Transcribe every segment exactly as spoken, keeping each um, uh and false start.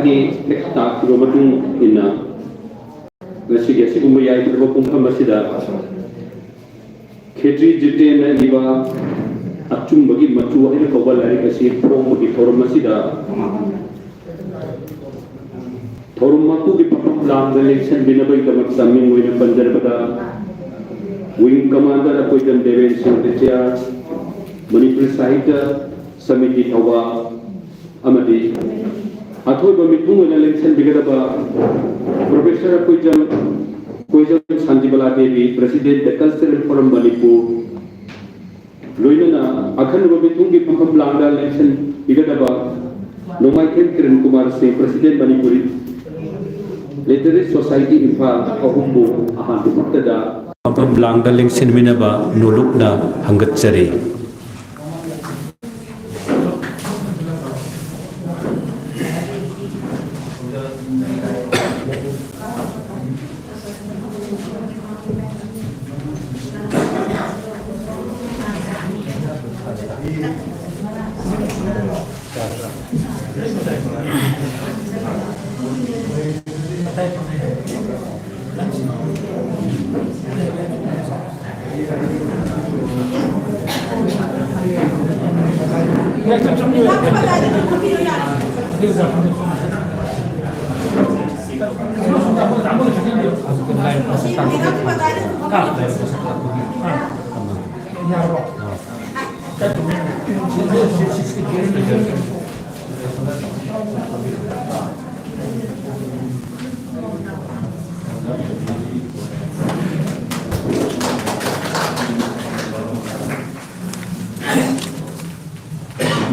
ꯇꯥꯛꯈꯤꯕ ꯃꯇꯨꯡ ꯏꯟꯅ, ꯉꯁꯤꯒꯤ ꯑꯁꯤꯒꯨꯝꯕ ꯌꯥꯏꯐꯔꯕ ꯄꯨꯡꯐꯝ ꯑꯁꯤꯗ ꯈꯦꯇ꯭ꯔꯤ ꯖꯤꯇꯦꯟꯅ ꯏꯕ ꯑꯆꯨꯝꯕꯒꯤ ꯃꯆꯨ ꯍꯥꯏꯅ ꯀꯧꯕ ꯂꯥꯏꯔꯤꯛ ꯑꯁꯤ ꯐꯣꯡꯕꯒꯤ ꯊꯧꯔꯝ ꯑꯁꯤꯗ ꯊꯧꯔꯝ ꯃꯄꯨꯒꯤ ꯐꯝꯐꯝ ꯂꯥꯡꯗ ꯂꯦꯡꯁꯤꯟꯕꯤꯅꯕꯒꯤꯗꯃꯛꯇ ꯃꯤꯡ ꯑꯣꯏꯅ ꯄꯟꯖꯔꯕꯗ, Wing Commander ꯑꯩꯈꯣꯏꯗꯝ ꯗꯦꯕꯦꯟ ꯁꯤꯡ, ꯔꯤꯇꯥꯌꯔ, ꯃꯅꯤꯄꯨꯔ ꯁꯥꯍꯤꯇ꯭ꯌ ꯁꯃꯤꯇꯤ ꯊꯧꯕꯥꯜ, ꯑꯃꯗꯤ ꯑꯊꯣꯏꯕ ꯃꯤꯊꯨꯡ ꯑꯣꯏꯅ ꯂꯦꯡꯁꯤꯟꯕꯤꯒꯗꯕ Professor ꯑꯩꯈꯣꯏꯖꯝ, ꯑꯩꯈꯣꯏꯖꯝ Shantibala Devi, President The Cultural Forum Manipur, ꯂꯣꯏꯅꯅ ꯑꯈꯟꯅꯕ ꯃꯤꯊꯨꯡꯒꯤ ꯐꯝꯐꯝ ꯂꯥꯡꯗ ꯂꯦꯡꯁꯤꯟꯕꯤꯒꯗꯕ ꯅꯣꯡꯃꯥꯏꯊꯦꯝ ꯀꯤꯔꯟ ꯀꯨꯃꯥꯔ ꯁꯤꯡ, President Manipuri Literary Society Imphal, ꯑꯍꯨꯝꯕꯨ ꯑꯍꯥꯟꯕ ꯃꯛꯇꯗ ꯐꯝꯐꯝ ꯂꯥꯡꯗ ꯂꯦꯡꯁꯤꯟꯃꯤꯟꯅꯕ ꯅꯣꯂꯨꯛꯅ ꯍꯪꯒꯠꯆꯔꯤ꯫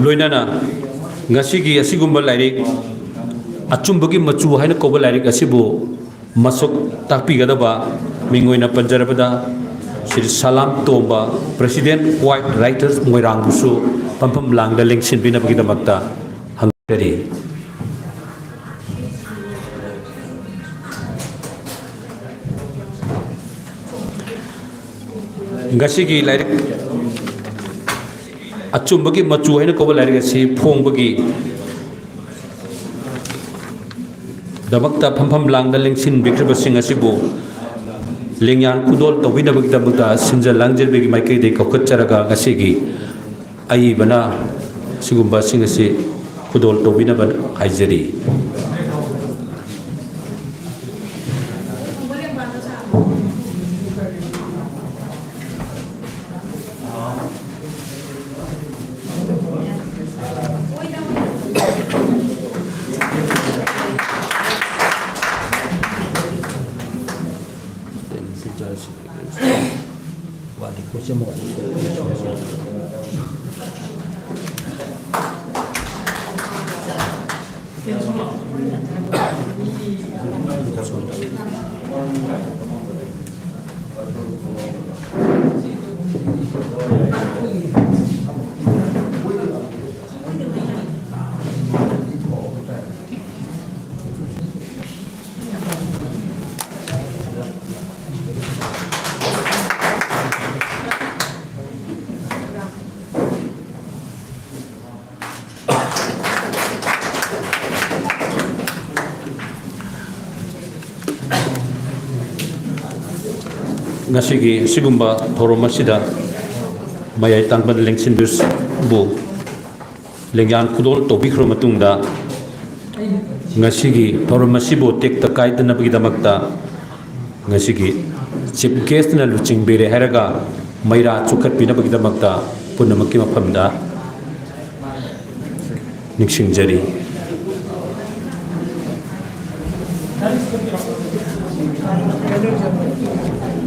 ꯂꯣꯏꯅꯅ ꯉꯁꯤꯒꯤ ꯑꯁꯤꯒꯨꯝꯕ ꯂꯥꯏꯔꯤꯛ, ꯑꯆꯨꯝꯕꯒꯤ ꯃꯆꯨ ꯍꯥꯏꯅ ꯀꯧꯕ ꯂꯥꯏꯔꯤꯛ ꯑꯁꯤꯕꯨ ꯃꯁꯛ ꯇꯥꯛꯄꯤꯒꯗꯕ ꯃꯤꯡ ꯑꯣꯏꯅ ꯄꯟꯖꯔꯕꯗ, ꯁ꯭ꯔꯤ ꯁꯂꯥꯝ ꯇꯣꯝꯕ, President White Writers ꯃꯣꯏꯔꯥꯡꯕꯨꯁꯨ ꯐꯝꯐꯝ ꯂꯥꯡꯗ ꯂꯦꯡꯁꯤꯟꯕꯤꯅꯕꯒꯤꯗꯃꯛꯇ ꯍꯪꯖꯔꯤ꯫ ꯉꯁꯤꯒꯤ ꯂꯥꯏꯔꯤꯛ ꯑꯆꯨꯝꯕꯒꯤ ꯃꯆꯨ ꯍꯥꯏꯅ ꯀꯧꯕ ꯂꯥꯏꯔꯤꯛ ꯑꯁꯤ ꯐꯣꯡꯕꯒꯤ ꯗꯃꯛꯇ ꯐꯝꯐꯝ ꯂꯥꯡꯗ ꯂꯦꯡꯁꯤꯟꯕꯤꯈ꯭ꯔꯤꯕꯁꯤꯡ ꯑꯁꯤꯕꯨ ꯂꯦꯡꯌꯥꯟ ꯈꯨꯗꯣꯜ ꯇꯧꯕꯤꯅꯕꯒꯤꯗꯃꯛꯇ ꯁꯤꯟꯖ ꯂꯥꯡꯖꯕꯒꯤ ꯃꯥꯏꯀꯩꯗꯒꯤ ꯀꯧꯈꯠꯆꯔꯒ ꯉꯁꯤꯒꯤ ꯑꯏꯕꯅ ꯁꯤꯒꯨꯝꯕꯁꯤꯡ ꯑꯁꯤ ꯈꯨꯗꯣꯜ ꯇꯧꯕꯤꯅꯕ ꯍꯥꯏꯖꯔꯤ꯫ ꯉꯁꯤꯒꯤ ꯑꯁꯤꯒꯨꯝꯕ ꯊꯧꯔꯝ ꯑꯁꯤꯗ ꯃꯌꯥꯏ ꯇꯥꯡꯕꯗ ꯂꯦꯡꯁꯤꯟꯕꯤꯕꯨ ꯂꯦꯡꯌꯥꯟ ꯈꯨꯗꯣꯜ ꯇꯧꯕꯤꯈ꯭ꯔꯕ ꯃꯇꯨꯡꯗ, ꯉꯁꯤꯒꯤ ꯊꯧꯔꯝ ꯑꯁꯤꯕꯨ ꯇꯦꯛꯇ ꯀꯥꯏꯗꯅꯕꯒꯤꯗꯃꯛꯇ ꯉꯁꯤꯒꯤ ꯆꯤꯐ ꯒꯦꯁ꯭ꯠꯅ ꯂꯨꯆꯤꯡꯕꯤꯔꯦ ꯍꯥꯏꯔꯒ ꯃꯩꯔꯥ ꯆꯨꯈꯠꯄꯤꯅꯕꯒꯤꯗꯃꯛꯇ ꯄꯨꯝꯅꯃꯛꯀꯤ ꯃꯐꯝꯗ ꯅꯤꯡꯁꯤꯡꯖꯔꯤ꯫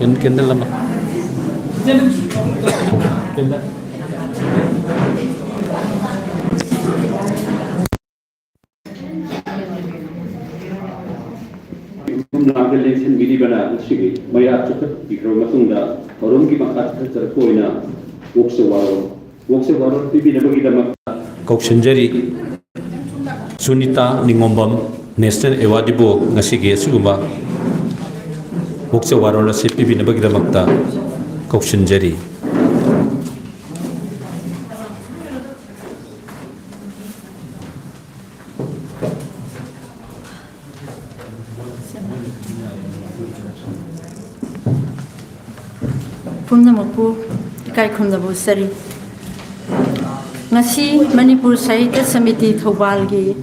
ꯀꯦꯟ-, ꯀꯦꯟꯗꯜ ꯑꯃ꯫ ꯀꯦꯟꯗꯜ꯫ ꯂꯦꯡꯁꯤꯟꯕꯤꯔꯤꯕꯅ ꯉꯁꯤꯒꯤ ꯃꯩꯔꯥ ꯆꯨꯈꯠꯄꯤꯈ꯭ꯔꯕ ꯃꯇꯨꯡꯗ ꯊꯧꯔꯝꯒꯤ ꯃꯈꯥ ꯆꯠꯊꯖꯔꯛꯄ ꯑꯣꯏꯅ ꯋꯣꯛꯆ ꯋꯥꯔꯣꯜ, ꯋꯣꯛꯆ ꯋꯥꯔꯣꯜ ꯄꯤꯕꯤꯅꯕꯒꯤꯗꯃꯛꯇ ꯀꯧꯁꯤꯟꯖꯔꯤ꯫ ꯁꯨꯅꯤꯇꯥ ꯅꯤꯉꯣꯝꯕꯝ, ꯅꯦꯁꯅꯦꯜ ꯑꯦꯋꯥꯔꯗꯤꯕꯨ ꯉꯁꯤꯒꯤ ꯑꯁꯤꯒꯨꯝꯕ ꯋꯣꯛꯆ ꯋꯥꯔꯣꯜ ꯑꯁꯤ ꯄꯤꯕꯤꯅꯕꯒꯤꯗꯃꯛꯇ ꯀꯧꯁꯤꯟꯖꯔꯤ꯫ ꯄꯨꯝꯅꯃꯛꯄꯨ ꯏꯀꯥꯏ ꯈꯨꯝꯅꯕ ꯎꯠꯆꯔꯤ꯫ ꯉꯁꯤ ꯃꯅꯤꯄꯨꯔ ꯁꯥꯍꯤꯇ꯭ꯌ ꯁꯃꯤꯇꯤ ꯊꯧꯕꯥꯜꯒꯤ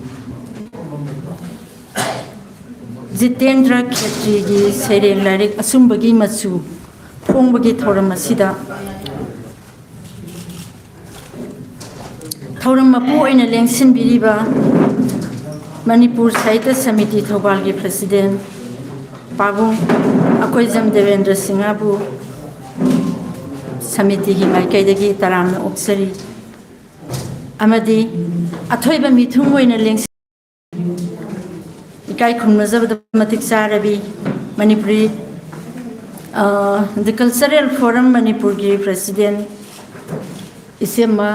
ꯖꯤꯇꯦꯟꯗ꯭ꯔ ꯈꯦꯇ꯭ꯔꯤꯒꯤ ꯁꯩꯔꯦꯡ ꯂꯥꯏꯔꯤꯛ ꯑꯆꯨꯝꯕꯒꯤ ꯃꯆꯨ ꯐꯣꯡꯕꯒꯤ ꯊꯧꯔꯝ ꯑꯁꯤꯗ ꯊꯧꯔꯝ ꯃꯄꯨ ꯑꯣꯏꯅ ꯂꯦꯡꯁꯤꯟꯕꯤꯔꯤꯕ ꯃꯅꯤꯄꯨꯔ ꯁꯥꯍꯤꯇ꯭ꯌ ꯁꯃꯤꯇꯤ ꯊꯧꯕꯥꯜꯒꯤ ꯄ꯭ꯔꯁꯤꯗꯦꯟ ꯄꯥꯕꯨꯡ ꯑꯀꯣꯏꯖꯝ ꯗꯦꯕꯦꯟꯗ꯭ꯔ ꯁꯤꯡꯍꯕꯨ ꯁꯃꯤꯇꯤꯒꯤ ꯃꯥꯏꯀꯩꯗꯒꯤ ꯇꯔꯥꯝꯅ ꯑꯣꯛꯆꯔꯤ꯫ ꯑꯃꯗꯤ ꯑꯊꯣꯏꯕ ꯃꯤꯊꯨꯡ ꯑꯣꯏꯅ ꯂꯦꯡꯁꯤꯟ ꯏꯀꯥꯏ ꯈꯨꯝꯅꯖꯕꯗ ꯃꯇꯤꯛ ꯆꯥꯔꯕꯤ ꯃꯅꯤꯄꯨꯔꯤ, ꯑ, The Cultural Forum ꯃꯅꯤꯄꯨꯔꯒꯤ ꯄ꯭ꯔꯁꯤꯗꯦꯟ ꯏꯆꯦꯝꯃ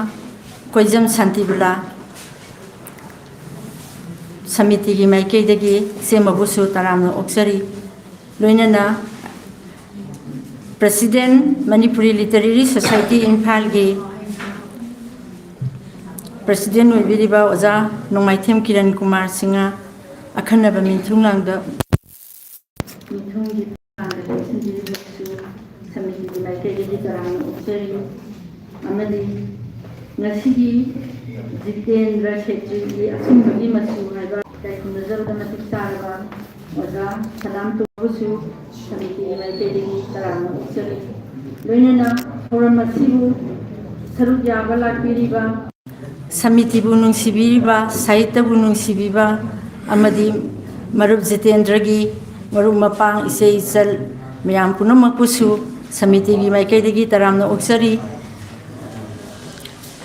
ꯀꯣꯏꯖꯝ ꯁꯥꯟꯇꯤꯕꯂꯥ, ꯁꯃꯤꯇꯤꯒꯤ ꯃꯥꯏꯀꯩꯗꯒꯤ ꯏꯆꯦꯝꯃꯕꯨꯁꯨ ꯇꯔꯥꯝꯅ ꯑꯣꯛꯆꯔꯤ꯫ ꯂꯣꯏꯅꯅ ꯄ꯭ꯔꯁꯤꯗꯦꯟ ꯃꯅꯤꯄꯨꯔꯤ ꯂꯤꯇꯔꯦꯔꯤ ꯁꯣꯁꯥꯏꯇꯤ ꯏꯝꯐꯥꯜꯒꯤ ꯄ꯭ꯔꯁꯤꯗꯦꯟ ꯑꯣꯏꯕꯤꯔꯤꯕ ꯑꯣꯖꯥ ꯅꯣꯡꯃꯥꯏꯊꯦꯝ ꯀꯤꯔꯟ ꯀꯨꯃꯥꯔ ꯁꯤꯡꯍ ꯑꯈꯟꯅꯕ ꯃꯤꯊꯨꯡ ꯂꯥꯡꯗ ꯃꯤꯊꯨꯡꯒꯤ ꯊꯥꯡꯗ ꯂꯦꯡꯁꯤꯟꯕꯤꯔꯤꯕꯁꯨ ꯁꯃꯤꯇꯤꯒꯤ ꯃꯥꯏꯀꯩꯗꯒꯤ ꯇꯔꯥꯝꯅ ꯑꯣꯛꯆꯔꯤ꯫ ꯑꯃꯗꯤ ꯉꯁꯤꯒꯤ ꯖꯤꯇꯦꯟꯗ꯭ꯔ ꯈꯦꯇ꯭ꯔꯤꯒꯤ ꯑꯁꯨꯝꯕꯒꯤ ꯃꯆꯨ ꯍꯥꯏꯕ ꯏꯀꯥꯏ ꯈꯨꯝꯅꯖꯕꯗ ꯃꯇꯤꯛ ꯆꯥꯔꯕ ꯑꯣꯖꯥ ꯁꯂꯥꯝ ꯇꯣꯕꯨꯁꯨ ꯁꯃꯤꯇꯤꯒꯤ ꯃꯥꯏꯀꯩꯗꯒꯤ ꯇꯔꯥꯝꯅ ꯑꯣꯛꯆꯔꯤ꯫ ꯂꯣꯏꯅꯅ ꯊꯧꯔꯝ ꯑꯁꯤꯕꯨ ꯁꯔꯨꯛ ꯌꯥꯕ ꯂꯥꯛꯄꯤꯔꯤꯕ ꯁꯃꯤꯇꯤꯕꯨ ꯅꯨꯡꯁꯤꯕꯤꯔꯤꯕ, ꯁꯥꯍꯤꯇ꯭ꯌꯕꯨ ꯅꯨꯡꯁꯤꯕꯤꯕ ꯑꯃꯗꯤ ꯃꯔꯨꯞ ꯖꯤꯇꯦꯟꯗ꯭ꯔꯒꯤ ꯃꯔꯨꯞ ꯃꯄꯥꯡ, ꯏꯆꯦ ꯏꯆꯜ ꯃꯌꯥꯝ ꯄꯨꯝꯅꯃꯛꯄꯨꯁꯨ ꯁꯃꯤꯇꯤꯒꯤ ꯃꯥꯏꯀꯩꯗꯒꯤ ꯇꯔꯥꯝꯅ ꯑꯣꯛꯆꯔꯤ꯫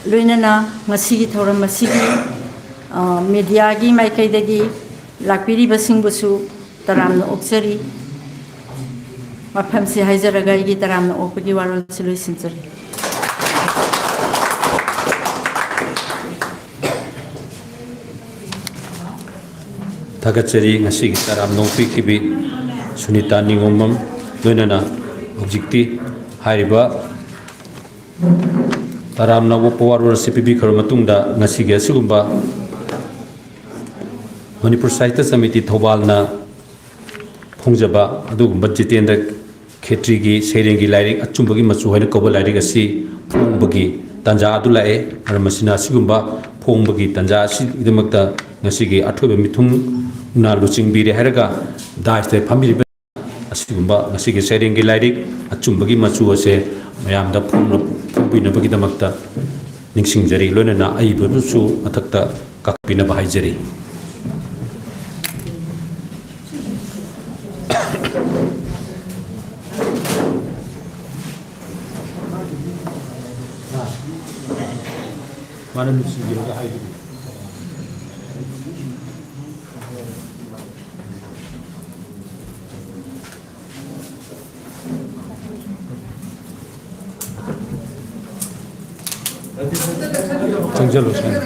ꯂꯣꯏꯅꯅ ꯉꯁꯤꯒꯤ ꯊꯧꯔꯝ ꯑꯁꯤꯒꯤ, ꯑ, ꯃꯦꯗꯤꯌꯥꯒꯤ ꯃꯥꯏꯀꯩꯗꯒꯤ ꯂꯥꯛꯄꯤꯔꯤꯕꯁꯤꯡꯕꯨꯁꯨ ꯇꯔꯥꯝꯅ ꯑꯣꯛꯆꯔꯤ꯫ ꯃꯐꯝꯁꯤ ꯍꯥꯏꯖꯔꯒ ꯑꯩꯒꯤ ꯇꯔꯥꯝꯅ ꯑꯣꯛꯄꯒꯤ ꯋꯥꯔꯣꯜꯁꯤ ꯂꯣꯏꯁꯤꯟꯖꯔꯤ꯫ ꯊꯥꯒꯠꯆꯔꯤ꯫ ꯉꯁꯤꯒꯤ ꯇꯔꯥꯝꯅ ꯑꯣꯛꯄꯤꯈꯤꯕꯤ ꯁꯨꯅꯤꯇꯥ ꯅꯤꯉꯣꯝꯕꯝ, ꯂꯣꯏꯅꯅ ꯍꯧꯖꯤꯛꯇꯤ ꯍꯥꯏꯔꯤꯕ ꯇꯔꯥꯝꯅ ꯑꯣꯛꯄ ꯋꯥꯔꯣꯜ ꯑꯁꯤ ꯄꯤꯕꯤꯈ꯭ꯔꯕ ꯃꯇꯨꯡꯗ, ꯉꯁꯤꯒꯤ ꯑꯁꯤꯒꯨꯝꯕ ꯃꯅꯤꯄꯨꯔ ꯁꯥꯍꯤꯇ꯭ꯌ ꯁꯃꯤꯇꯤ ꯊꯧꯕꯥꯜꯅ ꯐꯣꯡꯖꯕ ꯑꯗꯨꯒꯨꯝꯕ ꯖꯤꯇꯦꯟꯗ꯭ꯔ ꯈꯦꯇ꯭ꯔꯤꯒꯤ ꯁꯩꯔꯦꯡꯒꯤ ꯂꯥꯏꯔꯤꯛ ꯑꯆꯨꯝꯕꯒꯤ ꯃꯆꯨ ꯍꯥꯏꯅ ꯀꯧꯕ ꯂꯥꯏꯔꯤꯛ ꯑꯁꯤ ꯐꯣꯡꯕꯒꯤ ꯇꯥꯟꯖꯥ ꯑꯗꯨ ꯂꯥꯛꯑꯦ꯫ ꯃꯔꯝ ꯑꯁꯤꯅ ꯑꯁꯤꯒꯨꯝꯕ ꯐꯣꯡꯕꯒꯤ ꯇꯥꯟꯖꯥ ꯑꯁꯤꯒꯤꯗꯃꯛꯇ ꯉꯁꯤꯒꯤ ꯑꯊꯣꯏꯕ ꯃꯤꯊꯨꯡꯅ ꯂꯨꯆꯤꯡꯕꯤꯔꯦ ꯍꯥꯏꯔꯒ ꯗꯥꯏꯁꯇ ꯐꯝꯕꯤꯔꯤꯕ ꯑꯁꯤꯒꯨꯝꯕ ꯉꯁꯤꯒꯤ ꯁꯩꯔꯦꯡꯒꯤ ꯂꯥꯏꯔꯤꯛ ꯑꯆꯨꯝꯕꯒꯤ ꯃꯆꯨ ꯑꯁꯦ ꯃꯌꯥꯝꯗ ꯐꯣꯡꯅ-, ꯐꯣꯡꯕꯤꯅꯕꯒꯤꯗꯃꯛꯇ ꯅꯤꯡꯁꯤꯡꯖꯔꯤ꯫ ꯂꯣꯏꯅꯅ ꯑꯏꯕꯗꯨꯁꯨ ꯃꯊꯛꯇ ꯀꯥꯈꯠꯄꯤꯅꯕ ꯍꯥꯏꯖꯔꯤ꯫ ꯃꯥꯅ ꯅꯨꯡꯁꯤꯕꯤꯔꯒ ꯍꯥꯏꯕꯤꯔꯤ꯫ ꯆꯪꯁꯤꯜꯂꯣ, ꯁꯣꯝꯗ꯫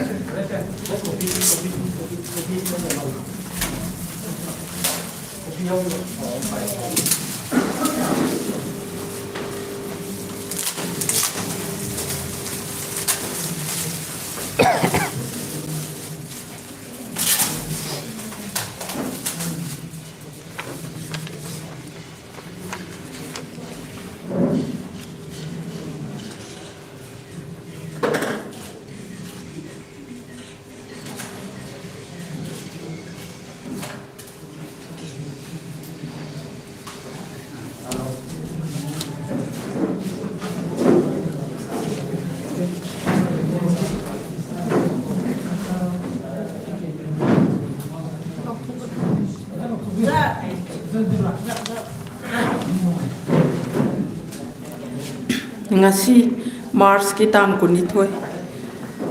ꯉꯁꯤ ꯃꯥꯔꯆꯀꯤ ꯇꯥꯡ ꯀꯨꯟꯅꯤꯊꯣꯏ,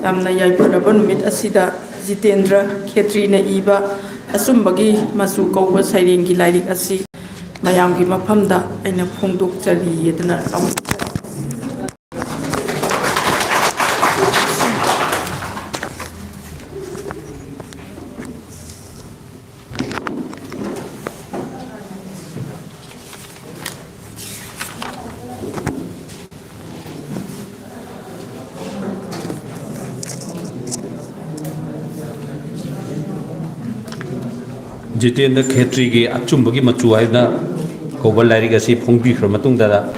ꯌꯥꯝꯅ ꯌꯥꯏꯐꯔꯕ ꯅꯨꯃꯤꯠ ꯑꯁꯤꯗ ꯖꯤꯇꯦꯟꯗ꯭ꯔ ꯈꯦꯇ꯭ꯔꯤꯅ ꯏꯕ ꯑꯆꯨꯝꯕꯒꯤ ꯃꯆꯨ ꯀꯧꯕ ꯁꯩꯔꯦꯡꯒꯤ ꯂꯥꯏꯔꯤꯛ ꯑꯁꯤ ꯃꯌꯥꯝꯒꯤ ꯃꯐꯝꯗ ꯑꯩꯅ ꯐꯣꯡꯗꯣꯛꯆꯔꯤꯗꯅ ꯂꯧ-, ꯖꯤꯇꯦꯟꯗ꯭ꯔ ꯈꯦꯇ꯭ꯔꯤꯒꯤ ꯑꯆꯨꯝꯕꯒꯤ ꯃꯆꯨ ꯍꯥꯏꯅ ꯀꯧꯕ ꯂꯥꯏꯔꯤꯛ ꯑꯁꯤ ꯐꯣꯡꯕꯤꯈ꯭ꯔ ꯃꯇꯨꯡꯗ,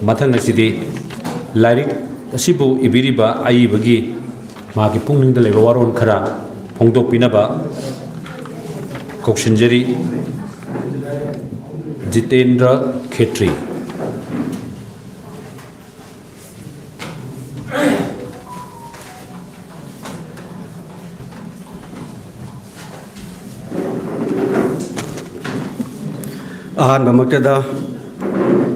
ꯃꯊꯪ ꯑꯁꯤꯗꯤ ꯂꯥꯏꯔꯤꯛ ꯑꯁꯤꯕꯨ ꯏꯕꯤꯔꯤꯕ ꯑꯏꯕꯒꯤ ꯃꯥꯒꯤ ꯄꯨꯛꯅꯤꯡꯗ ꯂꯩꯕ ꯋꯥꯔꯣꯜ ꯈꯔ ꯐꯣꯡꯗꯣꯛꯄꯤꯅꯕ ꯀꯧꯁꯤꯟꯖꯔꯤ꯫ ꯖꯤꯇꯦꯟꯗ꯭ꯔ ꯈꯦꯇ꯭ꯔꯤ꯫ ꯑꯍꯥꯟꯕꯃꯛꯇꯗ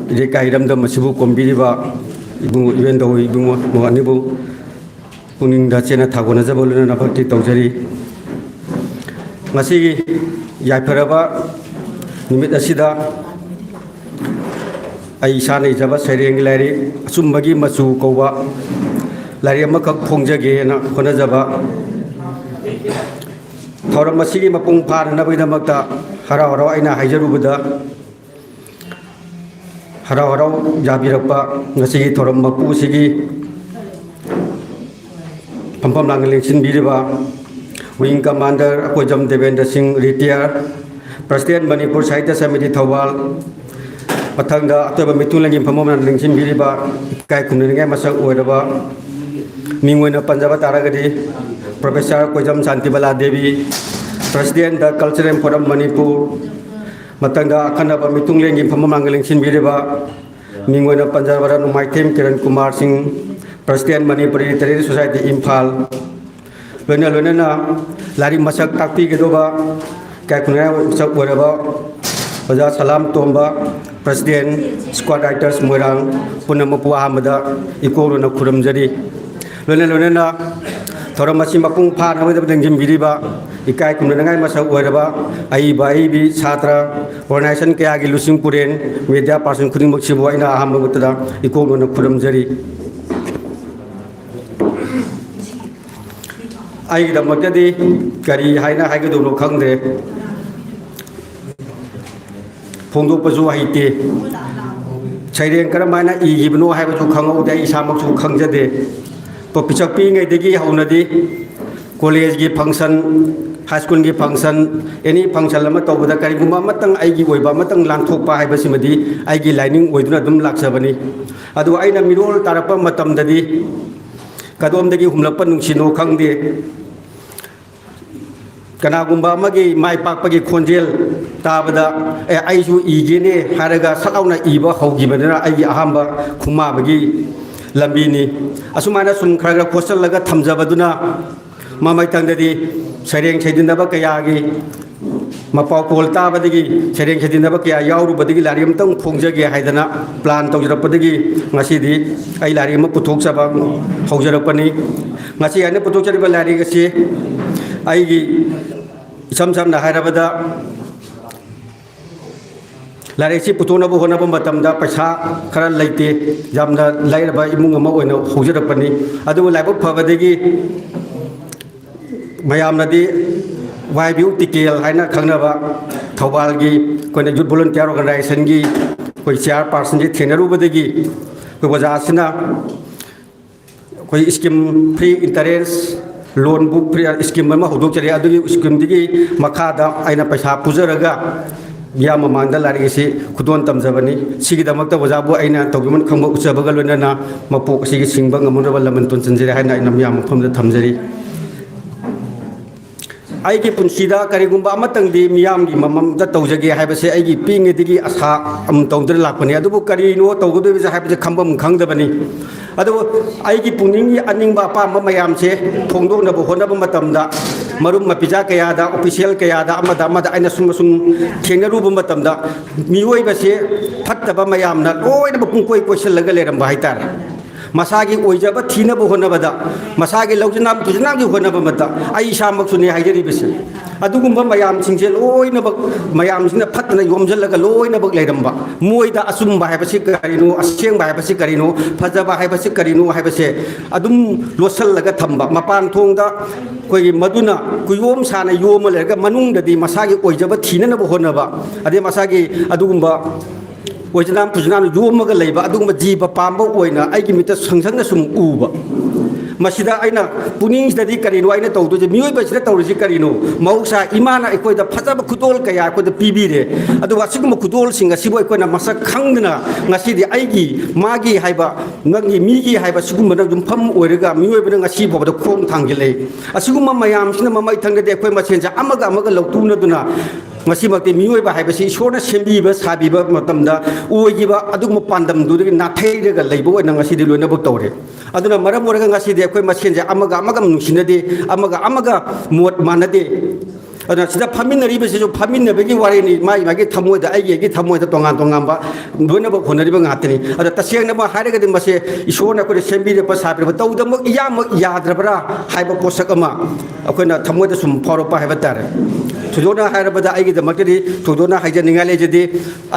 ꯏꯔꯩꯀꯥꯏ ꯏꯔꯝꯗꯝ ꯑꯁꯤꯕꯨ ꯀꯣꯟꯕꯤꯔꯤꯕ ꯏꯕꯨꯡꯉꯣ ꯏꯕꯦꯟꯗꯧ ꯏꯕꯨꯡꯉꯣ ꯑꯅꯤꯕꯨ ꯄꯨꯛꯅꯤꯡꯗ ꯆꯦꯟꯅ ꯊꯥꯒꯣꯟꯅꯖꯕ ꯂꯣꯏꯅꯅ ꯚꯛꯇꯤ ꯇꯧꯖꯔꯤ꯫ ꯉꯁꯤꯒꯤ ꯌꯥꯏꯐꯔꯕ ꯅꯨꯃꯤꯠ ꯑꯁꯤꯗ ꯑꯩ ꯏꯁꯥꯅ ꯏꯖꯕ ꯁꯩꯔꯦꯡꯒꯤ ꯂꯥꯏꯔꯤꯛ ꯑꯆꯨꯝꯕꯒꯤ ꯃꯆꯨ ꯀꯧꯕ ꯂꯥꯏꯔꯤꯛ ꯑꯃꯈꯛ ꯐꯣꯡꯖꯒꯦꯅ ꯍꯣꯠꯅꯖꯕ꯫ ꯊꯧꯔꯝ ꯑꯁꯤꯒꯤ ꯃꯄꯨꯡ ꯐꯥꯅꯅꯕꯒꯤꯗꯃꯛꯇ ꯍꯔꯥꯎ ꯍꯔꯥꯎ ꯑꯩꯅ ꯍꯥꯏꯖꯔꯨꯕꯗ, ꯍꯔꯥꯎ ꯍꯔꯥꯎ ꯌꯥꯕꯤꯔꯛꯄ ꯉꯁꯤꯒꯤ ꯊꯧꯔꯝ ꯃꯄꯨ ꯑꯁꯤꯒꯤ ꯐꯝꯐꯝ ꯂꯥꯡꯗ ꯂꯦꯡꯁꯤꯟꯕꯤꯔꯤꯕ Wing Commander ꯑꯀꯣꯏꯖꯝ ꯗꯦꯕꯦꯟꯗ꯭ꯔ ꯁꯤꯡ, ꯔꯤꯇꯤꯌꯥꯔ, President ꯃꯅꯤꯄꯨꯔ ꯁꯥꯍꯤꯇ꯭ꯌ ꯁꯃꯤꯇꯤ ꯊꯧꯕꯥꯜ, ꯃꯊꯪꯗ ꯑꯇꯣꯏꯕ ꯃꯤꯊꯨꯡꯂꯦꯟꯒꯤ ꯐꯝꯐꯝ ꯂꯥꯡꯗ ꯂꯦꯡꯁꯤꯟꯕꯤꯔꯤꯕ ꯏꯀꯥꯏ ꯈꯨꯝꯅꯅꯤꯡꯉꯥꯏ ꯃꯁꯛ ꯑꯣꯏꯔꯕ ꯃꯤꯡ ꯑꯣꯏꯅ ꯄꯟꯖꯕ ꯇꯥꯔꯒꯗꯤ Professor ꯀꯣꯏꯖꯝ Shantibala Devi, President the Cultural Forum Manipur, ꯃꯊꯪꯗ ꯑꯈꯟꯅꯕ ꯃꯤꯊꯨꯡꯂꯦꯟꯒꯤ ꯐꯝꯐꯝ ꯂꯥꯡꯗ ꯂꯦꯡꯁꯤꯟꯕꯤꯔꯤꯕ ꯃꯤꯡ ꯑꯣꯏꯅ ꯄꯟꯖꯕꯗ ꯅꯣꯡꯃꯥꯏꯊꯦꯝ ꯀꯤꯔꯟ ꯀꯨꯃꯥꯔ ꯁꯤꯡ, President Manipuri Literary Society Imphal, ꯂꯣꯏꯅ ꯂꯣꯏꯅꯅ ꯂꯥꯏꯔꯤꯛ ꯃꯁꯛ ꯇꯥꯛꯄꯤꯒꯗꯧꯕ ꯏꯀꯥꯏ ꯈꯨꯝꯅꯅꯤꯡꯉꯥꯏ ꯃꯁꯛ ꯑꯣꯏꯔꯕ ꯑꯣꯖꯥ ꯁꯂꯥꯝ ꯇꯣꯝꯕ, President Squad Writers ꯃꯣꯏꯔꯥꯡ, ꯄꯨꯝꯅꯃꯛꯄꯨ ꯑꯍꯥꯟꯕꯗ ꯏꯀꯣꯛ ꯂꯣꯏꯅ ꯈꯨꯔꯨꯝꯖꯔꯤ꯫ ꯂꯣꯏꯅ ꯂꯣꯏꯅꯅ ꯊꯧꯔꯝ ꯑꯁꯤ ꯃꯄꯨꯡ ꯐꯥꯅꯕꯒꯤꯗꯃꯛ ꯂꯦꯡꯁꯤꯟꯕꯤꯔꯤꯕ ꯏꯀꯥꯏ ꯈꯨꯝꯅꯅꯤꯡꯉꯥꯏ ꯃꯁꯛ ꯑꯣꯏꯔꯕ ꯑꯏꯕ ꯑꯏꯕꯤ, ꯁꯥꯇ꯭ꯔ, organization ꯀꯌꯥꯒꯤ ꯂꯨꯆꯤꯡ ꯄꯨꯔꯦꯟ, media person ꯈꯨꯗꯤꯡꯃꯛꯁꯤꯕꯨ ꯑꯩꯅ ꯑꯍꯥꯟꯕ ꯃꯛꯇꯗ ꯏꯀꯣꯛ ꯂꯣꯏꯅ ꯈꯨꯔꯨꯝꯖꯔꯤ꯫ ꯑꯩꯒꯤꯗꯃꯛꯇꯗꯤ ꯀꯔꯤ ꯍꯥꯏꯅ ꯍꯥꯏꯒꯗꯧꯅꯣ ꯈꯪꯗ꯭ꯔꯦ꯫ ꯐꯣꯡꯗꯣꯛꯄꯁꯨ ꯍꯩꯇꯦ꯫ ꯁꯩꯔꯦꯡ ꯀꯔꯝ ꯍꯥꯏꯅ ꯏꯈꯤꯕꯅꯣ ꯍꯥꯏꯕꯁꯨ ꯈꯪꯍꯧꯗꯦ, ꯑꯩ ꯏꯁꯥꯃꯛꯁꯨ ꯈꯪꯖꯗꯦ꯫ ꯇꯣ ꯄꯤꯁꯛ ꯄꯤꯛꯏꯉꯩꯗꯒꯤ ꯍꯧꯅꯗꯤ ꯀꯣꯂꯦꯖꯀꯤ ꯐꯪꯁꯟ, ꯍꯥꯏ ꯁ꯭ꯀꯨꯜꯒꯤ ꯐꯪꯁꯟ, ꯑꯦꯅꯤ ꯐꯪꯁꯟ ꯑꯃ ꯇꯧꯕꯗ ꯀꯔꯤꯒꯨꯝꯕ ꯑꯃꯇꯪ ꯑꯩꯒꯤ ꯑꯣꯏꯕ ꯑꯃꯇꯪ ꯂꯥꯡꯊꯣꯛꯄ ꯍꯥꯏꯕꯁꯤꯃꯗꯤ ꯑꯩꯒꯤ ꯂꯥꯏꯅꯤꯡ ꯑꯣꯏꯗꯨꯅ ꯑꯗꯨꯝ ꯂꯥꯛꯆꯕꯅꯤ꯫ ꯑꯗꯨ ꯑꯩꯅ ꯃꯤꯔꯣꯜ ꯇꯥꯔꯛꯄ ꯃꯇꯝꯗꯗꯤ ꯀꯗꯣꯝꯗꯒꯤ ꯍꯨꯝꯂꯛꯄ ꯅꯨꯡꯁꯤꯠꯅꯣ ꯈꯪꯗꯦ, ꯀꯅꯥꯒꯨꯝꯕ ꯑꯃꯒꯤ ꯃꯥꯏ ꯄꯥꯛꯄꯒꯤ ꯈꯣꯟꯖꯦꯜ ꯇꯥꯕꯗ, "ꯑꯦ, ꯑꯩꯁꯨ ꯏꯒꯦꯅꯦ" ꯍꯥꯏꯔꯒ ꯁꯠ ꯂꯥꯎꯅ ꯏꯕ ꯍꯧꯈꯤꯕꯗꯨꯅ ꯑꯩꯒꯤ ꯑꯍꯥꯟꯕ ꯈꯨꯃꯥꯕꯒꯤ ꯂꯝꯕꯤꯅꯤ꯫ ꯑꯁꯨꯃꯥꯏꯅ ꯁꯨꯝ ꯈꯔ ꯈꯔ ꯈꯣꯠꯆꯜꯂꯒ ꯊꯝꯖꯕꯗꯨꯅ ꯃꯃꯩꯊꯪꯗꯗꯤ ꯁꯩꯔꯦꯡ ꯁꯩꯗꯤꯟꯅꯕ ꯀꯌꯥꯒꯤ ꯃꯄꯥꯎ ꯀꯣꯜ ꯇꯥꯕꯗꯒꯤ, ꯁꯩꯔꯦꯡ ꯁꯩꯗꯤꯟꯅꯕ ꯀꯌꯥ ꯌꯥꯎꯔꯨꯕꯗꯒꯤ ꯂꯥꯏꯔꯤꯛ ꯑꯃꯇꯪ ꯐꯣꯡꯖꯒꯦ ꯍꯥꯏꯗꯅ ꯄ꯭ꯂꯥꯟ ꯇꯧꯖꯔꯛꯄꯗꯒꯤ ꯉꯁꯤꯗꯤ ꯑꯩ ꯂꯥꯏꯔꯤꯛ ꯑꯃ ꯄꯨꯊꯣꯛꯆꯕ ꯍꯧꯖꯔꯛꯄꯅꯤ꯫ ꯉꯁꯤ ꯑꯩꯅ ꯄꯨꯊꯣꯛꯆꯔꯤꯕ ꯂꯥꯏꯔꯤꯛ ꯑꯁꯤ ꯑꯩꯒꯤ, ꯏꯁꯝ ꯁꯝꯅ ꯍꯥꯏꯔꯕꯗ, ꯂꯥꯏꯔꯤꯛꯁꯤ ꯄꯨꯊꯣꯛꯅꯕ ꯍꯣꯠꯅꯕ ꯃꯇꯝꯗ ꯄꯩꯁꯥ ꯈꯔ ꯂꯩꯇꯦ, ꯌꯥꯝꯅ ꯂꯥꯏꯔꯕ ꯏꯃꯨꯡ ꯑꯃ ꯑꯣꯏꯅ ꯍꯧꯖꯔꯛꯄꯅꯤ꯫ ꯑꯗꯨꯕꯨ ꯂꯥꯏꯕꯛ ꯐꯕꯗꯒꯤ ꯃꯌꯥꯝꯅꯗꯤ ꯋꯥꯏ ꯕꯤ ꯌꯨ ꯇꯤꯀꯦꯜ ꯍꯥꯏꯅ ꯈꯪꯅꯕ ꯊꯧꯕꯥꯜꯒꯤ ꯑꯩꯈꯣꯏꯅ ꯌꯨꯠ ꯚꯣꯂꯨꯟꯇꯤꯌꯥꯔ ꯑꯣꯔꯒꯅꯥꯏꯖꯦꯁꯟꯒꯤ ꯑꯩꯈꯣꯏ ꯆꯤꯌꯥꯔ ꯄꯥꯔꯁꯟꯁꯤ ꯊꯦꯡꯅꯔꯨꯕꯗꯒꯤ ꯑꯩꯈꯣꯏ ꯑꯣꯖꯥꯁꯤꯅ ꯑꯩꯈꯣꯏ ꯁ꯭ꯀꯤꯝ, ꯐ꯭ꯔꯤ ꯏꯟꯇꯔꯦꯁ ꯂꯣꯟ ꯕꯨꯛ ꯐ꯭ꯔꯤ ꯁ꯭ꯀꯤꯝ ꯑꯃ ꯍꯧꯗꯣꯛꯆꯔꯤ꯫ ꯑꯗꯨꯒꯤ ꯁ꯭ꯀꯤꯝꯗꯨꯒꯤ ꯃꯈꯥꯗ ꯑꯩꯅ ꯄꯩꯁꯥ ꯄꯨꯖꯔꯒ ꯃꯤꯌꯥꯝ ꯃꯃꯥꯡꯗ ꯂꯥꯏꯔꯤꯛ ꯑꯁꯤ ꯈꯨꯗꯣꯟ ꯇꯝꯖꯕꯅꯤ꯫ ꯁꯤꯒꯤꯗꯃꯛꯇ ꯑꯣꯖꯥꯕꯨ ꯑꯩꯅ ꯇꯧꯕꯤꯃꯜ ꯈꯪꯕ ꯎꯠꯆꯕꯒ ꯂꯣꯏꯅꯅ ꯃꯄꯣꯛ ꯑꯁꯤꯒꯤ ꯁꯤꯡꯕ ꯉꯝꯅꯅꯕ ꯂꯃꯟ ꯇꯣꯟꯁꯤꯟꯖꯔꯤ ꯍꯥꯏꯅ ꯑꯩꯅ ꯃꯤꯌꯥꯝ ꯃꯐꯝꯗ ꯊꯝꯖꯔꯤ꯫ ꯑꯩꯒꯤ ꯄꯨꯟꯁꯤꯗ ꯀꯔꯤꯒꯨꯝꯕ ꯑꯃꯇꯪꯗꯤ ꯃꯤꯌꯥꯝꯒꯤ ꯃꯃꯥꯡꯗ ꯇꯧꯖꯒꯦ ꯍꯥꯏꯕꯁꯦ ꯑꯩꯒꯤ ꯄꯤꯛꯏꯉꯩꯗꯒꯤ ꯑꯁꯥ ꯑꯃ ꯇꯧꯗꯨꯅ ꯂꯥꯛꯄꯅꯤ꯫ ꯑꯗꯨꯕꯨ ꯀꯔꯤꯅꯣ ꯇꯧꯒꯗꯣꯏꯕꯁꯦ ꯍꯥꯏꯕꯁꯦ ꯈꯪꯐꯝ ꯈꯪꯗꯕꯅꯤ꯫ ꯑꯗꯨꯕꯨ ꯑꯩꯒꯤ ꯄꯨꯛꯅꯤꯡꯒꯤ ꯑꯅꯤꯡꯕ ꯑꯄꯥꯝꯕ ꯃꯌꯥꯝꯁꯦ ꯐꯣꯡꯗꯣꯛꯅꯕ ꯍꯣꯠꯅꯕ ꯃꯇꯝꯗ ꯃꯔꯨꯞ ꯃꯄꯤꯖꯥ ꯀꯌꯥꯗ, ꯑꯣꯐꯤꯁꯤꯌꯦꯜ ꯀꯌꯥꯗ, ꯑꯃꯗ ꯑꯃꯗ ꯑꯩꯅ ꯁꯨꯝ ꯑꯁꯨꯝ ꯊꯦꯡꯅꯔꯨꯕ ꯃꯇꯝꯗ ꯃꯤꯑꯣꯏꯕꯁꯦ ꯐꯠꯇꯕ ꯃꯌꯥꯝꯅ ꯂꯣꯏꯅꯃꯛ ꯄꯨꯡꯀꯣꯏ ꯀꯣꯏꯁꯤꯜꯂꯒ ꯂꯩꯔꯝꯕ ꯍꯥꯏꯇꯥꯔꯦ꯫ ꯃꯁꯥꯒꯤ ꯑꯣꯏꯖꯕ ꯊꯤꯅꯕ ꯍꯣꯠꯅꯕꯗ, ꯃꯁꯥꯒꯤ ꯂꯧꯖꯅꯥꯝ ꯇꯨꯖꯅꯥꯝꯒꯤ ꯍꯣꯠꯅꯕ ꯃꯇꯝꯗ ꯑꯩ ꯏꯁꯥꯃꯛꯁꯨꯅꯦ ꯍꯥꯏꯖꯔꯤꯕꯁꯦ꯫ ꯑꯗꯨꯒꯨꯝꯕ ꯃꯌꯥꯝꯁꯤꯡꯁꯦ ꯂꯣꯏꯅꯃꯛ, ꯃꯌꯥꯝꯁꯤꯅ ꯐꯠꯇꯅ ꯌꯣꯝꯁꯤꯜꯂꯒ ꯂꯣꯏꯅꯃꯛ ꯂꯩꯔꯝꯕ, ꯃꯣꯏꯗ ꯑꯆꯨꯝꯕ ꯍꯥꯏꯕꯁꯤ ꯀꯔꯤꯅꯣ, ꯑꯁꯦꯡꯕ ꯍꯥꯏꯕꯁꯤ ꯀꯔꯤꯅꯣ, ꯐꯖꯕ ꯍꯥꯏꯕꯁꯤ ꯀꯔꯤꯅꯣ ꯍꯥꯏꯕꯁꯦ ꯑꯗꯨꯝ ꯂꯣꯠꯁꯤꯜꯂꯒ ꯊꯝꯕ, ꯃꯄꯥꯟ ꯊꯣꯡꯗ ꯑꯩꯈꯣꯏꯒꯤ ꯃꯗꯨꯅ ꯀꯨꯌꯣꯝ ꯁꯥꯅ ꯌꯣꯝꯃ ꯂꯩꯔꯒ ꯃꯅꯨꯡꯗꯗꯤ ꯃꯁꯥꯒꯤ ꯑꯣꯏꯖꯕ ꯊꯤꯅꯅꯕ ꯍꯣꯠꯅꯕ, ꯑꯗꯩ ꯃꯁꯥꯒꯤ ꯑꯗꯨꯒꯨꯝꯕ ꯑꯣꯏꯖꯅꯥꯝ ꯄꯨꯖꯅꯥꯝ ꯌꯣꯝꯃꯒ ꯂꯩꯕ ꯑꯗꯨꯒꯨꯝꯕ ꯖꯤꯕ ꯄꯥꯝꯕ ꯑꯣꯏꯅ ꯑꯩꯒꯤ ꯃꯤꯠꯇ ꯁꯪꯁꯪꯅ ꯁꯨꯝ ꯎꯕ꯫ ꯃꯁꯤꯗ ꯑꯩꯅ ꯄꯨꯛꯅꯤꯡꯁꯤꯗꯗꯤ ꯀꯔꯤꯅꯣ ꯑꯩꯅ ꯇꯧꯗꯣꯏꯁꯦ? ꯃꯤꯑꯣꯏꯕꯁꯤꯗ ꯇꯧꯔꯤꯁꯤ ꯀꯔꯤꯅꯣ? ꯃꯍꯧꯁꯥ ꯏꯃꯥꯅ ꯑꯩꯈꯣꯏꯗ ꯐꯖꯕ ꯈꯨꯗꯣꯜ ꯀꯌꯥ ꯑꯩꯈꯣꯏꯗ ꯄꯤꯕꯤꯔꯦ꯫ ꯑꯗꯨꯒ ꯑꯁꯤꯒꯨꯝꯕ ꯈꯨꯗꯣꯜꯁꯤꯡ ꯑꯁꯤꯕꯨ ꯑꯩꯈꯣꯏꯅ ꯃꯁꯛ ꯈꯪꯗꯅ ꯉꯁꯤꯗꯤ ꯑꯩꯒꯤ, ꯃꯥꯒꯤ ꯍꯥꯏꯕ, ꯅꯪꯒꯤ, ꯃꯤꯒꯤ ꯍꯥꯏꯕ ꯁꯤꯒꯨꯝꯕꯅ ꯌꯨꯝꯐꯝ ꯑꯣꯏꯔꯒ ꯃꯤꯑꯣꯏꯕꯅ ꯉꯁꯤ ꯐꯥꯎꯕꯗ ꯈꯣꯡ ꯊꯥꯡꯖꯤꯜꯂꯛꯏ꯫ ꯑꯁꯤꯒꯨꯝꯕ ꯃꯌꯥꯝꯁꯤꯅ ꯃꯃꯩ ꯊꯪꯗꯗꯤ ꯑꯩꯈꯣꯏ ꯃꯁꯦꯟꯁꯦ ꯑꯃꯒ ꯑꯃꯒ ꯂꯧꯇꯨꯅꯗꯨꯅ ꯉꯁꯤꯃꯛꯇꯤ ꯃꯤꯑꯣꯏꯕ ꯍꯥꯏꯕꯁꯤ ꯏꯁꯣꯔꯅ ꯁꯦꯝꯕꯤꯕ ꯁꯥꯕꯤꯕ ꯃꯇꯝꯗ ꯑꯣꯏꯈꯤꯕ ꯑꯗꯨꯒꯨꯝꯕ ꯄꯥꯟꯗꯝꯗꯨꯗꯒꯤ ꯅꯥꯊꯩꯔꯒ ꯂꯩꯕ ꯑꯣꯏꯅ ꯉꯁꯤꯗꯤ ꯂꯣꯏꯅꯃꯛ ꯇꯧꯔꯦ꯫ ꯑꯗꯨꯅ ꯃꯔꯝ ꯑꯣꯏꯔꯒ ꯉꯁꯤꯗꯤ ꯑꯩꯈꯣꯏ ꯃꯁꯦꯟꯁꯦ ꯑꯃꯒ ꯑꯃꯒ ꯅꯨꯡꯁꯤꯅꯗꯦ, ꯑꯃꯒ ꯑꯃꯒ ꯃꯣꯠ ꯃꯥꯟꯅꯗꯦ꯫ ꯑꯗꯨꯅ ꯁꯤꯗ ꯐꯝꯃꯤꯟꯅꯔꯤꯕꯁꯤꯁꯨ ꯐꯝꯃꯤꯟꯅꯕꯒꯤ ꯋꯥꯔꯤꯅꯤ, ꯃꯥꯒꯤ ꯃꯥꯒꯤ ꯊꯃꯣꯏꯗ, ꯑꯩꯒꯤ ꯑꯩꯒꯤ ꯊꯃꯣꯏꯗ ꯇꯣꯉꯥꯟ ꯇꯣꯉꯥꯟꯕ ꯂꯣꯏꯅꯃꯛ ꯍꯣꯠꯅꯔꯤꯕ ꯉꯥꯛꯇꯅꯤ꯫ ꯑꯗ ꯇꯁꯦꯡꯅꯃꯛ ꯍꯥꯏꯔꯒꯗꯤ ꯃꯁꯦ ꯏꯁꯣꯔꯅ ꯑꯩꯈꯣꯏꯗ ꯁꯦꯝꯕꯤꯔꯛꯄ ꯁꯥꯕꯤꯔꯛꯄ ꯇꯧꯗꯃꯛ ꯏꯌꯥꯃꯛ ꯌꯥꯗ꯭ꯔꯕ꯭ꯔꯥ ꯍꯥꯏꯕ ꯄꯣꯠꯁꯛ ꯑꯃ ꯑꯩꯈꯣꯏꯅ ꯊꯃꯣꯏꯗ ꯁꯨꯝ ꯐꯥꯎꯔꯛꯄ ꯍꯥꯏꯕ ꯇꯥꯔꯦ꯫ ꯊꯣꯏꯗꯣꯛꯅ ꯍꯥꯏꯔꯕꯗ ꯑꯩꯒꯤꯗꯃꯛꯇꯗꯤ ꯊꯣꯏꯗꯣꯛꯅ ꯍꯥꯏꯖꯅꯤꯡꯉꯥꯏ ꯂꯩꯖꯗꯦ꯫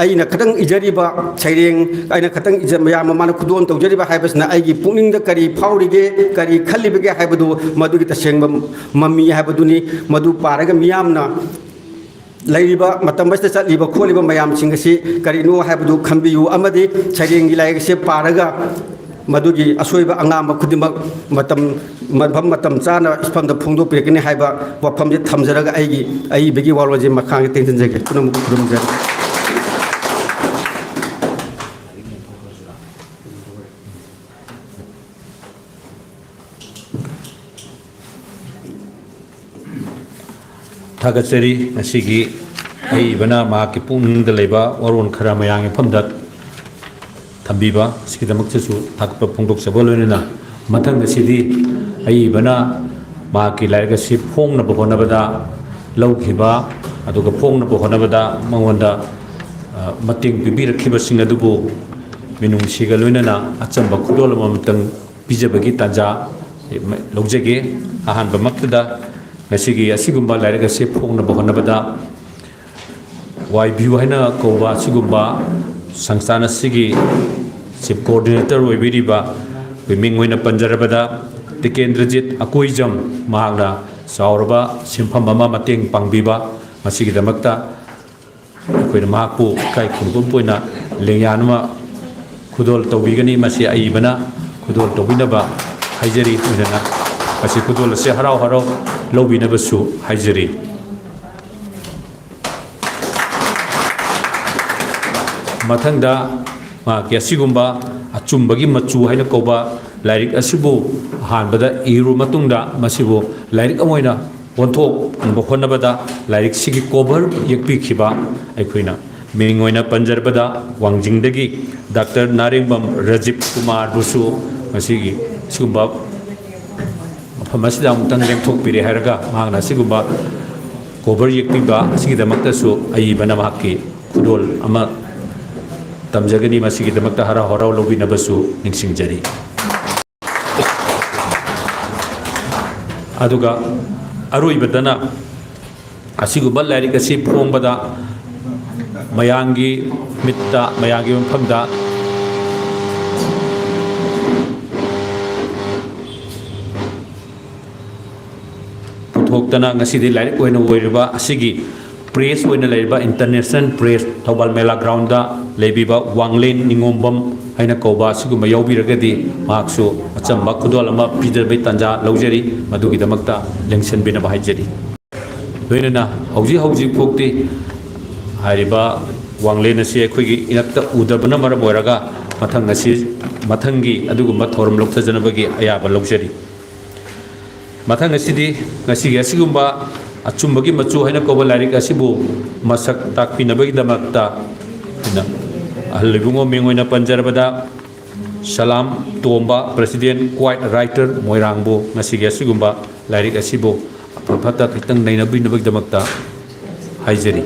ꯑꯩꯅ ꯈꯇꯪ ꯏꯖꯔꯤꯕ ꯁꯩꯔꯦꯡ, ꯑꯩꯅ ꯈꯇꯪ ꯏꯖ-, ꯃꯌꯥꯝ ꯑꯃ ꯃꯥꯅ ꯈꯨꯗꯣꯜ ꯇꯧꯖꯔꯤꯕ ꯍꯥꯏꯕꯁꯤꯅ ꯑꯩꯒꯤ ꯄꯨꯛꯅꯤꯡꯗ ꯀꯔꯤ ꯐꯥꯎꯔꯤꯒꯦ, ꯀꯔꯤ ꯈꯜꯂꯤꯕꯒꯦ ꯍꯥꯏꯕꯗꯨ ꯃꯗꯨꯒꯤ ꯇꯁꯦꯡꯕ ꯃꯃꯤ ꯍꯥꯏꯕꯗꯨꯅꯤ꯫ ꯃꯗꯨ ꯄꯥꯔꯒ ꯃꯤꯌꯥꯝꯅ ꯂꯩꯔꯤꯕ ꯃꯇꯝ ꯑꯁꯤꯗ ꯆꯠꯂꯤꯕ ꯈꯣꯠꯂꯤꯕ ꯃꯌꯥꯝꯁꯤꯡ ꯑꯁꯤ ꯀꯔꯤꯅꯣ ꯍꯥꯏꯕꯗꯨ ꯈꯟꯕꯤꯌꯨ ꯑꯃꯗꯤ ꯁꯩꯔꯦꯡꯒꯤ ꯂꯥꯏꯔꯤꯛ ꯑꯁꯤ ꯄꯥꯔꯒ ꯃꯗꯨꯒꯤ ꯑꯁꯣꯏꯕ ꯑꯉꯥꯝꯕ ꯈꯨꯗꯤꯡꯃꯛ ꯃꯇꯝ, ꯃꯐꯝ ꯃꯇꯝ ꯆꯥꯅ ꯏꯐꯝꯗ ꯐꯣꯡꯗꯣꯛꯄꯤꯔꯛꯀꯅꯤ ꯍꯥꯏꯕ ꯋꯥꯐꯝꯁꯤ ꯊꯝꯖꯔꯒ ꯑꯩꯒꯤ ꯑꯏꯕꯒꯤ ꯋꯥꯔꯣꯜꯁꯤ ꯃꯈꯥ ꯇꯦꯟꯁꯤꯟꯖꯒꯦ꯫ ꯄꯨꯝꯅꯃꯛ ꯈꯨꯔꯨꯝꯖꯔꯤ꯫ ꯊꯥꯒꯠꯆꯔꯤ꯫ ꯉꯁꯤꯒꯤ ꯑꯏꯕꯅ ꯃꯍꯥꯛꯀꯤ ꯄꯨꯛꯅꯤꯡꯗ ꯂꯩꯕ ꯋꯥꯔꯣꯜ ꯈꯔ ꯃꯌꯥꯝꯒꯤ ꯃꯐꯝꯗ ꯊꯝꯕꯤꯕ ꯑꯁꯤꯒꯤꯗꯃꯛꯇꯁꯨ ꯊꯥꯒꯠꯄ ꯐꯣꯡꯗꯣꯛꯆꯕ ꯂꯣꯏꯅꯅ, ꯃꯊꯪꯗ ꯁꯤꯗꯤ ꯑꯏꯕꯅ ꯃꯍꯥꯛꯀꯤ ꯂꯥꯏꯔꯤꯛ ꯑꯁꯤ ꯐꯣꯡꯅꯕ ꯍꯣꯠꯅꯕꯗ ꯂꯧꯈꯤꯕ, ꯑꯗꯨꯒ ꯐꯣꯡꯅꯕ ꯍꯣꯠꯅꯕꯗ ꯃꯉꯣꯟꯗ, ꯑ, ꯃꯇꯦꯡ ꯄꯤꯕꯤꯔꯛꯈꯤꯕꯁꯤꯡ ꯑꯗꯨꯕꯨ ꯃꯤꯅꯨꯡꯁꯤꯒ ꯂꯣꯏꯅꯅ ꯑꯆꯝꯕ ꯈꯨꯗꯣꯜ ꯑꯃꯃꯝꯇꯪ ꯄꯤꯖꯕꯒꯤ ꯇꯥꯟꯖꯥ ꯂꯧꯖꯒꯦ꯫ ꯑꯍꯥꯟꯕꯃꯛꯇꯗ ꯉꯁꯤꯒꯤ ꯑꯁꯤꯒꯨꯝꯕ ꯂꯥꯏꯔꯤꯛ ꯑꯁꯤ ꯐꯣꯡꯅꯕ ꯍꯣꯠꯅꯕꯗ ꯋꯥꯏ ꯕꯤ ꯌꯨ ꯍꯥꯏꯅ ꯀꯧꯕ ꯑꯁꯤꯒꯨꯝꯕ ꯁꯪꯁꯊꯥꯟ ꯑꯁꯤꯒꯤ ꯆꯤꯐ ꯀꯣꯑꯣꯔꯗꯤꯅꯦꯇꯔ ꯑꯣꯏꯕꯤꯔꯤꯕ ꯑꯩꯈꯣꯏ ꯃꯤꯡ ꯑꯣꯏꯅ ꯄꯟꯖꯔꯕꯗ ꯇꯤꯀꯦꯟꯗ꯭ꯔꯖꯤꯠ ꯑꯀꯣꯏꯖꯝ, ꯃꯍꯥꯛꯅ ꯆꯥꯎꯔꯕ ꯁꯦꯟꯐꯝ ꯑꯃ ꯃꯇꯦꯡ ꯄꯥꯡꯕꯤꯕ, ꯃꯁꯤꯒꯤꯗꯃꯛꯇ ꯑꯩꯈꯣꯏꯅ ꯃꯍꯥꯛꯄꯨ ꯏꯀꯥꯏ ꯈꯨꯝꯅꯕ ꯑꯣꯏꯅ ꯂꯦꯡꯌꯥꯟ ꯑꯃ ꯈꯨꯗꯣꯜ ꯇꯧꯕꯤꯒꯅꯤ꯫ ꯃꯁꯤ ꯑꯏꯕꯅ ꯈꯨꯗꯣꯜ ꯇꯧꯕꯤꯅꯕ ꯍꯥꯏꯖꯔꯤ꯫ ꯑꯗꯨꯅ ꯃꯁꯤ ꯈꯨꯗꯣꯜ ꯑꯁꯤ ꯍꯔꯥꯎ ꯍꯔꯥꯎ ꯂꯧꯕꯤꯅꯕꯁꯨ ꯍꯥꯏꯖꯔꯤ꯫ ꯃꯊꯪꯗ ꯃꯍꯥꯛꯀꯤ ꯑꯁꯤꯒꯨꯝꯕ ꯑꯆꯨꯝꯕꯒꯤ ꯃꯆꯨ ꯍꯥꯏꯅ ꯀꯧꯕ ꯂꯥꯏꯔꯤꯛ ꯑꯁꯤꯕꯨ ꯑꯍꯥꯟꯕꯗ ꯏꯔꯨ ꯃꯇꯨꯡꯗ, ꯃꯁꯤꯕꯨ ꯂꯥꯏꯔꯤꯛ ꯑꯃ ꯑꯣꯏꯅ ꯑꯣꯟꯊꯣꯛꯅꯕ ꯍꯣꯠꯅꯕꯗ ꯂꯥꯏꯔꯤꯛꯁꯤꯒꯤ ꯀꯣꯚꯔ ꯌꯦꯛꯄꯤꯈꯤꯕ ꯑꯩꯈꯣꯏꯅ ꯃꯤꯡ ꯑꯣꯏꯅ ꯄꯟꯖꯔꯕꯗ ꯋꯥꯡꯖꯤꯡꯗꯒꯤ ꯗꯥꯛꯇꯔ ꯅꯥꯔꯦꯡꯕꯝ ꯔꯥꯖꯤꯕ ꯀꯨꯃꯥꯔꯕꯨꯁꯨ ꯉꯁꯤꯒꯤ ꯁꯤꯒꯨꯝꯕ ꯃꯐꯝ ꯑꯁꯤꯗ ꯑꯃꯨꯛꯇꯪ ꯂꯦꯡꯊꯣꯛꯄꯤꯔꯦ ꯍꯥꯏꯔꯒ ꯃꯍꯥꯛꯅ ꯑꯁꯤꯒꯨꯝꯕ ꯀꯣꯚꯔ ꯌꯦꯛꯄꯤꯕ ꯑꯁꯤꯒꯤꯗꯃꯛꯇꯁꯨ ꯑꯏꯕꯅ ꯃꯍꯥꯛꯀꯤ ꯈꯨꯗꯣꯜ ꯑꯃ ꯇꯝꯖꯒꯅꯤ꯫ ꯃꯁꯤꯒꯤꯗꯃꯛꯇ ꯍꯔꯥꯎ ꯍꯔꯥꯎ ꯂꯧꯕꯤꯅꯕꯁꯨ ꯅꯤꯡꯁꯤꯡꯖꯔꯤ꯫ ꯑꯗꯨꯒ ꯑꯔꯣꯏꯕꯗꯅ ꯑꯁꯤꯒꯨꯝꯕ ꯂꯥꯏꯔꯤꯛ ꯑꯁꯤ ꯐꯣꯡꯕꯗ ꯃꯌꯥꯝꯒꯤ ꯃꯤꯠꯇ, ꯃꯌꯥꯝꯒꯤ ꯃꯐꯝꯗ ꯄꯨꯊꯣꯛꯇꯅ ꯉꯁꯤꯗꯤ ꯂꯥꯏꯔꯤꯛ ꯑꯣꯏꯅ ꯑꯣꯏꯔꯤꯕ ꯑꯁꯤꯒꯤ ꯄ꯭ꯔꯦꯁ ꯑꯣꯏꯅ ꯂꯩꯔꯤꯕ ꯏꯟꯇꯔꯅꯦꯁꯅꯦꯜ ꯄ꯭ꯔꯦꯁ ꯊꯧꯕꯥꯜ ꯃꯦꯂꯥ ꯒ꯭ꯔꯥꯎꯟꯗ ꯂꯩꯕꯤꯕ ꯋꯥꯡꯂꯦꯟ ꯅꯤꯉꯣꯝꯕꯝ ꯍꯥꯏꯅ ꯀꯧꯕ ꯑꯁꯤꯒꯨꯝꯕ ꯌꯥꯎꯕꯤꯔꯒꯗꯤ ꯃꯍꯥꯛꯁꯨ ꯑꯆꯝꯕ ꯈꯨꯗꯣꯜ ꯑꯃ ꯄꯤꯖꯕꯒꯤ ꯇꯥꯟꯖꯥ ꯂꯧꯖꯔꯤ꯫ ꯃꯗꯨꯒꯤꯗꯃꯛꯇ ꯂꯦꯡꯁꯤꯟꯕꯤꯅꯕ ꯍꯥꯏꯖꯔꯤ꯫ ꯂꯣꯏꯅꯅ ꯍꯧꯖꯤꯛ ꯍꯧꯖꯤꯛ ꯐꯥꯎꯗꯤ ꯍꯥꯏꯔꯤꯕ ꯋꯥꯡꯂꯦꯟ ꯑꯁꯤ ꯑꯩꯈꯣꯏꯒꯤ ꯏꯅꯥꯛꯇ ꯎꯗꯕꯅ ꯃꯔꯝ ꯑꯣꯏꯔꯒ ꯃꯊꯪ ꯑꯁꯤ, ꯃꯊꯪꯒꯤ ꯑꯗꯨꯒꯨꯝꯕ ꯊꯧꯔꯝ ꯂꯧꯊꯖꯅꯕꯒꯤ ꯑꯌꯥꯕ ꯂꯧꯖꯔꯤ꯫ ꯃꯊꯪ ꯑꯁꯤꯗꯤ ꯉꯁꯤꯒꯤ ꯑꯁꯤꯒꯨꯝꯕ ꯑꯆꯨꯝꯕꯒꯤ ꯃꯆꯨ ꯍꯥꯏꯅ ꯀꯧꯕ ꯂꯥꯏꯔꯤꯛ ꯑꯁꯤꯕꯨ ꯃꯁꯛ ꯇꯥꯛꯄꯤꯅꯕꯒꯤꯗꯃꯛꯇ ꯑꯩꯅ ꯑꯍꯜ ꯏꯕꯨꯡꯉꯣ ꯃꯤꯡ ꯑꯣꯏꯅ ꯄꯟꯖꯔꯕꯗ ꯁꯂꯥꯝ ꯇꯣꯝꯕ, ꯄ꯭ꯔꯁꯤꯗꯦꯟ ꯀ꯭ꯋꯥꯏꯠ ꯔꯥꯏꯇꯔ ꯃꯣꯏꯔꯥꯡꯕꯨ ꯉꯁꯤꯒꯤ ꯑꯁꯤꯒꯨꯝꯕ ꯂꯥꯏꯔꯤꯛ ꯑꯁꯤꯕꯨ ꯑꯐ ꯐꯠꯇ ꯈꯤꯇꯪ ꯅꯩꯅꯕꯤꯅꯕꯒꯤꯗꯃꯛꯇ ꯍꯥꯏꯖꯔꯤ꯫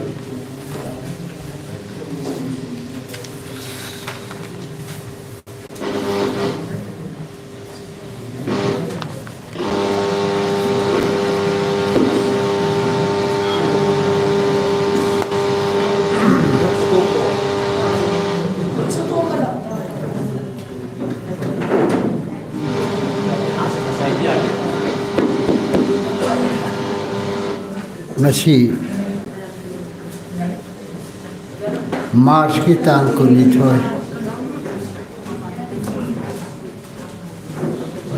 ꯉꯁꯤ ꯃꯥꯔꯆꯀꯤ ꯇꯥꯡ ꯀꯨꯟꯅꯤꯊꯣꯏ,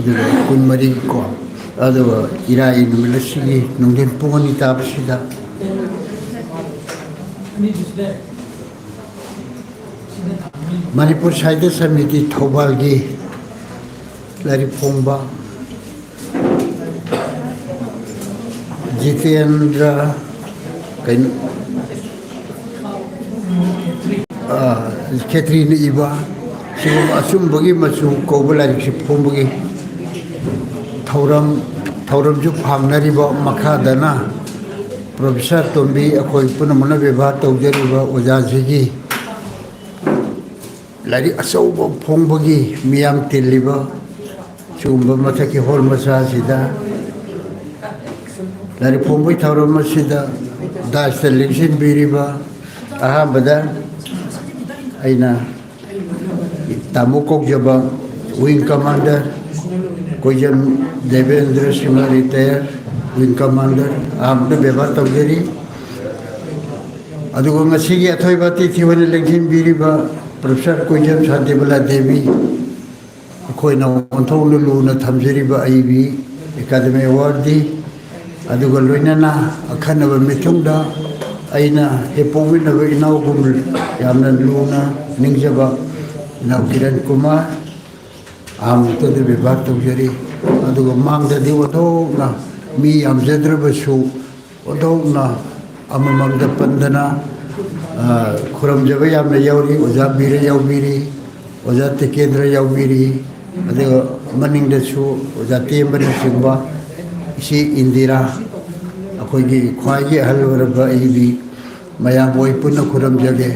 ꯑꯗꯨꯒ ꯀꯨꯟꯃꯔꯤꯀꯣ, ꯑꯗꯨꯒ ꯏꯔꯥꯏ ꯅꯨꯃꯤꯠ ꯑꯁꯤꯒꯤ ꯅꯨꯡꯊꯤꯟ ꯄꯨꯡ ꯑꯅꯤ ꯇꯥꯕꯁꯤꯗ ꯃꯅꯤꯄꯨꯔ ꯁꯥꯍꯤꯇ꯭ꯌ ꯁꯃꯤꯇꯤ ꯊꯧꯕꯥꯜꯒꯤ ꯂꯥꯏꯔꯤꯛ ꯐꯣꯡꯕ ꯖꯤꯇꯦꯟꯗ꯭ꯔ ꯀꯩꯅꯣ, ꯑ, ꯈꯦꯇ꯭ꯔꯤꯅ ꯏꯕ ꯁꯤꯒꯨꯝꯕ ꯑꯆꯨꯝꯕꯒꯤ ꯃꯆꯨ ꯀꯧꯕ ꯂꯥꯏꯔꯤꯛꯁꯤ ꯐꯣꯡꯕꯒꯤ ꯊꯧꯔꯝ, ꯊꯧꯔꯝꯁꯨ ꯐꯥꯡꯅꯔꯤꯕ ꯃꯈꯥꯗꯅ ꯄ꯭ꯔꯣꯐꯦꯁꯔ ꯇꯣꯝꯕꯤ, ꯑꯩꯈꯣꯏ ꯄꯨꯝꯅꯃꯛꯅ ꯕꯦꯕꯥꯔ ꯇꯧꯖꯔꯤꯕ ꯑꯣꯖꯥꯁꯤꯒꯤ ꯂꯥꯏꯔꯤꯛ ꯑꯆꯧꯕ ꯐꯣꯡꯕꯒꯤ ꯃꯤꯌꯥꯝ ꯇꯤꯜꯂꯤꯕ ꯁꯤꯒꯨꯝꯕ ꯃꯊꯛꯀꯤ ꯍꯣꯜ ꯃꯆꯥ ꯑꯁꯤꯗ ꯂꯥꯏꯔꯤꯛ ꯐꯣꯡꯕꯒꯤ ꯊꯧꯔꯝ ꯑꯁꯤꯗ ꯗꯥꯏꯁꯇ ꯂꯦꯡꯁꯤꯟꯕꯤꯔꯤꯕ ꯑꯍꯥꯟꯕꯗ ꯑꯩꯅ ꯇꯥꯃꯣ ꯀꯧꯖꯕ wing commander Koijam Devendra Singh, retired wing commander, ꯑꯍꯥꯟꯕꯗ ꯕꯦꯕꯥꯔ ꯇꯧꯖꯔꯤ꯫ ꯑꯗꯨꯒ ꯉꯁꯤꯒꯤ ꯑꯊꯣꯏꯕ ꯑꯇꯤꯊꯤ ꯑꯣꯏꯅ ꯂꯦꯡꯁꯤꯟꯕꯤꯔꯤꯕ ꯄ꯭ꯔꯣꯐꯦꯁꯔ ꯀꯣꯏꯖꯝ ꯁꯥꯟꯇꯤꯕꯂꯥ ꯗꯦꯕꯤ, ꯑꯩꯈꯣꯏꯅ ꯑꯣꯟꯊꯣꯛꯅ ꯂꯨꯅ ꯊꯝꯖꯔꯤꯕ ꯑꯩꯕꯤ ꯑꯦꯀꯥꯗꯃꯤ ꯑꯦꯋꯥꯔꯗꯤ, ꯑꯗꯨꯒ ꯂꯣꯏꯅꯅ ꯑꯈꯟꯅꯕ ꯃꯤꯊꯨꯡꯗ ꯑꯩꯅ ꯍꯦꯛ ꯄꯣꯛꯃꯤꯟꯅꯕ ꯏꯅꯥꯎꯒꯨꯝ ꯌꯥꯝꯅ ꯂꯨꯅ ꯅꯤꯡꯖꯕ ꯏꯅꯥꯎ ꯀꯤꯔꯟ ꯀꯨꯃꯥꯔ, ꯑꯍꯥꯟꯕꯗ ꯕꯦꯕꯥꯔ ꯇꯧꯖꯔꯤ꯫ ꯑꯗꯨꯒ ꯃꯥꯡꯗꯗꯤ ꯑꯣꯟꯊꯣꯛꯅ ꯃꯤ ꯌꯥꯝꯖꯗ꯭ꯔꯕꯁꯨ ꯑꯣꯟꯊꯣꯛꯅ ꯑꯃꯃꯝꯗ ꯄꯟꯗꯅ, ꯑ, ꯈꯨꯔꯨꯝꯖꯕ ꯌꯥꯝꯅ ꯌꯥꯎꯔꯤ꯫ ꯑꯣꯖꯥ ꯕꯤꯔ ꯌꯥꯎꯕꯤꯔꯤ, ꯑꯣꯖꯥ ꯇꯤꯀꯦꯟꯗ꯭ꯔ ꯌꯥꯎꯕꯤꯔꯤ, ꯑꯗꯨꯒ ꯃꯅꯤꯡꯗꯁꯨ ꯑꯣꯖꯥ ꯇꯦꯝꯕꯅꯆꯤꯡꯕ, ꯏꯆꯦ ꯏꯟꯗꯤꯔꯥ, ꯑꯩꯈꯣꯏꯒꯤ ꯈ꯭ꯋꯥꯏꯒꯤ ꯑꯍꯜ ꯑꯣꯏꯔꯕ ꯑꯩꯗꯤ ꯃꯌꯥꯝꯕꯨ ꯑꯩ ꯄꯨꯟꯅ ꯈꯨꯔꯨꯝꯖꯒꯦ꯫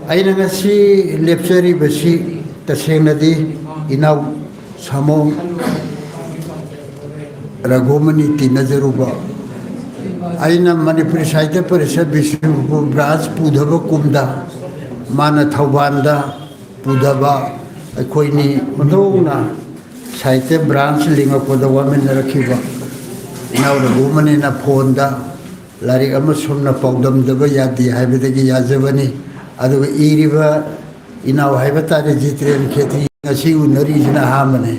ꯑꯩꯅ ꯉꯁꯤ ꯂꯦꯞꯆꯔꯤꯕꯁꯤ ꯇꯁꯦꯡꯅꯗꯤ ꯏꯅꯥꯎ ꯁꯥꯃꯣ ꯔꯘꯨꯃꯅꯤ ꯇꯤꯟꯅꯖꯔꯨꯕ, ꯑꯩꯅ ꯃꯅꯤꯄꯨꯔꯤ ꯁꯥꯍꯤꯇ꯭ꯌ ꯄꯔꯤꯁꯠ ꯕꯤꯁꯅꯨꯄꯨꯔ ꯕ꯭ꯔꯥꯟꯁ ꯄꯨꯊꯕ ꯀꯨꯝꯗ ꯃꯥꯅ ꯊꯧꯕꯥꯜꯗ ꯄꯨꯊꯕ, ꯑꯩꯈꯣꯏꯅꯤ ꯃꯊꯧꯅ ꯁꯥꯍꯤꯇ꯭ꯌ ꯕ꯭ꯔꯥꯟꯁ ꯂꯤꯡꯉꯛꯄꯗ ꯋꯥꯃꯤꯟꯅꯔꯛꯈꯤꯕ ꯏꯅꯥꯎ ꯔꯘꯨꯃꯅꯤꯅ ꯐꯣꯟꯗ ꯂꯥꯏꯔꯤꯛ ꯑꯃ ꯁꯣꯝꯅ ꯄꯥꯎꯗꯝꯗꯕ ꯌꯥꯗꯦ ꯍꯥꯏꯕꯗꯒꯤ ꯌꯥꯖꯕꯅꯤ꯫ ꯑꯗꯨꯒ ꯏꯔꯤꯕ ꯏꯅꯥꯎ ꯍꯥꯏꯕ ꯇꯥꯔꯦ, ꯖꯤꯇꯦꯟ ꯈꯦꯇ꯭ꯔꯤ꯫ ꯉꯁꯤ ꯎꯅꯔꯤꯁꯤꯅ ꯑꯍꯥꯟꯕꯅꯤ꯫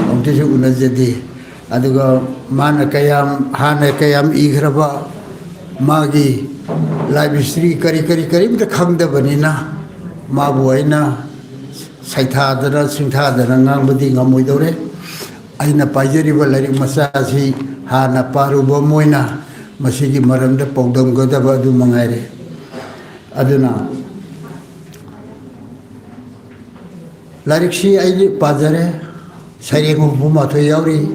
ꯑꯃꯨꯛꯇꯁꯨ ꯎꯅꯖꯗꯦ꯫ ꯑꯗꯨꯒ ꯃꯥꯅ ꯀꯌꯥꯝ, ꯍꯥꯟꯅ ꯀꯌꯥꯝ ꯏꯈ꯭ꯔꯕ ꯃꯥꯒꯤ life history ꯀꯔꯤ ꯀꯔꯤ ꯀꯔꯤꯝꯇ ꯈꯪꯗꯕꯅꯤꯅ ꯃꯥꯕꯨ ꯑꯩꯅ ꯁꯩꯊꯥꯗꯅ ꯁꯤꯡꯊꯥꯗꯅ ꯉꯥꯡꯕꯗꯤ ꯉꯝꯃꯣꯏꯗꯧꯔꯦ꯫ ꯑꯩꯅ ꯄꯥꯏꯖꯔꯤꯕ ꯂꯥꯏꯔꯤꯛ ꯃꯆꯥ ꯑꯁꯤ ꯍꯥꯟꯅ ꯄꯥꯔꯨꯕ ꯑꯃ ꯑꯣꯏꯅ ꯃꯁꯤꯒꯤ ꯃꯔꯝꯗ ꯄꯥꯎꯗꯝꯒꯗꯕ ꯑꯗꯨ ꯃꯉꯥꯏꯔꯦ꯫ ꯑꯗꯨꯅ ꯂꯥꯏꯔꯤꯛꯁꯤ ꯑꯩ ꯄꯥꯖꯔꯦ, ꯁꯩꯔꯦꯡ ꯍꯨꯝꯐꯨ ꯃꯥꯊꯣꯏ ꯌꯥꯎꯔꯤ꯫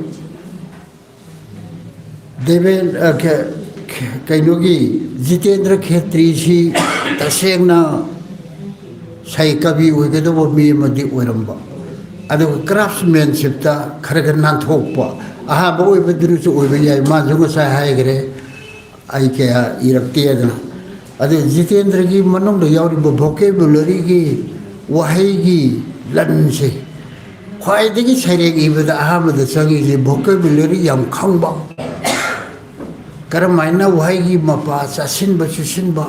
ꯗꯦꯕꯦꯟ-, ꯑ, ꯈꯦ-, ꯈꯦ-, ꯀꯩꯅꯣꯒꯤ ꯖꯤꯇꯦꯟꯗ꯭ꯔ ꯈꯦꯇ꯭ꯔꯤꯁꯤ ꯇꯁꯦꯡꯅ ꯁꯥꯍꯤ ꯀꯕꯤ ꯑꯣꯏꯒꯗꯧꯕ ꯃꯤ ꯑꯃꯗꯤ ꯑꯣꯏꯔꯝꯕ, ꯑꯗꯨꯒ ꯀ꯭ꯔꯥꯐꯁꯃꯦꯟꯁꯤꯞꯇ ꯈꯔ ꯈꯔ ꯅꯥꯟꯊꯣꯛꯄ, ꯑꯍꯥꯟꯕ ꯑꯣꯏꯕꯗꯨꯅꯁꯨ ꯑꯣꯏꯕ ꯌꯥꯏ꯫ ꯃꯥꯁꯨ ꯉꯁꯥꯏ ꯍꯥꯏꯈ꯭ꯔꯦ, ꯑꯩ ꯀꯌꯥ ꯏꯔꯛꯇꯦ ꯑꯗꯨꯅ꯫ ꯑꯗꯨ ꯖꯤꯇꯦꯟꯗ꯭ꯔꯒꯤ ꯃꯅꯨꯡꯗ ꯌꯥꯎꯔꯤꯕ vocabularyꯒꯤ ꯋꯥꯍꯩꯒꯤ ꯂꯟꯁꯦ, ꯈ꯭ꯋꯥꯏꯗꯒꯤ ꯁꯩꯔꯦꯡ ꯏꯕꯗ ꯑꯍꯥꯟꯕꯗ ꯆꯪꯉꯤꯁꯦ vocabulary ꯌꯥꯝ ꯈꯪꯕ, ꯀꯔꯝꯍꯥꯏꯅ ꯋꯥꯍꯩꯒꯤ ꯃꯄꯥ ꯆꯥꯁꯤꯟꯕ ꯆꯨꯁꯤꯟꯕ,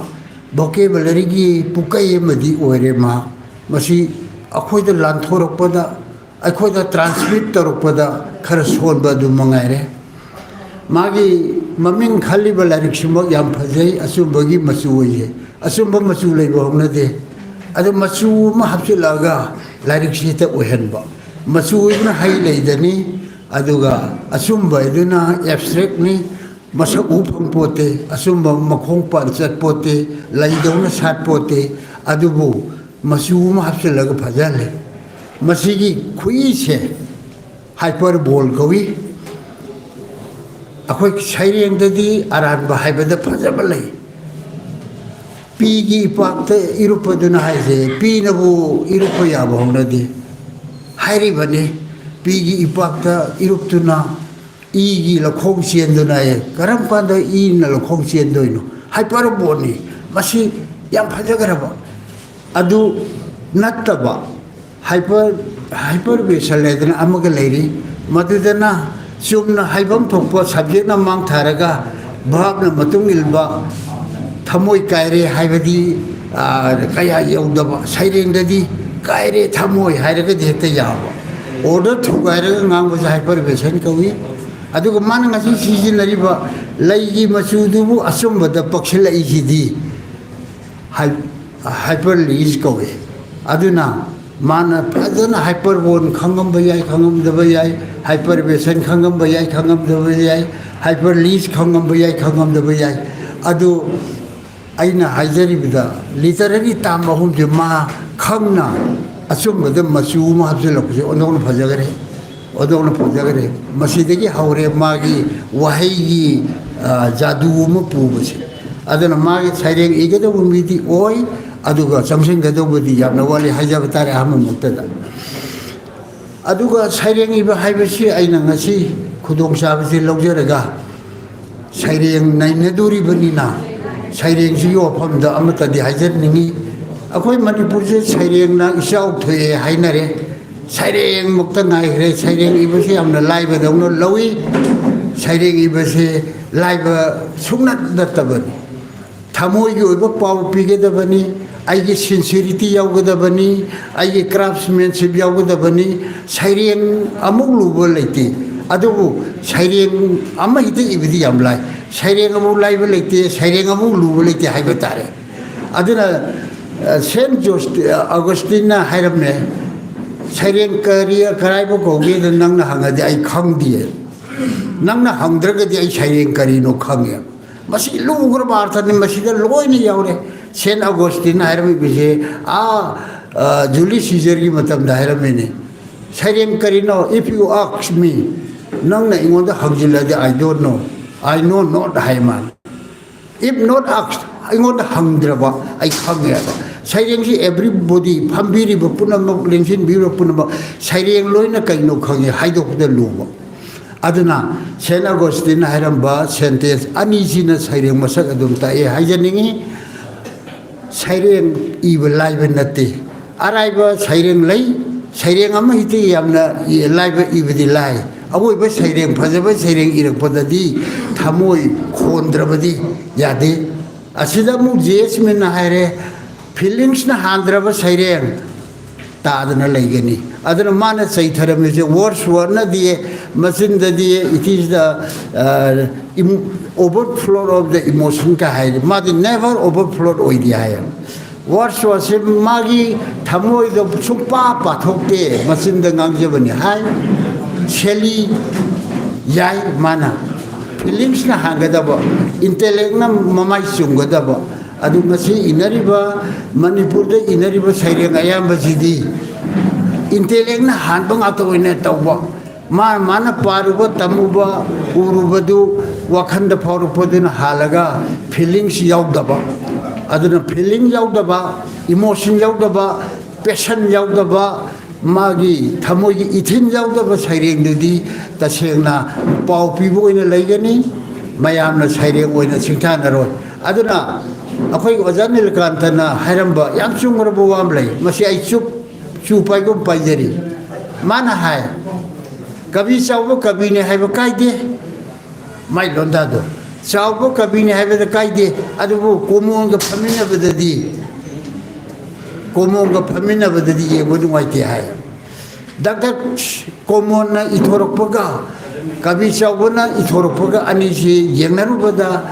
vocabularyꯒꯤ ꯄꯨꯀꯩ ꯑꯃꯗꯤ ꯑꯣꯏꯔꯦ ꯃꯍꯥꯛ꯫ ꯃꯁꯤ ꯑꯩꯈꯣꯏꯗ ꯂꯥꯟꯊꯣꯔꯛꯄꯗ, ꯑꯩꯈꯣꯏꯗ transmit ꯇꯧꯔꯛꯄꯗ ꯈꯔ ꯁꯣꯟꯕ ꯑꯗꯨ ꯃꯉꯥꯏꯔꯦ꯫ ꯃꯥꯒꯤ ꯃꯃꯤꯡ ꯈꯜꯂꯤꯕ ꯂꯥꯏꯔꯤꯛꯁꯤꯃꯛ ꯌꯥꯝ ꯐꯖꯩ, ꯑꯆꯨꯝꯕꯒꯤ ꯃꯆꯨ ꯑꯣꯏꯌꯦ꯫ ꯑꯆꯨꯝꯕ ꯃꯆꯨ ꯂꯩꯕ ꯍꯧꯅꯗꯦ꯫ ꯑꯗꯨ ꯃꯆꯨ ꯑꯃ ꯍꯥꯞꯆꯤꯜꯂꯛꯑꯒ ꯂꯥꯏꯔꯤꯛꯁꯤ ꯍꯦꯛꯇ ꯑꯣꯏꯍꯟꯕ꯫ ꯃꯆꯨ ꯑꯣꯏꯕꯅ ꯍꯩ ꯂꯩꯗꯅꯤ, ꯑꯗꯨꯒ ꯑꯆꯨꯝꯕ ꯍꯥꯏꯗꯨꯅ abstractꯅꯤ, ꯃꯁꯛ ꯎ ꯐꯪ ꯄꯣꯠꯇꯦ, ꯑꯆꯨꯝꯕ ꯃꯈꯣꯡ ꯄꯥꯟ ꯆꯠ ꯄꯣꯠꯇꯦ, ꯂꯩꯗꯧꯅ ꯁꯥꯠ ꯄꯣꯠꯇꯦ꯫ ꯑꯗꯨꯕꯨ ꯃꯆꯨ ꯑꯃ ꯍꯥꯞꯆꯤꯜꯂꯒ ꯐꯖꯍꯜꯂꯦ꯫ ꯃꯁꯤꯒꯤ ꯈꯨꯏꯁꯦ hyperbole ꯀꯧꯏ꯫ ꯑꯩꯈꯣꯏ ꯁꯩꯔꯦꯡꯗꯗꯤ ꯑꯔꯥꯟꯕ ꯍꯥꯏꯕꯗ ꯐꯖꯕ ꯂꯩ꯫ ꯄꯤꯒꯤ ꯏꯄꯥꯛꯇ ꯏꯔꯨꯞꯄꯗꯨꯅ ꯍꯥꯏꯁꯦ, ꯄꯤꯅꯕꯨ ꯏꯔꯨꯞꯄ ꯌꯥꯕ ꯍꯧꯅꯗꯦ꯫ ꯍꯥꯏꯔꯤꯕꯅꯤ, ꯄꯤꯒꯤ ꯏꯄꯥꯛꯇ ꯏꯔꯨꯞꯇꯨꯅ ꯏꯒꯤ ꯂꯧꯈꯣꯡ ꯆꯦꯟꯗꯨꯅ ꯍꯥꯏꯌꯦ꯫ ꯀꯔꯝ ꯀꯥꯟꯗ ꯏꯅ ꯂꯧꯈꯣꯡ ꯆꯦꯟꯗꯣꯏꯅꯣ? Hyperboleꯅꯤ꯫ ꯃꯁꯤ ꯌꯥꯝ ꯐꯖꯈ꯭ꯔꯕ꯫ ꯑꯗꯨ ꯅꯠꯇꯕ, hyper, hypervation ꯍꯥꯏꯗꯅ ꯑꯃꯒ ꯂꯩꯔꯤ꯫ ꯃꯗꯨꯗꯅ ꯆꯨꯝꯅ ꯍꯥꯏꯐꯝ ꯊꯣꯛꯄ subjectꯅ ꯃꯥꯡ ꯊꯥꯔꯒ verbꯅ ꯃꯇꯨꯡ ꯏꯟꯕ, ꯊꯃꯣꯏ ꯀꯥꯏꯔꯦ ꯍꯥꯏꯕꯗꯤ, ꯑ, ꯀꯌꯥ ꯌꯧꯗꯕ꯫ ꯁꯩꯔꯦꯡꯗꯗꯤ ꯀꯥꯏꯔꯦ ꯊꯃꯣꯏ ꯍꯥꯏꯔꯒꯗꯤ ꯍꯦꯛꯇ ꯌꯥꯕ꯫ ꯑꯣꯔꯗꯔ ꯊꯨꯒꯥꯏꯔꯒ ꯉꯥꯡꯕꯁꯦ ꯍꯥꯏꯄꯔꯕꯦꯁꯟ ꯀꯧꯏ꯫ ꯑꯗꯨꯒ ꯃꯥꯅ ꯉꯁꯤ ꯁꯤꯖꯤꯟꯅꯔꯤꯕ ꯂꯩꯒꯤ ꯃꯆꯨꯗꯨꯕꯨ ꯑꯆꯨꯝꯕꯗ ꯄꯛꯁꯤꯜꯂꯛꯏꯁꯤꯗꯤ ꯍꯥꯏ-, ꯍꯥꯏꯄꯔ ꯂꯤꯁ ꯀꯧꯏ꯫ ꯑꯗꯨꯅ ꯃꯥꯅ ꯐꯖꯅ ꯍꯥꯏꯄꯔꯕꯣꯟ ꯈꯪꯉꯝꯕ ꯌꯥꯏ, ꯈꯪꯉꯝꯗꯕ ꯌꯥꯏ, ꯍꯥꯏꯄꯔꯕꯦꯁꯟ ꯈꯪꯉꯝꯕ ꯌꯥꯏ, ꯈꯪꯉꯝꯗꯕ ꯌꯥꯏ, ꯍꯥꯏꯄꯔ ꯂꯤꯁ ꯈꯪꯉꯝꯕ ꯌꯥꯏ, ꯈꯪꯉꯝꯗꯕ ꯌꯥꯏ꯫ ꯑꯗꯨ ꯑꯩꯅ ꯍꯥꯏꯖꯔꯤꯕꯗ ꯂꯤꯇꯔꯦꯔꯤ ꯇꯥꯝ ꯑꯍꯨꯝꯁꯦ ꯃꯥ ꯈꯪꯅ ꯑꯆꯨꯝꯕꯗ ꯃꯆꯨ ꯑꯃ ꯍꯥꯞꯆꯤꯜꯂꯛꯄꯁꯦ ꯑꯣꯟꯊꯣꯛꯅ ꯐꯖꯈ꯭ꯔꯦ, ꯑꯣꯟꯊꯣꯛꯅ ꯐꯖꯈ꯭ꯔꯦ꯫ ꯃꯁꯤꯗꯒꯤ ꯍꯧꯔꯦ ꯃꯥꯒꯤ ꯋꯥꯍꯩꯒꯤ, ꯑ, ꯖꯥꯗꯨ ꯑꯃ ꯄꯨꯕꯁꯦ꯫ ꯑꯗꯨꯅ ꯃꯥꯒꯤ ꯁꯩꯔꯦꯡ ꯏꯒꯗꯧꯕ ꯃꯤꯗꯤ ꯑꯣꯏ, ꯑꯗꯨꯒ ꯆꯪꯁꯤꯟꯒꯗꯧꯕꯗꯤ ꯌꯥꯝꯅ ꯋꯥꯠꯂꯤ ꯍꯥꯏꯖꯕ ꯇꯥꯔꯦ ꯑꯍꯥꯟꯕꯃꯛꯇꯗ꯫ ꯑꯗꯨꯒ ꯁꯩꯔꯦꯡ ꯏꯕ ꯍꯥꯏꯕꯁꯤ ꯑꯩꯅ ꯉꯁꯤ ꯈꯨꯗꯣꯡꯆꯥꯕꯁꯤ ꯂꯧꯖꯔꯒ ꯁꯩꯔꯦꯡ ꯅꯩꯅꯗꯣꯔꯤꯕꯅꯤꯅ ꯁꯩꯔꯦꯡꯁꯤꯒꯤ ꯋꯥꯐꯝꯗ ꯑꯃꯠꯇꯗꯤ ꯍꯥꯏꯖꯅꯤꯡꯉꯤ꯫ ꯑꯩꯈꯣꯏ ꯃꯅꯤꯄꯨꯔꯁꯦ ꯁꯩꯔꯦꯡꯅ ꯏꯆꯥꯎ ꯊꯣꯛꯑꯦ ꯍꯥꯏꯅꯔꯦ꯫ ꯁꯩꯔꯦꯡꯃꯛꯇ ꯉꯥꯏꯈ꯭ꯔꯦ꯫ ꯁꯩꯔꯦꯡ ꯏꯕꯁꯤ ꯌꯥꯝꯅ ꯂꯥꯏꯕꯗꯧꯅ ꯂꯧꯏ꯫ ꯁꯩꯔꯦꯡ ꯏꯕꯁꯦ ꯂꯥꯏꯕ ꯁꯨꯡꯅꯠ ꯅꯠꯇꯕꯅꯤ꯫ ꯊꯃꯣꯏꯒꯤ ꯑꯣꯏꯕ ꯄꯥꯎ ꯄꯤꯒꯗꯕꯅꯤ, ꯑꯩꯒꯤ ꯁꯤꯟꯁꯤꯔꯤꯇꯤ ꯌꯥꯎꯒꯗꯕꯅꯤ, ꯑꯩꯒꯤ ꯀ꯭ꯔꯥꯐꯁꯃꯦꯟꯁꯤꯞ ꯌꯥꯎꯒꯗꯕꯅꯤ꯫ ꯁꯩꯔꯦꯡ ꯑꯃꯨꯛ ꯂꯨꯕ ꯂꯩꯇꯦ, ꯑꯗꯨꯕꯨ ꯁꯩꯔꯦꯡ ꯑꯃ ꯍꯦꯛꯇ ꯏꯕꯗꯤ ꯌꯥꯝ ꯂꯥꯏ꯫ ꯁꯩꯔꯦꯡ ꯑꯃꯨꯛ ꯂꯥꯏꯕ ꯂꯩꯇꯦ, ꯁꯩꯔꯦꯡ ꯑꯃꯨꯛ ꯂꯨꯕ ꯂꯩꯇꯦ ꯍꯥꯏꯕ ꯇꯥꯔꯦ꯫ ꯑꯗꯨꯅ, ꯑ, ꯁꯦꯟꯠ ꯖꯣꯁ-, ꯑꯒꯁꯇꯤꯟꯅ ꯍꯥꯏꯔꯝꯃꯦ, "ꯁꯩꯔꯦꯡ ꯀꯔꯤ, ꯀꯔꯥꯏꯕꯨ ꯀꯧꯒꯦꯗ ꯅꯪꯅ ꯍꯪꯉꯗꯤ ꯑꯩ ꯈꯪꯗꯦ꯫ ꯅꯪꯅ ꯍꯪꯗ꯭ꯔꯒꯗꯤ ꯑꯩ ꯁꯩꯔꯦꯡ ꯀꯔꯤꯅꯣ ꯈꯪꯉꯦ"꯫ ꯃꯁꯤ ꯂꯨꯈ꯭ꯔꯕ ꯑꯥꯔꯊꯅꯤ, ꯃꯁꯤꯗ ꯂꯣꯏꯅ ꯌꯥꯎꯔꯦ꯫ ꯁꯦꯟꯠ ꯑꯒꯣꯁꯇꯤꯟ ꯍꯥꯏꯔꯝꯃꯤꯕꯁꯦ, ꯑꯥ, ꯑ, ꯖꯨꯂꯤꯌꯁ ꯁꯤꯖꯔꯒꯤ ꯃꯇꯝꯗ ꯍꯥꯏꯔꯝꯃꯤꯅꯦ꯫ "ꯁꯩꯔꯦꯡ ꯀꯔꯤꯅꯣ? If you ask me, ꯅꯪꯅ ꯑꯩꯉꯣꯟꯗ ꯍꯪꯖꯤꯜꯂꯗꯤ, I don't know, I know not" ꯍꯥꯏ ꯃꯥꯅ꯫ "If not asked, ꯑꯩꯉꯣꯟꯗ ꯍꯪꯗ꯭ꯔꯕ ꯑꯩ ꯈꯪꯉꯦ" ꯍꯥꯏꯕ꯫ ꯁꯩꯔꯦꯡꯁꯤ everybody, ꯐꯝꯕꯤꯔꯤꯕ ꯄꯨꯝꯅꯃꯛ, ꯂꯦꯡꯁꯤꯟꯕꯤꯔꯤꯕ ꯄꯨꯝꯅꯃꯛ, ꯁꯩꯔꯦꯡ ꯂꯣꯏꯅ ꯀꯩꯅꯣ ꯈꯪꯉꯦ, ꯍꯥꯏꯗꯣꯛꯄꯗ ꯂꯨꯕ꯫ ꯑꯗꯨꯅ ꯁꯦꯟꯠ ꯑꯒꯣꯁꯇꯤꯟꯅ ꯍꯥꯏꯔꯝꯕ ꯁꯦꯟꯇꯦꯟꯁ ꯑꯅꯤꯁꯤꯅ ꯁꯩꯔꯦꯡ ꯃꯁꯛ ꯑꯗꯨꯝ ꯇꯥꯛꯑꯦ ꯍꯥꯏꯖꯅꯤꯡꯉꯤ꯫ ꯁꯩꯔꯦꯡ ꯏꯕ ꯂꯥꯏꯕ ꯅꯠꯇꯦ꯫ ꯑꯔꯥꯏꯕ ꯁꯩꯔꯦꯡ ꯂꯩ, ꯁꯩꯔꯦꯡ ꯑꯃ ꯍꯦꯛꯇ ꯌꯥꯝꯅ ꯏ-, ꯂꯥꯏꯕ ꯏꯕꯗꯤ ꯂꯥꯏ꯫ ꯑꯋꯣꯏꯕ ꯁꯩꯔꯦꯡ, ꯐꯖꯕ ꯁꯩꯔꯦꯡ ꯏꯔꯛꯄꯗꯗꯤ ꯊꯃꯣꯏ ꯈꯣꯟꯗ꯭ꯔꯕꯗꯤ ꯌꯥꯗꯦ꯫ ꯑꯁꯤꯗ ꯑꯃꯨꯛ ꯖꯦ ꯑꯦꯁ ꯃꯤꯟꯅ ꯍꯥꯏꯔꯦ, "ꯐꯤꯂꯤꯡꯁꯅ ꯍꯥꯟꯗ꯭ꯔꯕ ꯁꯩꯔꯦꯡ, ꯇꯥꯗꯅ ꯂꯩꯒꯅꯤ꯫ ꯑꯗꯨꯅ ꯃꯥꯅ ꯆꯩꯊꯔꯝꯃꯤꯁꯦ, ꯋꯥꯔꯗꯁꯋꯔꯊꯅꯗꯤ ꯃꯆꯤꯟꯗꯗꯤ "It is the, uh, em-, overflow of the emotion" ꯀ ꯍꯥꯏꯔꯤ, ꯃꯥꯗꯤ never overflow ꯑꯣꯏꯗꯦ ꯍꯥꯏꯌꯦ꯫ ꯋꯥꯔꯗꯁꯋꯔꯊꯁꯦ ꯃꯥꯒꯤ ꯊꯃꯣꯏꯗ ꯁꯨꯡꯄꯥ ꯄꯥꯊꯣꯛꯇꯦ, ꯃꯆꯤꯟꯗ ꯉꯥꯡꯖꯕꯅꯤ ꯍꯥꯏ꯫ ꯁꯦꯂꯤ ꯌꯥꯏ, ꯃꯥꯅ ꯐꯤꯂꯤꯡꯁꯅ ꯍꯥꯟꯒꯗꯕ, ꯏꯟꯇꯦꯂꯦꯛꯅ ꯃꯃꯥꯏ ꯆꯨꯝꯒꯗꯕ꯫ ꯑꯗꯨ ꯉꯁꯤ ꯏꯅꯔꯤꯕ, ꯃꯅꯤꯄꯨꯔꯗ ꯏꯅꯔꯤꯕ ꯁꯩꯔꯦꯡ ꯑꯌꯥꯝꯕꯁꯤꯗꯤ ꯏꯟꯇꯦꯂꯦꯛꯅ ꯍꯥꯟꯕ ꯉꯥꯛꯇ ꯑꯣꯏꯅ ꯇꯧꯕ, ꯃꯥꯅ ꯃꯥꯅ ꯄꯥꯔꯨꯕ, ꯇꯝꯃꯨꯕ, ꯎꯔꯨꯕꯗꯨ ꯋꯥꯈꯜꯗ ꯐꯥꯎꯔꯛꯄꯗꯨꯅ ꯍꯥꯜꯂꯒ ꯐꯤꯂꯤꯡꯁ ꯌꯥꯎꯗꯕ, ꯑꯗꯨꯅ ꯐꯤꯂꯤꯡ ꯌꯥꯎꯗꯕ, ꯏꯃꯣꯁꯟ ꯌꯥꯎꯗꯕ, ꯄꯦꯁꯟ ꯌꯥꯎꯗꯕ, ꯃꯥꯒꯤ ꯊꯃꯣꯏꯒꯤ ꯏꯊꯤꯟ ꯌꯥꯎꯗꯕ ꯁꯩꯔꯦꯡꯗꯨꯗꯤ ꯇꯁꯦꯡꯅ ꯄꯥꯎ ꯄꯤꯕ ꯑꯣꯏꯅ ꯂꯩꯒꯅꯤ, ꯃꯌꯥꯝꯅ ꯁꯩꯔꯦꯡ ꯑꯣꯏꯅ ꯁꯤꯡꯊꯥꯅꯔꯣꯏ꯫ ꯑꯗꯨꯅ ꯑꯩꯈꯣꯏꯒꯤ ꯑꯣꯖꯥ ꯅꯤꯂꯀꯥꯟꯇꯅ ꯍꯥꯏꯔꯝꯕ ꯌꯥꯝ ꯆꯨꯝꯈ꯭ꯔꯕ ꯋꯥ ꯑꯃ ꯂꯩ, ꯃꯁꯤ ꯑꯩ ꯆꯨꯞ ꯆꯨ ꯄꯥꯏꯒꯨꯝ ꯄꯥꯏꯖꯔꯤ꯫ ꯃꯥꯅ ꯍꯥꯏ, "ꯀꯕꯤ ꯆꯥꯎꯕ ꯀꯕꯤꯅꯤ ꯍꯥꯏꯕ ꯀꯥꯏꯗꯦ", ꯃꯥꯏ ꯂꯣꯟꯗꯥꯗꯣ, "ꯆꯥꯎꯕ ꯀꯕꯤꯅꯤ ꯍꯥꯏꯕꯗ ꯀꯥꯏꯗꯦ, ꯑꯗꯨꯕꯨ ꯀꯣꯃꯣꯟꯒ ꯐꯝꯃꯤꯟꯅꯕꯗꯗꯤ, ꯀꯣꯃꯣꯟꯒ ꯐꯝꯃꯤꯟꯅꯕꯗꯗꯤ ꯌꯦꯡꯕ ꯅꯨꯡꯉꯥꯏꯇꯦ" ꯍꯥꯏ꯫ ꯗꯥꯛꯇꯔ ꯀꯣꯃꯣꯟꯅ ꯏꯊꯣꯔꯛꯄꯒ ꯀꯕꯤ ꯆꯥꯎꯕꯅ ꯏꯊꯣꯔꯛꯄꯒ ꯑꯅꯤꯁꯤ ꯌꯦꯡꯅꯔꯨꯕꯗ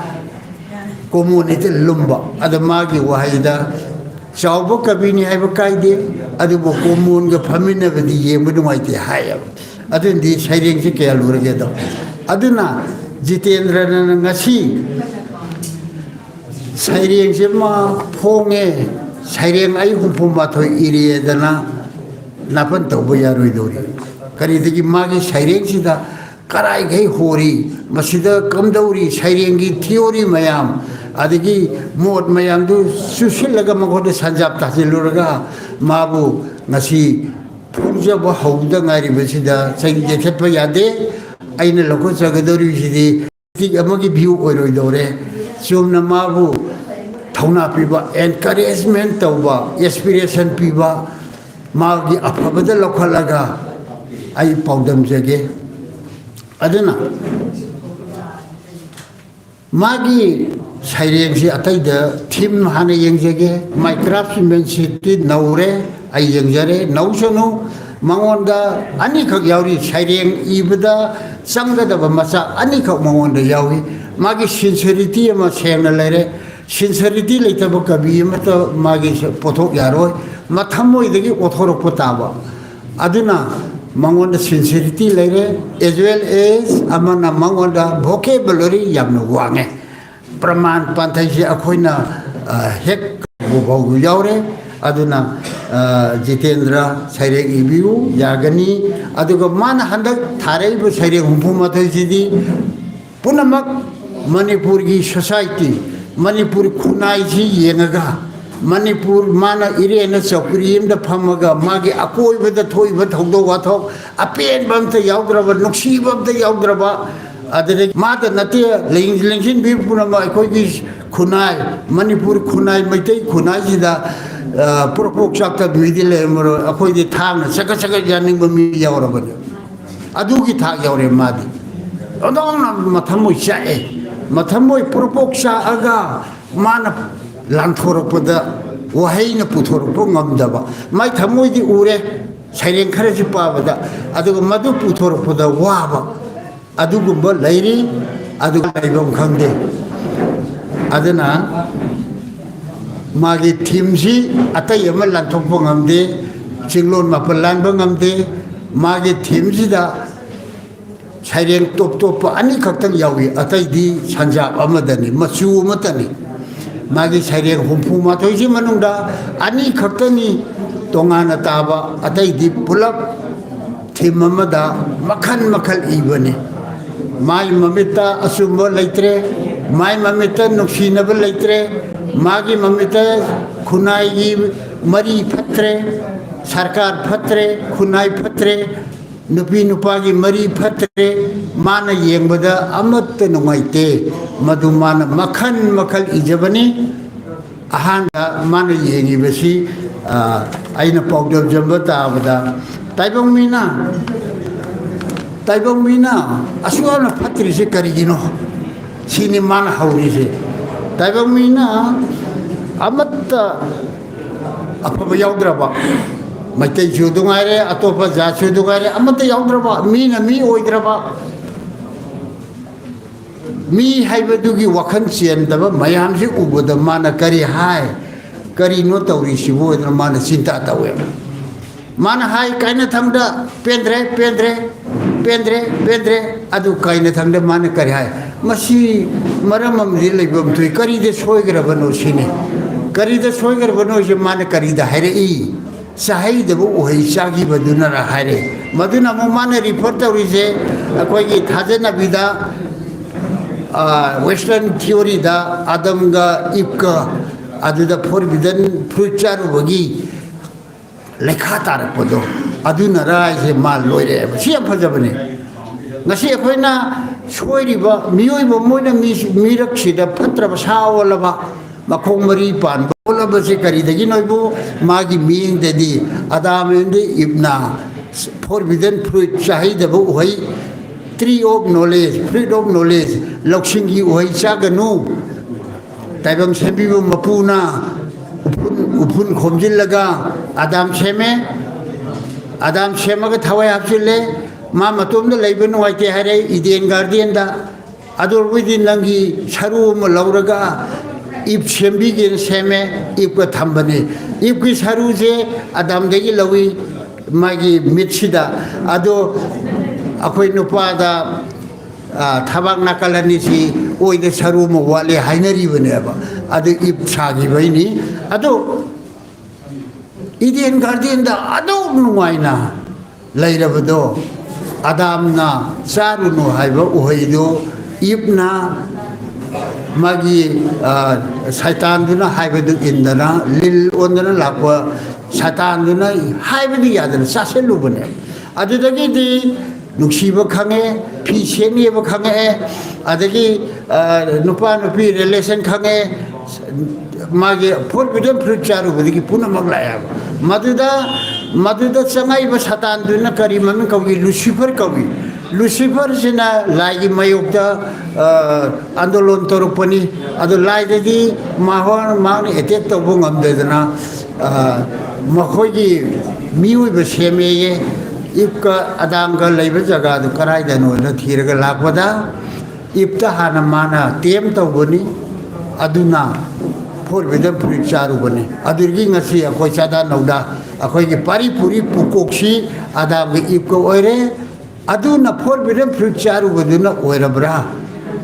ꯀꯣꯃꯣꯟ ꯍꯦꯛꯇ ꯂꯨꯝꯕ꯫ ꯑꯗ ꯃꯥꯒꯤ ꯋꯥꯍꯩꯗ, "ꯆꯥꯎꯕ ꯀꯕꯤꯅꯤ ꯍꯥꯏꯕ ꯀꯥꯏꯗꯦ, ꯑꯗꯨꯕꯨ ꯀꯣꯃꯣꯟꯒ ꯐꯝꯃꯤꯟꯅꯕꯗꯤ ꯌꯦꯡꯕ ꯅꯨꯡꯉꯥꯏꯇꯦ" ꯍꯥꯏꯌꯦꯕ꯫ ꯑꯗꯨꯅꯗꯤ ꯁꯩꯔꯦꯡꯁꯤ ꯀꯌꯥ ꯂꯨꯔꯒꯦꯗꯣ꯫ ꯑꯗꯨꯅ ꯖꯤꯇꯦꯟꯗ꯭ꯔꯅ ꯉꯁꯤ ꯁꯩꯔꯦꯡꯁꯤ ꯑꯃ ꯐꯣꯡꯉꯦ, ꯁꯩꯔꯦꯡ ꯑꯩ ꯍꯨꯝꯐꯨ ꯃꯥꯊꯣꯏ ꯏꯔꯦꯗꯅ ꯅꯥꯄꯟ ꯇꯧꯕ ꯌꯥꯔꯣꯏꯗꯧꯔꯤ꯫ ꯀꯔꯤꯗꯒꯤ ꯃꯥꯒꯤ ꯁꯩꯔꯦꯡꯁꯤꯗ ꯀꯔꯥꯏꯈꯩ ꯍꯣꯔꯤ, ꯃꯁꯤꯗ ꯀꯝꯗꯧꯔꯤ, ꯁꯩꯔꯦꯡꯒꯤ ꯊꯤꯑꯣꯔꯤ ꯃꯌꯥꯝ, ꯑꯗꯒꯤ ꯃꯣꯠ ꯃꯌꯥꯝꯗꯨ ꯆꯨꯁꯤꯜꯂꯒ ꯃꯉꯣꯟꯗ ꯁꯟꯖꯥꯞ ꯇꯥꯁꯤꯜꯂꯨꯔꯒ ꯃꯥꯕꯨ ꯉꯁꯤ ꯐꯣꯡꯖꯕ ꯍꯧꯕꯗ ꯉꯥꯏꯔꯤꯕꯁꯤꯗ ꯆꯩ ꯌꯩꯊꯠꯄ ꯌꯥꯗꯦ꯫ ꯑꯩꯅ ꯂꯧꯈꯠꯆꯒꯗꯧꯔꯤꯕꯁꯤꯗꯤ ꯀ꯭ꯔꯤꯇꯤꯛ ꯑꯃꯒꯤ ꯚ꯭ꯌꯨ ꯑꯣꯏꯔꯣꯏꯗꯧꯔꯦ꯫ ꯆꯨꯝꯅ ꯃꯥꯕꯨ ꯊꯧꯅꯥ ꯄꯤꯕ, ꯑꯦꯟꯀꯔꯦꯖꯃꯦꯟ ꯇꯧꯕ, ꯑꯦꯁꯄꯤꯔꯦꯁꯟ ꯄꯤꯕ, ꯃꯥꯒꯤ ꯑꯐꯕꯗ ꯂꯧꯈꯠꯂꯒ ꯑꯩ ꯄꯥꯎꯗꯝꯖꯒꯦ꯫ ꯑꯗꯨꯅ ꯃꯥꯒꯤ ꯁꯩꯔꯦꯡꯁꯤ ꯑꯇꯩꯗ ꯊꯤꯝ ꯍꯥꯟꯅ ꯌꯦꯡꯖꯒꯦ꯫ My craftsmanshipꯇꯤ ꯅꯧꯔꯦ, ꯑꯩ ꯌꯦꯡꯖꯔꯦ, ꯅꯧꯁꯅꯨ꯫ ꯃꯉꯣꯟꯗ ꯑꯅꯤꯈꯛ ꯌꯥꯎꯔꯤ, ꯁꯩꯔꯦꯡ ꯏꯕꯗ ꯆꯪꯒꯗꯕ ꯃꯆꯥꯛ ꯑꯅꯤꯈꯛ ꯃꯉꯣꯟꯗ ꯌꯥꯎꯏ꯫ ꯃꯥꯒꯤ sincerity ꯑꯃ ꯁꯦꯡꯅ ꯂꯩꯔꯦ꯫ Sincerity ꯂꯩꯇꯕ ꯀꯕꯤ ꯑꯃꯠꯇ ꯃꯥꯒꯤ ꯄꯣꯊꯣꯛ ꯌꯥꯔꯣꯏ꯫ ꯃꯊꯃꯣꯏꯗꯒꯤ ꯑꯣꯊꯣꯔꯛꯄ ꯇꯥꯕ꯫ ꯑꯗꯨꯅ ꯃꯉꯣꯟꯗ sincerity ꯂꯩꯔꯦ, as well as ꯑꯃꯅ ꯃꯉꯣꯟꯗ vocabulary ꯌꯥꯝꯅ ꯋꯥꯡꯉꯦ꯫ ꯄ꯭ꯔꯃꯥꯟ ꯄꯥꯟꯊꯩꯁꯦ ꯑꯩꯈꯣꯏꯅ, ꯑ, ꯍꯦꯛ ꯎꯕ ꯐꯥꯎꯕ ꯌꯥꯎꯔꯦ꯫ ꯑꯗꯨꯅ, ꯑ, ꯖꯤꯇꯦꯟꯗ꯭ꯔ ꯁꯩꯔꯦꯡ ꯏꯕꯤꯌꯨ, ꯌꯥꯒꯅꯤ꯫ ꯑꯗꯨꯒ ꯃꯥꯅ ꯍꯟꯗꯛ ꯊꯥꯔꯛꯏꯕ ꯁꯩꯔꯦꯡ ꯍꯨꯝꯐꯨ ꯃꯥꯊꯣꯏꯁꯤꯗꯤ ꯄꯨꯝꯅꯃꯛ ꯃꯅꯤꯄꯨꯔꯒꯤ society, ꯃꯅꯤꯄꯨꯔ ꯈꯨꯟꯅꯥꯏꯁꯤ ꯌꯦꯡꯉꯒ, ꯃꯅꯤꯄꯨꯔ ꯃꯥꯅ ꯏꯔꯦꯟꯅ ꯆꯧꯀ꯭ꯔꯤ ꯑꯃꯗ ꯐꯝꯃꯒ ꯃꯥꯒꯤ ꯑꯀꯣꯏꯕꯗ ꯊꯣꯛꯏꯕ ꯊꯧꯗꯣꯛ ꯋꯥꯊꯣꯛ ꯑꯄꯦꯟꯕ ꯑꯝꯇ ꯌꯥꯎꯗ꯭ꯔꯕ, ꯅꯨꯡꯁꯤꯕ ꯑꯝꯇ ꯌꯥꯎꯗ꯭ꯔꯕ, ꯑꯗꯨꯗꯒꯤ ꯃꯥꯗ ꯅꯠꯇꯦ, ꯂꯦꯡ-, ꯂꯦꯡꯁꯤꯟꯕꯤꯕ ꯄꯨꯝꯅꯃꯛ ꯑꯩꯈꯣꯏꯒꯤ ꯈꯨꯟꯅꯥꯏ, ꯃꯅꯤꯄꯨꯔ ꯈꯨꯟꯅꯥꯏ, ꯃꯩꯇꯩ ꯈꯨꯟꯅꯥꯏꯁꯤꯗ, ꯑ, ꯄ꯭ꯔꯣꯛ ꯄ꯭ꯔꯣꯛ ꯆꯥꯛꯇꯕ ꯃꯤꯗꯤ ꯂꯩꯔꯝꯃꯔꯣꯏ꯫ ꯑꯩꯈꯣꯏꯗꯤ ꯊꯥꯡꯅ ꯆꯀꯠ ꯆꯀꯠ ꯌꯥꯅꯤꯡꯕ ꯃꯤ ꯌꯥꯎꯔꯕꯅꯤ꯫ ꯑꯗꯨꯒꯤ ꯊꯥꯛ ꯌꯧꯔꯦ ꯃꯥꯗꯤ꯫ ꯑꯣꯟꯊꯣꯛꯅ ꯃꯊꯃꯣꯏ ꯆꯥꯛꯑꯦ꯫ ꯃꯊꯃꯣꯏ ꯄ꯭ꯔꯣꯛ ꯄ꯭ꯔꯣꯛ ꯆꯥꯛꯑꯒ ꯃꯥꯅ ꯂꯥꯟꯊꯣꯔꯛꯄꯗ ꯋꯥꯍꯩꯅ ꯄꯨꯊꯣꯔꯛꯄ ꯉꯝꯗꯕ꯫ ꯃꯥꯏ ꯊꯃꯣꯏꯗꯤ ꯎꯔꯦ, ꯁꯩꯔꯦꯡ ꯈꯔꯁꯤ ꯄꯥꯕꯗ꯫ ꯑꯗꯨꯒ ꯃꯗꯨ ꯄꯨꯊꯣꯔꯛꯄꯗ ꯋꯥꯕ꯫ ꯑꯗꯨꯒꯨꯝꯕ ꯂꯩꯔꯤ, ꯑꯗꯨꯒ ꯂꯩꯐꯝ ꯈꯪꯗꯦ꯫ ꯑꯗꯨꯅ ꯃꯥꯒꯤ ꯊꯤꯝꯁꯤ ꯑꯇꯩ ꯑꯃ ꯂꯥꯟꯊꯣꯛꯄ ꯉꯝꯗꯦ, ꯆꯤꯡꯂꯣꯟ ꯃꯥꯄꯟ ꯂꯥꯟꯕ ꯉꯝꯗꯦ꯫ ꯃꯥꯒꯤ ꯊꯤꯝꯁꯤꯗ ꯁꯩꯔꯦꯡ ꯇꯣꯞ ꯇꯣꯞꯄ ꯑꯅꯤꯈꯛꯇꯪ ꯌꯥꯎꯏ, ꯑꯇꯩꯗꯤ ꯁꯟꯖꯥꯞ ꯑꯃꯗꯅꯤ, ꯃꯆꯨ ꯑꯃꯠꯇꯅꯤ꯫ ꯃꯥꯒꯤ ꯁꯩꯔꯦꯡ ꯍꯨꯝꯐꯨ ꯃꯥꯊꯣꯏꯁꯤ ꯃꯅꯨꯡꯗ ꯑꯅꯤꯈꯛꯇꯅꯤ ꯇꯣꯉꯥꯟꯅ ꯇꯥꯕ, ꯑꯇꯩꯗꯤ ꯄꯨꯂꯞ ꯊꯤꯝ ꯑꯃꯗ ꯃꯈꯜ ꯃꯈꯜ ꯏꯕꯅꯤ꯫ ꯃꯥꯏ ꯃꯃꯤꯠꯇ ꯑꯆꯨꯝꯕ ꯂꯩꯇ꯭ꯔꯦ, ꯃꯥꯏ ꯃꯃꯤꯠꯇ ꯅꯨꯡꯁꯤꯅꯕ ꯂꯩꯇ꯭ꯔꯦ, ꯃꯥꯒꯤ ꯃꯃꯤꯠꯇ ꯈꯨꯟꯅꯥꯏꯒꯤ ꯃꯔꯤ ꯐꯠꯇ꯭ꯔꯦ, ꯁꯔꯀꯥꯔ ꯐꯠꯇ꯭ꯔꯦ, ꯈꯨꯟꯅꯥꯏ ꯐꯠꯇ꯭ꯔꯦ, ꯅꯨꯄꯤ ꯅꯨꯄꯥꯒꯤ ꯃꯔꯤ ꯐꯠꯇ꯭ꯔꯦ, ꯃꯥꯅ ꯌꯦꯡꯕꯗ ꯑꯃꯠꯇ ꯅꯨꯡꯉꯥꯏꯇꯦ꯫ ꯃꯗꯨ ꯃꯥꯅ ꯃꯈꯜ ꯃꯈꯜ ꯏꯖꯕꯅꯤ꯫ ꯑꯍꯥꯟꯕ ꯃꯥꯅ ꯌꯦꯡꯉꯤꯕꯁꯤ, ꯑ, ꯑꯩꯅ ꯄꯥꯎꯗꯝꯖꯕ ꯇꯥꯕꯗ, "ꯇꯥꯏꯕꯪ ꯃꯤꯅ, ꯇꯥꯏꯕꯪ ꯃꯤꯅ ꯑꯁꯨꯛ ꯌꯥꯝꯅ ꯐꯠꯇ꯭ꯔꯤꯁꯦ ꯀꯔꯤꯒꯤꯅꯣ?" ꯁꯤꯅꯤ ꯃꯥꯅ ꯍꯧꯔꯤꯁꯦ꯫ ꯇꯥꯏꯕꯪ ꯃꯤꯅ ꯑꯃꯠꯇ ꯑꯐꯕ ꯌꯥꯎꯗ꯭ꯔꯕ, ꯃꯩꯇꯩꯁꯨ ꯑꯗꯨ ꯉꯥꯏꯔꯦ, ꯑꯇꯣꯞꯄ ꯖꯥꯠꯁꯨ ꯑꯗꯨ ꯉꯥꯏꯔꯦ, ꯑꯃꯠꯇ ꯌꯥꯎꯗ꯭ꯔꯕ, ꯃꯤꯅ ꯃꯤ ꯑꯣꯏꯗ꯭ꯔꯕ, ꯃꯤ ꯍꯥꯏꯕꯗꯨꯒꯤ ꯋꯥꯈꯜ ꯆꯦꯟꯗꯕ ꯃꯌꯥꯝꯁꯤ ꯎꯕꯗ ꯃꯥꯅ ꯀꯔꯤ ꯍꯥꯏ, ꯀꯔꯤꯅꯣ ꯇꯧꯔꯤꯁꯤꯕꯨ ꯍꯥꯏꯗꯅ ꯃꯥꯅ ꯆꯤꯟꯇꯥ ꯇꯧꯋꯦꯕ꯫ ꯃꯥꯅ ꯍꯥꯏ, ꯀꯥꯏꯅꯊꯪꯗ ꯄꯦꯟꯗ꯭ꯔꯦ, ꯄꯦꯟꯗ꯭ꯔꯦ, ꯄꯦꯟꯗ꯭ꯔꯦ, ꯄꯦꯟꯗ꯭ꯔꯦ꯫ ꯑꯗꯨ ꯀꯥꯏꯅꯊꯪꯗ ꯃꯥꯅ ꯀꯔꯤ ꯍꯥꯏ? ꯃꯁꯤ ꯃꯔꯝ ꯑꯃꯗꯤ ꯂꯩꯐꯝ ꯊꯣꯛꯏ꯫ ꯀꯔꯤꯗ ꯁꯣꯏꯈ꯭ꯔꯕꯅꯣ ꯁꯤꯅꯤ꯫ ꯀꯔꯤꯗ ꯁꯣꯏꯈ꯭ꯔꯕꯅꯣ ꯍꯥꯏꯁꯦ ꯃꯥꯅ ꯀꯔꯤꯗ ꯍꯥꯏꯔꯛꯏ? ꯆꯥꯍꯩꯗꯕ ꯎꯍꯩ ꯆꯥꯈꯤꯕꯗꯨꯅꯔ ꯍꯥꯏꯔꯦ꯫ ꯃꯗꯨꯅ ꯑꯃꯨꯛ ꯃꯥꯅ ꯔꯤꯐꯔ ꯇꯧꯔꯤꯁꯦ ꯑꯩꯈꯣꯏꯒꯤ ꯊꯥꯖꯅꯕꯤꯗ, ꯋꯦꯁꯇꯔꯟ ꯊꯤꯑꯣꯔꯤꯗ ꯑꯗꯝꯒ ꯏꯞꯀ ꯑꯗꯨꯗ ꯐꯣꯔꯕꯤꯗꯟ ꯐ꯭ꯔꯨꯏꯠ ꯆꯥꯔꯨꯕꯒꯤ ꯂꯩꯈꯥ ꯇꯥꯔꯛꯄꯗꯣ, ꯑꯗꯨꯅꯔ ꯍꯥꯏꯁꯦ ꯃꯥ ꯂꯣꯏꯔꯛꯑꯦꯕ꯫ ꯁꯤ ꯌꯥꯝ ꯐꯖꯕꯅꯦ꯫ ꯉꯁꯤ ꯑꯩꯈꯣꯏꯅ ꯁꯣꯏꯔꯤꯕ ꯃꯤꯑꯣꯏꯕ ꯑꯃ ꯑꯣꯏꯅ ꯃꯤ-, ꯃꯤꯔꯛꯁꯤꯗ ꯐꯠꯇ꯭ꯔꯕ ꯁꯥ ꯑꯣꯜꯂꯕ, ꯃꯈꯣꯡ ꯃꯔꯤ ꯄꯥꯟꯕ ꯑꯣꯜꯂꯕꯁꯦ ꯀꯔꯤꯗꯒꯤꯅꯣ ꯍꯥꯏꯕꯨ, ꯃꯥꯒꯤ ꯃꯤꯠꯌꯦꯡꯗꯗꯤ ꯑꯗꯥꯝ ꯑꯃꯗꯤ ꯏꯞꯅ ꯐꯣꯔꯕꯤꯗꯟ ꯐ꯭ꯔꯨꯏꯠ, ꯆꯥꯍꯩꯗꯕ ꯎꯍꯩ, tree of knowledge, fruit of knowledge, ꯂꯧꯁꯤꯡꯒꯤ ꯎꯍꯩ ꯆꯥꯒꯅꯨ꯫ ꯇꯥꯏꯕꯪ ꯁꯦꯝꯕꯤꯕ ꯃꯄꯨꯅ ꯎꯐꯨꯟ, ꯎꯐꯨꯟ ꯈꯣꯝꯖꯤꯜꯂꯒ ꯑꯗꯥꯝ ꯁꯦꯝꯃꯦ꯫ ꯑꯗꯥꯝ ꯁꯦꯝꯃꯒ ꯊꯋꯥꯏ ꯍꯥꯞꯆꯤꯜꯂꯦ꯫ ꯃꯥ ꯃꯇꯣꯝꯗ ꯂꯩꯕ ꯅꯨꯡꯉꯥꯏꯇꯦ ꯍꯥꯏꯔꯦ ꯏꯗꯦꯟ ꯒꯥꯔꯗꯦꯟꯗ꯫ ꯑꯗꯨ ꯑꯣꯏꯔꯕꯗꯤ ꯅꯪꯒꯤ ꯁꯔꯨ ꯑꯃ ꯂꯧꯔꯒ ꯏꯞ ꯁꯦꯝꯕꯤꯒꯦꯅ ꯁꯦꯝꯃꯦ꯫ ꯏꯞꯀ ꯊꯝꯕꯅꯤ꯫ ꯏꯞꯀꯤ ꯁꯔꯨꯁꯦ ꯑꯗꯥꯝꯗꯒꯤ ꯂꯧꯏ, ꯃꯥꯒꯤ ꯃꯤꯠꯁꯤꯗ꯫ ꯑꯗꯣ ꯑꯩꯈꯣꯏ ꯅꯨꯄꯥꯗ, ꯑ, ꯊꯕꯥꯛ ꯅꯥꯀꯜ ꯑꯅꯤꯁꯤ ꯑꯣꯏꯗ ꯁꯔꯨ ꯑꯃ ꯋꯥꯠꯂꯤ ꯍꯥꯏꯅꯔꯤꯕꯅꯦꯕ꯫ ꯑꯗꯨ ꯏꯞ ꯁꯥꯈꯤꯕꯩꯅꯤ꯫ ꯑꯗꯣ ꯏꯗꯦꯟ ꯒꯥꯔꯗꯦꯟꯗ ꯑꯗꯨꯛ ꯅꯨꯡꯉꯥꯏꯅ ꯂꯩꯔꯕꯗꯣ, ꯑꯗꯥꯝꯅ ꯆꯥꯔꯨꯅꯨ ꯍꯥꯏꯕ ꯎꯍꯩꯗꯨ ꯏꯞꯅ ꯃꯥꯒꯤ, ꯑ, ꯁꯩꯇꯥꯟꯗꯨꯅ ꯍꯥꯏꯕꯗꯨ ꯏꯟꯗꯅ, ꯂꯤꯜ ꯑꯣꯟꯗꯅ ꯂꯥꯛꯄ ꯁꯩꯇꯥꯟꯗꯨꯅ ꯍꯥꯏꯕꯗꯤ ꯌꯥꯗꯅ ꯆꯥꯁꯤꯜꯂꯨꯕꯅꯦ꯫ ꯑꯗꯨꯗꯒꯤꯗꯤ ꯅꯨꯡꯁꯤꯕ ꯈꯪꯉꯦ, ꯐꯤ ꯁꯦꯠꯅꯦꯕ ꯈꯪꯉꯛꯑꯦ, ꯑꯗꯒꯤ, ꯑ, ꯅꯨꯄꯥ ꯅꯨꯄꯤ ꯔꯤꯂꯦꯁꯟ ꯈꯪꯉꯦ, ꯃꯥꯒꯤ ꯐꯣꯔꯕꯤꯗꯟ ꯐ꯭ꯔꯨꯏꯠ ꯆꯥꯔꯨꯕꯗꯒꯤ ꯄꯨꯝꯅꯃꯛ ꯂꯥꯛꯑꯦꯕ꯫ ꯃꯗꯨꯗ, ꯃꯗꯨꯗ ꯆꯪꯉꯛꯏꯕ ꯁꯥꯇꯥꯟꯗꯨꯅ ꯀꯔꯤ ꯃꯃꯤꯡ ꯀꯧꯏ? ꯂꯨꯁꯤꯐꯔ ꯀꯧꯏ꯫ ꯂꯨꯁꯤꯐꯔꯁꯤꯅ ꯂꯥꯏꯒꯤ ꯃꯥꯌꯣꯛꯇ, ꯑ, ꯑꯟꯗꯣꯂꯣꯟ ꯇꯧꯔꯛꯄꯅꯤ꯫ ꯑꯗꯣ ꯂꯥꯏꯗꯗꯤ ꯃꯍꯥꯛ, ꯃꯍꯥꯛꯅ ꯑꯦꯇꯦꯛ ꯇꯧꯕ ꯉꯝꯗꯗꯅ, ꯑ, ꯃꯈꯣꯏꯒꯤ ꯃꯤꯑꯣꯏꯕ ꯁꯦꯝꯃꯦꯌꯦ꯫ ꯏꯞꯀ ꯑꯗꯥꯝꯒ ꯂꯩꯕ ꯖꯒꯥꯗꯨ ꯀꯗꯥꯏꯗꯅꯣꯅ ꯊꯤꯔꯒ ꯂꯥꯛꯄꯗ, ꯏꯞꯇ ꯍꯥꯟꯅ ꯃꯥꯅ ꯇꯦꯝ ꯇꯧꯕꯅꯤ, ꯑꯗꯨꯅ ꯐꯣꯔ ꯕꯤꯗꯟ ꯐ꯭ꯔꯨꯏꯠ ꯆꯥꯔꯨꯕꯅꯤ꯫ ꯑꯗꯨꯗꯒꯤ ꯉꯁꯤ ꯑꯩꯈꯣꯏ ꯆꯥꯗꯥ ꯅꯧꯗꯥ, ꯑꯩꯈꯣꯏꯒꯤ ꯄꯥꯔꯤ ꯄꯨꯔꯤ ꯄꯨꯀꯣꯛꯁꯤ ꯑꯗꯥꯝꯒ ꯏꯞꯀ ꯑꯣꯏꯔꯦ꯫ ꯑꯗꯨꯅ ꯐꯣꯔ ꯕꯤꯗꯟ ꯐ꯭ꯔꯨꯏꯠ ꯆꯥꯔꯨꯕꯗꯨꯅ ꯑꯣꯏꯔꯕ꯭ꯔꯥ?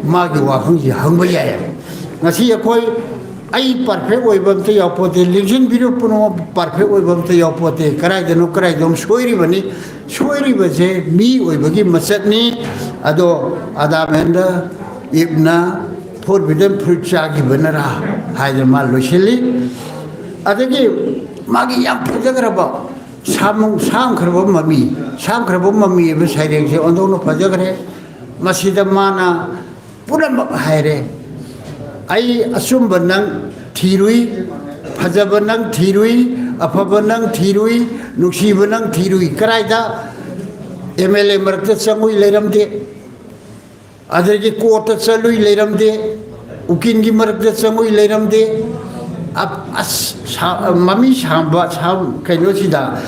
ꯃꯥꯒꯤ ꯋꯥꯐꯝꯁꯤ ꯍꯪꯕ ꯌꯥꯏ꯫ ꯉꯁꯤ ꯑꯩꯈꯣꯏ, ꯑꯩ ꯄꯔꯐꯦꯛ ꯑꯣꯏꯕ ꯑꯝꯇ ꯌꯥꯎꯄꯣꯠꯇꯦ, ꯂꯦꯡꯁꯤꯟꯕꯤꯔꯤꯕ ꯄꯨꯝꯅꯃꯛ ꯄꯔꯐꯦꯛ ꯑꯣꯏꯕ ꯑꯝꯇ ꯌꯥꯎꯄꯣꯠꯇꯦ, ꯀꯗꯥꯏꯗꯅꯣ ꯀꯗꯥꯏꯗꯅꯣ ꯁꯣꯏꯔꯤꯕꯅꯤ꯫ ꯁꯣꯏꯔꯤꯕꯁꯦ ꯃꯤ ꯑꯣꯏꯕꯒꯤ ꯃꯆꯠꯅꯤ꯫ ꯑꯗꯣ ꯑꯗꯥꯝ ꯑꯦꯟꯗ ꯏꯞꯅ ꯐꯣꯔ ꯕꯤꯗꯟ ꯐ꯭ꯔꯨꯏꯠ ꯆꯥꯈꯤꯕꯅꯔꯥ ꯍꯥꯏꯗꯅ ꯃꯥ ꯂꯣꯏꯁꯤꯜꯂꯤ꯫ ꯑꯗꯒꯤ ꯃꯥꯒꯤ ꯌꯥꯝ ꯐꯖꯈ꯭ꯔꯕ ꯁꯥꯃꯨ-, ꯁꯥꯝꯈ꯭ꯔꯕ ꯃꯃꯤ, ꯁꯥꯝꯈ꯭ꯔꯕ ꯃꯃꯤ ꯍꯥꯏꯕ ꯁꯩꯔꯦꯡꯁꯦ ꯑꯣꯟꯊꯣꯛꯅ ꯐꯖꯈ꯭ꯔꯦ꯫ ꯃꯁꯤꯗ ꯃꯥꯅ ꯄꯨꯝꯅꯃꯛ ꯍꯥꯏꯔꯦ꯫ ꯑꯩ ꯑꯆꯨꯝꯕ ꯅꯪ ꯊꯤꯔꯨꯏ, ꯐꯖꯕ ꯅꯪ ꯊꯤꯔꯨꯏ, ꯑꯐꯕ ꯅꯪ ꯊꯤꯔꯨꯏ, ꯅꯨꯡꯁꯤꯕ ꯅꯪ ꯊꯤꯔꯨꯏ꯫ ꯀꯗꯥꯏꯗ? ꯑꯦꯝ ꯑꯦꯜ ꯑꯦ ꯃꯔꯛꯇ ꯆꯪꯉꯨꯏ, ꯂꯩꯔꯝꯗꯦ꯫ ꯑꯗꯒꯤ ꯀꯣꯔꯠꯇ ꯆꯠꯂꯨꯏ, ꯂꯩꯔꯝꯗꯦ꯫ ꯎꯀꯤꯜꯒꯤ ꯃꯔꯛꯇ ꯆꯪꯉꯨꯏ, ꯂꯩꯔꯝꯗꯦ꯫ ꯑꯞ-, ꯑꯁ, ꯁꯥ-, ꯃꯃꯤ ꯁꯥꯝꯕ, ꯁꯥꯝ-, ꯀꯩꯅꯣꯁꯤꯗ,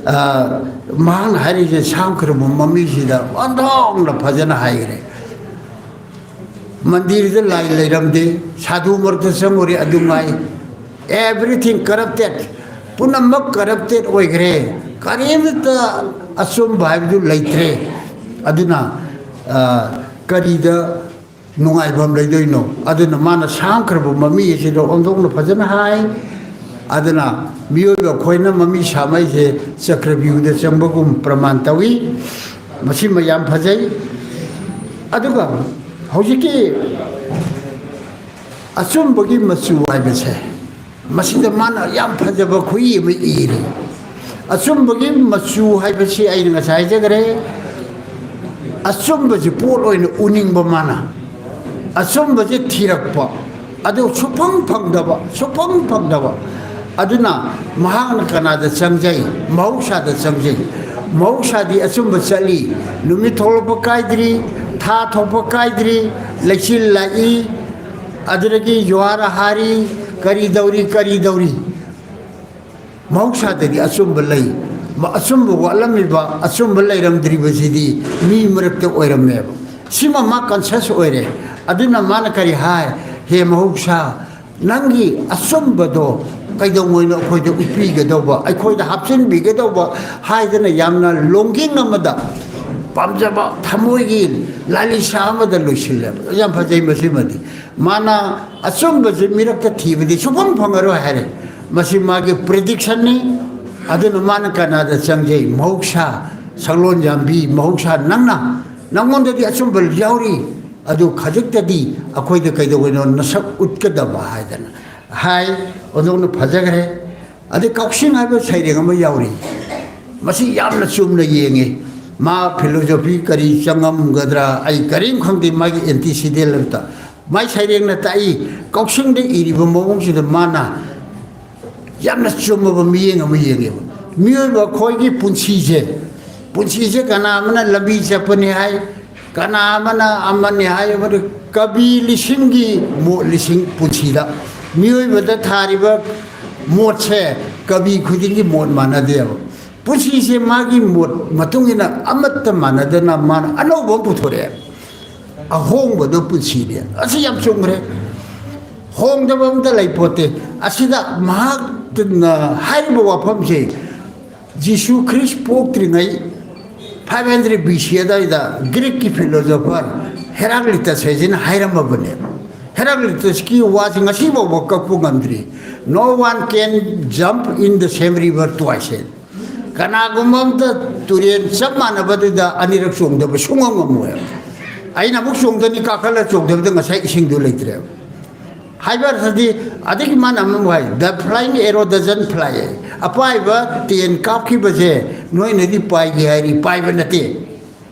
ꯑ, ꯃꯍꯥꯛꯅ ꯍꯥꯏꯔꯤꯁꯦ, ꯁꯥꯝꯈ꯭ꯔꯕ ꯃꯃꯤꯁꯤꯗ ꯑꯣꯟꯊꯣꯛꯅ ꯐꯖꯅ ꯍꯥꯏꯈ꯭ꯔꯦ꯫ ꯃꯟꯗꯤꯔꯗ ꯂꯥꯏ ꯂꯩꯔꯝꯗꯦ, ꯁꯥꯙꯨ ꯃꯔꯛꯇ ꯆꯪꯉꯨꯔꯦ, ꯑꯗꯨ ꯉꯥꯏ꯫ Everything corrupted, ꯄꯨꯝꯅꯃꯛ corrupted ꯑꯣꯏꯈ꯭ꯔꯦ, ꯀꯔꯤꯃꯇ ꯑꯆꯨꯝꯕ ꯍꯥꯏꯕꯗꯨ ꯂꯩꯇ꯭ꯔꯦ꯫ ꯑꯗꯨꯅ, ꯑ, ꯀꯔꯤꯗ ꯅꯨꯡꯉꯥꯏꯐꯝ ꯂꯩꯗꯣꯏꯅꯣ? ꯑꯗꯨꯅ ꯃꯥꯅ ꯁꯥꯡꯈ꯭ꯔꯕ ꯃꯃꯤ ꯑꯁꯤꯗ ꯑꯣꯟꯊꯣꯛꯅ ꯐꯖꯅ ꯍꯥꯏ꯫ ꯑꯗꯨꯅ ꯃꯤꯑꯣꯏꯕ ꯑꯩꯈꯣꯏꯅ ꯃꯃꯤ ꯁꯥꯃꯩꯁꯦ ꯆꯀ꯭ꯔꯕ꯭ꯌꯨꯍꯗ ꯆꯪꯕꯒꯨꯝ ꯄ꯭ꯔꯃꯥꯟ ꯇꯧꯏ꯫ ꯃꯁꯤꯃ ꯌꯥꯝ ꯐꯖꯩ꯫ ꯑꯗꯨꯒ ꯍꯧꯖꯤꯛꯀꯤ ꯑꯆꯨꯝꯕꯒꯤ ꯃꯆꯨ ꯍꯥꯏꯕꯁꯦ, ꯃꯁꯤꯗ ꯃꯥꯅ ꯌꯥꯝ ꯐꯖꯕ ꯈꯨꯏ ꯑꯃ ꯏꯔꯤ꯫ ꯑꯆꯨꯝꯕꯒꯤ ꯃꯆꯨ ꯍꯥꯏꯕꯁꯤ ꯑꯩꯅ ꯉꯁꯥꯏ ꯍꯥꯏꯖꯈ꯭ꯔꯦ, ꯑꯆꯨꯝꯕꯁꯤ ꯄꯣꯠ ꯑꯣꯏꯅ ꯎꯅꯤꯡꯕ ꯃꯥꯅ, ꯑꯆꯨꯝꯕꯁꯤ ꯊꯤꯔꯛꯄ, ꯑꯗꯨ ꯁꯨꯐꯪ ꯐꯪꯗꯕ, ꯁꯨꯐꯪ ꯐꯪꯗꯕ꯫ ꯑꯗꯨꯅ ꯃꯍꯥꯛꯅ ꯀꯅꯥꯗ ꯆꯪꯖꯩ? ꯃꯍꯧꯁꯥꯗ ꯆꯪꯖꯩ꯫ ꯃꯍꯧꯁꯥꯗꯤ ꯑꯆꯨꯝꯕ ꯆꯠꯂꯤ꯫ ꯅꯨꯃꯤꯠ ꯊꯣꯛꯂꯛꯄ ꯀꯥꯏꯗ꯭ꯔꯤ, ꯊꯥ ꯊꯣꯛꯄ ꯀꯥꯏꯗ꯭ꯔꯤ, ꯂꯩꯆꯤꯜ ꯂꯥꯛꯏ, ꯑꯗꯨꯗꯒꯤ ꯖꯨꯋꯥꯔ ꯍꯥꯔꯤ, ꯀꯔꯤ ꯇꯧꯔꯤ, ꯀꯔꯤ ꯇꯧꯔꯤ? ꯃꯍꯧꯁꯥꯗꯗꯤ ꯑꯆꯨꯝꯕ ꯂꯩ꯫ ꯃ-, ꯑꯆꯨꯝꯕ ꯋꯥꯠꯂꯝꯃꯤꯕ, ꯑꯆꯨꯝꯕ ꯂꯩꯔꯝꯗ꯭ꯔꯤꯕꯁꯤꯗꯤ ꯃꯤ ꯃꯔꯛꯇ ꯑꯣꯏꯔꯝꯃꯦꯕ꯫ ꯁꯤꯃ ꯃꯥ conscious ꯑꯣꯏꯔꯦ꯫ ꯑꯗꯨꯅ ꯃꯥꯅ ꯀꯔꯤ ꯍꯥꯏ? "ꯍꯦ ꯃꯍꯧꯁꯥ, ꯅꯪꯒꯤ ꯑꯆꯨꯝꯕꯗꯣ ꯀꯩꯗꯧꯉꯩꯅꯣ ꯑꯩꯈꯣꯏꯗ ꯎꯠꯄꯤꯒꯗꯧꯕ, ꯑꯩꯈꯣꯏꯗ ꯍꯥꯞꯆꯤꯟꯕꯤꯒꯗꯧꯕ?" ꯍꯥꯏꯗꯅ ꯌꯥꯝꯅ longing ꯑꯃꯗ, ꯄꯥꯝꯖꯕ ꯊꯃꯣꯏꯒꯤ ꯂꯥꯂꯤꯁꯥ ꯑꯃꯗ ꯂꯣꯏꯁꯤꯜꯂꯦꯕ꯫ ꯌꯥꯝ ꯐꯖꯩ ꯃꯁꯤꯃꯗꯤ꯫ ꯃꯥꯅ ꯑꯆꯨꯝꯕꯁꯦ ꯃꯤꯔꯛꯇ ꯊꯤꯕꯗꯤ ꯁꯨꯡꯐꯪ ꯐꯪꯉꯔꯣꯏ ꯍꯥꯏꯔꯦ꯫ ꯃꯁꯤ ꯃꯥꯒꯤ prediction ꯅꯤ꯫ ꯑꯗꯨꯅ ꯃꯥꯅ ꯀꯅꯥꯗ ꯆꯪꯖꯩ? ꯃꯍꯧꯁꯥ, ꯁꯛꯂꯣꯟ ꯌꯥꯝꯕꯤ, ꯃꯍꯧꯁꯥ ꯅꯪꯅ, ꯅꯪꯉꯣꯟꯗꯗꯤ ꯑꯆꯨꯝꯕ ꯌꯥꯎꯔꯤ, ꯑꯗꯨ ꯈꯖꯤꯛꯇꯗꯤ ꯑꯩꯈꯣꯏꯗ ꯀꯩꯗꯧꯕꯅꯣ ꯅꯁꯛ ꯎꯠꯀꯗꯕ ꯍꯥꯏꯗꯅ ꯍꯥꯏ꯫ ꯑꯣꯟꯊꯣꯛꯅ ꯐꯖꯈ꯭ꯔꯦ꯫ ꯑꯗꯩ ꯀꯥꯎꯁꯤꯡ ꯍꯥꯏꯕ ꯁꯩꯔꯦꯡ ꯑꯃ ꯌꯥꯎꯔꯤ꯫ ꯃꯁꯤ ꯌꯥꯝꯅ ꯆꯨꯝꯅ ꯌꯦꯡꯉꯤ꯫ ꯃꯥ philosophy ꯀꯔꯤ ꯆꯪꯉꯝꯒꯗ꯭ꯔꯥ ꯑꯩ ꯀꯔꯤꯝ ꯈꯪꯗꯦ, ꯃꯥꯒꯤ antecedent ꯑꯝꯇ꯫ ꯃꯥꯏ ꯁꯩꯔꯦꯡꯅ ꯇꯥꯛꯏ, ꯀꯥꯎꯁꯤꯡꯗ ꯏꯔꯤꯕ ꯃꯑꯣꯡꯁꯤꯗ ꯃꯥꯅ ꯌꯥꯝꯅ ꯆꯨꯝꯃꯕ ꯃꯤꯠꯌꯦꯡ ꯑꯃ ꯌꯦꯡꯉꯦꯕ꯫ ꯃꯤꯑꯣꯏꯕ ꯑꯩꯈꯣꯏꯒꯤ ꯄꯨꯟꯁꯤꯁꯦ, ꯄꯨꯟꯁꯤꯁꯦ ꯀꯅꯥ ꯑꯃꯅ ꯂꯝꯕꯤ ꯆꯠꯄꯅꯤ ꯍꯥꯏ, ꯀꯅꯥ ꯑꯃꯅ ꯑꯃꯅꯤ ꯍꯥꯏ, ꯑꯃꯗꯤ ꯀꯕꯤ ꯂꯤꯁꯤꯡꯒꯤ ꯃꯣꯠ ꯂꯤꯁꯤꯡ ꯄꯨꯟꯁꯤꯗ ꯃꯤꯑꯣꯏꯕꯗ ꯊꯥꯔꯤꯕ ꯃꯣꯠꯁꯦ ꯀꯕꯤ ꯈꯨꯗꯤꯡꯒꯤ ꯃꯣꯠ ꯃꯥꯟꯅꯗꯦꯕ꯫ ꯄꯨꯟꯁꯤꯁꯦ ꯃꯥꯒꯤ ꯃꯣꯠ ꯃꯇꯨꯡ ꯏꯟꯅ ꯑꯃꯠꯇ ꯃꯥꯟꯅꯗꯅ ꯃꯥꯅ ꯑꯅꯧꯕ ꯑꯃ ꯄꯨꯊꯣꯔꯛꯑꯦ꯫ ꯑꯍꯣꯡꯕꯗꯣ ꯄꯨꯟꯁꯤꯅꯦ꯫ ꯑꯁꯤ ꯌꯥꯝ ꯆꯨꯝꯈ꯭ꯔꯦ꯫ ꯍꯣꯡꯗꯕ ꯑꯝꯇ ꯂꯩꯄꯣꯠꯇꯦ꯫ ꯑꯁꯤꯗ ꯃꯍꯥꯛꯅ ꯍꯥꯏꯔꯤꯕ ꯋꯥꯐꯝꯁꯦ ꯖꯤꯁꯨ ꯈ꯭ꯔꯤꯁ ꯄꯣꯛꯇ꯭ꯔꯤꯉꯩ five hundred B C ꯑꯗꯨꯋꯥꯏꯗ ꯒ꯭ꯔꯤꯛꯀꯤ philosopher Heraclitus ꯍꯥꯏꯁꯤꯅ ꯍꯥꯏꯔꯝꯃꯕꯅꯦ꯫ Heraclitusꯀꯤ ꯋꯥꯁꯤ ꯉꯁꯤ ꯐꯥꯎꯕ ꯀꯛꯄ ꯉꯝꯗ꯭ꯔꯤ꯫ "No one can jump in the same river twice" ꯍꯥꯏ꯫ ꯀꯅꯥꯒꯨꯝꯕ ꯑꯝꯇ ꯇꯨꯔꯦꯟ ꯆꯞ ꯃꯥꯟꯅꯕꯗꯨꯗ ꯑꯅꯤꯔꯛ ꯆꯣꯡꯗꯕ ꯁꯨꯡꯉꯝ ꯉꯝꯃꯣꯏ꯫ ꯑꯩꯅ ꯑꯃꯨꯛ ꯆꯣꯡꯗꯅꯤ ꯀꯥꯈꯠꯂ ꯆꯣꯡꯗꯕꯗ ꯉꯁꯥꯏ ꯏꯁꯤꯡꯗꯨ ꯂꯩꯇ꯭ꯔꯦꯕ꯫ ꯍꯥꯏꯕ ꯑꯗꯨꯗꯤ ꯑꯗꯒꯤ ꯃꯥꯅ ꯑꯃꯨꯛ ꯍꯥꯏ, "The flying arrow doesn't fly" ꯍꯥꯏ꯫ ꯑꯄꯥꯏꯕ ꯇꯦꯟ ꯀꯥꯞꯈꯤꯕꯁꯦ ꯅꯣꯏꯅꯗꯤ ꯄꯥꯏꯒꯦ ꯍꯥꯏꯔꯤ, ꯄꯥꯏꯕ ꯅꯠꯇꯦ꯫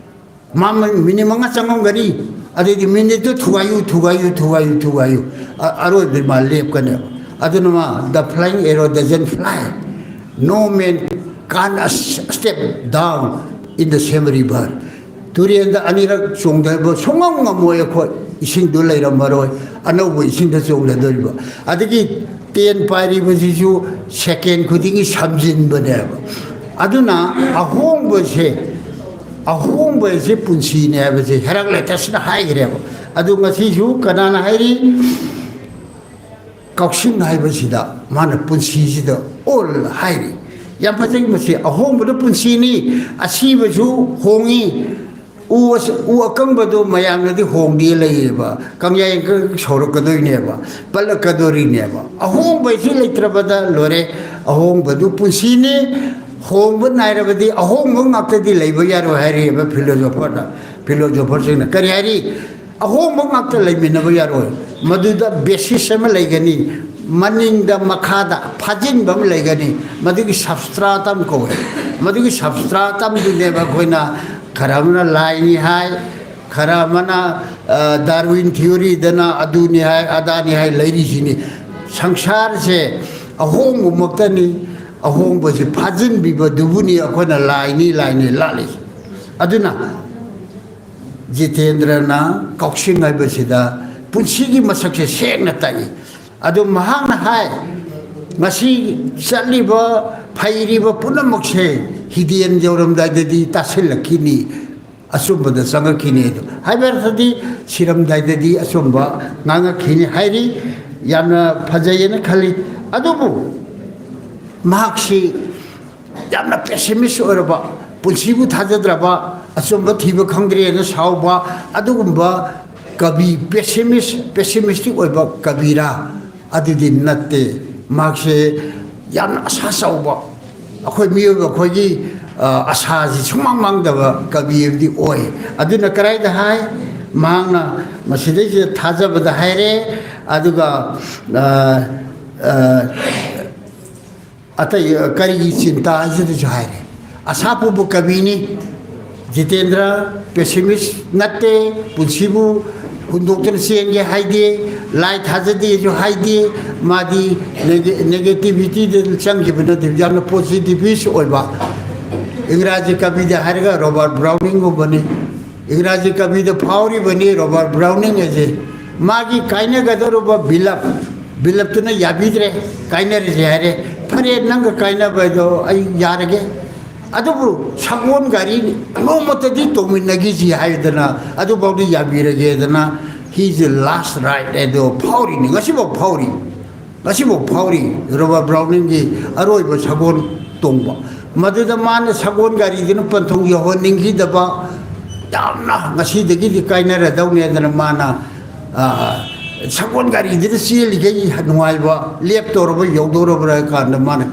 ꯃꯥ ꯃ-, ꯃꯤꯅꯤꯠ ꯃꯉꯥ ꯆꯪꯉꯝꯒꯅꯤ, ꯑꯗꯩꯗꯤ ꯃꯤꯅꯤꯠꯇꯨ ꯊꯨꯒꯥꯏꯌꯨ, ꯊꯨꯒꯥꯏꯌꯨ, ꯊꯨꯒꯥꯏꯌꯨ, ꯊꯨꯒꯥꯏꯌꯨ, ꯑ-, ꯑꯔꯣꯏꯕꯗ ꯃꯥ ꯂꯦꯞꯀꯅꯦꯕ꯫ ꯑꯗꯨꯅ ꯃꯥ, "The flying arrow doesn't fly, no man Can't step down in the same river. ꯇꯨꯔꯦꯟꯗ ꯑꯅꯤꯔꯛ ꯆꯣꯡꯊꯕ ꯁꯨꯡꯉꯝ ꯉꯝꯃꯣꯏ ꯑꯩꯈꯣꯏ꯫ ꯏꯁꯤꯡꯗꯨ ꯂꯩꯔꯝꯃꯔꯣꯏ, ꯑꯅꯧꯕ ꯏꯁꯤꯡꯗ ꯆꯣꯡꯊꯗꯣꯔꯤꯕ꯫ ꯑꯗꯒꯤ ꯇꯦꯟ ꯄꯥꯏꯔꯤꯕꯁꯤꯁꯨ ꯁꯦꯀꯦꯟ ꯈꯨꯗꯤꯡꯒꯤ ꯁꯝꯖꯤꯟꯕꯅꯦꯕ꯫ ꯑꯗꯨꯅ ꯑꯍꯣꯡꯕꯁꯦ, ꯑꯍꯣꯡꯕ ꯑꯁꯤ ꯄꯨꯟꯁꯤꯅꯦ ꯍꯥꯏꯕꯁꯦ ꯍꯦꯔꯥꯀ꯭ꯂꯤꯇꯁꯅ ꯍꯥꯏꯈ꯭ꯔꯦꯕ꯫ ꯑꯗꯨ ꯉꯁꯤꯁꯨ ꯀꯅꯥꯅ ꯍꯥꯏꯔꯤ? ꯀꯥꯎꯁꯤꯡ ꯍꯥꯏꯕꯁꯤꯗ ꯃꯥꯅ ꯄꯨꯟꯁꯤꯁꯤꯗ ꯑꯣꯜ ꯍꯥꯏꯔꯤ꯫ ꯌꯥꯝ ꯐꯖꯩ꯫ ꯃꯁꯤ ꯑꯍꯣꯡꯕꯗ ꯄꯨꯟꯁꯤꯅꯤ꯫ ꯑꯁꯤꯕꯁꯨ ꯍꯣꯡꯉꯤ꯫ ꯎ ꯑꯁ-, ꯎ ꯑꯀꯪꯕꯗꯣ ꯃꯌꯥꯝꯅꯗꯤ ꯍꯣꯡꯗꯦ ꯂꯩꯌꯦꯕ, ꯀꯪꯌꯥꯏ ꯁꯧꯔꯛꯀꯗꯣꯏꯅꯦꯕ, ꯄꯠꯂꯛꯀꯗꯣꯔꯤꯅꯦꯕ꯫ ꯑꯍꯣꯡꯕ ꯍꯥꯏꯁꯤ ꯂꯩꯇ꯭ꯔꯕꯗ ꯂꯣꯏꯔꯦ꯫ ꯑꯍꯣꯡꯕꯗꯨ ꯄꯨꯟꯁꯤꯅꯤ꯫ ꯍꯣꯡꯕ ꯅꯥꯏꯔꯕꯗꯤ ꯑꯍꯣꯡꯕ ꯉꯥꯛꯇꯗꯤ ꯂꯩꯕ ꯌꯥꯔꯣꯏ ꯍꯥꯏꯔꯤꯑꯕ ꯐꯤꯂꯣꯁꯣꯐꯔꯅ꯫ ꯐꯤꯂꯣꯁꯣꯐꯔꯁꯤꯡꯅ ꯀꯔꯤ ꯍꯥꯏꯔꯤ? ꯑꯍꯣꯡꯕ ꯉꯥꯛꯇ ꯂꯩꯃꯤꯟꯅꯕ ꯌꯥꯔꯣꯏ꯫ ꯃꯗꯨꯗ ꯕꯦꯁꯤꯁ ꯑꯃ ꯂꯩꯒꯅꯤ, ꯃꯅꯤꯡꯗ ꯃꯈꯥꯗ ꯐꯥꯖꯤꯟꯕ ꯑꯃ ꯂꯩꯒꯅꯤ꯫ ꯃꯗꯨꯒꯤ ꯁꯕꯁꯇ꯭ꯔꯥꯇꯝ ꯀꯧꯋꯦ꯫ ꯃꯗꯨꯒꯤ ꯁꯕꯁꯇ꯭ꯔꯥꯇꯝꯗꯨꯅꯦꯕ ꯑꯩꯈꯣꯏꯅ ꯈꯔ ꯑꯃꯅ ꯂꯥꯏꯅꯤ ꯍꯥꯏ, ꯈꯔ ꯑꯃꯅ, ꯑ, ꯗꯥꯔꯋꯤꯟ ꯊꯤꯑꯣꯔꯤꯗꯅ ꯑꯗꯨꯅꯤ ꯍꯥꯏ, ꯑꯗꯥꯅꯤ ꯍꯥꯏ ꯂꯩꯔꯤꯁꯤꯅꯤ꯫ ꯁꯪꯁꯥꯔꯁꯦ ꯑꯍꯣꯡꯕꯃꯛꯇꯅꯤ꯫ ꯑꯍꯣꯡꯕꯁꯤ ꯐꯥꯖꯤꯟꯕꯤꯕꯗꯨꯕꯨꯅꯤ ꯑꯩꯈꯣꯏꯅ ꯂꯥꯏꯅꯤ, ꯂꯥꯏꯅꯤ ꯂꯥꯠꯂꯤꯁꯦ꯫ ꯑꯗꯨꯅ ꯖꯤꯇꯦꯟꯗ꯭ꯔꯅ ꯀꯥꯎꯁꯤꯡ ꯍꯥꯏꯕꯁꯤꯗ ꯄꯨꯟꯁꯤꯒꯤ ꯃꯁꯛꯁꯦ ꯁꯦꯡꯅ ꯇꯥꯛꯏ꯫ ꯑꯗꯨ ꯃꯍꯥꯛꯅ ꯍꯥꯏ, ꯉꯁꯤ ꯆꯠꯂꯤꯕ, ꯐꯩꯔꯤꯕ ꯄꯨꯝꯅꯃꯛꯁꯦ ꯍꯤꯗꯦꯟ ꯌꯧꯔꯝꯗꯥꯏꯗꯗꯤ ꯇꯥꯁꯤꯜꯂꯛꯈꯤꯅꯤ, ꯑꯆꯨꯝꯕꯗ ꯆꯪꯉꯛꯈꯤꯅꯤ꯫ ꯑꯗꯨ ꯍꯥꯏꯕ ꯑꯔꯊꯗꯤ ꯁꯤꯔꯝꯗꯥꯏꯗꯗꯤ ꯑꯆꯨꯝꯕ ꯉꯥꯡꯉꯛꯈꯤꯅꯤ ꯍꯥꯏꯔꯤ꯫ ꯌꯥꯝꯅ ꯐꯖꯩꯌꯦꯅ ꯈꯜꯂꯤ꯫ ꯑꯗꯨꯕꯨ ꯃꯍꯥꯛꯁꯤ ꯌꯥꯝꯅ ꯄꯦꯁꯤꯃꯤꯁ ꯑꯣꯏꯔꯕ, ꯄꯨꯟꯁꯤꯕꯨ ꯊꯥꯖꯗ꯭ꯔꯕ, ꯑꯆꯨꯝꯕ ꯊꯤꯕ ꯈꯪꯗ꯭ꯔꯦꯅ ꯁꯥꯎꯕ, ꯑꯗꯨꯒꯨꯝꯕ ꯀꯕꯤ, ꯄꯦꯁꯤꯃꯤꯁ, ꯄꯦꯁꯤꯃꯤꯁꯇꯤꯛ ꯑꯣꯏꯕ ꯀꯕꯤꯔꯥ? ꯑꯗꯨꯗꯤ ꯅꯠꯇꯦ꯫ ꯃꯍꯥꯛꯁꯦ ꯌꯥꯝꯅ ꯑꯁꯥ ꯆꯥꯎꯕ, ꯑꯩꯈꯣꯏ ꯃꯤꯑꯣꯏꯕ ꯑꯩꯈꯣꯏꯒꯤ, ꯑ, ꯑꯁꯥꯁꯤ ꯁꯨꯡꯃꯥꯡ ꯃꯥꯡꯗꯕ ꯀꯕꯤ ꯑꯃꯗꯤ ꯑꯣꯏ꯫ ꯑꯗꯨꯅ ꯀꯗꯥꯏꯗ ꯍꯥꯏ? ꯃꯍꯥꯛꯅ ꯃꯁꯤꯗꯩꯁꯤꯗ ꯊꯥꯖꯕꯗ ꯍꯥꯏꯔꯦ, ꯑꯗꯨꯒ, ꯑ, ꯑ, ꯑꯇꯩ, ꯑ, ꯀꯔꯤꯒꯤ ꯆꯤꯟꯇꯥ ꯍꯥꯏꯁꯤꯗꯁꯨ ꯍꯥꯏꯔꯦ꯫ ꯑꯁꯥ ꯄꯨꯕ ꯀꯕꯤꯅꯤ꯫ ꯖꯤꯇꯦꯟꯗ꯭ꯔ ꯄꯦꯁꯤꯃꯤꯁ ꯅꯠꯇꯦ, ꯄꯨꯟꯁꯤꯕꯨ ꯍꯨꯟꯗꯣꯛꯇꯨꯅ ꯆꯦꯟꯒꯦ ꯍꯥꯏꯗꯦ, ꯂꯥꯏ ꯊꯥꯖꯗꯦꯁꯨ ꯍꯥꯏꯗꯦ꯫ ꯃꯥꯗꯤ ꯅꯦꯒꯦ-, ꯅꯦꯒꯦꯇꯤꯚꯤꯇꯤꯗ ꯆꯪꯈꯤꯕ ꯅꯠꯇꯦ, ꯌꯥꯝꯅ ꯄꯣꯖꯤꯇꯤꯚꯤꯁ ꯑꯣꯏꯕ꯫ ꯏꯪꯒ꯭ꯔꯥꯖꯤ ꯀꯕꯤꯗ ꯍꯥꯏꯔꯒ ꯔꯣꯕꯥꯔꯠ ꯕ꯭ꯔꯥꯎꯅꯤꯡꯒꯨꯝꯕꯅꯤ꯫ ꯏꯪꯒ꯭ꯔꯥꯖꯤ ꯀꯕꯤꯗ ꯐꯥꯎꯔꯤꯕꯅꯤ ꯔꯣꯕꯥꯔꯠ ꯕ꯭ꯔꯥꯎꯅꯤꯡ ꯑꯁꯦ꯫ ꯃꯥꯒꯤ ꯀꯥꯏꯅꯒꯗꯧꯔꯕ ꯕꯤꯂꯞ, ꯕꯤꯂꯞꯇꯨꯅ ꯌꯥꯕꯤꯗ꯭ꯔꯦ, ꯀꯥꯏꯅꯔꯁꯦ ꯍꯥꯏꯔꯦ꯫ "ꯐꯔꯦ, ꯅꯪꯒ ꯀꯥꯏꯅꯕꯗꯣ ꯑꯩ ꯌꯥꯔꯒꯦ, ꯑꯗꯨꯕꯨ ꯁꯒꯣꯜ ꯒꯥꯔꯤ ꯅꯣꯡꯃꯇꯗꯤ ꯇꯣꯡꯃꯤꯟꯅꯈꯤꯁꯤ" ꯍꯥꯏꯗꯅ, ꯑꯗꯨꯐꯥꯎꯗꯤ ꯌꯥꯕꯤꯔꯒꯦꯗꯅ, ꯍꯤꯁꯦ ꯂꯥꯁ ꯔꯥꯏꯠ ꯍꯥꯏꯗꯣ ꯐꯥꯎꯔꯤꯅꯤ, ꯉꯁꯤꯐꯥꯎ ꯐꯥꯎꯔꯤ꯫ ꯉꯁꯤꯐꯥꯎ ꯐꯥꯎꯔꯤ ꯔꯣꯕꯥꯔꯠ ꯕ꯭ꯔꯥꯎꯅꯤꯡꯒꯤ ꯑꯔꯣꯏꯕ ꯁꯒꯣꯜ ꯇꯣꯡꯕ꯫ ꯃꯗꯨꯗ ꯃꯥꯅ ꯁꯒꯣꯜ ꯒꯥꯔꯤꯗꯨꯅ ꯄꯟꯊꯨꯡ ꯌꯧꯍꯟꯅꯤꯡꯈꯤꯗꯕ, ꯌꯥꯝꯅ ꯉꯁꯤꯗꯒꯤꯗꯤ ꯀꯥꯏꯅꯔꯗꯧꯅꯦꯗꯅ ꯃꯥꯅ, ꯑ, ꯁꯒꯣꯜ ꯒꯥꯔꯤꯗꯨꯗ ꯆꯦꯜꯂꯤꯈꯩ ꯅꯨꯡꯉꯥꯏꯕ, ꯂꯦꯞꯇꯧꯔꯕ, ꯌꯧꯗꯧꯔꯕ꯭ꯔꯥ ꯍꯥꯏ ꯀꯥꯟꯗ ꯃꯥꯅ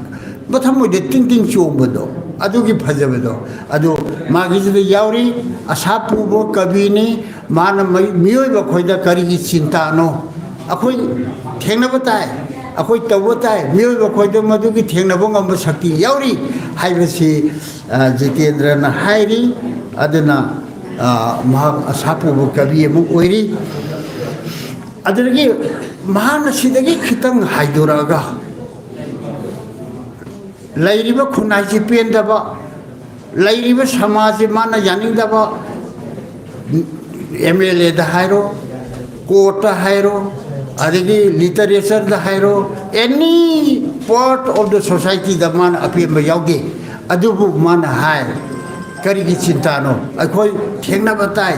ꯃꯊꯃꯣꯏꯗ ꯇꯤꯡ ꯇꯤꯡ ꯆꯣꯡꯕꯗꯣ, ꯑꯗꯨꯒꯤ ꯐꯖꯕꯗꯣ꯫ ꯑꯗꯨ ꯃꯥꯒꯤꯁꯤꯗ ꯌꯥꯎꯔꯤ꯫ ꯑꯁꯥ ꯄꯨꯕ ꯀꯕꯤꯅꯤ꯫ ꯃꯥꯅ ꯃꯤ-, ꯃꯤꯑꯣꯏꯕ ꯑꯩꯈꯣꯏꯗ ꯀꯔꯤꯒꯤ ꯆꯤꯟꯇꯥꯅꯣ? ꯑꯩꯈꯣꯏ ꯊꯦꯡꯅꯕ ꯇꯥꯏ, ꯑꯩꯈꯣꯏ ꯇꯧꯕ ꯇꯥꯏ꯫ ꯃꯤꯑꯣꯏꯕ ꯑꯩꯈꯣꯏꯗ ꯃꯗꯨꯒꯤ ꯊꯦꯡꯅꯕ ꯉꯝꯕ ꯁꯛꯇꯤ ꯌꯥꯎꯔꯤ ꯍꯥꯏꯕꯁꯤ, ꯑ, ꯖꯤꯇꯦꯟꯗ꯭ꯔꯅ ꯍꯥꯏꯔꯤ꯫ ꯑꯗꯨꯅ, ꯑ, ꯃꯍꯥꯛ ꯑꯁꯥ ꯄꯨꯕ ꯀꯕꯤ ꯑꯃ ꯑꯣꯏꯔꯤ꯫ ꯑꯗꯨꯗꯒꯤ ꯃꯍꯥꯛꯅ ꯁꯤꯗꯒꯤ ꯈꯤꯇꯪ ꯍꯥꯏꯗꯣꯔꯛꯑꯒ, ꯂꯩꯔꯤꯕ ꯈꯨꯟꯅꯥꯏꯁꯤ ꯄꯦꯟꯗꯕ, ꯂꯩꯔꯤꯕ ꯁꯃꯥꯖꯁꯤ ꯃꯥꯅ ꯌꯥꯅꯤꯡꯗꯕ, ꯑꯦꯝ ꯑꯦꯜ ꯑꯦꯗ ꯍꯥꯏꯔꯣ, ꯀꯣꯔꯠꯇ ꯍꯥꯏꯔꯣ, ꯑꯗꯒꯤ ꯂꯤꯇꯔꯦꯆꯔꯗ ꯍꯥꯏꯔꯣ, any part of the societyꯗ ꯃꯥꯅ ꯑꯄꯦꯟꯕ ꯌꯥꯎꯗꯦ꯫ ꯑꯗꯨꯕꯨ ꯃꯥꯅ ꯍꯥꯏ, "ꯀꯔꯤꯒꯤ ꯆꯤꯟꯇꯥꯅꯣ? ꯑꯩꯈꯣꯏ ꯊꯦꯡꯅꯕ ꯇꯥꯏ"꯫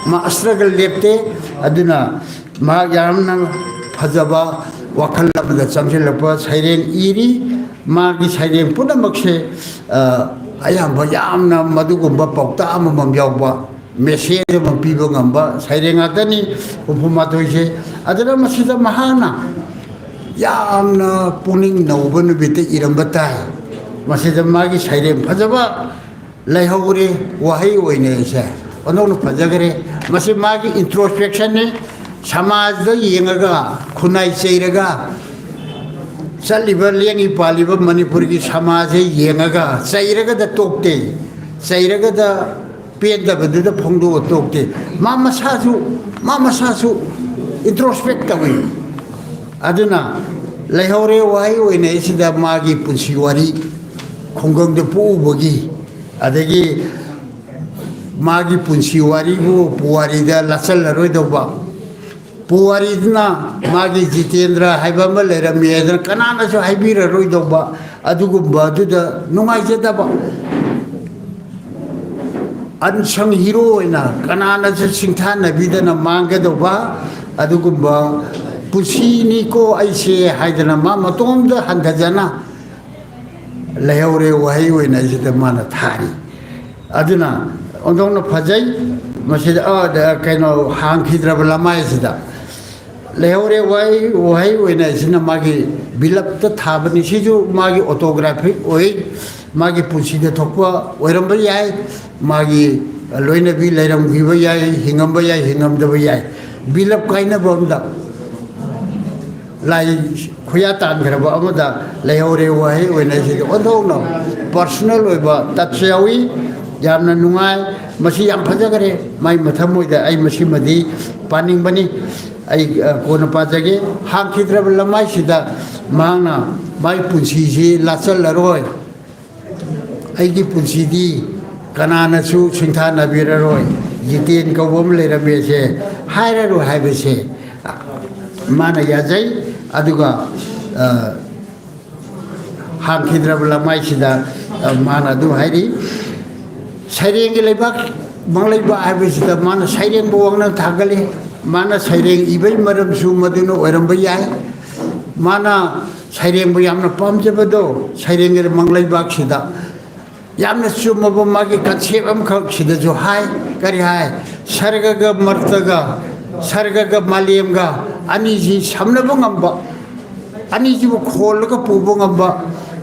ꯃꯥ ꯁ꯭ꯇ꯭ꯔꯒꯜ ꯂꯦꯞꯇꯦ꯫ ꯑꯗꯨꯅ ꯃꯍꯥꯛ ꯌꯥꯝꯅ ꯐꯖꯕ ꯋꯥꯈꯜ ꯑꯃꯗ ꯆꯪꯁꯤꯜꯂꯛꯄ ꯁꯩꯔꯦꯡ ꯏꯔꯤ꯫ ꯃꯥꯒꯤ ꯁꯩꯔꯦꯡ ꯄꯨꯝꯅꯃꯛꯁꯦ, ꯑ, ꯑꯌꯥꯝꯕ ꯌꯥꯝꯅ ꯃꯗꯨꯒꯨꯝꯕ ꯄꯥꯎꯇꯥꯛ ꯑꯃꯃꯝ ꯌꯥꯎꯕ, ꯃꯦꯁꯦꯖ ꯑꯃ ꯄꯤꯕ ꯉꯝꯕ ꯁꯩꯔꯦꯡ ꯉꯥꯛꯇꯅꯤ, ꯍꯨꯝꯐꯨ ꯃꯥꯊꯣꯏꯁꯦ꯫ ꯑꯗꯨꯅ ꯃꯁꯤꯗ ꯃꯍꯥꯛꯅ ꯌꯥꯝꯅ ꯄꯨꯛꯅꯤꯡ ꯅꯧꯕ ꯅꯨꯃꯤꯠꯇ ꯏꯔꯝꯕ ꯇꯥꯏ꯫ ꯃꯁꯤꯗ ꯃꯥꯒꯤ ꯁꯩꯔꯦꯡ ꯐꯖꯕ ꯂꯩꯍꯧꯔꯦ, ꯋꯥꯍꯩ ꯑꯣꯏꯅ ꯑꯩꯁꯦ ꯑꯣꯟꯊꯣꯛꯅ ꯐꯖꯈ꯭ꯔꯦ꯫ ꯃꯁꯤ ꯃꯥꯒꯤ ꯏꯟꯇ꯭ꯔꯣꯁꯄꯦꯛꯁꯟꯅꯤ꯫ ꯁꯃꯥꯖꯗ ꯌꯦꯡꯉꯒ, ꯈꯨꯟꯅꯥꯏ ꯆꯩꯔꯒ ꯆꯠꯂꯤꯕ, ꯂꯦꯡꯉꯤ ꯄꯥꯜꯂꯤꯕ ꯃꯅꯤꯄꯨꯔꯒꯤ ꯁꯃꯥꯖꯁꯦ ꯌꯦꯡꯉꯒ ꯆꯩꯔꯒꯗ ꯇꯣꯛꯇꯦ, ꯆꯩꯔꯒꯗ ꯄꯦꯟꯗꯕꯗꯨꯗ ꯐꯣꯡꯗꯣꯛꯑ ꯇꯣꯛꯇꯦ꯫ ꯃꯥ ꯃꯁꯥꯁꯨ ꯃꯥ ꯃꯁꯥꯁꯨ ꯏꯟꯇ꯭ꯔꯣꯁꯄꯦꯛ ꯇꯧꯏ꯫ ꯑꯗꯨꯅ ꯂꯩꯍꯧꯔꯦ ꯋꯥꯍꯩ ꯑꯣꯏꯅ ꯑꯩꯁꯤꯗ ꯃꯥꯒꯤ ꯄꯨꯟꯁꯤ ꯋꯥꯔꯤ, ꯈꯨꯡꯒꯪꯗ ꯄꯣꯛꯎꯕꯒꯤ, ꯑꯗꯒꯤ ꯃꯥꯒꯤ ꯄꯨꯟꯁꯤ ꯋꯥꯔꯤꯕꯨ ꯄꯨꯋꯥꯔꯤꯗ ꯂꯥꯠꯆꯜꯂꯔꯣꯏꯗꯧꯕ, ꯄꯨꯋꯥꯔꯤꯗꯨꯅ ꯃꯥꯒꯤ ꯖꯤꯇꯦꯟꯗ꯭ꯔ ꯍꯥꯏꯕ ꯑꯃ ꯂꯩꯔꯝꯃꯤ ꯍꯥꯏꯗꯅ ꯀꯅꯥꯅꯁꯨ ꯍꯥꯏꯕꯤꯔꯔꯣꯏꯗꯧꯕ, ꯑꯗꯨꯒꯨꯝꯕ ꯑꯗꯨꯗ ꯅꯨꯡꯉꯥꯏꯖꯗꯕ, ꯑꯟꯁꯪ ꯍꯤꯔꯣ ꯑꯣꯏꯅ ꯀꯅꯥꯅꯁꯨ ꯁꯤꯡꯊꯥꯅꯕꯤꯗꯅ ꯃꯥꯡꯒꯗꯧꯕ ꯑꯗꯨꯒꯨꯝꯕ ꯄꯨꯟꯁꯤꯅꯤꯀꯣ ꯑꯩꯁꯦ ꯍꯥꯏꯗꯅ ꯃꯥ ꯃꯇꯣꯝꯇ ꯍꯟꯊꯖꯅ ꯂꯩꯍꯧꯔꯦ ꯋꯥꯍꯩ ꯑꯣꯏꯅ ꯑꯩꯁꯤꯗ ꯃꯥꯅ ꯊꯥꯔꯤ꯫ ꯑꯗꯨꯅ ꯑꯣꯟꯊꯣꯛꯅ ꯐꯖꯩ꯫ ꯃꯁꯤꯗ, ꯑ, ꯗ, ꯀꯩꯅꯣ, ꯍꯥꯡꯈꯤꯗ꯭ꯔꯕ ꯂꯃꯥꯏꯁꯤꯗ ꯂꯩꯍꯧꯔꯦ ꯋꯥꯍꯩ, ꯋꯥꯍꯩ ꯑꯣꯏꯅ ꯑꯁꯤꯅ ꯃꯥꯒꯤ ꯕꯤꯂꯞꯇ ꯊꯥꯕꯅꯤ꯫ ꯁꯤꯁꯨ ꯃꯥꯒꯤ ꯑꯣꯇꯣꯒ꯭ꯔꯥꯐꯤꯛ ꯑꯣꯏ, ꯃꯥꯒꯤ ꯄꯨꯟꯁꯤꯗ ꯊꯣꯛꯄ ꯑꯣꯏꯔꯝꯕ ꯌꯥꯏ, ꯃꯥꯒꯤ ꯂꯣꯏꯅꯕꯤ ꯂꯩꯔꯝꯈꯤꯕ ꯌꯥꯏ, ꯍꯤꯡꯉꯝꯕ ꯌꯥꯏ, ꯍꯤꯡꯉꯝꯗꯕ ꯌꯥꯏ꯫ ꯕꯤꯂꯞ ꯀꯥꯏꯅꯕ ꯑꯃꯗ ꯂꯥꯏ ꯈꯨꯌꯥ ꯇꯥꯟꯈ꯭ꯔꯕ ꯑꯃꯗ ꯂꯩꯍꯧꯔꯦ ꯋꯥꯍꯩ ꯑꯣꯏꯅ ꯁꯤꯗ ꯑꯣꯟꯊꯣꯛꯅ ꯄꯔꯁꯣꯅꯦꯜ ꯑꯣꯏꯕ ꯇꯠꯁꯨ ꯌꯥꯎꯏ꯫ ꯌꯥꯝꯅ ꯅꯨꯡꯉꯥꯏ꯫ ꯃꯁꯤ ꯌꯥꯝ ꯐꯖꯈ꯭ꯔꯦ꯫ ꯃꯥꯏ ꯃꯊꯃꯣꯏꯗ ꯑꯩ ꯃꯁꯤꯃꯗꯤ ꯄꯥꯅꯤꯡꯕꯅꯤ꯫ ꯑꯩ, ꯑ, ꯀꯣꯟꯅ ꯄꯥꯖꯒꯦ꯫ ꯍꯥꯡꯈꯤꯗ꯭ꯔꯕ ꯂꯃꯥꯏꯁꯤꯗ ꯃꯍꯥꯛꯅ ꯃꯥꯏ ꯄꯨꯟꯁꯤꯁꯤ ꯂꯥꯠꯆꯜꯂꯔꯣꯏ꯫ ꯑꯩꯒꯤ ꯄꯨꯟꯁꯤꯗꯤ ꯀꯅꯥꯅꯁꯨ ꯁꯤꯡꯊꯥꯅꯕꯤꯔꯔꯣꯏ꯫ ꯖꯤꯇꯦꯟ ꯀꯧꯕ ꯑꯃ ꯂꯩꯔꯝꯃꯦꯁꯦ ꯍꯥꯏꯔꯔꯣꯏ ꯍꯥꯏꯕꯁꯦ ꯃꯥꯅ ꯌꯥꯖꯩ꯫ ꯑꯗꯨꯒ, ꯑ, ꯍꯥꯡꯈꯤꯗ꯭ꯔꯕ ꯂꯃꯥꯏꯁꯤꯗ, ꯑ, ꯃꯥꯅ ꯑꯗꯨ ꯍꯥꯏꯔꯤ꯫ ꯁꯩꯔꯦꯡꯒꯤ ꯂꯩꯕꯥꯛ ꯃꯪꯂꯩꯕꯥꯛ ꯍꯥꯏꯕꯁꯤꯗ ꯃꯥꯅ ꯁꯩꯔꯦꯡꯕꯨ ꯋꯥꯡꯅ ꯊꯥꯒꯠꯂꯤ꯫ ꯃꯥꯅ ꯁꯩꯔꯦꯡ ꯏꯕꯒꯤ ꯃꯔꯝꯁꯨ ꯃꯗꯨꯅ ꯑꯣꯏꯔꯝꯕ ꯌꯥꯏ꯫ ꯃꯥꯅ ꯁꯩꯔꯦꯡꯕꯨ ꯌꯥꯝꯅ ꯄꯥꯝꯖꯕꯗꯣ ꯁꯩꯔꯦꯡꯒꯤ ꯃꯪꯂꯩꯕꯥꯛꯁꯤꯗ ꯌꯥꯝꯅ ꯆꯨꯝꯃꯕ ꯃꯥꯒꯤ ꯀꯟꯁꯦꯞ ꯑꯃꯈꯛ ꯁꯤꯗꯁꯨ ꯍꯥꯏ꯫ ꯀꯔꯤ ꯍꯥꯏ? ꯁꯔꯒꯒ ꯃꯔꯇꯒ, ꯁꯔꯒꯒ ꯃꯥꯂꯦꯝꯒ ꯑꯅꯤꯁꯤ ꯁꯝꯅꯕ ꯉꯝꯕ, ꯑꯅꯤꯁꯤꯕꯨ ꯈꯣꯜꯂꯒ ꯄꯨꯕ ꯉꯝꯕ,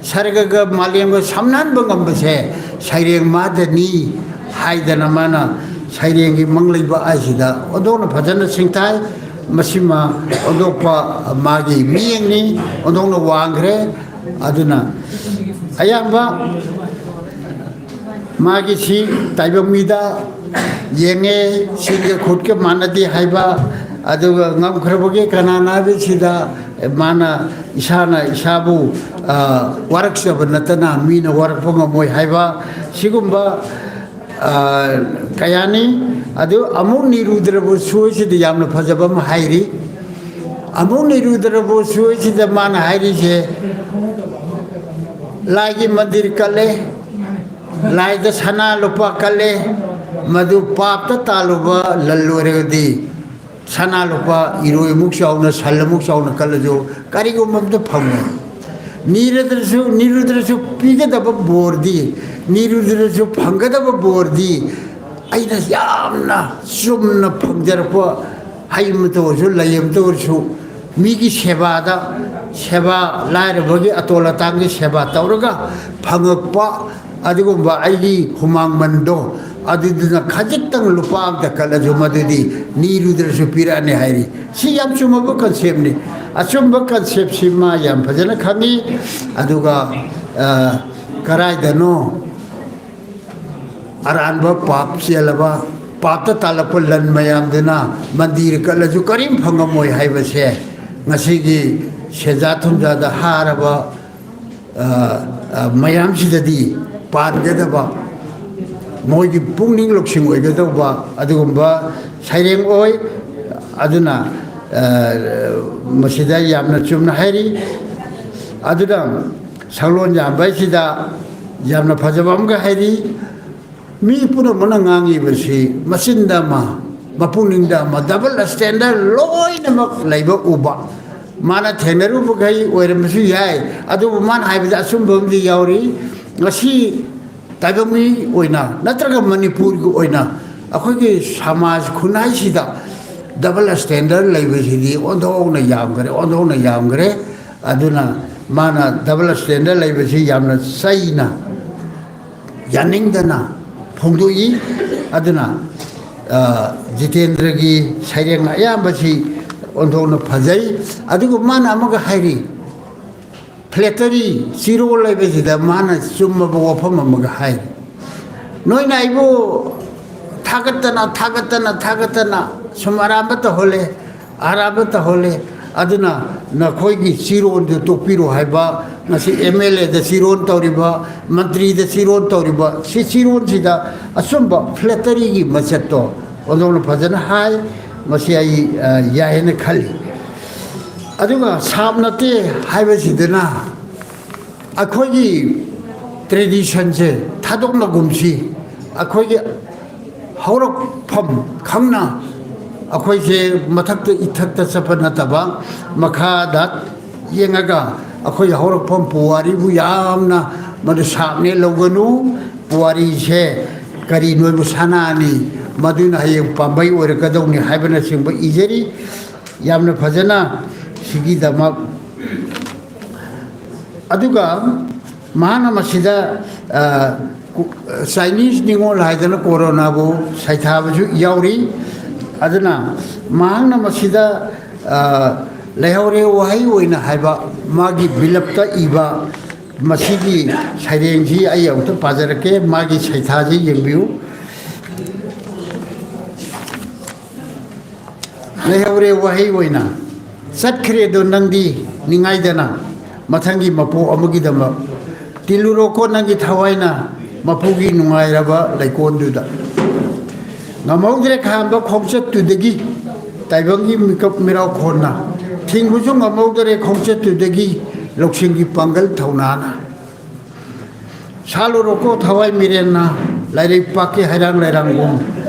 ꯁꯔꯒꯒ ꯃꯥꯂꯦꯝꯒ ꯁꯝꯅꯍꯟꯕ ꯉꯝꯕꯁꯦ ꯁꯩꯔꯦꯡ ꯃꯥꯗꯅꯤ ꯍꯥꯏꯗꯅ ꯃꯥꯅ ꯁꯩꯔꯦꯡꯒꯤ ꯃꯪꯂꯩꯕꯥꯛ ꯍꯥꯏꯁꯤꯗ ꯑꯣꯟꯊꯣꯛꯅ ꯐꯖꯅ ꯁꯤꯡꯊꯥꯏ꯫ ꯃꯁꯤꯃ ꯑꯣꯟꯊꯣꯛꯄ ꯃꯥꯒꯤ ꯃꯤꯠꯌꯦꯡꯅꯤ, ꯑꯣꯟꯊꯣꯛꯅ ꯋꯥꯡꯈ꯭ꯔꯦ꯫ ꯑꯗꯨꯅ ꯑꯌꯥꯝꯕ ꯃꯥꯒꯤꯁꯤ ꯇꯥꯏꯕꯪ ꯃꯤꯗ ꯌꯦꯡꯉꯦ, ꯁꯤꯟꯒ ꯈꯨꯠꯀ ꯃꯥꯟꯅꯗꯦ ꯍꯥꯏꯕ, ꯑꯗꯨꯒ ꯉꯝꯈ꯭ꯔꯕꯒꯦ ꯀꯅꯥꯅ ꯍꯥꯏꯕꯁꯤꯗ ꯃꯥꯅ ꯏꯁꯥꯅ ꯏꯁꯥꯕꯨ, ꯑ, ꯋꯥꯔꯛꯆꯕ ꯅꯠꯇꯅ ꯃꯤꯅ ꯋꯥꯔꯛꯄ ꯉꯝꯃꯣꯏ ꯍꯥꯏꯕ, ꯁꯤꯒꯨꯝꯕ, ꯑ, ꯀꯌꯥꯅꯤ꯫ ꯑꯗꯨ ꯑꯃꯨꯛ ꯅꯤꯔꯨꯗ꯭ꯔꯕꯨ ꯁꯣꯏꯁꯤꯗ ꯌꯥꯝꯅ ꯐꯖꯕ ꯑꯃ ꯍꯥꯏꯔꯤ꯫ ꯑꯃꯨꯛ ꯅꯤꯔꯨꯗ꯭ꯔꯕꯨ ꯁꯣꯏꯁꯤꯗ ꯃꯥꯅ ꯍꯥꯏꯔꯤꯁꯦ, ꯂꯥꯏꯒꯤ ꯃꯟꯗꯤꯔ ꯀꯠꯂꯦ, ꯂꯥꯏꯗ ꯁꯅꯥ ꯂꯨꯄꯥ ꯀꯠꯂꯦ, ꯃꯗꯨ ꯄꯥꯞꯇ ꯇꯥꯜꯂꯨꯕ ꯂꯟ ꯑꯣꯏꯔꯒꯗꯤ ꯁꯅꯥ ꯂꯨꯄꯥ ꯏꯔꯣꯏꯃꯨꯛ ꯆꯥꯎꯅ, ꯁꯜ ꯑꯃꯨꯛ ꯆꯥꯎꯅ ꯀꯠꯂꯁꯨ ꯀꯔꯤꯒꯨꯝꯕ ꯑꯝꯇ ꯐꯪꯉꯣꯏ꯫ ꯅꯤꯔꯗ꯭ꯔꯁꯨ, ꯅꯤꯔꯨꯗ꯭ꯔꯁꯨ ꯄꯤꯒꯗꯕ ꯕꯣꯔꯗꯤ, ꯅꯤꯔꯨꯗ꯭ꯔꯁꯨ ꯐꯪꯒꯗꯕ ꯕꯣꯔꯗꯤ ꯑꯩꯅ ꯌꯥꯝꯅ ꯆꯨꯝꯅ ꯐꯪꯖꯔꯛꯄ ꯍꯩ ꯑꯃꯇ ꯑꯣꯏꯔꯁꯨ, ꯂꯩ ꯑꯃꯇ ꯑꯣꯏꯔꯁꯨ, ꯃꯤꯒꯤ ꯁꯦꯕꯥꯗ, ꯁꯦꯕꯥ, ꯂꯥꯏꯔꯕꯒꯤ ꯑꯇꯣꯜ ꯑꯇꯥꯡꯒꯤ ꯁꯦꯕꯥ ꯇꯧꯔꯒ ꯐꯪꯉꯛꯄ ꯑꯗꯨꯒꯨꯝꯕ ꯑꯩꯒꯤ ꯍꯨꯃꯥꯡꯃꯟꯗꯣ, ꯑꯗꯨꯗꯨꯅ ꯈꯖꯤꯛꯇꯪ ꯂꯨꯄꯥ ꯑꯝꯇ ꯀꯠꯂꯁꯨ ꯃꯗꯨꯗꯤ ꯅꯤꯔꯨꯗ꯭ꯔꯁꯨ ꯄꯤꯔꯛꯑꯅꯤ ꯍꯥꯏꯔꯤ꯫ ꯁꯤ ꯌꯥꯝ ꯆꯨꯝꯃꯕ ꯀꯟꯁꯦꯞꯅꯤ꯫ ꯑꯆꯨꯝꯕ ꯀꯟꯁꯦꯞꯁꯤ ꯃꯥ ꯌꯥꯝ ꯐꯖꯅ ꯈꯪꯉꯤ꯫ ꯑꯗꯨꯒ, ꯑ, ꯀꯔꯥꯏꯗꯅꯣ ꯑꯔꯥꯟꯕ ꯄꯥꯞ ꯆꯦꯜꯂꯕ, ꯄꯥꯞꯇ ꯇꯥꯜꯂꯛꯄ ꯂꯟ ꯃꯌꯥꯝꯗꯨꯅ ꯃꯟꯗꯤꯔ ꯀꯠꯂꯁꯨ ꯀꯔꯤꯝ ꯐꯪꯉꯝꯃꯣꯏ ꯍꯥꯏꯕꯁꯦ ꯉꯁꯤꯒꯤ ꯁꯦꯟꯖꯥ ꯊꯨꯝꯖꯥꯗ ꯍꯥꯔꯕ, ꯑ, ꯑ, ꯃꯌꯥꯝꯁꯤꯗꯗꯤ ꯄꯥꯟꯒꯗꯕ, ꯃꯣꯏꯒꯤ ꯄꯨꯛꯅꯤꯡ ꯂꯧꯁꯤꯡ ꯑꯣꯏꯒꯗꯧꯕ ꯑꯗꯨꯒꯨꯝꯕ ꯁꯩꯔꯦꯡ ꯑꯣꯏ꯫ ꯑꯗꯨꯅ, ꯑ, ꯃꯁꯤꯗ ꯌꯥꯝꯅ ꯆꯨꯝꯅ ꯍꯥꯏꯔꯤ꯫ ꯑꯗꯨꯅ ꯁꯛꯂꯣꯟ ꯌꯥꯝꯕ ꯍꯥꯏꯁꯤꯗ ꯌꯥꯝꯅ ꯐꯖꯕ ꯑꯃꯒ ꯍꯥꯏꯔꯤ꯫ ꯃꯤ ꯄꯨꯝꯅꯃꯛꯅ ꯉꯥꯡꯉꯤꯕꯁꯤ ꯃꯆꯤꯟꯗ ꯑꯃ, ꯃꯄꯨꯛꯅꯤꯡꯗ ꯑꯃ, ꯗꯕꯜ ꯁ꯭ꯇꯦꯟꯗꯔ ꯂꯣꯏꯅꯃꯛ ꯂꯩꯕ ꯎꯕ꯫ ꯃꯥꯅ ꯊꯦꯡꯅꯔꯨꯕꯈꯩ ꯑꯣꯏꯔꯝꯕꯁꯨ ꯌꯥꯏ, ꯑꯗꯨꯕꯨ ꯃꯥꯅ ꯍꯥꯏꯕꯗ ꯑꯆꯨꯝꯕ ꯑꯃꯗꯤ ꯌꯥꯎꯔꯤ꯫ ꯉꯁꯤ ꯇꯥꯏꯕꯪ ꯃꯤ ꯑꯣꯏꯅ ꯅꯠꯇ꯭ꯔꯒ ꯃꯅꯤꯄꯨꯔꯒꯤ ꯑꯣꯏꯅ ꯑꯩꯈꯣꯏꯒꯤ ꯁꯃꯥꯖ ꯈꯨꯟꯅꯥꯏꯁꯤꯗ ꯗꯕꯜ ꯁ꯭ꯇꯦꯟꯗꯔ ꯂꯩꯕꯁꯤꯗꯤ ꯑꯣꯟꯊꯣꯛꯅ ꯌꯥꯝꯈ꯭ꯔꯦ, ꯑꯣꯟꯊꯣꯛꯅ ꯌꯥꯝꯈ꯭ꯔꯦ꯫ ꯑꯗꯨꯅ ꯃꯥꯅ ꯗꯕꯜ ꯁ꯭ꯇꯦꯟꯗꯔ ꯂꯩꯕꯁꯤ ꯌꯥꯝꯅ ꯆꯩꯅ, ꯌꯥꯅꯤꯡꯗꯅ ꯐꯣꯡꯗꯣꯛꯏ꯫ ꯑꯗꯨꯅ, ꯑ, ꯖꯤꯇꯦꯟꯗ꯭ꯔꯒꯤ ꯁꯩꯔꯦꯡ ꯑꯌꯥꯝꯕꯁꯤ ꯑꯣꯟꯊꯣꯛꯅ ꯐꯖꯩ꯫ ꯑꯗꯨꯒ ꯃꯥꯅ ꯑꯃꯒ ꯍꯥꯏꯔꯤ, ꯐ꯭ꯂꯦꯇꯔꯤ, ꯆꯤꯔꯣꯜ ꯍꯥꯏꯕꯁꯤꯗ ꯃꯥꯅ ꯆꯨꯝꯃꯕ ꯋꯥꯐꯝ ꯑꯃꯒ ꯍꯥꯏꯔꯤ꯫ ꯅꯣꯏꯅ ꯑꯩꯕꯨ ꯊꯥꯒꯠꯇꯅ, ꯊꯥꯒꯠꯇꯅ, ꯊꯥꯒꯠꯇꯅ ꯁꯨꯝ ꯑꯔꯥꯟꯕ ꯇꯧꯍꯜꯂꯦ, ꯑꯔꯥꯟꯕ ꯇꯧꯍꯜꯂꯦ꯫ ꯑꯗꯨꯅ ꯅꯈꯣꯏꯒꯤ ꯆꯤꯔꯣꯟꯗꯨ ꯇꯣꯛꯄꯤꯔꯣ ꯍꯥꯏꯕ, ꯉꯁꯤ ꯑꯦꯝ ꯑꯦꯜ ꯑꯦꯗ ꯆꯤꯔꯣꯟ ꯇꯧꯔꯤꯕ, ꯃꯟꯇ꯭ꯔꯤꯗ ꯆꯤꯔꯣꯟ ꯇꯧꯔꯤꯕ, ꯁꯤ ꯆꯤꯔꯣꯟꯁꯤꯗ ꯑꯆꯨꯝꯕ ꯐ꯭ꯂꯦꯇꯔꯤꯒꯤ ꯃꯆꯠꯇꯣ ꯑꯣꯟꯊꯣꯛꯅ ꯐꯖꯅ ꯍꯥꯏ꯫ ꯃꯁꯤ ꯑꯩ, ꯑ, ꯌꯥꯏ ꯍꯥꯏꯅ ꯈꯜꯂꯤ꯫ ꯑꯗꯨꯒ ꯁꯥꯞ ꯅꯠꯇꯦ ꯍꯥꯏꯕꯁꯤꯗꯅ ꯑꯩꯈꯣꯏꯒꯤ ꯇ꯭ꯔꯦꯗꯤꯁꯟꯁꯦ ꯊꯥꯗꯣꯛꯅꯒꯨꯝꯁꯤ꯫ ꯑꯩꯈꯣꯏꯒꯤ ꯍꯧꯔꯛꯐꯝ ꯈꯪꯅ ꯑꯩꯈꯣꯏꯁꯦ ꯃꯊꯛꯇ ꯏꯊꯛꯇ ꯆꯠꯄ ꯅꯠꯇꯕ, ꯃꯈꯥꯗ ꯌꯦꯡꯉꯒ ꯑꯩꯈꯣꯏ ꯍꯧꯔꯛꯐꯝ ꯄꯨꯋꯥꯔꯤꯕꯨ ꯌꯥꯝꯅ ꯃꯗꯨ ꯁꯥꯞꯅꯦ ꯂꯧꯒꯅꯨ꯫ ꯄꯨꯋꯥꯔꯤꯁꯦ ꯀꯔꯤ ꯅꯣꯏꯕꯨ ꯁꯅꯥꯅꯤ, ꯃꯗꯨꯅ ꯍꯌꯦꯡ ꯄꯥꯝꯕꯩ ꯑꯣꯏꯔꯛꯀꯗꯧꯅꯤ ꯍꯥꯏꯕꯅꯆꯤꯡꯕ ꯏꯖꯔꯤ꯫ ꯌꯥꯝꯅ ꯐꯖꯅ ꯁꯤꯒꯤꯗꯃꯛ꯫ ꯑꯗꯨꯒ ꯃꯍꯥꯛꯅ ꯃꯁꯤꯗ, ꯑ, ꯀꯨ-, ꯆꯥꯏꯅꯤꯁ ꯅꯤꯉꯣꯜ ꯍꯥꯏꯗꯅ ꯀꯣꯔꯣꯅꯥꯕꯨ ꯁꯩꯊꯥꯕꯁꯨ ꯌꯥꯎꯔꯤ꯫ ꯑꯗꯨꯅ ꯃꯍꯥꯛꯅ ꯃꯁꯤꯗ, ꯑ, ꯂꯩꯍꯧꯔꯦ ꯋꯥꯍꯩ ꯑꯣꯏꯅ ꯍꯥꯏꯕ ꯃꯥꯒꯤ ꯕꯤꯂꯞꯇ ꯏꯕ ꯃꯁꯤꯒꯤ ꯁꯩꯔꯦꯡꯁꯤ ꯑꯩ ꯑꯃꯨꯛꯇ ꯄꯥꯖꯔꯛꯀꯦ, ꯃꯥꯒꯤ ꯁꯩꯊꯥꯁꯤ ꯌꯦꯡꯕꯤꯌꯨ꯫ ꯂꯩꯍꯧꯔꯦ ꯋꯥꯍꯩ ꯑꯣꯏꯅ꯫ ꯆꯠꯈ꯭ꯔꯦꯗꯣ ꯅꯪꯗꯤ ꯅꯤꯡꯉꯥꯏꯗꯅ, ꯃꯊꯪꯒꯤ ꯃꯄꯣꯛ ꯑꯃꯒꯤꯗꯃꯛ꯫ ꯇꯤꯜꯂꯨꯔꯣꯀꯣ ꯅꯪꯒꯤ ꯊꯋꯥꯏꯅ ꯃꯄꯨꯒꯤ ꯅꯨꯡꯉꯥꯏꯔꯕ ꯂꯩꯀꯣꯜꯗꯨꯗ꯫ ꯉꯝꯍꯧꯗ꯭ꯔꯦ ꯈꯥꯝꯕ ꯈꯣꯡꯆꯠꯇꯨꯗꯒꯤ ꯇꯥꯏꯕꯪꯒꯤ ꯃꯤꯀꯞ ꯃꯤꯔꯥꯎ ꯈꯣꯟꯅ꯫ ꯊꯤꯡꯕꯁꯨ ꯉꯝꯍꯧꯗ꯭ꯔꯦ ꯈꯣꯡꯆꯠꯇꯨꯗꯒꯤ ꯂꯧꯁꯤꯡꯒꯤ ꯄꯥꯡꯒꯜ ꯊꯧꯅꯥꯅ꯫ ꯁꯥꯠꯂꯨꯔꯣꯀꯣ ꯊꯋꯥꯏ ꯃꯤꯔꯦꯟꯅ, ꯂꯥꯏꯔꯩ ꯄꯥꯛꯀꯤ ꯍꯩꯔꯥꯡ ꯂꯩꯔꯥꯡꯒꯨꯝ꯫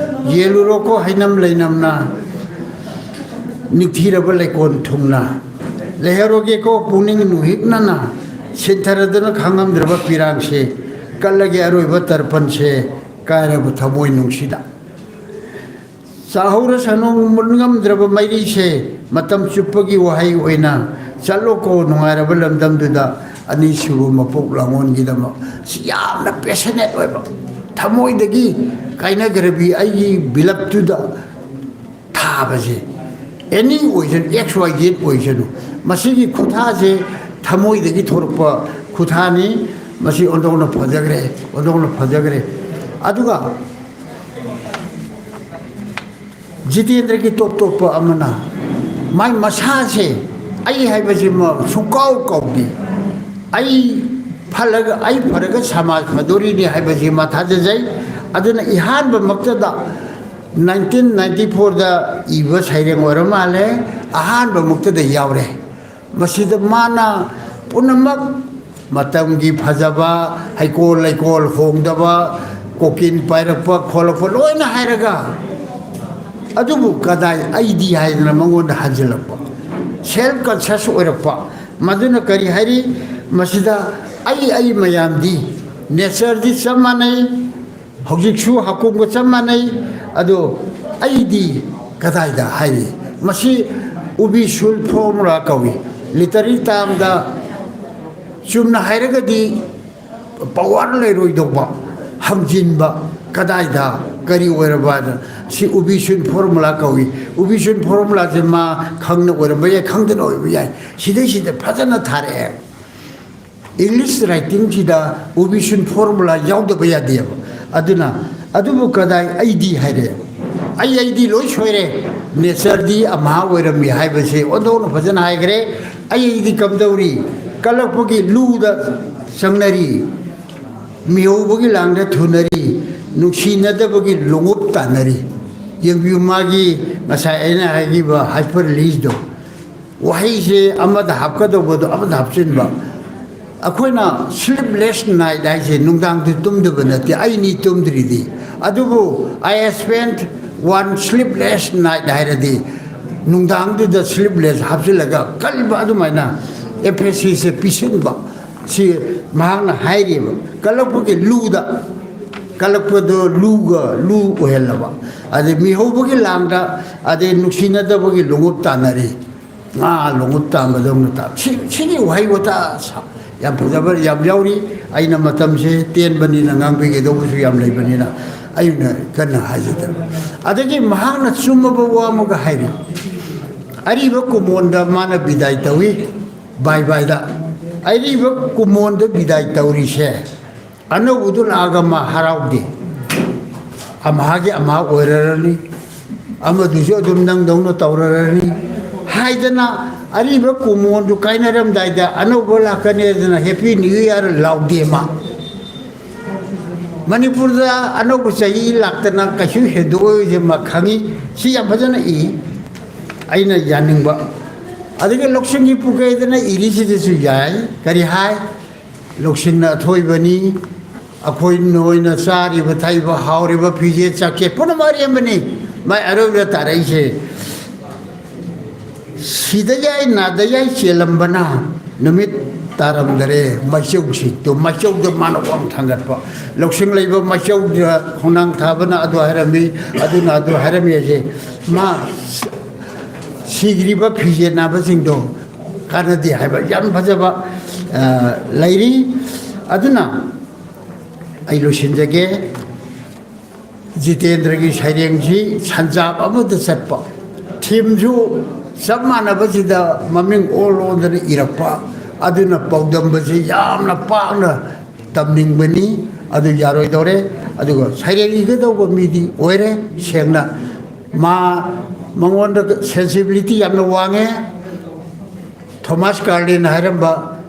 ꯌꯦꯜꯂꯨꯔꯣꯀꯣ ꯍꯩꯅꯝ ꯂꯩꯅꯝꯅ, ꯅꯤꯡꯊꯤꯔꯕ ꯂꯩꯀꯣꯜ ꯊꯨꯡꯅ꯫ ꯂꯩꯍꯧꯔꯒꯦꯀꯣ ꯄꯨꯛꯅꯤꯡ ꯅꯨꯍꯤꯛꯅꯅ, ꯁꯤꯟꯊꯔꯗꯨꯅ ꯈꯥꯡꯉꯝꯗ꯭ꯔꯕ ꯄꯤꯔꯥꯡꯁꯦ꯫ ꯀꯠꯂꯒꯦ ꯑꯔꯣꯏꯕ ꯇꯔꯄꯟꯁꯦ, ꯀꯥꯏꯔꯕ ꯊꯃꯣꯏ ꯅꯨꯡꯁꯤꯗ꯫ ꯆꯥꯍꯧꯔꯁꯅꯨ ꯃꯨꯠ ꯉꯝꯗ꯭ꯔꯕ ꯃꯩꯔꯤꯁꯦ, ꯃꯇꯝ ꯆꯨꯞꯄꯒꯤ ꯋꯥꯍꯩ ꯑꯣꯏꯅ꯫ ꯆꯠꯂꯣꯀꯣ ꯅꯨꯡꯉꯥꯏꯔꯕ ꯂꯝꯗꯝꯗꯨꯗ, ꯑꯅꯤꯁꯨꯕ ꯃꯄꯣꯛ ꯂꯥꯡꯑꯣꯟꯒꯤꯗꯃꯛ꯫ ꯁꯤ ꯌꯥꯝꯅ ꯄꯦꯁꯅꯦꯠ ꯑꯣꯏꯕ, ꯊꯃꯣꯏꯗꯒꯤ ꯀꯥꯏꯅꯈ꯭ꯔꯕꯤ ꯑꯩꯒꯤ ꯕꯤꯂꯞꯇꯨꯗ ꯊꯥꯕꯁꯦ꯫ ꯑꯦꯅꯤ ꯑꯣꯏꯁꯅꯨ, ꯑꯦꯛꯁ ꯋꯥꯏ ꯖꯦꯠ ꯑꯣꯏꯁꯅꯨ, ꯃꯁꯤꯒꯤ ꯈꯨꯊꯥꯁꯦ ꯊꯃꯣꯏꯗꯒꯤ ꯊꯣꯔꯛꯄ ꯈꯨꯊꯥꯅꯤ꯫ ꯃꯁꯤ ꯑꯣꯟꯊꯣꯛꯅ ꯐꯖꯈ꯭ꯔꯦ, ꯑꯣꯟꯊꯣꯛꯅ ꯐꯖꯈ꯭ꯔꯦ꯫ ꯑꯗꯨꯒ ꯖꯤꯇꯦꯟꯗ꯭ꯔꯒꯤ ꯇꯣꯞ ꯇꯣꯞꯄ ꯑꯃꯅ ꯃꯥꯏ ꯃꯁꯥꯁꯦ ꯑꯩ ꯍꯥꯏꯕꯁꯤꯃ ꯁꯨꯡꯀꯥꯎ ꯀꯥꯎꯗꯦ꯫ ꯑꯩ ꯐꯂꯒ, ꯑꯩ ꯐꯔꯒ ꯁꯃꯥꯖ ꯐꯗꯣꯔꯤꯅꯤ ꯍꯥꯏꯕꯁꯤ ꯃꯥ ꯊꯥꯖꯖꯩ꯫ ꯑꯗꯨꯅ ꯏꯍꯥꯟꯕꯃꯛꯇꯗ ꯅꯥꯏꯟꯇꯤꯟ ꯅꯥꯏꯟꯇꯤ ꯐꯣꯔꯗ ꯏꯕ ꯁꯩꯔꯦꯡ ꯑꯣꯏꯔ ꯃꯥꯜꯂꯦ, ꯑꯍꯥꯟꯕꯃꯛꯇꯗ ꯌꯥꯎꯔꯦ꯫ ꯃꯁꯤꯗ ꯃꯥꯅ ꯄꯨꯝꯅꯃꯛ, ꯃꯇꯝꯒꯤ ꯐꯖꯕ, ꯍꯩꯀꯣꯜ ꯂꯩꯀꯣꯜ ꯍꯣꯡꯗꯕ, ꯀꯣꯀꯤꯜ ꯄꯥꯏꯔꯛꯄ ꯈꯣꯠꯂꯛꯄ ꯂꯣꯏꯅ ꯍꯥꯏꯔꯒ, ꯑꯗꯨꯕꯨ ꯀꯗꯥꯏ ꯑꯩꯗꯤ ꯍꯥꯏꯗꯅ ꯃꯉꯣꯟꯗ ꯍꯟꯖꯤꯜꯂꯛꯄ, ꯁꯦꯜꯐ ꯀꯟꯁꯤꯌꯁ ꯑꯣꯏꯔꯛꯄ꯫ ꯃꯗꯨꯅ ꯀꯔꯤ ꯍꯥꯏꯔꯤ? ꯃꯁꯤꯗ ꯑꯩ, ꯑꯩ ꯃꯌꯥꯝꯗꯤ, ꯅꯦꯆꯔꯗꯤ ꯆꯞ ꯃꯥꯟꯅꯩ, ꯍꯧꯖꯤꯛꯁꯨ ꯍꯥꯀꯨꯝꯒ ꯆꯞ ꯃꯥꯟꯅꯩ꯫ ꯑꯗꯣ ꯑꯩꯗꯤ ꯀꯗꯥꯏꯗ ꯍꯥꯏꯔꯤ? ꯃꯁꯤ ꯎꯕꯤꯁꯨꯜ ꯐꯣꯔꯃꯨꯂꯥ ꯀꯧꯏ꯫ ꯂꯤꯇꯔꯤ ꯇꯥꯝꯗ ꯆꯨꯝꯅ ꯍꯥꯏꯔꯒꯗꯤ ꯄꯋꯥꯔ ꯂꯩꯔꯣꯏꯗꯧꯕ, ꯍꯪꯖꯤꯟꯕ, ꯀꯗꯥꯏꯗ ꯀꯔꯤ ꯑꯣꯏꯔꯕ ꯍꯥꯏꯗꯅ꯫ ꯁꯤ ꯎꯕꯤꯁꯨꯜ ꯐꯣꯔꯃꯨꯂꯥ ꯀꯧꯏ꯫ ꯎꯕꯤꯁꯨꯜ ꯐꯣꯔꯃꯨꯂꯥꯁꯦ ꯃꯥ ꯈꯪꯅ ꯑꯣꯏꯔꯝꯕ ꯌꯥꯏ, ꯈꯪꯗꯅ ꯑꯣꯏꯕ ꯌꯥꯏ꯫ ꯁꯤꯗꯩꯁꯤꯗ ꯐꯖꯅ ꯊꯥꯔꯛꯑꯦ꯫ ꯏꯪꯂꯤꯁ ꯔꯥꯏꯇꯤꯡꯁꯤꯗ ꯎꯕꯤꯁꯨꯜ ꯐꯣꯔꯃꯨꯂꯥ ꯌꯥꯎꯗꯕ ꯌꯥꯗꯦꯕ꯫ ꯑꯗꯨꯅ ꯑꯗꯨꯕꯨ ꯀꯗꯥꯏ ꯑꯩꯗꯤ ꯍꯥꯏꯔꯦ꯫ ꯑꯩ, ꯑꯩꯗꯤ ꯂꯣꯏ ꯁꯣꯏꯔꯦ꯫ ꯅꯦꯆꯔꯗꯤ ꯑꯃꯍꯥ ꯑꯣꯏꯔꯝꯃꯤ ꯍꯥꯏꯕꯁꯦ ꯑꯣꯟꯊꯣꯛꯅ ꯐꯖꯅ ꯍꯥꯏꯈ꯭ꯔꯦ꯫ ꯑꯩ, ꯑꯩꯗꯤ ꯀꯝꯗꯧꯔꯤ? ꯀꯜꯂꯛꯄꯒꯤ ꯂꯨꯗ ꯆꯪꯅꯔꯤ, ꯃꯤꯍꯧꯕꯒꯤ ꯂꯥꯡꯗ ꯊꯨꯅꯔꯤ, ꯅꯨꯡꯁꯤꯅꯗꯕꯒꯤ ꯂꯣꯡꯎꯞ ꯇꯥꯟꯅꯔꯤ꯫ ꯌꯦꯡꯕꯤꯌꯨ, ꯃꯥꯒꯤ ꯉꯁꯥꯏ ꯑꯩꯅ ꯍꯥꯏꯈꯤꯕ ꯍꯥꯏꯄꯔ ꯂꯤꯁꯗꯣ꯫ ꯋꯥꯍꯩꯁꯦ ꯑꯃꯗ ꯍꯥꯞꯀꯗꯧꯕꯗꯣ ꯑꯃꯗ ꯍꯥꯞꯆꯤꯟꯕ꯫ ꯑꯩꯈꯣꯏꯅ ꯁ꯭ꯂꯤꯞꯂꯦꯁ ꯅꯥꯏꯠ ꯍꯥꯏꯁꯦ ꯅꯨꯡꯗꯥꯡꯗꯤ ꯇꯨꯝꯗꯕ ꯅꯠꯇꯦ, ꯑꯩꯅꯤ ꯇꯨꯝꯗ꯭ꯔꯤꯗꯤ꯫ ꯑꯗꯨꯕꯨ "I spent one sleepless night" ꯍꯥꯏꯔꯗꯤ ꯅꯨꯡꯗꯥꯡꯗꯨꯗ ꯁ꯭ꯂꯤꯞꯂꯦꯁ ꯍꯥꯞꯆꯤꯜꯂꯒ ꯀꯜꯕ ꯑꯗꯨꯃꯥꯏꯅ ꯑꯦꯐꯦꯁꯤꯁꯁꯦ ꯄꯤꯁꯤꯟꯕ꯫ ꯁꯤ ꯃꯍꯥꯛꯅ ꯍꯥꯏꯔꯤꯕ ꯀꯜꯂꯛꯄꯒꯤ ꯂꯨꯗ, ꯀꯜꯂꯛꯄꯗꯣ ꯂꯨꯒ ꯂꯨ ꯑꯣꯏꯍꯜꯂꯕ꯫ ꯑꯗꯩ ꯃꯤꯍꯧꯕꯒꯤ ꯂꯥꯡꯗ, ꯑꯗꯩ ꯅꯨꯡꯁꯤꯅꯗꯕꯒꯤ ꯂꯣꯡꯎꯞ ꯇꯥꯟꯅꯔꯤ꯫ ꯉꯥ ꯂꯣꯡꯎꯞ ꯇꯥꯟꯕꯗꯧꯅ ꯇꯥ-, ꯁꯤ-, ꯁꯤꯒꯤ ꯋꯥꯍꯩ ꯋꯥꯇꯥ ꯁꯥ-, ꯌꯥꯝ ꯐꯖꯕ ꯌꯥꯝ ꯌꯥꯎꯔꯤ꯫ ꯑꯩꯅ ꯃꯇꯝꯁꯦ ꯇꯦꯟꯕꯅꯤꯅ ꯉꯥꯡꯕꯤꯒꯗꯧꯕꯁꯨ ꯌꯥꯝ ꯂꯩꯕꯅꯤꯅ ꯑꯩꯅ ꯀꯟꯅ ꯍꯥꯏꯖꯗꯕ꯫ ꯑꯗꯒꯤ ꯃꯍꯥꯛꯅ ꯆꯨꯝꯃꯕ ꯋꯥ ꯑꯃꯒ ꯍꯥꯏꯔꯤ꯫ ꯑꯔꯤꯕ ꯀꯨꯃꯣꯟꯗ ꯃꯥꯅ ꯕꯤꯗꯥꯏ ꯇꯧꯏ, ꯕꯥꯏ ꯕꯥꯏꯗ꯫ ꯑꯔꯤꯕ ꯀꯨꯃꯣꯟꯗ ꯕꯤꯗꯥꯏ ꯇꯧꯔꯤꯁꯦ ꯑꯅꯧꯕꯗꯨ ꯂꯥꯛꯑꯒ ꯃꯥ ꯍꯔꯥꯎꯗꯦ꯫ ꯑꯃꯍꯥꯒꯤ ꯑꯃꯍꯥ ꯑꯣꯏꯔꯔꯅꯤ, ꯑꯃꯗꯨꯁꯨ ꯑꯗꯨꯝ ꯅꯪꯗꯧꯅ ꯇꯧꯔꯔꯅꯤ ꯍꯥꯏꯗꯅ, ꯑꯔꯤꯕ ꯀꯨꯃꯣꯟꯗꯨ ꯀꯥꯏꯅꯔꯝꯗꯥꯏꯗ ꯑꯅꯧꯕ ꯂꯥꯛꯀꯅꯤ ꯍꯥꯏꯗꯅ Happy New Year ꯂꯥꯎꯗꯦ ꯃꯥ꯫ ꯃꯅꯤꯄꯨꯔꯗ ꯑꯅꯧꯕ ꯆꯍꯤ ꯂꯥꯛꯇꯅ ꯀꯩꯁꯨ ꯍꯦꯟꯗꯣꯛꯑꯣꯏꯁꯦ ꯃꯥ ꯈꯪꯉꯤ꯫ ꯁꯤ ꯌꯥꯝ ꯐꯖꯅ ꯏ꯫ ꯑꯩꯅ ꯌꯥꯅꯤꯡꯕ꯫ ꯑꯗꯒꯤ ꯂꯧꯁꯤꯡꯒꯤ ꯄꯨꯀꯩꯗꯅ ꯏꯔꯤꯁꯤꯗꯁꯨ ꯌꯥꯏ꯫ ꯀꯔꯤ ꯍꯥꯏ? ꯂꯧꯁꯤꯡꯅ ꯑꯊꯣꯏꯕꯅꯤ꯫ ꯑꯩꯈꯣꯏ ꯅꯣꯏꯅ ꯆꯥꯔꯤꯕ ꯊꯛꯏꯕ ꯍꯥꯎꯔꯤꯕ ꯐꯤꯖꯦꯠ ꯆꯥꯛꯁꯦꯠ ꯄꯨꯝꯅꯃꯛ ꯑꯔꯦꯝꯕꯅꯤ꯫ ꯃꯥꯏ ꯑꯔꯣꯏꯕꯗ ꯇꯥꯔꯛꯏꯁꯦ, "ꯁꯤꯗ ꯌꯥꯏ ꯅꯥꯗ ꯌꯥꯏ ꯆꯦꯜꯂꯝꯕꯅ ꯅꯨꯃꯤꯠ ꯇꯥꯔꯝꯗꯔꯦ ꯃꯩꯆꯧꯁꯤꯠꯇꯨ", ꯃꯩꯆꯧꯗ ꯃꯥꯅ ꯋꯥꯡ ꯊꯥꯡꯒꯠꯄ꯫ ꯂꯧꯁꯤꯡ ꯂꯩꯕ ꯃꯩꯆꯧꯗ ꯈꯣꯡꯅꯥꯡ ꯊꯥꯕꯅ ꯑꯗꯨ ꯍꯥꯏꯔꯝꯃꯤ, ꯑꯗꯨꯅ ꯑꯗꯨ ꯍꯥꯏꯔꯝꯃꯤ ꯍꯥꯏꯁꯦ꯫ ꯃꯥ ꯁꯤꯈ꯭ꯔꯤꯕ ꯐꯤꯖꯦꯠ ꯅꯥꯕꯁꯤꯡꯗꯣ ꯀꯥꯟꯅꯗꯦ ꯍꯥꯏꯕ ꯌꯥꯝ ꯐꯖꯕ, ꯑ, ꯂꯩꯔꯤ꯫ ꯑꯗꯨꯅ ꯑꯩ ꯂꯣꯏꯁꯤꯟꯖꯒꯦ꯫ ꯖꯤꯇꯦꯟꯗ꯭ꯔꯒꯤ ꯁꯩꯔꯦꯡꯁꯤ ꯁꯟꯖꯥꯕ ꯑꯃꯗ ꯆꯠꯄ, ꯊꯤꯝꯁꯨ ꯆꯞ ꯃꯥꯟꯅꯕꯁꯤꯗ ꯃꯃꯤꯡ ꯑꯣꯟ ꯑꯣꯟꯗꯅ ꯏꯔꯛꯄ, ꯑꯗꯨꯅ ꯄꯥꯎꯗꯝꯕꯁꯤ ꯌꯥꯝꯅ ꯄꯥꯛꯅ ꯇꯝꯅꯤꯡꯕꯅꯤ꯫ ꯑꯗꯨ ꯌꯥꯔꯣꯏꯗꯧꯔꯦ꯫ ꯑꯗꯨꯒ ꯁꯩꯔꯦꯡ ꯏꯒꯗꯧꯕ ꯃꯤꯗꯤ ꯑꯣꯏꯔꯦ ꯁꯦꯡꯅ꯫ ꯃꯥ, ꯃꯉꯣꯟꯗ ꯁꯦꯟꯁꯤꯕꯤꯂꯤꯇꯤ ꯌꯥꯝꯅ ꯋꯥꯡꯉꯦ꯫ ꯊꯣꯃꯥꯁ ꯀꯥꯔꯂꯤꯟ ꯍꯥꯏꯔꯝꯕ,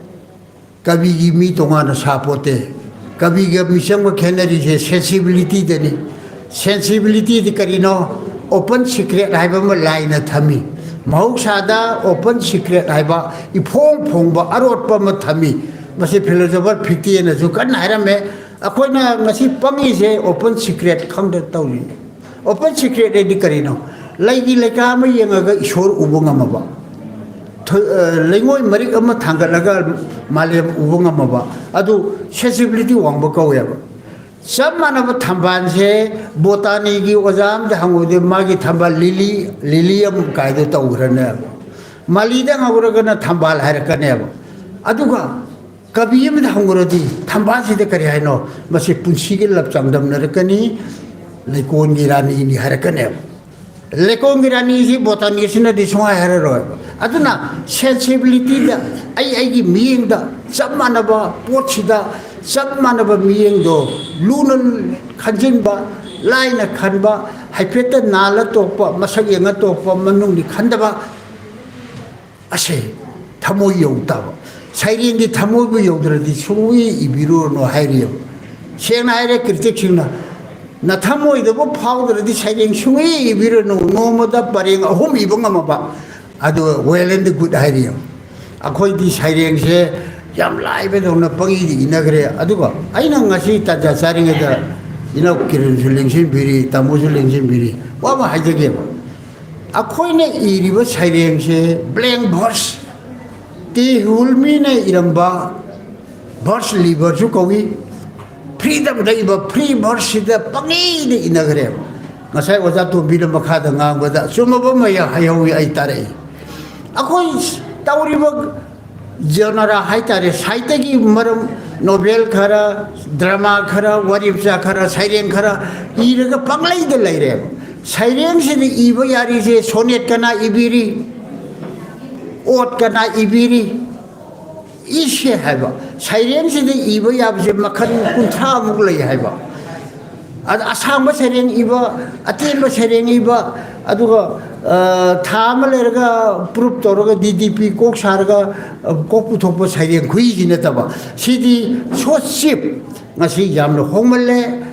"ꯀꯕꯤꯒꯤ ꯃꯤ ꯇꯣꯉꯥꯟꯅ ꯁꯥꯄꯣꯠꯇꯦ, ꯀꯕꯤꯒ ꯃꯤꯆꯪꯒ ꯈꯦꯠꯅꯔꯤꯁꯦ ꯁꯦꯟꯁꯤꯕꯤꯂꯤꯇꯤꯗꯅꯤ"꯫ ꯁꯦꯟꯁꯤꯕꯤꯂꯤꯇꯤꯗꯤ ꯀꯔꯤꯅꯣ? ꯑꯣꯄꯟ ꯁꯤꯀ꯭ꯔꯦꯠ ꯍꯥꯏꯕ ꯑꯃ ꯂꯥꯏꯅ ꯊꯝꯃꯤ꯫ ꯃꯍꯧꯁꯥꯗ ꯑꯣꯄꯟ ꯁꯤꯀ꯭ꯔꯦꯠ ꯍꯥꯏꯕ ꯏꯐꯣꯡ ꯐꯣꯡꯕ ꯑꯔꯣꯠꯄ ꯑꯃ ꯊꯝꯃꯤ꯫ ꯃꯁꯤ ꯐꯤꯂꯣꯁꯣꯐꯔ ꯐꯤꯛꯇꯦꯅꯁꯨ ꯀꯟꯅ ꯍꯥꯏꯔꯝꯃꯦ꯫ ꯑꯩꯈꯣꯏꯅ ꯉꯁꯤ ꯄꯪꯉꯤꯁꯦ ꯑꯣꯄꯟ ꯁꯤꯀ꯭ꯔꯦꯠ ꯈꯪꯗ ꯇꯧꯔꯤꯅꯤ꯫ ꯑꯣꯄꯟ ꯁꯤꯀ꯭ꯔꯦꯠ ꯍꯥꯏꯗꯤ ꯀꯔꯤꯅꯣ? ꯂꯩꯒꯤ ꯂꯩꯀꯥ ꯑꯃ ꯌꯦꯡꯉꯒ ꯏꯁꯣꯔ ꯎꯕ ꯉꯝꯃꯕ, ꯊ-, ꯑ, ꯂꯩꯉꯣꯏ ꯃꯔꯤꯛ ꯑꯃ ꯊꯥꯡꯒꯠꯂꯒ ꯃꯥꯂꯦꯝ ꯎꯕ ꯉꯝꯃꯕ, ꯑꯗꯨ ꯁꯦꯟꯁꯤꯕꯤꯂꯤꯇꯤ ꯋꯥꯡꯕ ꯀꯧꯋꯦꯕ꯫ ꯆꯞ ꯃꯥꯟꯅꯕ ꯊꯝꯕꯥꯜꯁꯦ ꯕꯣꯇꯥꯅꯤꯒꯤ ꯑꯣꯖꯥ ꯑꯃꯗ ꯍꯪꯉꯨꯗꯤ ꯃꯥꯒꯤ ꯊꯝꯕꯥꯜ ꯂꯤꯂꯤ, ꯂꯤꯂꯤ ꯑꯃ ꯀꯥꯏꯗꯣ ꯇꯧꯈ꯭ꯔꯅꯦꯕ꯫ ꯃꯥꯂꯤꯗ ꯍꯪꯉꯨꯔꯒꯅ ꯊꯝꯕꯥꯜ ꯍꯥꯏꯔꯛꯀꯅꯦꯕ꯫ ꯑꯗꯨꯒ ꯀꯕꯤ ꯑꯃꯗ ꯍꯪꯉꯨꯔꯗꯤ ꯊꯝꯕꯥꯜꯁꯤꯗ ꯀꯔꯤ ꯍꯥꯏꯅꯣ? ꯃꯁꯤ ꯄꯨꯟꯁꯤꯒꯤ ꯂꯞ ꯆꯥꯡꯗꯝꯅꯔꯛꯀꯅꯤ, ꯂꯩꯀꯣꯟꯒꯤ ꯔꯥꯅꯤꯅꯤ ꯍꯥꯏꯔꯛꯀꯅꯦꯕ꯫ ꯂꯩꯀꯣꯟꯒꯤ ꯔꯥꯅꯤꯁꯤ ꯕꯣꯇꯥꯅꯤꯁꯤꯅꯗꯤ ꯁꯨꯡꯍꯥꯏ ꯍꯥꯏꯔꯔꯣꯏꯕ꯫ ꯑꯗꯨꯅ ꯁꯦꯟꯁꯤꯕꯤꯂꯤꯇꯤꯗ, ꯑꯩ ꯑꯩꯒꯤ ꯃꯤꯠꯌꯦꯡꯗ ꯆꯞ ꯃꯥꯟꯅꯕ ꯄꯣꯠꯁꯤꯗ ꯆꯞ ꯃꯥꯟꯅꯕ ꯃꯤꯠꯌꯦꯡꯗꯣ ꯂꯨꯅ ꯈꯟꯖꯤꯟꯕ, ꯂꯥꯏꯅ ꯈꯟꯕ, ꯍꯥꯏꯐꯦꯠꯇ ꯅꯥꯜꯂ ꯇꯣꯛꯄ, ꯃꯁꯛ ꯌꯦꯡꯉ ꯇꯣꯛꯄ, ꯃꯅꯨꯡꯗꯤ ꯈꯟꯗꯕ, ꯑꯁꯦ ꯊꯃꯣꯏ ꯌꯧ ꯇꯥꯕ꯫ ꯁꯩꯔꯦꯡꯒꯤ ꯊꯃꯣꯏꯕꯨ ꯌꯧꯗ꯭ꯔꯗꯤ ꯁꯨꯡꯏ ꯏꯕꯤꯔꯨꯔꯅꯨ ꯍꯥꯏꯔꯤꯑꯕ꯫ ꯁꯦꯡꯅ ꯍꯥꯏꯔꯦ, ꯀ꯭ꯔꯤꯇꯤꯛꯁꯤꯡꯅ, "ꯅꯊꯃꯣꯏꯗꯕꯨ ꯐꯥꯎꯗ꯭ꯔꯗꯤ ꯁꯩꯔꯦꯡ ꯁꯨꯡꯏ ꯏꯕꯤꯔꯨꯔꯅꯨ"꯫ ꯅꯣꯡꯃꯗ ꯄꯔꯦꯡ ꯑꯍꯨꯝ ꯏꯕ ꯉꯝꯃꯕ, ꯑꯗꯨ well and good ꯍꯥꯏꯔꯤꯑꯕ꯫ ꯑꯩꯈꯣꯏꯗꯤ ꯁꯩꯔꯦꯡꯁꯦ ꯌꯥꯝ ꯂꯥꯏꯕꯗꯧꯅ ꯄꯪꯏꯗ ꯏꯅꯈ꯭ꯔꯦ꯫ ꯑꯗꯨꯒ ꯑꯩꯅ ꯉꯁꯤ ꯇꯥꯟꯖꯥ ꯆꯥꯔꯤꯉꯩꯗ ꯏꯅꯥꯎ ꯀꯤꯔꯟꯁꯨ ꯂꯦꯡꯁꯤꯟꯕꯤꯔꯤ, ꯇꯥꯃꯣꯁꯨ ꯂꯦꯡꯁꯤꯟꯕꯤꯔꯤ, ꯋꯥ ꯑꯃ ꯍꯥꯏꯖꯒꯦꯕ꯫ ꯑꯩꯈꯣꯏꯅ ꯏꯔꯤꯕ ꯁꯩꯔꯦꯡꯁꯦ blank verse, ꯇꯤ ꯍꯨꯜꯃꯤꯅ ꯏꯔꯝꯕ verse ꯂꯤꯕꯔꯁꯨ ꯀꯧꯏ꯫ ꯐ꯭ꯔꯤꯗꯝꯗ ꯏꯕ ꯐ꯭ꯔꯤ ꯚꯔꯁꯁꯤꯗ ꯄꯪꯏꯗ ꯏꯅꯈ꯭ꯔꯦꯕ꯫ ꯉꯁꯥꯏ ꯑꯣꯖꯥ ꯇꯣꯝꯕꯤꯅ ꯃꯈꯥꯗ ꯉꯥꯡꯕꯗ ꯑꯆꯨꯝꯕ ꯑꯃ ꯍꯩꯍꯧꯋꯤ, ꯑꯩ ꯇꯥꯔꯛꯏ꯫ ꯑꯩꯈꯣꯏ ꯇꯧꯔꯤꯕ ꯖꯅꯔꯥ ꯍꯥꯏꯇꯥꯔꯦ, ꯁꯥꯍꯤꯇ꯭ꯌꯒꯤ ꯃꯔꯝ, ꯅꯣꯕꯦꯜ ꯈꯔ, ꯗ꯭ꯔꯃꯥ ꯈꯔ, ꯋꯥꯔꯤ ꯃꯆꯥ ꯈꯔ, ꯁꯩꯔꯦꯡ ꯈꯔ ꯏꯔꯒ ꯄꯪꯂꯩꯗ ꯂꯩꯔꯦꯕ꯫ ꯁꯩꯔꯦꯡꯁꯤꯗ ꯏꯕ ꯌꯥꯔꯤꯁꯦ ꯁꯣꯅꯦꯠ ꯀꯅꯥ ꯏꯕꯤꯔꯤ, ꯑꯣꯠ ꯀꯅꯥ ꯏꯕꯤꯔꯤ, ꯏꯁꯦ ꯍꯥꯏꯕ꯫ ꯁꯩꯔꯦꯡꯁꯤꯗ ꯏꯕ ꯌꯥꯕꯁꯦ ꯃꯈꯜ ꯀꯨꯟꯊ꯭ꯔꯥꯃꯨꯛ ꯂꯩ ꯍꯥꯏꯕ꯫ ꯑꯗ ꯑꯁꯥꯡꯕ ꯁꯩꯔꯦꯡ ꯏꯕ, ꯑꯇꯦꯟꯕ ꯁꯩꯔꯦꯡ ꯏꯕ, ꯑꯗꯨꯒ, ꯑ, ꯊꯥ ꯑꯃ ꯂꯩꯔꯒ ꯄ꯭ꯔꯨꯞ ꯇꯧꯔꯒ ꯗꯤ ꯗꯤ ꯄꯤ ꯀꯣꯛ ꯁꯥꯔꯒ, ꯑ, ꯀꯣꯛ ꯄꯨꯊꯣꯛꯄ ꯁꯩꯔꯦꯡ ꯈꯨꯏꯁꯤ ꯅꯠꯇꯕ꯫ ꯁꯤꯗꯤ so cheap꯫ ꯉꯁꯤ ꯌꯥꯝꯅ ꯍꯣꯡꯃꯜꯂꯦ꯫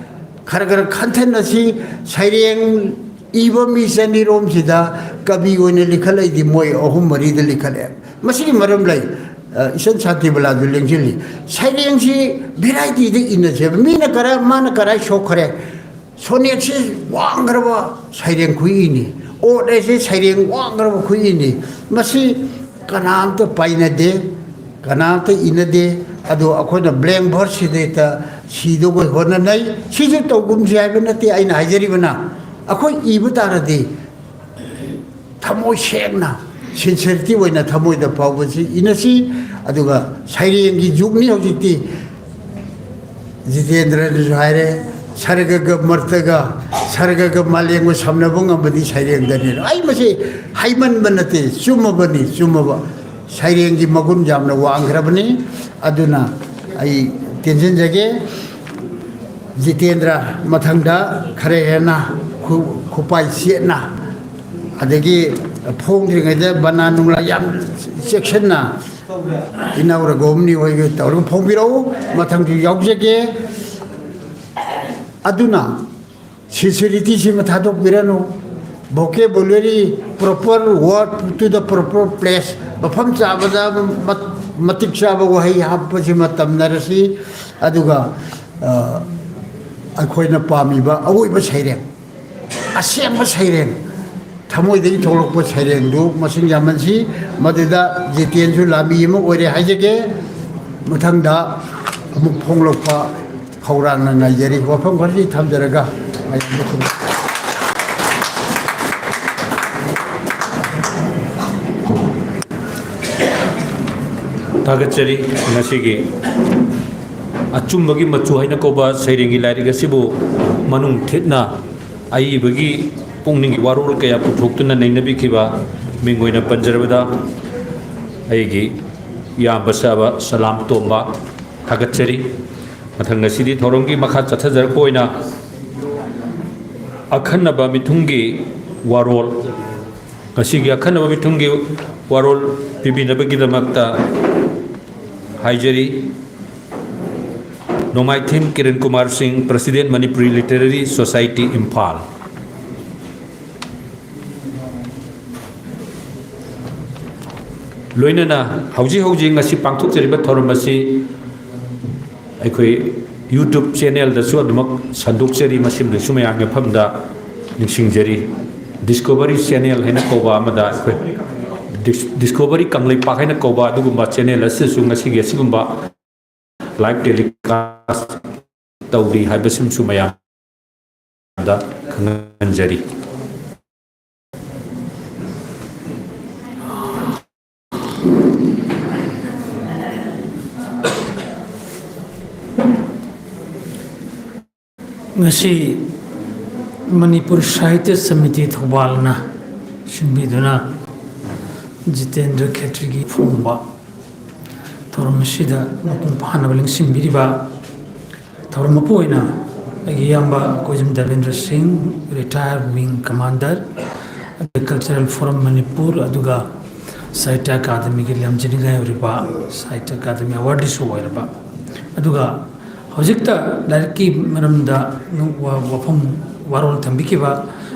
ꯈꯔ ꯈꯔ ꯈꯟꯊꯅꯁꯤ꯫ ꯁꯩꯔꯦꯡ ꯏꯕ ꯃꯤ ꯆꯅꯤꯔꯣꯝꯁꯤꯗ ꯀꯕꯤ ꯑꯣꯏꯅ ꯂꯤꯈꯠꯂꯛꯏꯗꯤ ꯃꯣꯏ ꯑꯍꯨꯝ ꯃꯔꯤꯗ ꯂꯤꯈꯠꯂꯛꯑꯦ꯫ ꯃꯁꯤꯒꯤ ꯃꯔꯝ ꯂꯩ꯫ ꯑ, ꯏꯆꯟ ꯁꯥꯟꯇꯤꯕꯂꯥꯗꯨ ꯂꯦꯡꯁꯤꯜꯂꯤ꯫ ꯁꯩꯔꯦꯡꯁꯤ ꯚꯦꯔꯥꯏꯇꯤꯗ ꯏꯅꯁꯦꯕ꯫ ꯃꯤꯅ ꯀꯔꯥꯏ, ꯃꯥꯅ ꯀꯔꯥꯏ ꯁꯣꯛꯈ꯭ꯔꯦ? ꯁꯣꯅꯦꯠꯁꯤ ꯋꯥꯡꯈ꯭ꯔꯕ ꯁꯩꯔꯦꯡ ꯈꯨꯏꯅꯤ꯫ ꯑꯣꯠ ꯑꯁꯤ ꯁꯩꯔꯦꯡ ꯋꯥꯡꯈ꯭ꯔꯕ ꯈꯨꯏꯅꯤ꯫ ꯃꯁꯤ ꯀꯅꯥꯝꯇ ꯄꯥꯏꯅꯗꯦ, ꯀꯅꯥꯝꯇ ꯏꯅꯗꯦ꯫ ꯑꯗꯣ ꯑꯩꯈꯣꯏꯅ blank verse ꯁꯤꯗꯩꯗ ꯁꯤꯗꯧꯕ ꯍꯣꯠꯅꯅꯩ꯫ ꯁꯤꯁꯨ ꯇꯧꯒꯨꯝꯁꯤ ꯍꯥꯏꯕ ꯅꯠꯇꯦ ꯑꯩꯅ ꯍꯥꯏꯖꯔꯤꯕꯅ꯫ ꯑꯩꯈꯣꯏ ꯏꯕ ꯇꯥꯔꯗꯤ ꯊꯃꯣꯏ ꯁꯦꯡꯅ, sincerity ꯑꯣꯏꯅ ꯊꯃꯣꯏꯗ ꯐꯥꯎꯕꯁꯤ ꯏꯅꯁꯤ꯫ ꯑꯗꯨꯒ ꯁꯩꯔꯦꯡꯒꯤ ꯖꯨꯒꯅꯤ ꯍꯧꯖꯤꯛꯇꯤ꯫ ꯖꯤꯇꯦꯟꯗ꯭ꯔꯅꯁꯨ ꯍꯥꯏꯔꯦ, "ꯁꯔꯒꯒ ꯃꯔꯇꯒ, ꯁꯔꯒꯒ ꯃꯥꯂꯦꯝꯒ ꯁꯝꯅꯕ ꯉꯝꯕꯗꯤ ꯁꯩꯔꯦꯡꯗꯅꯤ"꯫ ꯑꯩ ꯃꯁꯤ ꯍꯩꯃꯟꯕ ꯅꯠꯇꯦ, ꯆꯨꯝꯃꯕꯅꯤ, ꯆꯨꯝꯃꯕ꯫ ꯁꯩꯔꯦꯡꯒꯤ ꯃꯒꯨꯟ ꯌꯥꯝꯅ ꯋꯥꯡꯈ꯭ꯔꯕꯅꯤ꯫ ꯑꯗꯨꯅ ꯑꯩ ꯇꯦꯟꯁꯤꯟꯖꯒꯦ꯫ ꯖꯤꯇꯦꯟꯗ꯭ꯔ, ꯃꯊꯪꯗ ꯈꯔ ꯍꯦꯟꯅ ꯈꯨ-, ꯈꯨꯄꯥꯏ ꯆꯦꯠꯅ, ꯑꯗꯒꯤ ꯐꯣꯡꯗ꯭ꯔꯤꯉꯩꯗ ꯕꯅꯥ ꯅꯨꯡꯂꯥ ꯌꯥꯝ ꯆꯦꯛꯁꯤꯟꯅ ꯏꯅꯥꯎ ꯔꯘꯨꯃꯅꯤ ꯍꯣꯏꯒ ꯇꯧꯔꯒ ꯐꯣꯡꯕꯤꯔꯛꯎ꯫ ꯃꯊꯪꯁꯨ ꯌꯥꯎꯖꯒꯦ꯫ ꯑꯗꯨꯅ sincerity ꯁꯤꯃ ꯊꯥꯗꯣꯛꯄꯤꯔꯅꯨ꯫ Vocabulary, proper word to the proper place, ꯃꯐꯝ ꯆꯥꯕꯗ ꯃ-, ꯃꯇꯤꯛ ꯆꯥꯕ ꯋꯥꯍꯩ ꯍꯥꯞꯄꯁꯤꯃ ꯇꯝꯅꯔꯁꯤ꯫ ꯑꯗꯨꯒ, ꯑ, ꯑꯩꯈꯣꯏꯅ ꯄꯥꯝꯃꯤꯕ ꯑꯋꯣꯏꯕ ꯁꯩꯔꯦꯡ, ꯑꯁꯦꯡꯕ ꯁꯩꯔꯦꯡ, ꯊꯃꯣꯏꯗꯒꯤ ꯊꯣꯛꯂꯛꯄ ꯁꯩꯔꯦꯡꯗꯨ ꯃꯁꯤꯡ ꯌꯥꯝꯍꯟꯁꯤ꯫ ꯃꯗꯨꯗ ꯖꯤꯇꯦꯟꯁꯨ ꯂꯥꯃꯤ ꯑꯃ ꯑꯣꯏꯔꯦ ꯍꯥꯏꯖꯒꯦ꯫ ꯃꯊꯪꯗ ꯑꯃꯨꯛ ꯐꯣꯡꯂꯛꯄ ꯈꯧꯔꯥꯡꯅ ꯉꯥꯏꯖꯔꯤ꯫ ꯋꯥꯐꯝ ꯈꯔꯁꯤ ꯊꯝꯖꯔꯒ ꯃꯌꯥꯝꯗ ꯈꯨꯔꯨꯝ- ꯊꯥꯒꯠꯆꯔꯤ꯫ ꯉꯁꯤꯒꯤ ꯑꯆꯨꯝꯕꯒꯤ ꯃꯆꯨ ꯍꯥꯏꯅ ꯀꯧꯕ ꯁꯩꯔꯦꯡꯒꯤ ꯂꯥꯏꯔꯤꯛ ꯑꯁꯤꯕꯨ ꯃꯅꯨꯡ ꯊꯤꯠꯅ ꯑꯏꯕꯒꯤ ꯄꯨꯛꯅꯤꯡꯒꯤ ꯋꯥꯔꯣꯜ ꯀꯌꯥ ꯄꯨꯊꯣꯛꯇꯨꯅ ꯅꯩꯅꯕꯤꯈꯤꯕ ꯃꯤꯡ ꯑꯣꯏꯅ ꯄꯟꯖꯔꯕꯗ ꯑꯩꯒꯤ ꯏꯌꯥꯝꯕ ꯁꯥꯕ ꯁꯂꯥꯝ ꯇꯣꯝꯕ ꯊꯥꯒꯠꯆꯔꯤ꯫ ꯃꯊꯪ ꯉꯁꯤꯗꯤ ꯊꯧꯔꯝꯒꯤ ꯃꯈꯥ ꯆꯠꯊꯖꯔꯛꯄ ꯑꯣꯏꯅ ꯑꯈꯟꯅꯕ ꯃꯤꯊꯨꯡꯒꯤ ꯋꯥꯔꯣꯜ, ꯉꯁꯤꯒꯤ ꯑꯈꯟꯅꯕ ꯃꯤꯊꯨꯡꯒꯤ ꯋꯥꯔꯣꯜ ꯄꯤꯕꯤꯅꯕꯒꯤꯗꯃꯛꯇ ꯍꯥꯏꯖꯔꯤ꯫ ꯅꯣꯡꯃꯥꯏꯊꯦꯝ ꯀꯤꯔꯟ ꯀꯨꯃꯥꯔ ꯁꯤꯡ, President, Manipuri Literary Society, Imphal. ꯂꯣꯏꯅꯅ ꯍꯧꯖꯤꯛ ꯍꯧꯖꯤꯛ ꯉꯁꯤ ꯄꯥꯡꯊꯣꯛꯆꯔꯤꯕ ꯊꯧꯔꯝ ꯑꯁꯤ ꯑꯩꯈꯣꯏ YouTube channel ꯗꯁꯨ ꯑꯗꯨꯃꯛ ꯁꯟꯗꯣꯛꯆꯔꯤ꯫ ꯃꯁꯤꯃꯗꯁꯨ ꯃꯌꯥꯝꯒꯤ ꯃꯐꯝꯗ ꯅꯤꯡꯁꯤꯡꯖꯔꯤ꯫ Discovery channel ꯍꯥꯏꯅ ꯀꯧꯕ ꯑꯃꯗ ꯑꯩꯈꯣꯏ ꯗꯤꯁ-, Discovery ꯀꯪꯂꯩꯄꯥꯛ ꯍꯥꯏꯅ ꯀꯧꯕ ꯑꯗꯨꯒꯨꯝꯕ channel ꯑꯁꯤꯗꯁꯨ ꯉꯁꯤꯒꯤ ꯑꯁꯤꯒꯨꯝꯕ live telecast ꯇꯧꯔꯤ ꯍꯥꯏꯕꯁꯤꯃꯁꯨ ꯃꯌꯥꯝꯗ ꯈꯪꯍꯟꯖꯔꯤ꯫ ꯉꯁꯤ ꯃꯅꯤꯄꯨꯔ ꯁꯥꯍꯤꯇ꯭ꯌ ꯁꯃꯤꯇꯤ ꯊꯧꯕꯥꯜꯅ ꯁꯤꯟꯕꯤꯗꯨꯅ ꯖꯤꯇꯦꯟꯗ꯭ꯔ ꯈꯦꯇ꯭ꯔꯤꯒꯤ ꯐꯣꯡꯕ ꯊꯧꯔꯝ ꯑꯁꯤꯗ ꯃꯄꯨꯡ ꯐꯥꯅꯕ ꯂꯦꯡꯁꯤꯟꯕꯤꯔꯤꯕ ꯊꯧꯔꯝ ꯃꯄꯨ ꯑꯣꯏꯅ ꯑꯩꯒꯤ ꯏꯌꯥꯝꯕ ꯀꯣꯏꯖꯝ ꯗꯦꯕꯦꯟꯗ꯭ꯔ ꯁꯤꯡ, retired wing commander, ꯑꯗꯨꯒ Cultural Forum Manipur, ꯑꯗꯨꯒ ꯁꯥꯍꯤꯇ꯭ꯌ ꯑꯀꯥꯗꯃꯤꯒꯤ ꯂꯝꯖꯤꯡꯅꯤꯡꯉꯥꯏ ꯑꯣꯏꯔꯤꯕ, ꯁꯥꯍꯤꯇ꯭ꯌ ꯑꯀꯥꯗꯃꯤ awardꯁꯨ ꯑꯣꯏꯔꯕ, ꯑꯗꯨꯒ ꯍꯧꯖꯤꯛꯇ ꯂꯥꯏꯔꯤꯛꯀꯤ ꯃꯔꯝꯗ ꯋꯥ-, ꯋꯥꯐꯝ, ꯋꯥꯔꯣꯜ ꯊꯝꯕꯤꯈꯤꯕ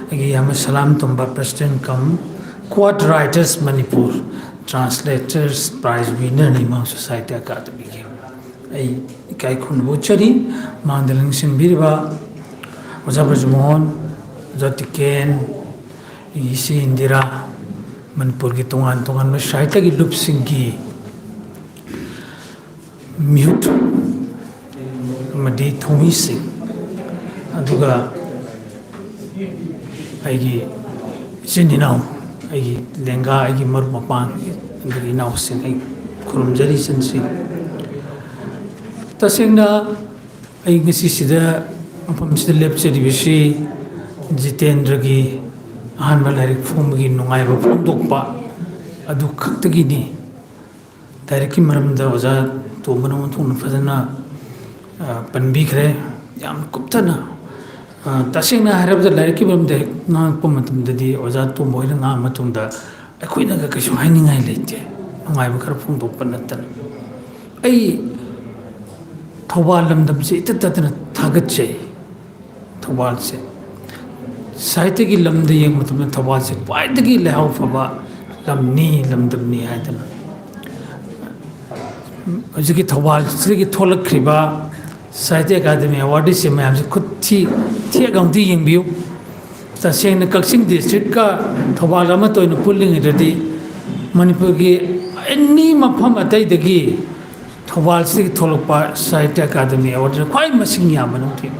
ꯑꯩꯒꯤ ꯏꯌꯥꯝꯕ ꯁꯂꯥꯝ ꯇꯣꯝꯕ, President cum Quad Writers Manipur Translators Prize winnerꯅꯤ, ꯃꯍꯥꯛꯁꯨ ꯁꯥꯍꯤꯇ꯭ꯌ ꯑꯀꯥꯗꯃꯤꯒꯤ꯫ ꯑꯩ ꯏꯀꯥꯏ ꯈꯨꯝꯅꯕ ꯎꯠꯆꯔꯤ꯫ ꯃꯥꯡꯗ ꯂꯦꯡꯁꯤꯟꯕꯤꯔꯤꯕ ꯑꯣꯖꯥ ꯕ꯭ꯔꯖꯃꯣꯍꯟ, ꯑꯣꯖꯥ ꯇꯤꯀꯦꯟ, ꯏꯆꯦ ꯏꯟꯗꯤꯔꯥ, ꯃꯅꯤꯄꯨꯔꯒꯤ ꯇꯣꯉꯥꯟ ꯇꯣꯉꯥꯟꯕ ꯁꯥꯍꯤꯇ꯭ꯌꯒꯤ ꯂꯨꯞꯁꯤꯡꯒꯤ ꯃꯤꯍꯨꯠ ꯑꯃꯗꯤ ꯊꯧꯃꯤꯁꯤꯡ, ꯑꯗꯨꯒ ꯑꯩꯒꯤ ꯏꯆꯤꯟ ꯏꯅꯥꯎ, ꯑꯩꯒꯤ ꯂꯦꯡꯒꯥ, ꯑꯩꯒꯤ ꯃꯔꯨꯞ ꯃꯄꯥꯡ, ꯑꯗꯨꯒ ꯏꯅꯥꯎꯁꯤꯡ, ꯑꯩ ꯈꯨꯔꯨꯝꯖꯔꯤ ꯏꯆꯤꯟꯁꯤꯡ꯫ ꯇꯁꯦꯡꯅ ꯑꯩ ꯉꯁꯤꯁꯤꯗ, ꯃꯐꯝꯁꯤꯗ ꯂꯦꯞꯆꯔꯤꯕꯁꯤ ꯖꯤꯇꯦꯟꯗ꯭ꯔꯒꯤ ꯑꯍꯥꯟꯕ ꯂꯥꯏꯔꯤꯛ ꯐꯣꯡꯕꯒꯤ ꯅꯨꯡꯉꯥꯏꯕ ꯐꯣꯡꯗꯣꯛꯄ ꯑꯗꯨ ꯈꯛꯇꯒꯤꯅꯤ꯫ ꯂꯥꯏꯔꯤꯛꯀꯤ ꯃꯔꯝꯗ ꯑꯣꯖꯥ ꯇꯣꯝꯕꯅ ꯑꯣꯟꯊꯣꯛꯅ ꯐꯖꯅ, ꯑ, ꯄꯟꯕꯤꯈ꯭ꯔꯦ, ꯌꯥꯝ ꯀꯨꯞꯊꯅ꯫ ꯑ, ꯇꯁꯦꯡꯅ ꯍꯥꯏꯔꯕꯗ, ꯂꯥꯏꯔꯤꯛꯀꯤ ꯃꯔꯝꯗ ꯍꯦꯛ ꯉꯥꯡꯉꯛꯄ ꯃꯇꯝꯗꯗꯤ, ꯑꯣꯖꯥ ꯇꯣꯝꯕ ꯍꯣꯏꯅ ꯉꯥꯡꯕ ꯃꯇꯨꯡꯗ ꯑꯩꯈꯣꯏꯅꯒ ꯀꯩꯁꯨ ꯍꯥꯏꯅꯤꯡꯉꯥꯏ ꯂꯩꯇꯦ, ꯅꯨꯡꯉꯥꯏꯕ ꯈꯔ ꯐꯣꯡꯗꯣꯛꯄ ꯅꯠꯇꯅ꯫ ꯑꯩ ꯊꯧꯕꯥꯜ ꯂꯝꯗꯝꯁꯦ ꯏꯇꯠ ꯇꯠꯇꯅ ꯊꯥꯒꯠꯆꯩ꯫ ꯊꯧꯕꯥꯜꯁꯦ ꯁꯥꯍꯤꯇ꯭ꯌꯒꯤ ꯂꯝꯗ ꯌꯦꯡꯕ ꯃꯇꯝꯗ ꯊꯧꯕꯥꯜꯁꯦ ꯈ꯭ꯋꯥꯏꯗꯒꯤ ꯂꯩꯍꯥꯎ ꯐꯕ ꯂꯝꯅꯤ, ꯂꯝꯗꯝꯅꯤ ꯍꯥꯏꯗꯅ꯫ ꯍꯧꯖꯤꯛꯀꯤ ꯊꯧꯕꯥꯜꯁꯤꯗꯒꯤ ꯊꯣꯛꯂꯛꯈ꯭ꯔꯤꯕ ꯁꯥꯍꯤꯇ꯭ꯌ ꯑꯦꯀꯥꯗꯃꯤ awardꯁꯦ ꯃꯌꯥꯝꯁꯦ ꯈꯨꯠ ꯊꯤ-, ꯊꯦꯛ ꯑꯃꯨꯛꯇ ꯌꯦꯡꯕꯤꯌꯨ꯫ ꯇꯁꯦꯡꯅ ꯀꯛꯆꯤꯡ districtꯀ ꯊꯧꯕꯥꯜ ꯑꯃꯠꯇ ꯑꯣꯏꯅ ꯄꯨꯜꯂꯤꯉꯩꯗꯗꯤ, ꯃꯅꯤꯄꯨꯔꯒꯤ any ꯃꯐꯝ ꯑꯇꯩꯗꯒꯤ ꯊꯧꯕꯥꯜꯁꯤꯗꯒꯤ ꯊꯣꯛꯂꯛꯄ ꯁꯥꯍꯤꯇ꯭ꯌ ꯑꯦꯀꯥꯗꯃꯤ awardꯅ ꯈ꯭ꯋꯥꯏ ꯃꯁꯤꯡ ꯌꯥꯝꯕ ꯅꯨꯡꯊꯤꯜ꯫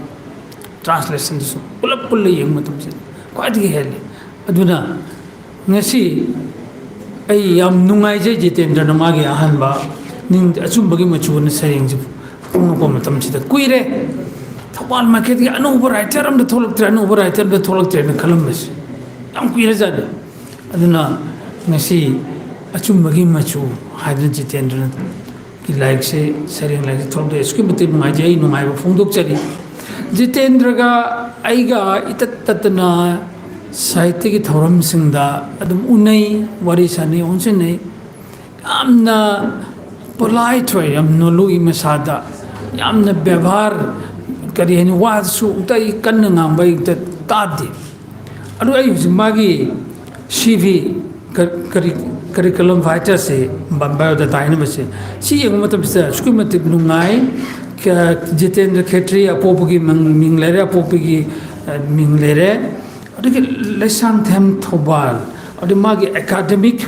Translationꯗꯁꯨ ꯄꯨꯂꯞ ꯄꯨꯜꯂ ꯌꯦꯡꯕ ꯃꯇꯝꯁꯤꯗ ꯈ꯭ꯋꯥꯏꯗꯒꯤ ꯍꯦꯜꯂꯤ꯫ ꯑꯗꯨꯅ ꯉꯁꯤ ꯑꯩ ꯌꯥꯝ ꯅꯨꯡꯉꯥꯏꯖꯩ, ꯖꯤꯇꯦꯟꯗ꯭ꯔꯅ ꯃꯥꯒꯤ ꯑꯍꯥꯟꯕ ꯅꯤꯡ-, ꯑꯆꯨꯝꯕꯒꯤ ꯃꯆꯨꯅ ꯁꯩꯔꯦꯡꯁꯤ ꯐꯣꯡꯉꯛꯄ ꯃꯇꯝꯁꯤꯗ꯫ ꯀꯨꯏꯔꯦ ꯊꯧꯕꯥꯜ marketꯀꯤ ꯑꯅꯧꯕ writer ꯑꯝꯇ ꯊꯣꯛꯂꯛꯇ꯭ꯔꯦ, ꯑꯅꯧꯕ writer ꯑꯝꯇ ꯊꯣꯛꯂꯛꯇ꯭ꯔꯦꯅ ꯈꯜꯂꯝꯕꯁꯦ ꯌꯥꯝ ꯀꯨꯏꯔꯖꯥꯠꯅꯤ꯫ ꯑꯗꯨꯅ ꯉꯁꯤ ꯑꯆꯨꯝꯕꯒꯤ ꯃꯆꯨ ꯍꯥꯏꯗꯅ ꯖꯤꯇꯦꯟꯗ꯭ꯔꯅ ꯂꯥꯏꯔꯤꯛꯁꯦ, ꯁꯩꯔꯦꯡ ꯂꯥꯏꯔꯤꯛꯁꯦ ꯊꯣꯛꯂꯛꯄꯗ ꯑꯁꯨꯛꯀꯤ ꯃꯇꯤꯛ ꯅꯨꯡꯉꯥꯏꯖꯩ, ꯑꯩ ꯅꯨꯡꯉꯥꯏꯕ ꯐꯣꯡꯗꯣꯛꯆꯔꯤ꯫ ꯖꯤꯇꯦꯟꯗ꯭ꯔꯒ ꯑꯩꯒ ꯏꯇꯠ ꯇꯠꯇꯅ ꯁꯥꯍꯤꯇ꯭ꯌꯒꯤ ꯊꯧꯔꯝꯁꯤꯡꯗ ꯑꯗꯨꯝ ꯎꯅꯩ, ꯋꯥꯔꯤ ꯁꯥꯟꯅꯩ, ꯑꯣꯟꯁꯤꯟꯅꯩ꯫ ꯌꯥꯝꯅ ꯄꯣꯂꯥꯏꯠ ꯑꯣꯏ, ꯌꯥꯝ ꯅꯣꯂꯨꯛꯏ ꯃꯁꯥꯗ, ꯌꯥꯝꯅ ꯕꯦꯕꯥꯔ, ꯀꯔꯤ ꯍꯥꯏꯅꯤ, ꯋꯥꯁꯨ ꯑꯝꯇ ꯑꯩ ꯀꯟꯅ ꯉꯥꯡꯕ ꯑꯩ ꯑꯝꯇ ꯇꯥꯗꯦ꯫ ꯑꯗꯨ ꯑꯩ ꯍꯧꯖꯤꯛ ꯃꯥꯒꯤ ꯁꯤ ꯚꯤ, ꯀꯔꯤ, ꯀꯔꯤꯀꯨꯂꯝ ꯚꯥꯏꯇꯥꯁꯦ, ꯕꯥꯏꯑꯣꯗꯥꯇꯥ ꯍꯥꯏꯅꯕꯁꯦ, ꯁꯤ ꯌꯦꯡꯕ ꯃꯇꯝꯁꯤꯗ ꯑꯁꯨꯛꯀꯤ ꯃꯇꯤꯛ ꯅꯨꯡꯉꯥꯏ꯫ ꯀ-, ꯖꯤꯇꯦꯟꯗ꯭ꯔ ꯈꯦꯇ꯭ꯔꯤ ꯑꯄꯣꯛꯄꯒꯤ ꯃꯤꯡ, ꯃꯤꯡ ꯂꯩꯔꯦ, ꯑꯄꯣꯛꯄꯒꯤ, ꯑ, ꯃꯤꯡ ꯂꯩꯔꯦ꯫ ꯑꯗꯒꯤ ꯂꯩꯁꯥꯡꯊꯦꯝ ꯊꯧꯕꯥꯜ, ꯑꯗꯩ ꯃꯥꯒꯤ ꯑꯦꯀꯥꯗꯃꯤꯛ,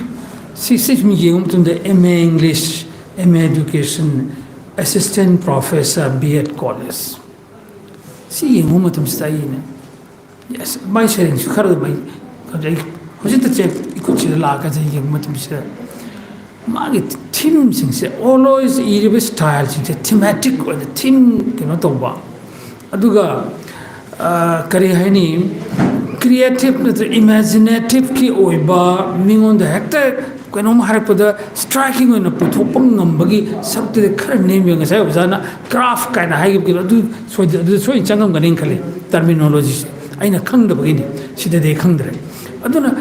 ꯁꯤ, ꯁꯤ ꯁꯨꯝ ꯌꯦꯡꯕ ꯃꯇꯝꯗ M A English, M A Education, Assistant Professor, B Ed College꯫ ꯁꯤ ꯌꯦꯡꯕ ꯃꯇꯝꯁꯤꯗ ꯑꯩꯅ, ꯌꯦꯁ, ꯃꯥꯏ ꯁꯩꯔꯦꯡꯁꯨ ꯈꯔ ꯑꯗꯨꯝ ꯑꯩ, ꯑꯩ ꯍꯧꯖꯤꯛꯇ ꯆꯦ ꯏꯈꯨꯠꯁꯤꯗ ꯂꯥꯛꯀꯗ ꯌꯦꯡꯕ ꯃꯇꯝꯁꯤꯗ ꯃꯥꯒꯤ ꯊꯤꯝꯁꯤꯡꯁꯦ always ꯏꯔꯤꯕ ꯁ꯭ꯇꯥꯏꯜꯁꯤꯡꯁꯦ ꯊꯤꯃꯦꯇꯤꯛ ꯑꯣꯏꯅ ꯊꯤꯝ ꯀꯩꯅꯣ ꯇꯧꯕ, ꯑꯗꯨꯒ, ꯑ, ꯀꯔꯤ ꯍꯥꯏꯅꯤ, ꯀ꯭ꯔꯤꯌꯦꯇꯤꯞ ꯅꯠꯇ꯭ꯔꯒ ꯏꯃꯦꯖꯤꯅꯦꯇꯤꯞꯀꯤ ꯑꯣꯏꯕ, ꯃꯤꯉꯣꯟꯗ ꯍꯦꯛꯇ ꯀꯩꯅꯣꯝ ꯍꯥꯏꯔꯛꯄꯗ ꯁ꯭ꯇ꯭ꯔꯥꯏꯀꯤꯡ ꯑꯣꯏꯅ ꯄꯨꯊꯣꯛꯄ ꯉꯝꯕꯒꯤ ꯁꯔꯨꯛꯇꯨꯗꯤ ꯈꯔ ꯅꯦꯝꯃꯤ꯫ ꯉꯁꯥꯏ ꯑꯣꯖꯥꯅ ꯀ꯭ꯔꯥꯐ ꯀꯥꯏꯅ ꯍꯥꯏꯈꯤꯕꯗꯣ, ꯑꯗꯨ ꯁꯣꯏꯗ-, ꯑꯗꯨꯗ ꯁꯣꯏꯗꯅ ꯆꯪꯉꯝꯒꯅꯤꯅ ꯈꯜꯂꯤ, ꯇꯔꯃꯤꯅꯣꯂꯣꯖꯤꯁꯦ꯫ ꯑꯩꯅ ꯈꯪꯗꯕꯒꯤꯅꯤ, ꯁꯤꯗꯗꯤ ꯑꯩ ꯈꯪꯗ꯭ꯔꯦ꯫ ꯑꯗꯨꯅ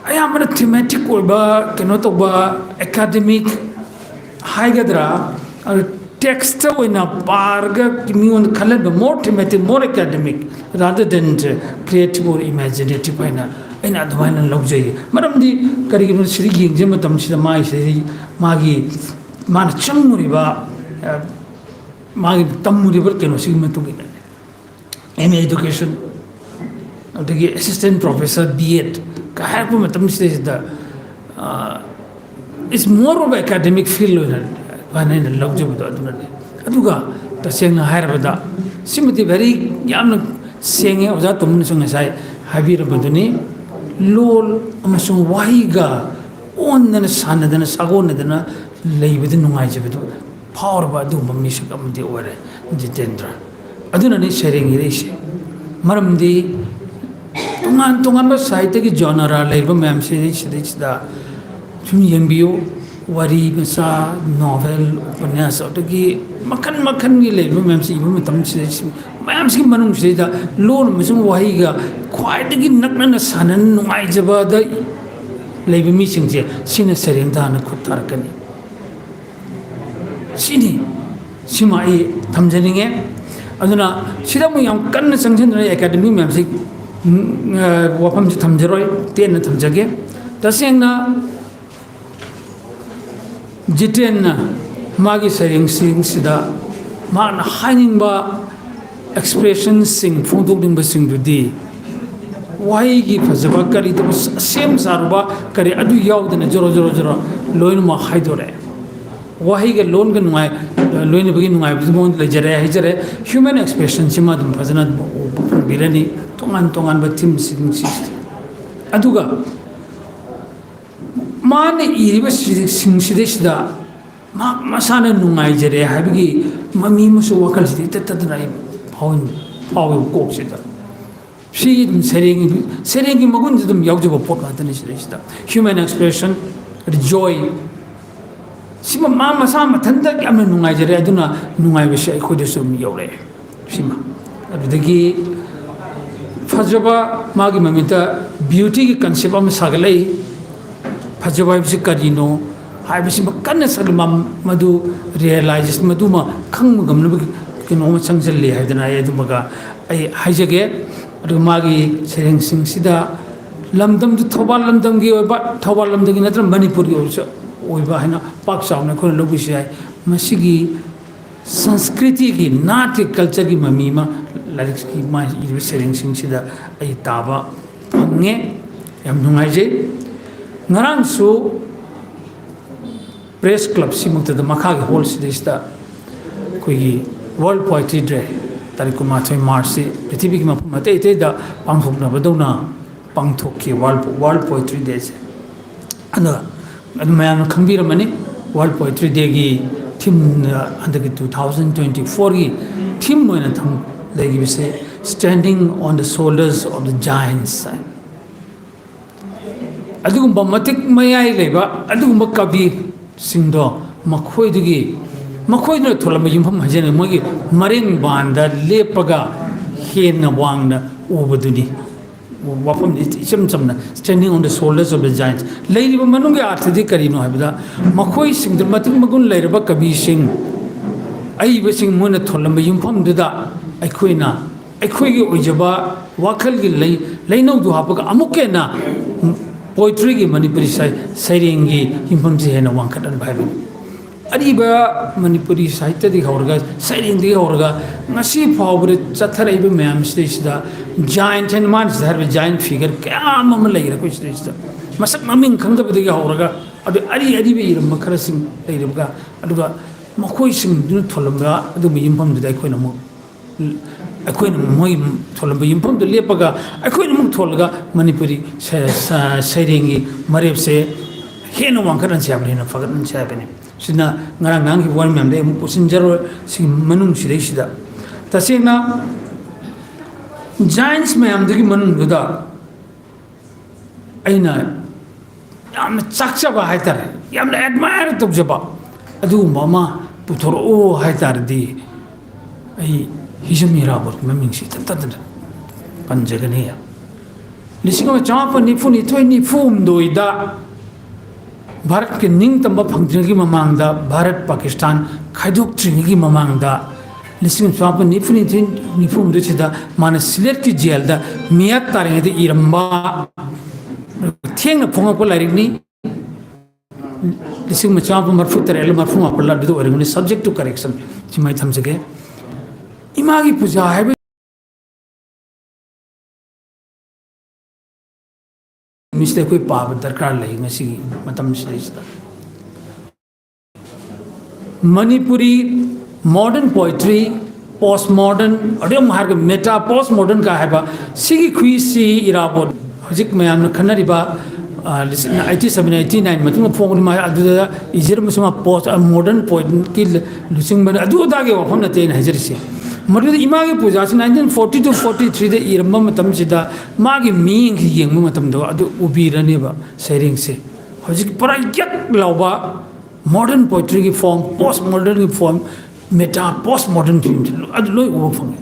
ꯑꯌꯥꯝꯕꯅ ꯊꯤꯃꯦꯇꯤꯛ ꯑꯣꯏꯕ, ꯀꯩꯅꯣ ꯇꯧꯕ, ꯑꯦꯀꯥꯗꯃꯤꯛ ꯍꯥꯏꯒꯗ꯭ꯔꯥ, ꯑꯗꯨ ꯇꯦꯛꯁꯇ ꯑꯣꯏꯅ ꯄꯥꯔꯒ ꯃꯤꯉꯣꯟꯗ ꯈꯜꯍꯟꯕ, more thematic, more academic, rather than creative or imaginative ꯍꯥꯏꯅ ꯑꯩꯅ ꯑꯗꯨꯃꯥꯏꯅ ꯂꯧꯖꯩ꯫ ꯃꯔꯝꯗꯤ ꯀꯔꯤꯒꯤꯅꯣ, ꯁꯤꯗ ꯌꯦꯡꯖꯕ ꯃꯇꯝꯁꯤꯗ ꯃꯥꯒꯤꯁꯤꯗꯩ ꯃꯥꯒꯤ, ꯃꯥꯅ ꯆꯪꯉꯨꯔꯤꯕ, ꯑ, ꯃꯥꯒꯤ ꯇꯝꯃꯨꯔꯤꯕ ꯀꯩꯅꯣꯁꯤꯒꯤ ꯃꯇꯨꯡ ꯏꯟꯅꯅꯤ꯫ M A Education, ꯑꯗꯒꯤ Assistant Professor, B Ed ꯀ ꯍꯥꯏꯔꯛꯄ ꯃꯇꯝꯁꯤꯗꯩꯁꯤꯗ, ꯑ, it's more of academic field ꯑꯣꯏꯅ ꯑꯗꯨꯃꯥꯏꯅ ꯑꯩꯅ ꯂꯧꯖꯕꯗꯣ ꯑꯗꯨꯅꯅꯤ꯫ ꯑꯗꯨꯒ ꯇꯁꯦꯡꯅ ꯍꯥꯏꯔꯕꯗ, ꯁꯤꯃꯗꯤ very ꯌꯥꯝꯅ ꯁꯦꯡꯉꯦ, ꯑꯣꯖꯥ ꯇꯣꯝꯕꯅꯁꯨ ꯉꯁꯥꯏ ꯍꯥꯏꯕꯤꯔꯕꯗꯨꯅꯤ, ꯂꯣꯜ ꯑꯃꯁꯨꯡ ꯋꯥꯍꯩꯒ ꯑꯣꯟꯗꯅ, ꯁꯥꯟꯅꯗꯅ, ꯁꯥꯒꯣꯟꯅꯗꯅ ꯂꯩꯕꯗ ꯅꯨꯡꯉꯥꯏꯖꯕꯗꯨ ꯐꯥꯎꯔꯕ ꯑꯗꯨꯒꯨꯝꯕ ꯃꯤꯁꯛ ꯑꯃꯗꯤ ꯑꯣꯏꯔꯦ ꯖꯤꯇꯦꯟꯗ꯭ꯔ꯫ ꯑꯗꯨꯅꯅꯤ ꯁꯩꯔꯦꯡ ꯏꯔꯛꯏꯁꯦ꯫ ꯃꯔꯝꯗꯤ ꯇꯣꯉꯥꯟ ꯇꯣꯉꯥꯟꯕ ꯁꯥꯍꯤꯇ꯭ꯌꯒꯤ ꯖꯣꯅꯔꯥ ꯂꯩꯔꯤꯕ ꯃꯌꯥꯝꯁꯤ ꯁꯤꯗꯩꯁꯤꯗ ꯁꯨꯝ ꯌꯦꯡꯕꯤꯌꯨ꯫ ꯋꯥꯔꯤ ꯃꯆꯥ, ꯅꯣꯚꯦꯜ, ꯎꯄꯅ꯭ꯌꯥꯁ, ꯑꯗꯒꯤ ꯃꯈꯜ ꯃꯈꯜꯒꯤ ꯂꯩꯔꯤꯕ ꯃꯌꯥꯝꯁꯤ ꯏꯕ ꯃꯇꯝꯁꯤꯗ, ꯃꯌꯥꯝꯁꯤꯒꯤ ꯃꯅꯨꯡꯁꯤꯗꯩꯗ ꯂꯣꯟ ꯑꯃꯁꯨꯡ ꯋꯥꯍꯩꯒ ꯈ꯭ꯋꯥꯏꯗꯒꯤ ꯅꯛꯅꯅ ꯁꯥꯟꯅ ꯅꯨꯡꯉꯥꯏꯖꯕꯗ ꯂꯩꯕ ꯃꯤꯁꯤꯡꯁꯦ, ꯁꯤꯅ ꯁꯩꯔꯦꯡꯗ ꯍꯥꯟꯅ ꯈꯨꯠ ꯊꯥꯔꯛꯀꯅꯤ꯫ ꯁꯤꯅꯤ꯫ ꯁꯤꯃ ꯑꯩ ꯊꯝꯖꯅꯤꯡꯉꯦ꯫ ꯑꯗꯨꯅ ꯁꯤꯗ ꯑꯃꯨꯛ ꯌꯥꯝ ꯀꯟꯅ ꯆꯪꯁꯤꯟꯗꯨꯅ ꯑꯦꯀꯥꯗꯃꯤ ꯃꯌꯥꯝꯁꯤ, ꯎꯝ, ꯑ, ꯋꯥꯐꯝꯁꯤ ꯊꯝꯖꯔꯣꯏ, ꯇꯦꯟꯅ ꯊꯝꯖꯒꯦ꯫ ꯇꯁꯦꯡꯅ ꯖꯤꯇꯦꯟꯅ ꯃꯥꯒꯤ ꯁꯩꯔꯦꯡꯁꯤꯡꯁꯤꯗ ꯃꯥꯅ ꯍꯥꯏꯅꯤꯡꯕ ꯑꯦꯛꯁꯄ꯭ꯔꯦꯁꯟꯁꯤꯡ ꯐꯣꯡꯗꯣꯛꯅꯤꯡꯕꯁꯤꯡꯗꯨꯗꯤ ꯋꯥꯍꯩꯒꯤ ꯐꯖꯕ, ꯀꯔꯤ ꯇꯧꯕ, ꯁꯦꯝ ꯁꯥꯔꯨꯕ, ꯀꯔꯤ, ꯑꯗꯨ ꯌꯥꯎꯗꯅ ꯖꯣꯔꯣ ꯖꯣꯔꯣ ꯖꯣꯔꯣ ꯂꯣꯏꯅꯃꯛ ꯍꯥꯏꯗꯣꯔꯛꯑꯦ꯫ ꯋꯥꯍꯩꯒ ꯂꯣꯟꯒ ꯅꯨꯡꯉꯥꯏ, ꯂꯣꯏꯅꯕꯒꯤ ꯅꯨꯡꯉꯥꯏꯕꯗꯨ ꯃꯉꯣꯟꯗ ꯂꯩꯖꯔꯦ, ꯍꯥꯏꯖꯔꯦ꯫ ꯍ꯭ꯌꯨꯃꯦꯟ ꯑꯦꯛꯁꯄ꯭ꯔꯦꯁꯟꯁꯤꯃ ꯑꯗꯨꯝ ꯐꯖꯅ ꯑꯗꯨꯝ ꯎꯕ ꯐꯪꯕꯤꯔꯅꯤ, ꯇꯣꯉꯥꯟ ꯇꯣꯉꯥꯟꯕ ꯊꯤꯝꯁꯤꯡꯁꯤ꯫ ꯑꯗꯨꯒ ꯃꯥꯅ ꯏꯔꯤꯕ ꯁꯤ-, ꯁꯤꯡꯁꯤꯗꯩꯁꯤꯗ ꯃꯍꯥꯛ ꯃꯁꯥꯅ ꯅꯨꯡꯉꯥꯏꯖꯔꯦ ꯍꯥꯏꯕꯒꯤ ꯃꯃꯤ ꯑꯃꯁꯨ ꯋꯥꯈꯜꯁꯤꯗ ꯏꯇꯠ ꯇꯠꯇꯅ ꯑꯩ ꯐꯥꯎꯏ-, ꯐꯥꯎꯏꯕ ꯀꯣꯛꯁꯤꯗ꯫ ꯁꯤ ꯑꯗꯨꯝ ꯁꯩꯔꯦꯡ, ꯁꯩꯔꯦꯡꯒꯤ ꯃꯒꯨꯟꯁꯤ ꯑꯗꯨꯝ ꯌꯥꯎꯖꯕ ꯄꯣꯠ ꯉꯥꯛꯇꯅꯤ ꯁꯤꯗꯩꯁꯤꯗ꯫ ꯍ꯭ꯌꯨꯃꯦꯟ ꯑꯦꯛꯁꯄ꯭ꯔꯦꯁꯟ, ꯖꯣꯏ, ꯁꯤꯃ ꯃꯥ ꯃꯁꯥ ꯃꯊꯟꯇ ꯌꯥꯝꯅ ꯅꯨꯡꯉꯥꯏꯖꯔꯦ, ꯑꯗꯨꯅ ꯅꯨꯡꯉꯥꯏꯕꯁꯤ ꯑꯩꯈꯣꯏꯗꯁꯨ ꯑꯗꯨꯝ ꯌꯧꯔꯛꯑꯦ꯫ ꯁꯤꯃ꯫ ꯑꯗꯨꯗꯒꯤ ꯐꯖꯕ, ꯃꯥꯒꯤ ꯃꯃꯤꯠꯇ ꯕ꯭ꯌꯨꯇꯤꯒꯤ ꯀꯟꯁꯦꯞ ꯑꯃ ꯁꯥꯒꯠꯂꯛꯏ꯫ ꯐꯖꯕ ꯍꯥꯏꯕꯁꯤ ꯀꯔꯤꯅꯣ ꯍꯥꯏꯕꯁꯤꯃ ꯀꯟꯅ ꯁꯥꯒꯠꯂꯤ꯫ ꯃ-, ꯃꯗꯨ ꯔꯤꯌꯦꯂꯥꯏꯖꯦꯁꯟ, ꯃꯗꯨꯃ ꯈꯪꯕ ꯉꯝꯅꯕꯒꯤ ꯀꯩꯅꯣ ꯑꯃ ꯆꯪꯁꯤꯜꯂꯤ ꯍꯥꯏꯗꯅ ꯑꯩ ꯑꯗꯨꯃꯒ ꯑꯩ ꯍꯥꯏꯖꯒꯦ꯫ ꯑꯗꯨꯒ ꯃꯥꯒꯤ ꯁꯩꯔꯦꯡꯁꯤꯡꯁꯤꯗ ꯂꯝꯗꯝꯗꯨ ꯊꯧꯕꯥꯜ ꯂꯝꯗꯝꯒꯤ ꯑꯣꯏꯕ, ꯊꯧꯕꯥꯜ ꯂꯝꯗꯝꯒꯤ ꯅꯠꯇ꯭ꯔꯒ ꯃꯅꯤꯄꯨꯔꯒꯤ ꯑꯣꯏꯕꯁꯨ, ꯑꯣꯏꯕ ꯍꯥꯏꯅ ꯄꯥꯛ ꯆꯥꯎꯅ ꯑꯩꯈꯣꯏꯅ ꯂꯧꯕꯁꯨ ꯌꯥꯏ꯫ ꯃꯁꯤꯒꯤ ꯁꯪꯁꯀ꯭ꯔꯤꯇꯤꯒꯤ, ꯅꯥꯠꯀꯤ ꯀꯜꯆꯔꯒꯤ ꯃꯃꯤ ꯑꯃ ꯂꯥꯏꯔꯤꯛꯀꯤ ꯃꯥ ꯏꯔꯤꯕ ꯁꯩꯔꯦꯡꯁꯤꯡꯁꯤꯗ ꯑꯩ ꯇꯥꯕ ꯐꯪꯉꯦ꯫ ꯌꯥꯝ ꯅꯨꯡꯉꯥꯏꯖꯩ꯫ ꯉꯔꯥꯡꯁꯨ ꯄ꯭ꯔꯦꯁ ꯀ꯭ꯂꯕꯁꯤꯃꯛꯇꯗ, ꯃꯈꯥꯒꯤ ꯍꯣꯜꯁꯤꯗꯩꯁꯤꯗ ꯑꯩꯈꯣꯏꯒꯤ ꯋꯥꯔꯜ ꯄꯣꯏꯇ꯭ꯔꯤ ꯗꯦ, ꯇꯥꯔꯤꯛ ꯀꯨꯟꯃꯥꯊꯣꯏ ꯃꯥꯔꯆꯁꯤ ꯄ꯭ꯔꯤꯊꯤꯕꯤꯒꯤ ꯃꯐꯝ ꯑꯇꯩ ꯑꯇꯩꯗ ꯄꯥꯡꯊꯣꯛꯅꯕꯗꯧꯅ ꯄꯥꯡꯊꯣꯛꯈꯤ, ꯋꯥꯔꯜ, ꯋꯥꯔꯜ ꯄꯣꯏꯇ꯭ꯔꯤ ꯗꯦꯁꯦ꯫ ꯑꯗꯣ ꯑꯗꯨꯝ ꯃꯌꯥꯝꯅ ꯈꯪꯕꯤꯔꯝꯃꯅꯤ, ꯋꯥꯔꯜ ꯄꯣꯏꯇ꯭ꯔꯤ ꯗꯦꯒꯤ ꯊꯤꯝ, ꯍꯟꯗꯛꯀꯤ ꯇꯨ ꯊꯥꯎꯖꯟ ꯇ꯭ꯋꯦꯟꯇꯤ ꯐꯣꯔꯒꯤ ꯊꯤꯝ ꯑꯣꯏꯅ ꯊꯝ-, ꯂꯩꯈꯤꯕꯁꯦ Standing on the Shoulders of the Giants ꯍꯥꯏ꯫ ꯑꯗꯨꯒꯨꯝꯕ ꯃꯇꯤꯛ ꯃꯌꯥꯏ ꯂꯩꯕ ꯑꯗꯨꯒꯨꯝꯕ ꯀꯕꯤ ꯁꯤꯡꯗꯣ ꯃꯈꯣꯏꯗꯨꯒꯤ, ꯃꯈꯣꯏꯗꯨꯅ ꯊꯣꯜꯂꯝꯕ ꯌꯨꯝꯐꯝ ꯍꯥꯏꯖꯅ ꯃꯣꯏꯒꯤ ꯃꯔꯦꯡꯕꯥꯟꯗ ꯂꯦꯞꯄꯒ ꯍꯦꯟꯅ ꯋꯥꯡꯅ ꯎꯕꯗꯨꯅꯤ꯫ ꯋꯥꯐꯝꯗꯤ ꯏꯆꯝ ꯆꯝꯅ, standing on the shoulders of the giants꯫ ꯂꯩꯔꯤꯕ ꯃꯅꯨꯡꯒꯤ ꯑꯥꯔꯊꯗꯤ ꯀꯔꯤꯅꯣ ꯍꯥꯏꯕꯗ, ꯃꯈꯣꯏꯁꯤꯡꯗ ꯃꯇꯤꯛ ꯃꯒꯨꯟ ꯂꯩꯔꯕ ꯀꯕꯤꯁꯤꯡ, ꯑꯏꯕꯁꯤꯡ ꯃꯣꯏꯅ ꯊꯣꯜꯂꯝꯕ ꯌꯨꯝꯐꯝꯗꯨꯗ ꯑꯩꯈꯣꯏꯅ ꯑꯩꯈꯣꯏꯒꯤ ꯑꯣꯏꯖꯕ ꯋꯥꯈꯜꯒꯤ ꯂꯩ, ꯂꯩꯅꯧꯗꯨ ꯍꯥꯞꯄꯒ ꯑꯃꯨꯛꯀ ꯍꯦꯟꯅ poetryꯒꯤ ꯃꯅꯤꯄꯨꯔꯤ ꯁꯩ-, ꯁꯩꯔꯦꯡꯒꯤ ꯌꯨꯝꯐꯝꯁꯤ ꯍꯦꯟꯅ ꯋꯥꯡꯈꯠꯍꯟꯕ ꯍꯥꯏꯕꯅꯤ꯫ ꯑꯔꯤꯕ ꯃꯅꯤꯄꯨꯔꯤ ꯁꯥꯍꯤꯇ꯭ꯌꯗꯒꯤ ꯍꯧꯔꯒ, ꯁꯩꯔꯦꯡꯗꯒꯤ ꯍꯧꯔꯒ ꯉꯁꯤ ꯐꯥꯎꯕꯗ ꯆꯠꯊꯔꯛꯏꯕ ꯃꯌꯥꯝꯁꯤꯗꯩꯁꯤꯗ giant ꯍꯥꯏꯅ ꯃꯥꯅ ꯁꯤꯗ ꯍꯥꯏꯔꯤꯕ giant figure ꯀꯌꯥ ꯑꯃ ꯂꯩꯈ꯭ꯔꯦ ꯑꯩꯈꯣꯏ ꯁꯤꯗꯩꯁꯤꯗ꯫ ꯃꯁꯛ ꯃꯃꯤꯡ ꯈꯪꯗꯕꯗꯒꯤ ꯍꯧꯔꯒ, ꯑꯗꯨ ꯑꯔꯤ ꯑꯔꯤꯕ ꯏꯔꯝꯕ ꯈꯔꯁꯤꯡ ꯂꯩꯔꯤꯕꯒ, ꯑꯗꯨꯒ ꯃꯈꯣꯏꯁꯤꯡꯗꯨꯅ ꯊꯣꯜꯂꯝꯕ ꯑꯗꯨꯒꯨꯝꯕ ꯌꯨꯝꯐꯝꯗꯨꯗ ꯑꯩꯈꯣꯏꯅ ꯑꯃꯨꯛ, ꯑꯩꯈꯣꯏꯅ ꯃꯣꯏ ꯊꯣꯜꯂꯝꯕ ꯌꯨꯝꯐꯝꯗꯨ ꯂꯦꯞꯄꯒ ꯑꯩꯈꯣꯏꯅ ꯑꯃꯨꯛ ꯊꯣꯜꯂꯒ ꯃꯅꯤꯄꯨꯔꯤ ꯁ-, ꯁ-, ꯁꯩꯔꯦꯡꯒꯤ ꯃꯔꯦꯞꯁꯦ ꯍꯦꯟꯅ ꯋꯥꯡꯈꯠꯍꯟꯁꯤ ꯍꯥꯏꯕꯅꯤ, ꯍꯦꯟꯅ ꯐꯒꯠꯍꯟꯁꯤ ꯍꯥꯏꯕꯅꯤ꯫ ꯁꯤꯅ ꯉꯔꯥꯡ ꯉꯥꯡꯈꯤꯕ ꯋꯥꯔꯤ ꯃꯌꯥꯝꯗ ꯑꯩ ꯑꯃꯨꯛ ꯄꯨꯁꯤꯟꯖꯔꯣꯏ꯫ ꯁꯤꯒꯤ ꯃꯅꯨꯡꯁꯤꯗꯩꯁꯤꯗ ꯇꯁꯦꯡꯅ giants ꯃꯌꯥꯝꯗꯨꯒꯤ ꯃꯅꯨꯡꯗꯨꯗ ꯑꯩꯅ ꯌꯥꯝꯅ ꯆꯥꯛꯆꯕ ꯍꯥꯏꯇꯥꯔꯦ, ꯌꯥꯝꯅ admire ꯇꯧꯖꯕ ꯑꯗꯨꯒꯨꯝꯕ ꯑꯃ ꯄꯨꯊꯣꯔꯛꯎ ꯍꯥꯏꯇꯥꯔꯗꯤ, ꯑꯩ ꯍꯤꯖꯝ ꯏꯔꯥꯕꯣꯠꯀꯤ ꯃꯃꯤꯡꯁꯤ ꯏꯊꯟ ꯇꯟꯗꯅ ꯄꯟꯖꯒꯅꯤ꯫ ꯂꯤꯁꯤꯡ ꯑꯃ ꯆꯃꯥꯄꯟ ꯅꯤꯐꯨ ꯅꯤꯊꯣꯏ ꯅꯤꯐꯨ ꯍꯨꯝꯗꯣꯏꯗ ꯚꯥꯔꯠꯀꯤ ꯅꯤꯡꯇꯝꯕ ꯐꯪꯗ꯭ꯔꯤꯉꯩꯒꯤ ꯃꯃꯥꯡꯗ, ꯚꯥꯔꯠ ꯄꯥꯀꯤꯁꯇꯥꯟ ꯈꯥꯏꯗꯣꯛꯇ꯭ꯔꯤꯉꯩꯒꯤ ꯃꯃꯥꯡꯗ, ꯂꯤꯁꯤꯡ ꯑꯃ ꯆꯃꯥꯄꯟ ꯅꯤꯐꯨ ꯅꯤꯊꯣꯏ ꯅꯤꯐꯨ ꯍꯨꯝꯗꯣꯏꯁꯤꯗ ꯃꯥꯅ ꯁꯤꯂꯦꯠꯀꯤ ꯖꯦꯜꯗ ꯃꯤꯌꯥꯠ ꯇꯥꯔꯤꯉꯩꯗ ꯏꯔꯝꯕ ꯊꯦꯡꯅ ꯐꯣꯡꯉꯛꯄ ꯂꯥꯏꯔꯤꯛꯅꯤ꯫ ꯂꯤꯁꯤꯡ ꯑꯃ ꯆꯃꯥꯄꯟ ꯃꯔꯤꯐꯨ ꯇꯔꯦꯠꯂ ꯃꯔꯤꯐꯨ ꯃꯥꯄꯜꯂ ꯑꯗꯨꯗ ꯑꯣꯏꯔꯝꯒꯅꯤ, Subject to Correction꯫ ꯁꯤꯃꯥꯏ ꯊꯝꯖꯒꯦ꯫ ꯏꯃꯥꯒꯤ ꯄꯨꯖꯥ ꯍꯥꯏꯕ ꯃꯤꯁꯤꯗ ꯑꯩꯈꯣꯏ ꯄꯥꯕ ꯗꯔꯀꯥꯔ ꯂꯩ ꯉꯁꯤꯒꯤ ꯃꯇꯝꯁꯤꯗꯩꯁꯤꯗ꯫ Manipuri modern poetry, post modern, ꯑꯗꯩ ꯑꯃꯨꯛ ꯍꯥꯏꯔꯒ meta post modern ꯀ ꯍꯥꯏꯕ ꯁꯤꯒꯤ ꯈꯨꯏꯁꯤ ꯏꯔꯥꯕꯣꯠ ꯍꯧꯖꯤꯛ ꯃꯌꯥꯝꯅ ꯈꯟꯅꯔꯤꯕ, ꯑ, ꯂꯤꯁꯤꯡ eighty seven, eighty nine ꯃꯇꯨꯡꯗ ꯐꯣꯡꯕꯅꯤ꯫ ꯃꯥ ꯑꯗꯨꯗ ꯏꯖꯔꯝꯕꯁꯨ ꯃꯥ post, ꯑ, modern poetꯀꯤ ꯂꯨꯆꯤꯡꯕꯅꯤ, ꯑꯗꯨ ꯑꯗꯥꯒꯤ ꯋꯥꯐꯝ ꯅꯠꯇꯦ ꯑꯩꯅ ꯍꯥꯏꯖꯔꯤꯁꯦ꯫ ꯃꯗꯨꯗ ꯏꯃꯥꯒꯤ ꯄꯨꯖꯥꯁꯤ nineteen forty to forty threeꯗ ꯏꯔꯝꯕ ꯃꯇꯝꯁꯤꯗ ꯃꯥꯒꯤ ꯃꯤꯠꯌꯦꯡꯁꯤ ꯌꯦꯡꯕ ꯃꯇꯝꯗ ꯑꯗꯨ ꯎꯕꯤꯔꯅꯦꯕ ꯁꯩꯔꯦꯡꯁꯦ꯫ ꯍꯧꯖꯤꯛ ꯄꯨꯔꯥ ꯌꯛ ꯂꯥꯎꯕ Modern poetryꯒꯤ form, post modernꯒꯤ form, meta post modern ꯐꯤꯂꯝꯁꯦ ꯑꯗꯨ ꯂꯣꯏ ꯎꯕ ꯐꯪꯉꯦ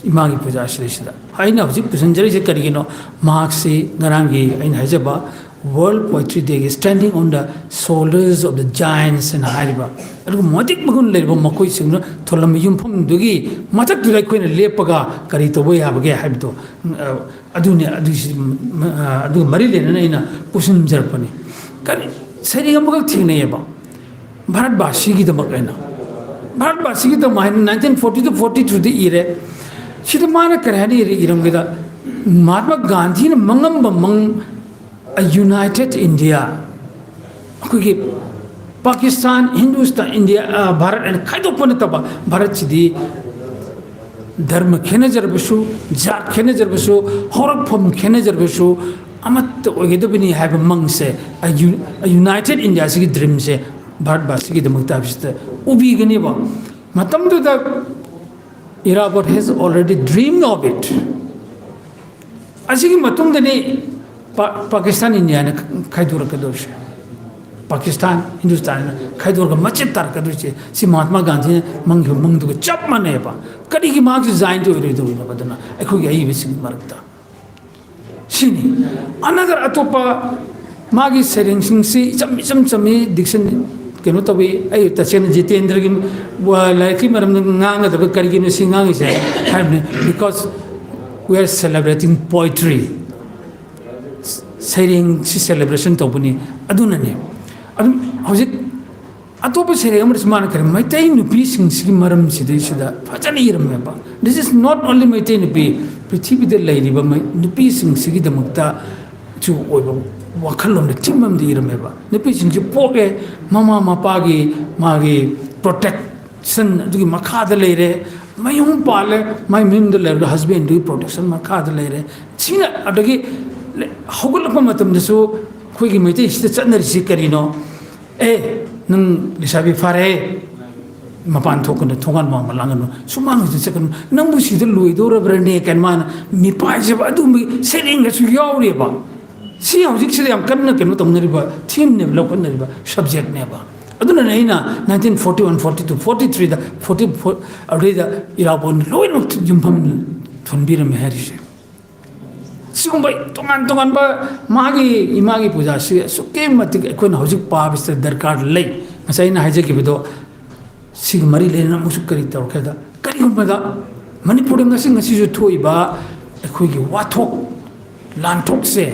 ꯏꯃꯥꯒꯤ ꯄꯨꯖꯥ ꯁꯤꯗꯩꯁꯤꯗ꯫ ꯑꯩꯅ ꯍꯧꯖꯤꯛ ꯄꯨꯁꯤꯟꯖꯔꯤꯁꯦ ꯀꯔꯤꯒꯤꯅꯣ? ꯃꯍꯥꯛꯁꯤ ꯉꯔꯥꯡꯒꯤ ꯑꯩꯅ ꯍꯥꯏꯖꯕ World Poetry Dayꯒꯤ Standing on the Shoulders of the Giants ꯍꯥꯏꯅ ꯍꯥꯏꯔꯤꯕ, ꯑꯗꯨꯒ ꯃꯇꯤꯛ ꯃꯒꯨꯟ ꯂꯩꯔꯕ ꯃꯈꯣꯏꯁꯤꯡꯅ ꯊꯣꯜꯂꯝꯕ ꯌꯨꯝꯐꯝꯗꯨꯒꯤ ꯃꯊꯛꯇꯨꯗ ꯑꯩꯈꯣꯏꯅ ꯂꯦꯞꯄꯒ ꯀꯔꯤ ꯇꯧꯕ ꯌꯥꯕꯒꯦ ꯍꯥꯏꯕꯗꯣ, ꯑ, ꯑꯗꯨꯅꯤ, ꯑꯗꯨꯁꯤ, ꯑ, ꯑꯗꯨꯒ ꯃꯔꯤ ꯂꯩꯅꯅ ꯑꯩꯅ ꯄꯨꯁꯤꯟꯖꯔꯛꯄꯅꯤ꯫ ꯀꯔꯤ, ꯁꯩꯔꯦꯡ ꯑꯃꯈꯛ ꯊꯦꯡꯅꯩꯌꯦꯕ, ꯚꯥꯔꯠꯕꯥꯁꯤꯒꯤꯗꯃꯛ ꯑꯩꯅ, ꯚꯥꯔꯠꯕꯥꯁꯤꯒꯤꯗꯃꯛ ꯍꯥꯏꯅ nineteen forty to forty threeꯗ ꯏꯔꯦ꯫ ꯁꯤꯗ ꯃꯥꯅ ꯀꯔꯤ ꯍꯥꯏꯅ ꯏꯔꯦ, ꯏꯔꯝꯒꯦꯗ, ꯃꯍꯥꯠꯃꯥ ꯒꯥꯟꯙꯤꯅ ꯃꯪꯉꯝꯕ ꯃꯪ, a united India, ꯑꯩꯈꯣꯏꯒꯤ ꯄꯥꯀꯤꯁꯇꯥꯟ, ꯍꯤꯟꯗꯨꯁꯇꯥꯟ, ꯏꯟꯗꯤꯌꯥ, ꯑ, ꯚꯥꯔꯠ ꯍꯥꯏꯅ ꯈꯥꯏꯗꯣꯛꯄ ꯅꯠꯇꯕ, ꯚꯥꯔꯠꯁꯤꯗꯤ ꯙꯔꯃ ꯈꯦꯠꯅꯖꯔꯕꯁꯨ, ꯖꯥꯠ ꯈꯦꯠꯅꯖꯔꯕꯁꯨ, ꯍꯧꯔꯛꯐꯝ ꯈꯦꯠꯅꯖꯔꯕꯁꯨ, ꯑꯃꯠꯇ ꯑꯣꯏꯒꯗꯕꯅꯤ ꯍꯥꯏꯕ ꯃꯪꯁꯦ, a u-, a united Indiaꯁꯤꯒꯤ dreamꯁꯦ ꯚꯥꯔꯠꯕꯥꯁꯤꯒꯤꯗꯃꯛꯇ ꯍꯥꯏꯕꯁꯤꯗ ꯎꯕꯤꯒꯅꯦꯕ꯫ ꯃꯇꯝꯗꯨꯗ Irabot has already dreamed of it꯫ ꯑꯁꯤꯒꯤ ꯃꯇꯨꯡꯗꯅꯤ ꯄꯥ-, ꯄꯥꯀꯤꯁꯇꯥꯟ ꯏꯟꯗꯤꯌꯥꯅ ꯈꯥꯏꯗꯣꯔꯛꯀꯗꯧꯔꯤꯁꯦ꯫ ꯄꯥꯀꯤꯁꯇꯥꯟ, ꯍꯤꯟꯗꯨꯁꯇꯥꯟꯅ ꯈꯥꯏꯗꯣꯔꯒ ꯃꯆꯦꯠ ꯇꯥꯔꯛꯀꯗꯣꯏꯁꯦ꯫ ꯁꯤ ꯃꯍꯥꯠꯃꯥ ꯒꯥꯟꯙꯤꯅ ꯃꯪꯈꯤꯕ ꯃꯪꯗꯨꯒ ꯆꯞ ꯃꯥꯟꯅꯩꯕ꯫ ꯀꯔꯤꯒꯤ ꯃꯍꯥꯛꯁꯤ giant ꯑꯣꯏꯔꯣꯏꯗꯧꯔꯤꯅꯣꯕ? ꯑꯗꯨꯅ ꯑꯩꯈꯣꯏꯒꯤ ꯑꯏꯕꯁꯤꯡꯒꯤ ꯃꯔꯛꯇ ꯁꯤꯅꯤ꯫ Another ꯑꯇꯣꯞꯄ ꯃꯥꯒꯤ ꯁꯩꯔꯦꯡꯁꯤꯡꯁꯤ ꯏꯆꯝ, ꯏꯆꯝ ꯆꯝꯃꯤ, diction ꯀꯩꯅꯣ ꯇꯧꯏ꯫ ꯑꯩ ꯇꯁꯦꯡꯅ ꯖꯤꯇꯦꯟꯗ꯭ꯔꯒꯤ ꯋꯥ-, ꯂꯥꯏꯔꯤꯛꯀꯤ ꯃꯔꯝꯗ ꯉꯥꯡꯒꯗꯕ ꯀꯔꯤꯒꯤꯅꯣ ꯁꯤ ꯉꯥꯡꯉꯤꯁꯦ ꯍꯥꯏꯕꯅꯤ, because we are celebrating poetry꯫ ꯁꯩꯔꯦꯡꯁꯤ celebration ꯇꯧꯕꯅꯤ꯫ ꯑꯗꯨꯅꯅꯦ꯫ ꯑꯗꯨꯝ ꯍꯧꯖꯤꯛ ꯑꯇꯣꯞꯄ ꯁꯩꯔꯦꯡ ꯑꯃꯗꯁꯨ ꯃꯥꯅ ꯀꯔꯤ, ꯃꯩꯇꯩ ꯅꯨꯄꯤꯁꯤꯡꯁꯤꯒꯤ ꯃꯔꯝꯁꯤꯗꯩꯁꯤꯗ ꯐꯖꯅ ꯏꯔꯝꯃꯦꯕ꯫ This is not only Meitei ꯅꯨꯄꯤ, ꯄ꯭ꯔꯤꯊꯤꯕꯤꯗ ꯂꯩꯔꯤꯕ ꯃꯩ-, ꯅꯨꯄꯤꯁꯤꯡꯁꯤꯒꯤꯗꯃꯛꯇꯁꯨ ꯑꯣꯏꯕ ꯋꯥꯈꯜꯂꯣꯟꯗ ꯊꯤꯝ ꯑꯃꯗꯤ ꯏꯔꯝꯃꯦꯕ꯫ ꯅꯨꯄꯤꯁꯤꯡꯁꯤ ꯄꯣꯛꯑꯦ, ꯃꯃꯥ ꯃꯄꯥꯒꯤ ꯃꯥꯒꯤ protection ꯑꯗꯨꯒꯤ ꯃꯈꯥꯗ ꯂꯩꯔꯦ, ꯃꯌꯨꯝ ꯄꯥꯜꯂꯦ, ꯃꯥꯏ ꯃꯌꯨꯝꯗ ꯂꯩꯔꯒ husbandꯗꯨꯒꯤ protection ꯃꯈꯥꯗ ꯂꯩꯔꯦ꯫ ꯁꯤꯅ ꯑꯗꯒꯤ ꯍꯧꯒꯠꯂꯛꯄ ꯃꯇꯝꯗꯁꯨ ꯑꯩꯈꯣꯏꯒꯤ ꯃꯩꯇꯩꯁꯤꯗ ꯆꯠꯅꯔꯤꯁꯤ ꯀꯔꯤꯅꯣ? "ꯑꯦ, ꯅꯪ ꯂꯩꯁꯥꯕꯤ ꯐꯥꯔꯦ, ꯃꯄꯥꯟ ꯊꯣꯛꯀꯅꯨ, ꯊꯣꯡꯒꯥꯟ ꯋꯥꯡꯃ ꯂꯥꯡꯒꯅꯨ, ꯁꯨꯃꯥꯡꯁꯤꯗ ꯆꯠꯀꯅꯨ, ꯅꯪꯕꯨ ꯁꯤꯗ ꯂꯣꯏꯗꯧꯔꯕ꯭ꯔꯅꯦ?" ꯀꯥꯏꯅ ꯃꯥꯅ ꯃꯤꯄꯥꯏꯖꯕ ꯑꯗꯨꯒꯨꯝꯕꯒꯤ ꯁꯩꯔꯦꯡꯒꯁꯨ ꯌꯥꯎꯔꯤꯑꯕ꯫ ꯁꯤ ꯍꯧꯖꯤꯛꯁꯤꯗ ꯌꯥꯝ ꯀꯟꯅ ꯀꯩꯅꯣ ꯇꯧꯅꯔꯤꯕ ꯊꯤꯝꯅꯦꯕ, ꯂꯧꯈꯠꯅꯔꯤꯕ ꯁꯕꯖꯦꯛꯅꯦꯕ꯫ ꯑꯗꯨꯅꯅꯦ ꯑꯩꯅ nineteen forty one, forty two, ꯐꯣꯔꯇꯤ ꯊ꯭ꯔꯤꯗ, ꯐꯣꯔꯇꯤ ꯐꯣꯔ ꯑꯗꯨꯗꯩꯗ ꯏꯔꯥꯕꯣꯠꯅ ꯂꯣꯏꯅꯃꯛ ꯌꯨꯝꯐꯝ ꯊꯣꯟꯕꯤꯔꯝꯃꯦ ꯍꯥꯏꯔꯤꯁꯦ꯫ ꯁꯤꯒꯨꯝꯕ ꯇꯣꯉꯥꯟ ꯇꯣꯉꯥꯟꯕ ꯃꯥꯒꯤ ꯏꯃꯥꯒꯤ ꯄꯨꯖꯥꯁꯤ ꯑꯁꯨꯛꯀꯤ ꯃꯇꯤꯛ ꯑꯩꯈꯣꯏꯅ ꯍꯧꯖꯤꯛ ꯄꯥꯕꯁꯤꯗ ꯗꯔꯀꯥꯔ ꯂꯩ꯫ ꯉꯁꯥꯏ ꯑꯩꯅ ꯍꯥꯏꯖꯈꯤꯕꯗꯣ, ꯁꯤꯒ ꯃꯔꯤ ꯂꯩꯅꯅ ꯑꯃꯨꯛꯁꯨ ꯀꯔꯤ ꯇꯧꯔꯛꯀꯦꯗ, ꯀꯔꯤꯒꯨꯝꯕꯗ ꯃꯅꯤꯄꯨꯔꯗ ꯉꯁꯤ, ꯉꯁꯤꯁꯨ ꯊꯣꯛꯏꯕ ꯑꯩꯈꯣꯏꯒꯤ ꯋꯥꯊꯣꯛ ꯂꯥꯟꯊꯣꯛꯁꯦ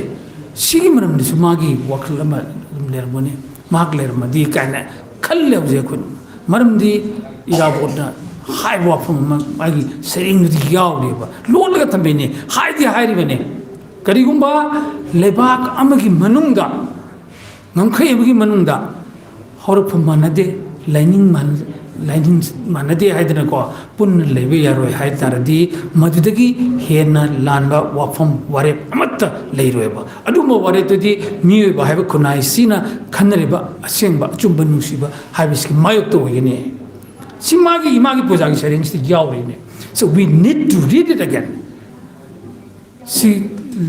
ꯁꯤꯒꯤ ꯃꯔꯝꯗꯁꯨ ꯃꯥꯒꯤ ꯋꯥꯈꯜ ꯑꯃ ꯑꯗꯨꯝ ꯂꯩꯔꯝꯒꯅꯤ, ꯃꯍꯥꯛ ꯂꯩꯔꯝꯃꯗꯤ ꯀꯥꯏꯅ ꯈꯜꯂꯦ ꯍꯧꯖꯤꯛ ꯑꯩꯈꯣꯏꯅ꯫ ꯃꯔꯝꯗꯤ ꯏꯔꯥꯕꯣꯠꯅ ꯍꯥꯏꯕ ꯋꯥꯐꯝ ꯑꯃ ꯃꯥꯒꯤ ꯁꯩꯔꯦꯡꯗꯨꯗꯤ ꯌꯥꯎꯔꯤꯕ, ꯂꯣꯠꯂꯒ ꯊꯝꯕꯩꯅꯦ, ꯍꯥꯏꯗꯤ ꯍꯥꯏꯔꯤꯕꯅꯦ꯫ ꯀꯔꯤꯒꯨꯝꯕ ꯂꯩꯕꯥꯛ ꯑꯃꯒꯤ ꯃꯅꯨꯡꯗ, ꯉꯝꯈꯩ ꯑꯃꯒꯤ ꯃꯅꯨꯡꯗ ꯍꯧꯔꯛꯐꯝ ꯃꯥꯟꯅꯗꯦ, ꯂꯥꯏꯅꯤꯡ ꯃꯥꯟ-, ꯂꯥꯏꯅꯤꯡ ꯃꯥꯟꯅꯗꯦ ꯍꯥꯏꯗꯅꯀꯣ ꯄꯨꯟꯅ ꯂꯩꯕ ꯌꯥꯔꯣꯏ ꯍꯥꯏ ꯇꯥꯔꯗꯤ, ꯃꯗꯨꯗꯒꯤ ꯍꯦꯟꯅ ꯂꯥꯟꯕ ꯋꯥꯐꯝ ꯋꯥꯔꯦꯞ ꯑꯃꯠꯇ ꯂꯩꯔꯣꯏꯕ꯫ ꯑꯗꯨꯒꯨꯝꯕ ꯋꯥꯔꯦꯞꯇꯨꯗꯤ ꯃꯤꯑꯣꯏꯕ ꯍꯥꯏꯕ ꯈꯨꯟꯅꯥꯏꯁꯤꯅ ꯈꯟꯅꯔꯤꯕ ꯑꯁꯦꯡꯕ, ꯑꯆꯨꯝꯕ, ꯅꯨꯡꯁꯤꯕ ꯍꯥꯏꯕꯁꯤꯒꯤ ꯃꯥꯌꯣꯛꯇ ꯑꯣꯏꯒꯅꯤ꯫ ꯁꯤ ꯃꯥꯒꯤ, ꯃꯥꯒꯤ ꯄꯨꯖꯥꯒꯤ ꯁꯩꯔꯦꯡꯁꯤꯗ ꯌꯥꯎꯔꯤꯅꯦ꯫ So we need to read it again. ꯁꯤ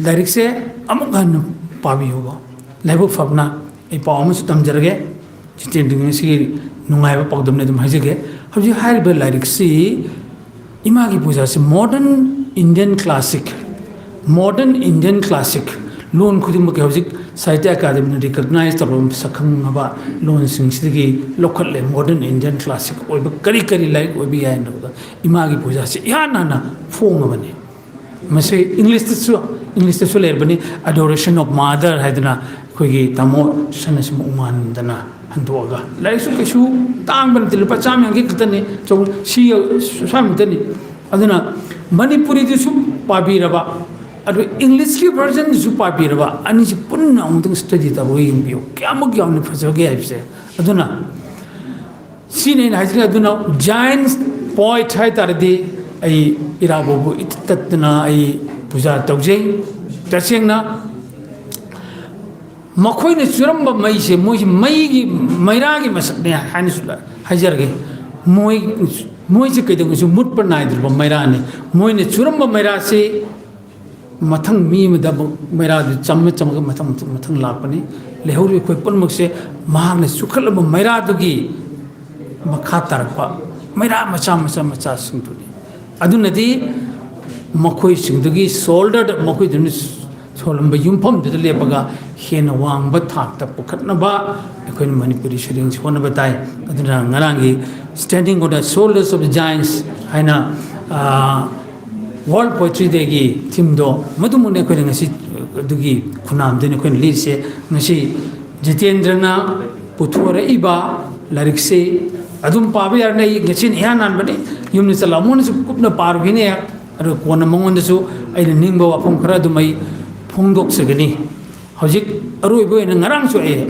ꯂꯥꯏꯔꯤꯛꯁꯦ ꯑꯃꯨꯛ ꯍꯟꯅ ꯄꯥꯕꯤꯌꯨꯕ꯫ ꯂꯥꯏꯕꯛ ꯐꯕꯅ ꯑꯩ ꯄꯥꯎ ꯑꯃꯁꯨ ꯇꯝꯖꯔꯒꯦ꯫ ꯖꯤꯇꯦꯟꯗ꯭ꯔꯒꯤ ꯉꯁꯤꯒꯤ ꯅꯨꯡꯉꯥꯏꯕ ꯄꯥꯎꯗꯝꯅ ꯑꯗꯨꯝ ꯍꯥꯏꯖꯒꯦ꯫ ꯍꯧꯖꯤꯛ ꯍꯥꯏꯔꯤꯕ ꯂꯥꯏꯔꯤꯛꯁꯤ ꯏꯃꯥꯒꯤ ꯄꯨꯖꯥꯁꯤ modern Indian classic, modern Indian classic, ꯂꯣꯟ ꯈꯨꯗꯤꯡꯃꯛꯀꯤ ꯍꯧꯖꯤꯛ ꯁꯥꯍꯤꯇ꯭ꯌ ꯑꯦꯀꯥꯗꯃꯤꯅ recognize ꯇꯧꯔꯕ ꯁꯛꯈꯪꯉꯕ ꯂꯣꯟꯁꯤꯡꯁꯤꯗꯒꯤ ꯂꯧꯈꯠꯂꯦ꯫ Modern Indian classic ꯑꯣꯏꯕ ꯀꯔꯤ ꯀꯔꯤ ꯂꯥꯏꯔꯤꯛ ꯑꯣꯏꯕ ꯌꯥꯏ ꯍꯥꯏꯅ ꯇꯧꯕꯗ ꯏꯃꯥꯒꯤ ꯄꯨꯖꯥꯁꯤ ꯏꯍꯥꯟ ꯍꯥꯟꯅ ꯐꯣꯡꯉꯕꯅꯤ꯫ ꯃꯁꯤ ꯏꯪꯂꯤꯁꯇꯁꯨ, ꯏꯪꯂꯤꯁꯇꯁꯨ ꯂꯩꯔꯕꯅꯤ, Adoration of Mother ꯍꯥꯏꯗꯅ ꯑꯩꯈꯣꯏꯒꯤ ꯇꯥꯃꯣ ꯁꯅꯥꯁꯤꯃ ꯎꯃꯥꯟꯗꯅ ꯍꯟꯗꯣꯛꯑꯒ꯫ ꯂꯥꯏꯔꯤꯛꯁꯨ ꯀꯩꯁꯨ ꯇꯥꯡꯕ ꯅꯠꯇꯦ, ꯂꯨꯄꯥ ꯆꯥꯝꯃ ꯌꯥꯡꯈꯩ ꯈꯛꯇꯅꯤ, ꯆꯧ-, ꯁꯤ ꯁ꯭ꯋꯥꯏꯃꯨꯛꯇꯅꯤ꯫ ꯑꯗꯨꯅ ꯃꯅꯤꯄꯨꯔꯤꯗꯨꯁꯨ ꯄꯥꯕꯤꯔꯕ, ꯑꯗꯨ ꯏꯪꯂꯤꯁꯀꯤ versionꯗꯨꯁꯨ ꯄꯥꯕꯤꯔꯕ, ꯑꯅꯤꯁꯤ ꯄꯨꯟꯅ ꯑꯃꯨꯛꯇꯪ study ꯇꯧꯔꯒ ꯌꯦꯡꯕꯤꯌꯨ, ꯀꯌꯥꯃꯨꯛ ꯌꯥꯝꯅ ꯐꯖꯒꯦ ꯍꯥꯏꯕꯁꯦ꯫ ꯑꯗꯨꯅ ꯁꯤꯅꯤ ꯑꯩꯅ ꯍꯥꯏꯖꯅꯤꯡꯉꯤ꯫ ꯑꯗꯨꯅ giant poet ꯍꯥꯏ ꯇꯥꯔꯗꯤ ꯑꯩ ꯏꯔꯥꯕꯣꯠꯄꯨ ꯏꯇꯠ ꯇꯠꯇꯅ ꯑꯩ ꯄꯨꯖꯥ ꯇꯧꯖꯩ꯫ ꯇꯁꯦꯡꯅ ꯃꯈꯣꯏꯅ ꯆꯨꯔꯝꯕ ꯃꯩꯁꯦ, ꯃꯣꯏꯁꯦ ꯃꯩꯒꯤ, ꯃꯩꯔꯥꯒꯤ ꯃꯁꯛꯅꯦ ꯍꯥꯏꯅꯁꯨ ꯍꯥꯏꯖꯔꯒꯦ꯫ ꯃꯣꯏ, ꯃꯣꯏꯁꯦ ꯀꯩꯗꯧꯉꯩꯁꯨ ꯃꯨꯠꯄ ꯅꯥꯏꯗ꯭ꯔꯕ ꯃꯩꯔꯥꯅꯤ꯫ ꯃꯣꯏꯅ ꯆꯨꯔꯝꯕ ꯃꯩꯔꯥꯁꯤ ꯃꯊꯪ ꯃꯤ ꯑꯃꯗ ꯑꯃꯨꯛ ꯃꯩꯔꯥꯗꯨ ꯆꯝꯃ ꯆꯝꯃꯒ ꯃꯊꯪ ꯃꯊꯪ ꯃꯊꯪ ꯂꯥꯛꯄꯅꯤ꯫ ꯂꯩꯍꯧꯔꯤꯕ ꯑꯩꯈꯣꯏ ꯄꯨꯝꯅꯃꯛꯁꯦ ꯃꯍꯥꯛꯅ ꯆꯨꯞꯈꯠꯂꯝꯕ ꯃꯩꯔꯥꯗꯨꯒꯤ ꯃꯈꯥ ꯇꯥꯔꯛꯄ ꯃꯩꯔꯥ ꯃꯆꯥ ꯃꯆꯥ ꯃꯆꯥꯁꯤꯡꯗꯨꯅꯤ꯫ ꯑꯗꯨꯅꯗꯤ ꯃꯈꯣꯏꯁꯤꯡꯗꯨꯒꯤ ꯁꯣꯜꯗꯔꯗ, ꯃꯈꯣꯏꯗꯨꯅ ꯁꯣꯜꯂꯝꯕ ꯌꯨꯝꯐꯝꯗꯨꯗ ꯂꯦꯞꯄꯒ ꯍꯦꯟꯅ ꯋꯥꯡꯕ ꯊꯥꯛꯇ ꯄꯨꯈꯠꯅꯕ ꯑꯩꯈꯣꯏꯅ ꯃꯅꯤꯄꯨꯔꯤ ꯁꯩꯔꯦꯡꯁꯤ ꯍꯣꯠꯅꯕ ꯇꯥꯏ꯫ ꯑꯗꯨꯅ ꯉꯔꯥꯡꯒꯤ Standing on the Shoulders of the Giants ꯍꯥꯏꯅ, ꯑꯥ, World Poetry Dayꯒꯤ themeꯗꯣ ꯃꯗꯨꯃꯛꯅꯤ ꯑꯩꯈꯣꯏꯅ ꯉꯁꯤ ꯑꯗꯨꯒꯤ ꯈꯨꯟꯅꯥꯝꯗꯨꯅꯤ ꯑꯩꯈꯣꯏꯅ ꯂꯤꯔꯤꯁꯦ꯫ ꯉꯁꯤ ꯖꯤꯇꯦꯟꯗ꯭ꯔꯅ ꯄꯨꯊꯣꯔꯛꯏꯕ ꯂꯥꯏꯔꯤꯛꯁꯤ ꯑꯗꯨꯝ ꯄꯥꯕ ꯌꯥꯔꯅꯤ꯫ ꯑꯩ ꯉꯁꯤꯅ ꯏꯍꯥꯟ ꯍꯥꯟꯕꯅꯤ, ꯌꯨꯝꯗ ꯆꯠꯂꯝꯃꯣꯅꯁꯨ ꯀꯨꯞꯅ ꯄꯥꯔꯨꯈꯤꯅꯤ꯫ ꯑꯗꯨꯒ ꯀꯣꯟꯅ ꯃꯉꯣꯟꯗꯁꯨ ꯑꯩꯅ ꯅꯤꯡꯕ ꯋꯥꯐꯝ ꯈꯔ ꯑꯗꯨꯝ ꯑꯩ ꯐꯣꯡꯗꯣꯛꯆꯒꯅꯤ꯫ ꯍꯧꯖꯤꯛ ꯑꯔꯣꯏꯕ ꯑꯣꯏꯅ ꯉꯔꯥꯡꯁꯨ ꯑꯩ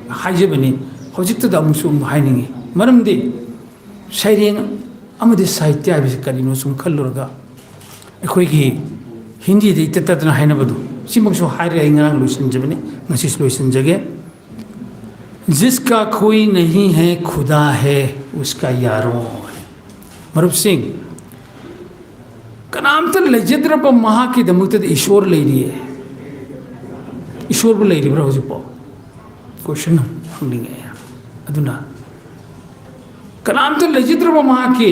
ꯍꯥꯏꯖꯕꯅꯤ, ꯍꯧꯖꯤꯛꯇꯗ ꯑꯃꯨꯛꯁꯨ ꯑꯃꯨꯛ ꯍꯥꯏꯅꯤꯡꯉꯤ꯫ ꯃꯔꯝꯗꯤ ꯁꯩꯔꯦꯡ ꯑꯃꯗꯤ ꯁꯥꯍꯤꯇ꯭ꯌ ꯍꯥꯏꯕꯁꯤ ꯀꯔꯤꯅꯣ ꯁꯨꯝ ꯈꯜꯂꯨꯔꯒ, ꯑꯩꯈꯣꯏꯒꯤ ꯍꯤꯟꯗꯤꯗ ꯏꯇꯠ ꯇꯠꯇꯅ ꯍꯥꯏꯅꯕꯗꯣ, ꯁꯤꯃꯛꯁꯨ ꯍꯥꯏꯔꯦ꯫ ꯑꯩ ꯉꯔꯥꯡ ꯂꯣꯏꯁꯤꯟꯖꯕꯅꯤ, ꯉꯁꯤꯁꯨ ꯂꯣꯏꯁꯤꯟꯖꯒꯦ꯫ जिसका कोई नहीं है खुदा है उसका यारो, ꯃꯔꯨꯞꯁꯤꯡ, ꯀꯅꯥꯝꯇ ꯂꯩꯖꯗ꯭ꯔꯕ ꯃꯍꯥꯛꯀꯤꯗꯃꯛꯇꯗꯤ ꯏꯁꯣꯔ ꯂꯩꯔꯤꯌꯦ꯫ ꯏꯁꯣꯔꯕꯨ ꯂꯩꯔꯤꯕ꯭ꯔꯥ ꯍꯧꯖꯤꯛꯐꯥꯎ? Question ꯑꯃ ꯍꯪꯅꯤꯡꯉꯦ꯫ ꯑꯗꯨꯅ ꯀꯅꯥꯝꯇ ꯂꯩꯖꯗ꯭ꯔꯕ ꯃꯍꯥꯛꯀꯤ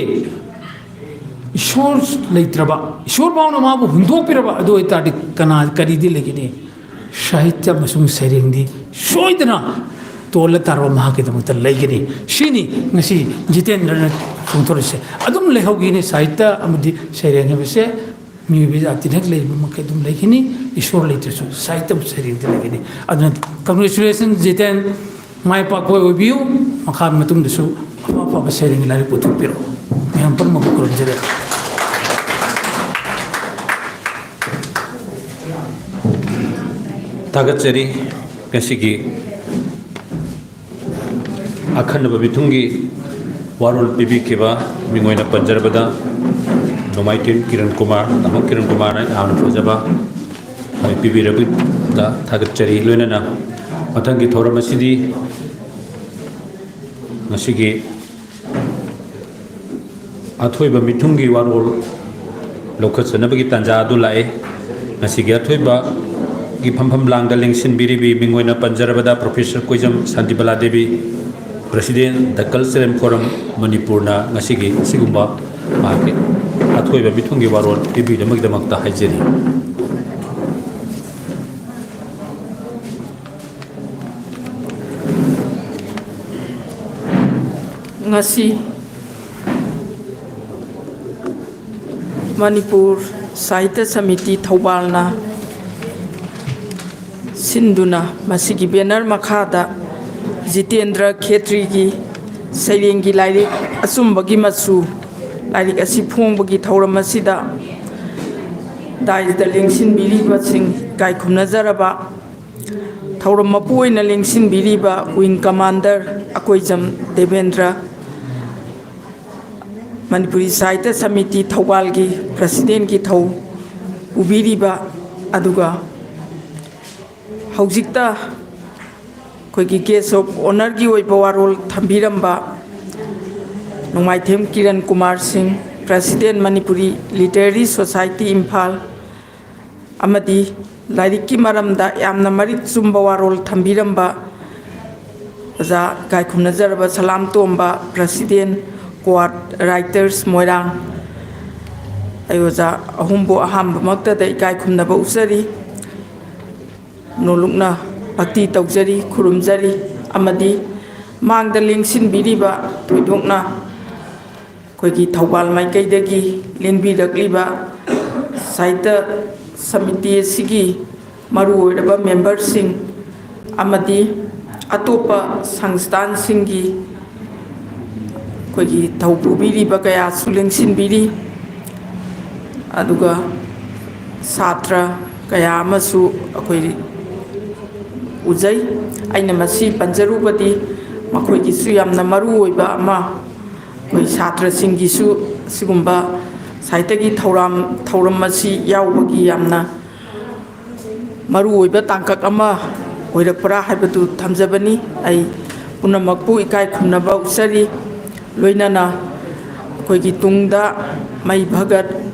ꯏꯁꯣꯔ ꯂꯩꯇ꯭ꯔꯕ, ꯏꯁꯣꯔ ꯐꯥꯎꯅ ꯃꯥꯕꯨ ꯍꯨꯟꯗꯣꯛꯄꯤꯔꯕ, ꯑꯗꯨ ꯑꯣꯏꯇꯥꯔꯗꯤ ꯀꯅꯥ, ꯀꯔꯤꯗꯤ ꯂꯩꯒꯅꯤ? ꯁꯥꯍꯤꯇ꯭ꯌ ꯑꯃꯁꯨꯡ ꯁꯩꯔꯦꯡꯗꯤ ꯁꯣꯏꯗꯅ ꯇꯣꯜꯂ ꯇꯥꯔꯕ ꯃꯍꯥꯛꯀꯤꯗꯃꯛꯇ ꯂꯩꯒꯅꯤ꯫ ꯁꯤꯅꯤ ꯉꯁꯤ ꯖꯤꯇꯦꯟꯗ꯭ꯔꯅ ꯐꯣꯡꯗꯣꯔꯛꯏꯁꯦ꯫ ꯑꯗꯨꯝ ꯂꯩꯍꯧꯈꯤꯅꯤ ꯁꯥꯍꯤꯇ꯭ꯌ ꯑꯃꯗꯤ ꯁꯩꯔꯦꯡ ꯍꯥꯏꯕꯁꯦ꯫ ꯃꯤꯑꯣꯏꯕ ꯖꯥꯇꯤꯅ ꯍꯦꯛ ꯂꯩꯔꯤꯕ ꯃꯈꯩ ꯑꯗꯨꯝ ꯂꯩꯒꯅꯤ꯫ ꯏꯁꯣꯔ ꯂꯩꯇ꯭ꯔꯁꯨ ꯁꯥꯍꯤꯇ꯭ꯌ ꯑꯃꯁꯨꯡ ꯁꯩꯔꯦꯡꯗꯤ ꯂꯩꯒꯅꯤ꯫ ꯑꯗꯨꯅ congratulations ꯖꯤꯇꯦꯟ, ꯃꯥꯏ ꯄꯥꯛꯄ ꯑꯣꯏꯕꯤꯌꯨ꯫ ꯃꯈꯥ ꯃꯇꯨꯡꯗꯁꯨ ꯑꯐ ꯑꯐꯕ ꯁꯩꯔꯦꯡꯒꯤ ꯂꯥꯏꯔꯤꯛ ꯄꯨꯊꯣꯛꯄꯤꯔꯛꯎ꯫ ꯃꯌꯥꯝ ꯄꯨꯝꯅꯃꯛꯄꯨ ꯈꯨꯔꯨꯝꯖꯔꯤ꯫ ꯊꯥꯒꯠꯆꯔꯤ꯫ ꯉꯁꯤꯒꯤ ꯑꯈꯟꯅꯕ ꯃꯤꯊꯨꯡꯒꯤ ꯋꯥꯔꯣꯜ ꯄꯤꯕꯤꯈꯤꯕ ꯃꯤꯡ ꯑꯣꯏꯅ ꯄꯟꯖꯔꯕꯗ ꯅꯣꯡꯃꯥꯏꯊꯦꯝ ꯀꯤꯔꯟ ꯀꯨꯃꯥꯔ, ꯇꯥꯃꯣ ꯀꯤꯔꯟ ꯀꯨꯃꯥꯔꯅ ꯌꯥꯝꯅ ꯐꯖꯕ ꯃꯥꯏ ꯄꯤꯕꯤꯔꯕꯗ ꯊꯥꯒꯠꯆꯔꯤ꯫ ꯂꯣꯏꯅꯅ ꯃꯊꯪꯒꯤ ꯊꯧꯔꯝ ꯑꯁꯤꯗꯤ ꯉꯁꯤꯒꯤ ꯑꯊꯣꯏꯕ ꯃꯤꯊꯨꯡꯒꯤ ꯋꯥꯔꯣꯜ ꯂꯧꯈꯠꯆꯅꯕꯒꯤ ꯇꯥꯟꯖꯥ ꯑꯗꯨ ꯂꯥꯛꯑꯦ꯫ ꯉꯁꯤꯒꯤ ꯑꯊꯣꯏꯕꯒꯤ ꯐꯝꯐꯝ ꯂꯥꯡꯗ ꯂꯦꯡꯁꯤꯟꯕꯤꯔꯤꯕꯤ ꯃꯤꯡ ꯑꯣꯏꯅ ꯄꯟꯖꯔꯕꯗ Professor ꯀꯣꯏꯖꯝ Shantibala Devi, President The Cultural Forum ꯃꯅꯤꯄꯨꯔꯅ ꯉꯁꯤꯒꯤ ꯑꯁꯤꯒꯨꯝꯕ ꯃꯍꯥꯛꯀꯤ ꯑꯊꯣꯏꯕ ꯃꯤꯊꯨꯡꯒꯤ ꯋꯥꯔꯣꯜ ꯄꯤꯕꯤꯅꯕꯒꯤꯗꯃꯛꯇ ꯍꯥꯏꯖꯔꯤ꯫ ꯉꯁꯤ ꯃꯅꯤꯄꯨꯔ ꯁꯥꯍꯤꯇ꯭ꯌ ꯁꯃꯤꯇꯤ ꯊꯧꯕꯥꯜꯅ ꯁꯤꯟꯗꯨꯅ ꯃꯁꯤꯒꯤ banner ꯃꯈꯥꯗ ꯖꯤꯇꯦꯟꯗ꯭ꯔ ꯈꯦꯇ꯭ꯔꯤꯒꯤ ꯁꯩꯔꯦꯡꯒꯤ ꯂꯥꯏꯔꯤꯛ ꯑꯆꯨꯝꯕꯒꯤ ꯃꯆꯨ ꯂꯥꯏꯔꯤꯛ ꯑꯁꯤ ꯐꯣꯡꯕꯒꯤ ꯊꯧꯔꯝ ꯑꯁꯤꯗ ꯗꯥꯏꯁꯇ ꯂꯦꯡꯁꯤꯟꯕꯤꯔꯤꯕꯁꯤꯡ ꯏꯀꯥꯏ ꯈꯨꯝꯅꯖꯔꯕ ꯊꯧꯔꯝ ꯃꯄꯨ ꯑꯣꯏꯅ ꯂꯦꯡꯁꯤꯟꯕꯤꯔꯤꯕ Wing Commander ꯑꯀꯣꯏꯖꯝ ꯗꯦꯕꯦꯟꯗ꯭ꯔ, ꯃꯅꯤꯄꯨꯔꯤ ꯁꯥꯍꯤꯇ꯭ꯌ ꯁꯃꯤꯇꯤ ꯊꯧꯕꯥꯜꯒꯤ Presidentꯀꯤ ꯊꯧ ꯄꯨꯕꯤꯔꯤꯕ, ꯑꯗꯨꯒ ꯍꯧꯖꯤꯛꯇ ꯑꯩꯈꯣꯏꯒꯤ Guest of Honourꯒꯤ ꯑꯣꯏꯕ ꯋꯥꯔꯣꯜ ꯊꯝꯕꯤꯔꯝꯕ ꯅꯣꯡꯃꯥꯏꯊꯦꯝ ꯀꯤꯔꯟ ꯀꯨꯃꯥꯔ ꯁꯤꯡ, President Manipuri Literary Society Imphal, ꯑꯃꯗꯤ ꯂꯥꯏꯔꯤꯛꯀꯤ ꯃꯔꯝꯗ ꯌꯥꯝꯅ ꯃꯔꯤꯛ ꯆꯨꯝꯕ ꯋꯥꯔꯣꯜ ꯊꯝꯕꯤꯔꯝꯕ ꯑꯣꯖꯥ ꯏꯀꯥꯏ ꯈꯨꯝꯅꯖꯔꯕ ꯁꯂꯥꯝ ꯇꯣꯝꯕ, President Quad Writers ꯃꯣꯏꯔꯥꯡ, ꯑꯩ ꯑꯣꯖꯥ ꯑꯍꯨꯝꯕꯨ ꯑꯍꯥꯟꯕꯃꯛꯇꯗ ꯏꯀꯥꯏ ꯈꯨꯝꯅꯕ ꯎꯠꯆꯔꯤ, ꯅꯣꯂꯨꯛꯅ ꯚꯛꯇꯤ ꯇꯧꯖꯔꯤ, ꯈꯨꯔꯨꯝꯖꯔꯤ꯫ ꯑꯃꯗꯤ ꯃꯥꯡꯗ ꯂꯦꯡꯁꯤꯟꯕꯤꯔꯤꯕ, ꯊꯣꯏꯗꯣꯛꯅ ꯑꯩꯈꯣꯏꯒꯤ ꯊꯧꯕꯥꯜ ꯃꯥꯏꯀꯩꯗꯒꯤ ꯂꯦꯡꯕꯤꯔꯛꯂꯤꯕ ꯁꯥꯍꯤꯇ꯭ꯌ ꯁꯃꯤꯇꯤ ꯑꯁꯤꯒꯤ ꯃꯔꯨꯑꯣꯏꯔꯕ memberꯁꯤꯡ ꯑꯃꯗꯤ ꯑꯇꯣꯞꯄ ꯁꯪꯁꯊꯥꯟꯁꯤꯡꯒꯤ ꯑꯩꯈꯣꯏꯒꯤ ꯊꯧ ꯄꯨꯕꯤꯔꯤꯕ ꯀꯌꯥꯁꯨ ꯂꯦꯡꯁꯤꯟꯕꯤꯔꯤ꯫ ꯑꯗꯨꯒ ꯁꯥꯇ꯭ꯔ ꯀꯌꯥ ꯑꯃꯁꯨ ꯑꯩꯈꯣꯏ ꯎꯖꯩ꯫ ꯑꯩꯅ ꯃꯁꯤ ꯄꯟꯖꯔꯨꯕꯗꯤ ꯃꯈꯣꯏꯒꯤꯁꯨ ꯌꯥꯝꯅ ꯃꯔꯨ ꯑꯣꯏꯕ ꯑꯃ, ꯑꯩꯈꯣꯏ ꯁꯥꯇ꯭ꯔꯁꯤꯡꯒꯤꯁꯨ ꯑꯁꯤꯒꯨꯝꯕ ꯁꯥꯍꯤꯇ꯭ꯌꯒꯤ ꯊꯧꯔꯝ, ꯊꯧꯔꯝ ꯑꯁꯤ ꯌꯥꯎꯕꯒꯤ ꯌꯥꯝꯅ ꯃꯔꯨ ꯑꯣꯏꯕ ꯇꯥꯡꯀꯛ ꯑꯃ ꯑꯣꯏꯔꯛꯄ꯭ꯔꯥ ꯍꯥꯏꯕꯗꯨ ꯊꯝꯖꯕꯅꯤ꯫ ꯑꯩ ꯄꯨꯝꯅꯃꯛꯄꯨ ꯏꯀꯥꯏ ꯈꯨꯝꯅꯕ ꯎꯠꯆꯔꯤ꯫ ꯂꯣꯏꯅꯅ ꯑꯩꯈꯣꯏꯒꯤ ꯇꯨꯡꯗ ꯃꯩ ꯚꯒꯠ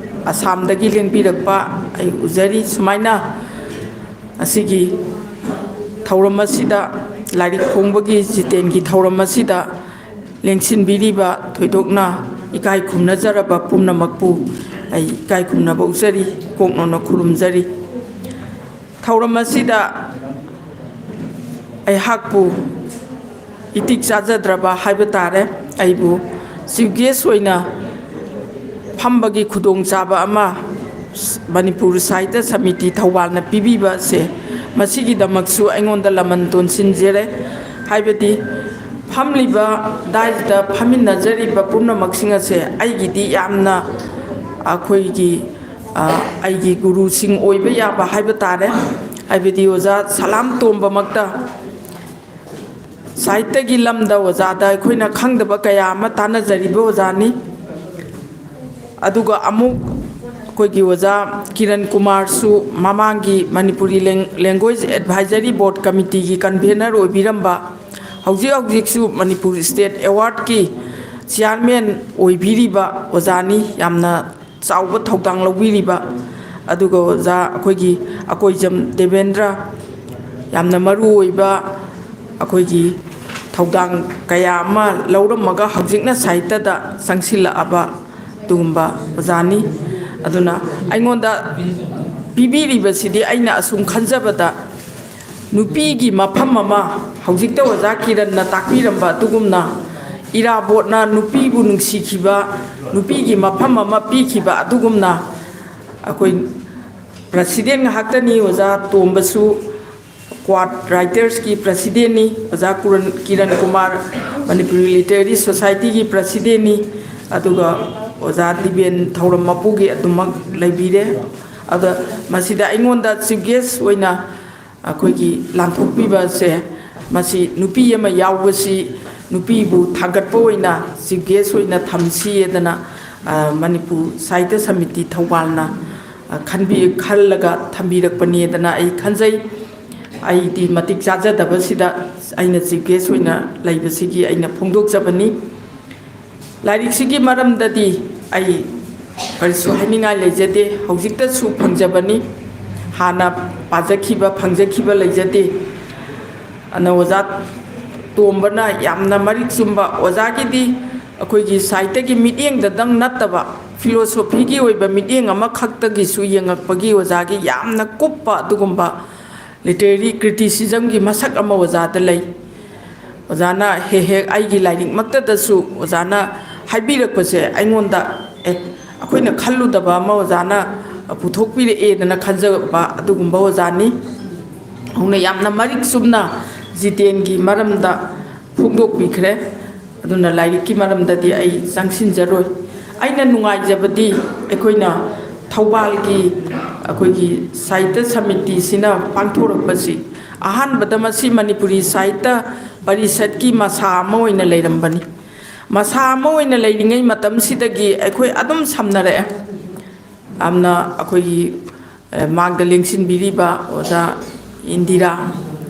ꯑꯁꯥꯝꯗꯒꯤ ꯂꯦꯡꯕꯤꯔꯛꯄ ꯑꯩ ꯎꯖꯔꯤ꯫ ꯁꯨꯃꯥꯏꯅ ꯑꯁꯤꯒꯤ ꯊꯧꯔꯝ ꯑꯁꯤꯗ, ꯂꯥꯏꯔꯤꯛ ꯐꯣꯡꯕꯒꯤ ꯖꯤꯇꯦꯟꯒꯤ ꯊꯧꯔꯝ ꯑꯁꯤꯗ ꯂꯦꯡꯁꯤꯟꯕꯤꯔꯤꯕ ꯊꯣꯏꯗꯣꯛꯅ ꯏꯀꯥꯏ ꯈꯨꯝꯅꯖꯔꯕ ꯄꯨꯝꯅꯃꯛꯄꯨ ꯑꯩ ꯏꯀꯥꯏ ꯈꯨꯝꯅꯕ ꯎꯠꯆꯔꯤ, ꯀꯣꯛꯅꯧꯅ ꯈꯨꯔꯨꯝꯖꯔꯤ꯫ ꯊꯧꯔꯝ ꯑꯁꯤꯗ ꯑꯩꯍꯥꯛꯄꯨ ꯏꯇꯤꯛ ꯆꯥꯖꯗ꯭ꯔꯕ ꯍꯥꯏꯕ ꯇꯥꯔꯦ꯫ ꯑꯩꯕꯨ ꯆꯤꯐ ꯒꯦꯁ ꯑꯣꯏꯅ ꯐꯝꯕꯒꯤ ꯈꯨꯗꯣꯡꯆꯥꯕ ꯑꯃ ꯃꯅꯤꯄꯨꯔ ꯁꯥꯍꯤꯇ꯭ꯌ ꯁꯃꯤꯇꯤ ꯊꯧꯕꯥꯜꯅ ꯄꯤꯕꯤꯕ ꯑꯁꯦ, ꯃꯁꯤꯒꯤꯗꯃꯛꯁꯨ ꯑꯩꯉꯣꯟꯗ ꯂꯃꯟ ꯇꯣꯟꯁꯤꯟꯖꯔꯦ꯫ ꯍꯥꯏꯕꯗꯤ ꯐꯝꯂꯤꯕ ꯗꯥꯏꯁꯇ ꯐꯝꯃꯤꯟꯅꯖꯔꯤꯕ ꯄꯨꯝꯅꯃꯛꯁꯤꯡ ꯑꯁꯦ ꯑꯩꯒꯤꯗꯤ ꯌꯥꯝꯅ ꯑꯩꯈꯣꯏꯒꯤ, ꯑ, ꯑꯩꯒꯤ ꯒꯨꯔꯨꯁꯤꯡ ꯑꯣꯏꯕ ꯌꯥꯕ ꯍꯥꯏꯕ ꯇꯥꯔꯦ꯫ ꯍꯥꯏꯕꯗꯤ ꯑꯣꯖꯥ ꯁꯂꯥꯝ ꯇꯣꯝꯕꯃꯛꯇ ꯁꯥꯍꯤꯇ꯭ꯌꯒꯤ ꯂꯝꯗ ꯑꯣꯖꯥꯗ ꯑꯩꯈꯣꯏꯅ ꯈꯪꯗꯕ ꯀꯌꯥ ꯑꯃ ꯇꯥꯟꯅꯖꯔꯤꯕ ꯑꯣꯖꯥꯅꯤ꯫ ꯑꯗꯨꯒ ꯑꯃꯨꯛ ꯑꯩꯈꯣꯏꯒꯤ ꯑꯣꯖꯥ ꯀꯤꯔꯟ ꯀꯨꯃꯥꯔꯁꯨ ꯃꯃꯥꯡꯒꯤ ꯃꯅꯤꯄꯨꯔꯤ ꯂꯦꯡ-, ꯂꯦꯡꯒ꯭ꯋꯦꯖ ꯑꯦꯗꯚꯥꯏꯖꯔꯤ ꯕꯣꯔꯗ ꯀꯃꯤꯇꯤꯒꯤ ꯀꯟꯚꯦꯅꯔ ꯑꯣꯏꯕꯤꯔꯝꯕ, ꯍꯧꯖꯤꯛ ꯍꯧꯖꯤꯛꯁꯨ ꯃꯅꯤꯄꯨꯔ ꯁ꯭ꯇꯦꯠ ꯑꯦꯋꯥꯔꯗꯀꯤ ꯆꯤꯌꯥꯔꯃꯦꯟ ꯑꯣꯏꯕꯤꯔꯤꯕ ꯑꯣꯖꯥꯅꯤ꯫ ꯌꯥꯝꯅ ꯆꯥꯎꯕ ꯊꯧꯗꯥꯡ ꯂꯧꯕꯤꯔꯤꯕ, ꯑꯗꯨꯒ ꯑꯣꯖꯥ ꯑꯩꯈꯣꯏꯒꯤ ꯑꯀꯣꯏꯖꯝ ꯗꯦꯕꯦꯟꯗ꯭ꯔ, ꯌꯥꯝꯅ ꯃꯔꯨ ꯑꯣꯏꯕ ꯑꯩꯈꯣꯏꯒꯤ ꯊꯧꯗꯥꯡ ꯀꯌꯥ ꯑꯃ ꯂꯧꯔꯝꯃꯒ ꯍꯧꯖꯤꯛꯅ ꯁꯥꯍꯤꯇ꯭ꯌꯗ ꯆꯪꯁꯤꯜꯂꯛꯑꯕ ꯑꯗꯨꯒꯨꯝꯕ ꯑꯣꯖꯥꯅꯤ꯫ ꯑꯗꯨꯅ ꯑꯩꯉꯣꯟꯗ ꯄꯤꯕꯤꯔꯤꯕꯁꯤꯗꯤ, ꯑꯩꯅ ꯑꯁꯨꯝ ꯈꯟꯖꯕꯗ, ꯅꯨꯄꯤꯒꯤ ꯃꯐꯝ ꯑꯃ, ꯍꯧꯖꯤꯛꯇ ꯑꯣꯖꯥ ꯀꯤꯔꯟꯅ ꯇꯥꯛꯄꯤꯔꯝꯕ ꯑꯗꯨꯒꯨꯝꯅ, ꯏꯔꯥꯕꯣꯠꯅ ꯅꯨꯄꯤꯕꯨ ꯅꯨꯡꯁꯤꯈꯤꯕ, ꯅꯨꯄꯤꯒꯤ ꯃꯐꯝ ꯑꯃ ꯄꯤꯈꯤꯕ ꯑꯗꯨꯒꯨꯝꯅ, ꯑꯩꯈꯣꯏ ꯄ꯭ꯔꯁꯤꯗꯦꯟ ꯉꯥꯛꯇꯅꯤ ꯑꯣꯖꯥ ꯇꯣꯝꯕꯁꯨ, ꯀ꯭ꯋꯥꯠ ꯔꯥꯏꯇꯔꯁꯀꯤ ꯄ꯭ꯔꯁꯤꯗꯦꯟꯅꯤ, ꯑꯣꯖꯥ ꯀꯨꯔꯟ-, ꯀꯤꯔꯟ ꯀꯨꯃꯥꯔ ꯃꯅꯤꯄꯨꯔꯤ ꯂꯤꯇꯔꯦꯔꯤ ꯁꯣꯁꯥꯏꯇꯤꯒꯤ ꯄ꯭ꯔꯁꯤꯗꯦꯟꯅꯤ, ꯑꯗꯨꯒ ꯑꯣꯖꯥ ꯗꯤꯕꯦꯟ ꯊꯧꯔꯝ ꯃꯄꯨꯒꯤ ꯑꯗꯨꯃꯛ ꯂꯩꯕꯤꯔꯦ꯫ ꯑꯗ ꯃꯁꯤꯗ ꯑꯩꯉꯣꯟꯗ ꯆꯤꯐ ꯒꯦꯁ ꯑꯣꯏꯅ ꯑꯩꯈꯣꯏꯒꯤ ꯂꯥꯟꯊꯣꯛꯄꯤꯕꯁꯦ, ꯃꯁꯤ ꯅꯨꯄꯤ ꯑꯃ ꯌꯥꯎꯕꯁꯤ, ꯅꯨꯄꯤꯕꯨ ꯊꯥꯡꯒꯠꯄ ꯑꯣꯏꯅ ꯆꯤꯐ ꯒꯦꯁ ꯑꯣꯏꯅ ꯊꯝꯁꯤꯗꯅ, ꯑ, ꯃꯅꯤꯄꯨꯔ ꯁꯥꯍꯤꯇ꯭ꯌ ꯁꯃꯤꯇꯤ ꯊꯧꯕꯥꯜꯅ, ꯑ, ꯈꯟꯕꯤ-, ꯈꯜꯂꯒ ꯊꯝꯕꯤꯔꯛꯄꯅꯦꯗꯅ ꯑꯩ ꯈꯟꯖꯩ꯫ ꯑꯩꯗꯤ ꯃꯇꯤꯛ ꯆꯥꯖꯗꯕꯁꯤꯗ ꯑꯩꯅ ꯆꯤꯐ ꯒꯦꯁ ꯑꯣꯏꯅ ꯂꯩꯕꯁꯤꯒꯤ ꯑꯩꯅ ꯐꯣꯡꯗꯣꯛꯆꯕꯅꯤ꯫ ꯂꯥꯏꯔꯤꯛꯁꯤꯒꯤ ꯃꯔꯝꯗꯗꯤ ꯑꯩ ꯀꯔꯤꯁꯨ ꯍꯥꯏꯅꯤꯡꯉꯥꯏ ꯂꯩꯖꯗꯦ꯫ ꯍꯧꯖꯤꯛꯇꯁꯨ ꯐꯪꯖꯕꯅꯤ, ꯍꯥꯟꯅ ꯄꯥꯖꯈꯤꯕ, ꯐꯪꯖꯈꯤꯕ ꯂꯩꯖꯗꯦ꯫ ꯑꯗꯨꯅ ꯑꯣꯖꯥ ꯇꯣꯝꯕꯅ ꯌꯥꯝꯅ ꯃꯔꯤꯛ ꯆꯨꯝꯕ, ꯑꯣꯖꯥꯒꯤꯗꯤ ꯑꯩꯈꯣꯏꯒꯤ ꯁꯥꯍꯤꯇ꯭ꯌꯒꯤ ꯃꯤꯠꯌꯦꯡꯗꯗꯪ ꯅꯠꯇꯕ, ꯐꯤꯂꯣꯁꯣꯐꯤꯒꯤ ꯑꯣꯏꯕ ꯃꯤꯠꯌꯦꯡ ꯑꯃꯈꯛꯇꯒꯤꯁꯨ ꯌꯦꯡꯉꯛꯄꯒꯤ ꯑꯣꯖꯥꯒꯤ ꯌꯥꯝꯅ ꯀꯨꯞꯄ ꯑꯗꯨꯒꯨꯝꯕ literary criticismꯒꯤ ꯃꯁꯛ ꯑꯃ ꯑꯣꯖꯥꯗ ꯂꯩ꯫ ꯑꯣꯖꯥꯅ ꯍꯦꯛ ꯍꯦꯛ ꯑꯩꯒꯤ ꯂꯥꯏꯔꯤꯛꯃꯛꯇꯗꯁꯨ ꯑꯣꯖꯥꯅ ꯍꯥꯏꯕꯤꯔꯛꯄꯁꯦ ꯑꯩꯉꯣꯟꯗ, "ꯑꯦ, ꯑꯩꯈꯣꯏꯅ ꯈꯜꯂꯨꯗꯕ ꯑꯃ ꯑꯣꯖꯥꯅ ꯄꯨꯊꯣꯛꯄꯤꯔꯛꯑꯦꯗꯅ" ꯈꯟꯖꯕ ꯑꯗꯨꯒꯨꯝꯕ ꯑꯣꯖꯥꯅꯤ꯫ ꯍꯧꯅ ꯌꯥꯝꯅ ꯃꯔꯤꯛ ꯆꯨꯝꯅ ꯖꯤꯇꯦꯟꯒꯤ ꯃꯔꯝꯗ ꯐꯣꯡꯗꯣꯛꯄꯤꯈ꯭ꯔꯦ꯫ ꯑꯗꯨꯅ ꯂꯥꯏꯔꯤꯛꯀꯤ ꯃꯔꯝꯗꯗꯤ ꯑꯩ ꯆꯪꯁꯤꯟꯖꯔꯣꯏ꯫ ꯑꯩꯅ ꯅꯨꯡꯉꯥꯏꯖꯕꯗꯤ ꯑꯩꯈꯣꯏꯅ ꯊꯧꯕꯥꯜꯒꯤ ꯑꯩꯈꯣꯏꯒꯤ ꯁꯥꯍꯤꯇ꯭ꯌ ꯁꯃꯤꯇꯤꯁꯤꯅ ꯄꯥꯡꯊꯣꯔꯛꯄꯁꯤ, ꯑꯍꯥꯟꯕꯗ ꯃꯁꯤ ꯃꯅꯤꯄꯨꯔꯤ ꯁꯥꯍꯤꯇ꯭ꯌ ꯄꯔꯤꯁꯠꯀꯤ ꯃꯁꯥ ꯑꯃ ꯑꯣꯏꯅ ꯂꯩꯔꯝꯕꯅꯤ꯫ ꯃꯁꯥ ꯑꯃ ꯑꯣꯏꯅ ꯂꯩꯔꯤꯉꯩ ꯃꯇꯝꯁꯤꯗꯒꯤ ꯑꯩꯈꯣꯏ ꯑꯗꯨꯝ ꯁꯝꯅꯔꯛꯑꯦ꯫ ꯌꯥꯝꯅ ꯑꯩꯈꯣꯏꯒꯤ, ꯑꯦ, ꯃꯥꯡꯗ ꯂꯦꯡꯁꯤꯟꯕꯤꯔꯤꯕ ꯑꯣꯖꯥ ꯏꯟꯗꯤꯔꯥ,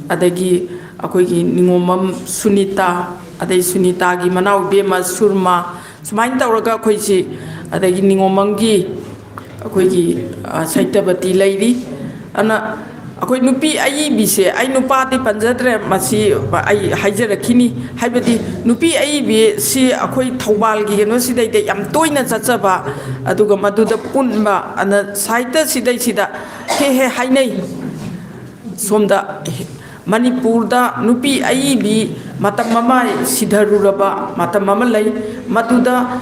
ꯑꯗꯒꯤ ꯑꯩꯈꯣꯏꯒꯤ ꯅꯤꯉꯣꯝꯕꯝ ꯁꯨꯅꯤꯇꯥ, ꯑꯗꯩ ꯁꯨꯅꯤꯇꯥꯒꯤ ꯃꯅꯥꯎ ꯏꯕꯦꯝꯃ ꯁꯨꯔꯃꯥ, ꯁꯨꯃꯥꯏꯅ ꯇꯧꯔꯒ ꯑꯩꯈꯣꯏꯁꯤ, ꯑꯗꯒꯤ ꯅꯤꯉꯣꯝꯕꯝꯒꯤ ꯑꯩꯈꯣꯏꯒꯤ, ꯑ, ꯁꯩꯇꯕꯇꯤ ꯂꯩꯔꯤ꯫ ꯑꯗꯨꯅ ꯑꯩꯈꯣꯏ ꯅꯨꯄꯤ ꯑꯏꯕꯤꯁꯦ, ꯑꯩ ꯅꯨꯄꯥꯗꯤ ꯄꯟꯖꯗ꯭ꯔꯦ, ꯃꯁꯤ ꯑꯩ ꯍꯥꯏꯖꯔꯛꯈꯤꯅꯤ꯫ ꯍꯥꯏꯕꯗꯤ ꯅꯨꯄꯤ ꯑꯏꯕꯤꯁꯤ ꯑꯩꯈꯣꯏ ꯊꯧꯕꯥꯜꯒꯤ ꯀꯩꯅꯣꯁꯤꯗꯩꯗ ꯌꯥꯝ ꯇꯣꯏꯅ ꯆꯠꯆꯕ, ꯑꯗꯨꯒ ꯃꯗꯨꯗ ꯄꯨꯟꯕ, ꯑꯗꯨꯅ ꯁꯥꯍꯤꯇ꯭ꯌꯁꯤꯗꯩꯁꯤꯗ ꯍꯦꯛ ꯍꯦꯛ ꯍꯥꯏꯅꯩ꯫ ꯁꯣꯝꯗ ꯃꯅꯤꯄꯨꯔꯗ ꯅꯨꯄꯤ ꯑꯏꯕꯤ ꯃꯇꯝ ꯑꯃ ꯁꯤꯊꯔꯨꯔꯕ ꯃꯇꯝ ꯑꯃ ꯂꯩ, ꯃꯗꯨꯗ